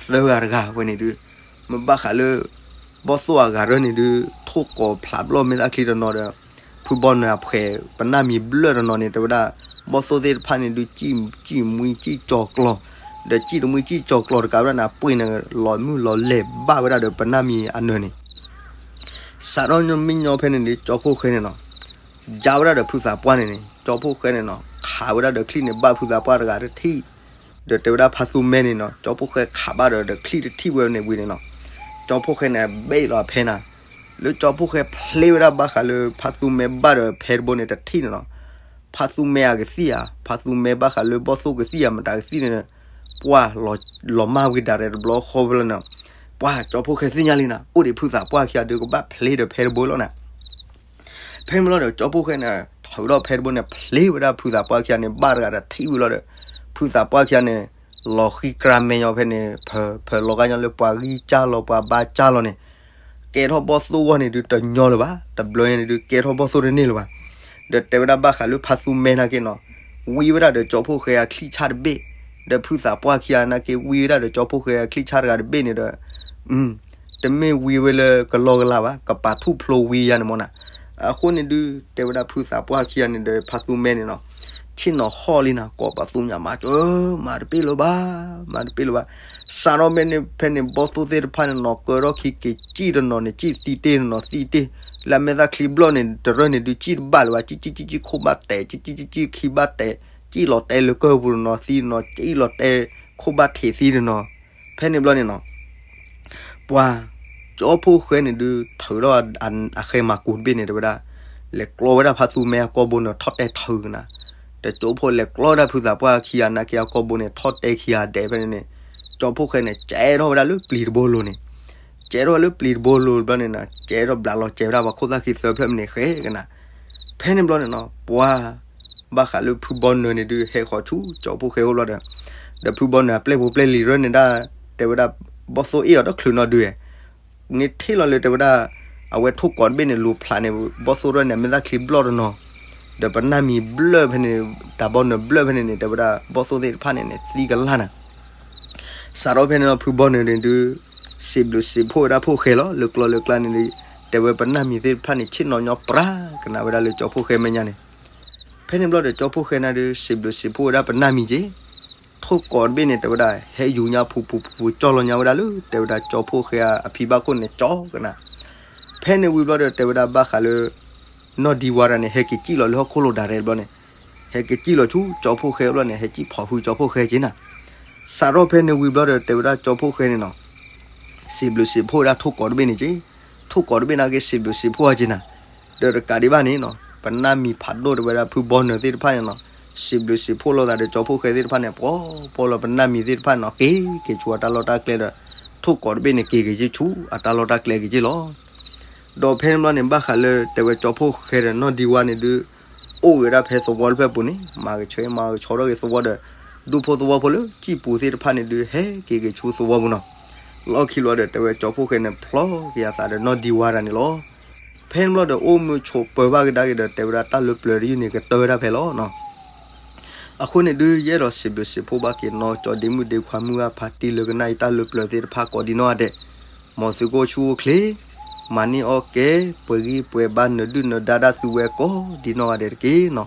သၢဂၤတဂၤဝဲန့ၣ်ဒုး, မ့ၢ်ဘၣ်ဃးလၢ ဘီၣ်သိၣ်အဂၤရၢၢ်န့ၣ်ဒုး ထိၣ်ကိးဖျးဘျီၣ်မဲာ်သၣ်ချံတနီၤဒီး ဖုဘီနၢၤအဖှဲး ပနၢ်မံၤဘျၢၣ်တနီၤန့ၣ် တဲဝဲဒၣ် ဘီၣ်သိၣ်သ့ၣ်တဖၣ်န့ၣ်ဒုး စံၣ်မှံစံၣ်ကၠီၤကျီၤ, ဒီးစံၣ်တမှံစံၣ်ကၠီၤကျီၤတကးဝဲဒၣ်န့ၣ် အပှ့ၢ်န့ၣ် လီၤမုၢ်လီၤလဲၢ်ဘၣ်ဝဲဒၣ်ဒီးပနၢ်မံၤအနၢၤန့ၣ်, စးထီၣ်ညီမ့ၢ်ညီဖဲန့ၣ်န့ၣ် ကၠီဖီၣ်ဃဲန့ၣ်နီၤ ယါဝဲဒၣ်ဒီးဖုသးပှၢ်န့ၣ်န့ၣ် ကၠီဖီၣ်ဃဲန့ၣ်နီၤ ခးဝဲဒၣ်ဒီးချံၣ်န့ၣ် ဘၣ်ဖုသးပှၢ်တဂၤတထံၣ်, ဒီးတဲဝဲဒၣ်ဖါသူမဲန့ၣ်နီၤ ကၠီဖီၣ်ဃဲခးဘၣ်ဒီးဒီးချံၣ်တထံၣ်ဝဲန့ၣ်ဝံၤန့ၣ်နီၤ, ကၠီဖီၣ်ဃဲန့ၣ် ဘ့ၣ်လီၤအဖဲနၤ, လၢကၠီဖီၣ်ဃဲဖျ့ဝဲဒၣ်ဘၣ်ဃးလၢဖါသူမဲဘၣ်ဒီးဖဲတဘိန့ၣ်တထံၣ်န့ၣ်နီၤ, ဖါသူမဲအကသံၣ်ဧါ ဖါသူမဲဘၣ်ဃးလၢဘီၣ်သိၣ်ကသံၣ်ဧါ မတၤကသံၣ်န့ၣ်, ပှၢ်လီၤမၢ်ဝံၤဒၣ်ရဲၣ်တဘျီဃီဖဲလီၤန့ၣ်, ပှၢ်ကၠီဖီၣ်ဃဲသ့ၣ်ညါလံနၤ အိၣ်ဒံးဖုသးပှၢ်ခံဂၤဒုးကဘၣ်ဖျ့ဒီးဖဲတဘိလီၤနၤ ဖဲမ့ၢ်လီၤဒီး ကၠီဖီၣ်ဃဲန့ၣ် ထုးထီၣ်ဖဲတဘိန့ၣ် ဖျ့ဝဲဒၣ်ဖုသးပှၢ်ခံဂၤန့ၣ် ဘၣ်တဂၤဒီးထံၣ်ဝံၤလီၤဒီး ဖုသးပှၢ်ခံဂၤန့ၣ် လီၤဃံကြါမဲာ်ညီဖဲန့ၣ် ဖၢလီၤဂာ်ညီလၢပှၤဂံၢ်စၢ်လီၤ ပှၤဘါစၢ်လီၤန့ၣ် ကဲထီၣ်ဘီၣ်သိၣ်ဂီၢ်န့ၣ်ဒုးတညီလၢၤဘၣ် တဘျီညါန့ၣ်ဒုး ကဲထီၣ်ဘီၣ်သိၣ်တန့ၢ်လၢၤဘၣ်, ဒီးတဲဝဲဒၣ်ဘၣ်ဃးလၢဖါသူမဲနာ်က့နီၤ ဝံဝဲဒၣ်ဒီးကၠီဖီၣ်ဃဲအချံၣ်ဆၣ်တဘ့ၣ်, ဒီးဖုသးပှၢ်ခံဂၤနာ်က့ ဝံဝဲဒၣ်ဒီးကၠီဖီၣ်ဃဲအချံၣ်ဆၣ်တဂၤတဘ့ၣ်န့ၣ်ဒီး တမ့ၢ်ဝံဝဲလၢကလီကလီဘၣ် ကပာ်ထူၣ်ဖျိဝံယါန့ၣ်မ့ၢ်နၤ, အဃိန့ၣ်ဒုး တဲဝဲဒၣ်ဖုသးပှၢ်ခံဂၤန့ၣ်ဒီး ဖါသူမဲန့ၣ်နီၤ ဆ့ၣ်နီၤဟီၣ်လံနၤ ကိးပသူညါမၤစၢၤ မၤတပ့ၢ်လၢၤဘၣ် မၤတပ့ၢ်လၢၤဘၣ်, စးထီၣ်မ့ၢ်န့ၣ်ဖဲန့ၣ် ဘီၣ်သိၣ်သ့ၣ်တဖၣ်န့ၣ်နီၤ ကၢထီၣ်ခံက့ၤ စံၣ်တနီၤန့ၣ် စံၣ်သံတ့ၢ်တနီၤသံတ့ၢ်, လၢအမဲာ်သၣ်ချံဘျီၣ်န့ၣ် တရၢၢ်န့ၣ်ဒုး စံၣ်တဘၣ်လၢၤဘၣ် စံၣ်စံၣ်စံၣ်စံၣ်ခိၣ်ဘၣ်တဲာ် စံၣ်စံၣ်စံၣ်စံၣ်ခံဘၣ်တဲာ် စံၣ်လီၤတဲာ်လၢကၢၢ်ပူၤတနီၤသံတနီၤ စံၣ်လီၤတဲာ်ခိၣ်ဘၣ်ထံးသံတနီၤ, ဖဲန့ၣ်ဘျီန့ၣ်နီၤ ပှၤ ကၠီဖီၣ်ဃဲန့ၣ်ဒုး ထုးထီၣ်အဃဲမၤကူးတဘ့ၣ်န့ၣ် တဲဝဲဒၣ် လဲၤကျီဝဲဒၣ်ဖါသူမဲအကိာ်ဘိန့ၣ် ထီၣ်တဲထၢကနၤ, ဒီးကၠီဖီၣ်လဲၤကျီဝဲဒၣ်ဖုသးပှၢ်ခံဂၤနာ်က့အကိာ်ဘိန့ၣ် ထီၣ်တဲခံဂၤဒဲးဖဲန့ၣ်န့ၣ်, ကၠီဖီၣ်ဃဲန့ၣ် ကဲထီၣ်ဝဲဒၣ်လၢပျံၤတဘိလိၤန့ၣ်, ကဲထီၣ်ဝဲလၢပျံၤတဘိလိၤဘျီန့ၣ်နီၤ ကဲထီၣ်ဘျးလီၤစဲးဝဲဒၣ်ပှၤခိၣ်သၣ်ခံသၢဖျၢၣ်မ့ၢ်န့ၣ်ဃဲကနၤ, ဖဲန့ၣ်ဘျီန့ၣ်နီၤ ပှၤ ဘၣ်ဃးလၢဖုဘီနၢၤန့ၣ်ဒုး ဟဲဃီၤဆူကၠီဖှိၣ်ဃဲအိၣ်ဘျီဒီး, ဒီးဖုဘီနၢၤအပျဲၢ်ဖိပျဲၢ်လံၤရၢၢ်န့ၣ်ဒၣ် တဲဝဲဒၣ် ဘီၣ်သိၣ်အ့ၣ်အီၤတချုးနီတဒု, န့ၣ်ထံၣ်လီၤလၢတဲဝဲဒၣ် အဝဲထိၣ်ကိးတဘ့ၣ်န့ၣ် လူၤဖျးန့ၣ် ဘီၣ်သိၣ်ရၢၢ်န့ၣ် အမဲာ်သၣ်ချံဘျီၣ်တနီၤ, ဒီးပနၢ်မံၤဘျၢၣ်ဖဲန့ၣ်, တၢ်ဘီနၢၤဘျၢၣ်ဖဲန့ၣ်န့ၣ် တဲဝဲဒၣ် ဘီၣ်သိၣ်သ့ၣ်တဖၣ်န့ၣ်န့ၣ် သံကလၢ်နၤ စးထီၣ်ဖဲန့ၣ်လီၤ ဖုဘီနၢၤန့ၣ်ဒုး စံးဘျုးစံးဖှိၣ်ဝဲဒၣ်ဖှိၣ်ဃဲလီၤ. လၢကျီလၢကျါန့ၣ်ဒုး တဲဝဲပနၢ်မံၤသ့ၣ်တဖၣ်န့ၣ် ဆ့ၣ်နီၤညီပြးကနၣ်ဝဲဒၣ်လၢကၠီဖှိၣ်ဃဲမဲာ်ညါန့ၣ်. ဖဲန့ၣ်ဘျီဒီး ကၠီဖှိၣ်ဃဲန့ၣ်ဒုး စံးဘျုးစံးဖှိၣ်ဝဲဒၣ်ပနၢ်မံၤက့ၤ, ထိၣ်ကိးတဘ့ၣ်န့ၣ် တဲဝဲဒၣ် ဟဲယူၤညါဖူဖူဖူဖူ ကၠီလီၤညါဝဲဒၣ်လၢ တဲဝဲဒၣ်ကၠီဖှိၣ်ဃဲအဖံဘၣ်ခိၣ်န့ၣ် ကၠီကနၣ်. ဖဲန့ၣ်ဝံၤဘျီဒီး တဲဝဲဒၣ်ဘၣ်ဃးလၢ နီၢ်ဒံဝါတၢ်န့ၣ် ဟဲက့ၤစံၣ်လီၤလၢဟီၣ်ခိၣ်လိၤဒၣ်ရဲၣ်ဘျီန့ၣ်, ဟဲက့ၤစံၣ်လီၤဆူကၠီဖှိၣ်ဃဲဘျီန့ၣ် ဟဲစံၣ်ဖီၣ်ဟုကၠီဖှိၣ်ဃဲက့ၤနၤ. စးထီၣ်ဖဲန့ၣ်ဝံၤဘျီဒီး တဲဝဲဒၣ်ကၠီဖှိၣ်ဃဲန့ၣ်နီၤ စံးဘျုးစံးဖှိၣ်ဝဲဒၣ်ထိၣ်ကိးတဘ့ၣ်န့ၣ်က့ၤ, ထိၣ်ကိးတဘ့ၣ်န့ၣ်က့ၤ စံးဘျုးစံးဖှိၣ်ဝဲက့ၤနၤ. ဒီးတကးဒံးဘၣ်န့ၣ်နီၤ ပနၢ်မံၤဖးဒိၣ်တဲဝဲဒၣ်ဖုဘီနၢၤသ့ၣ်တဖၣ်န့ၣ်နီၤ စံးဘျုးစံးဖှိၣ်လိာ်သးဒီးကၠီဖှိၣ်ဃဲသ့ၣ်တဖၣ်န့ၣ် ပှီၤပှီၤလီၤ ပနၢ်မံၤသ့ၣ်တဖၣ်န့ၣ်နီၤ က့ၤက့ၤဆူအတၢ်လီၢ်တၢ်ကျဲဒီး ထိၣ်ကိးတဘ့ၣ်န့ၣ် က့ၤက့ၤက့ၤဆူအတၢ်လီၢ်တၢ်ကျဲက့ၤက့ၤလီၤ. ဒီးဖဲန့ၣ်ဘျီန့ၣ် ဘၣ်ဃးလၢတဲဝဲကၠီဖှိၣ်ဃဲဒီးနီၢ်ဒံဝါန့ၣ်ဒုး အိၣ်ဂ့ၤဒၣ်ဖဲသဝီတဖျၢၣ်ပူၤန့ၣ် မၤကဆှဲမၤကဆှီထီၣ်က့ၤသဝီဒီး ဒူၣ်ဖိသဝီဖိလၢကံၣ်ပူၤသ့ၣ်တဖၣ်န့ၣ်ဒုး ဟဲက့ၤက့ၤဆူသဝီပူၤနီၤ. လီၢ်ခံလီၤဒီး တဲဝဲကၠီဖှိၣ်ဃဲန့ၣ် ဖျီက့ၤအသးဒီးနီၢ်ဒံဝါတၢ်န့ၣ်လီၤ. ဖဲန့ၣ်ဘျီဒီး အိၣ်မုာ်ဆိးပၢၤဘၣ်ကဒါက့ၤဒီး တဲဝဲဒၣ်တၢ်လၢပျၢၤတယုၢ်န့ၣ်ကတၢၢ်ဝဲဒၣ်ဖဲလီၤနီၤ. အဃိန့ၣ်ဒုး ယအဲၣ်ဒိးစံးဘျုးစံးဖှိၣ်ဘၣ်က့ၤနီၢ်ကၠီဒ့မုၣ်ဒ့ခွါမုၢ်ဂၢ်ဖးတံၢ်လၢကနၣ်အံၤတၢ်လၢပျၢၤသ့ၣ်တဖၣ်ကိးဒံနီၢ်ဂၤဒဲး, မ်သုကအိၣ်ဆူၣ်အိၣ်ချ့, မၤန့ၢ်အီၣ်ကဲ, ပှဲၤဂံၢ်ပှဲၤဘါနၢၤဒုၣ်နၢၤဒါဒၣ်သုဝဲကိးဒံနီၢ်ဂၤဒဲးတက့ၢ်နီၤ.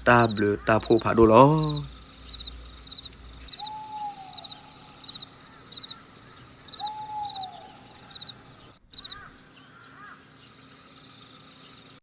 တၢ်ဘျုးတၢ်ဖှိၣ်ဖးဒိၣ်လီၤ.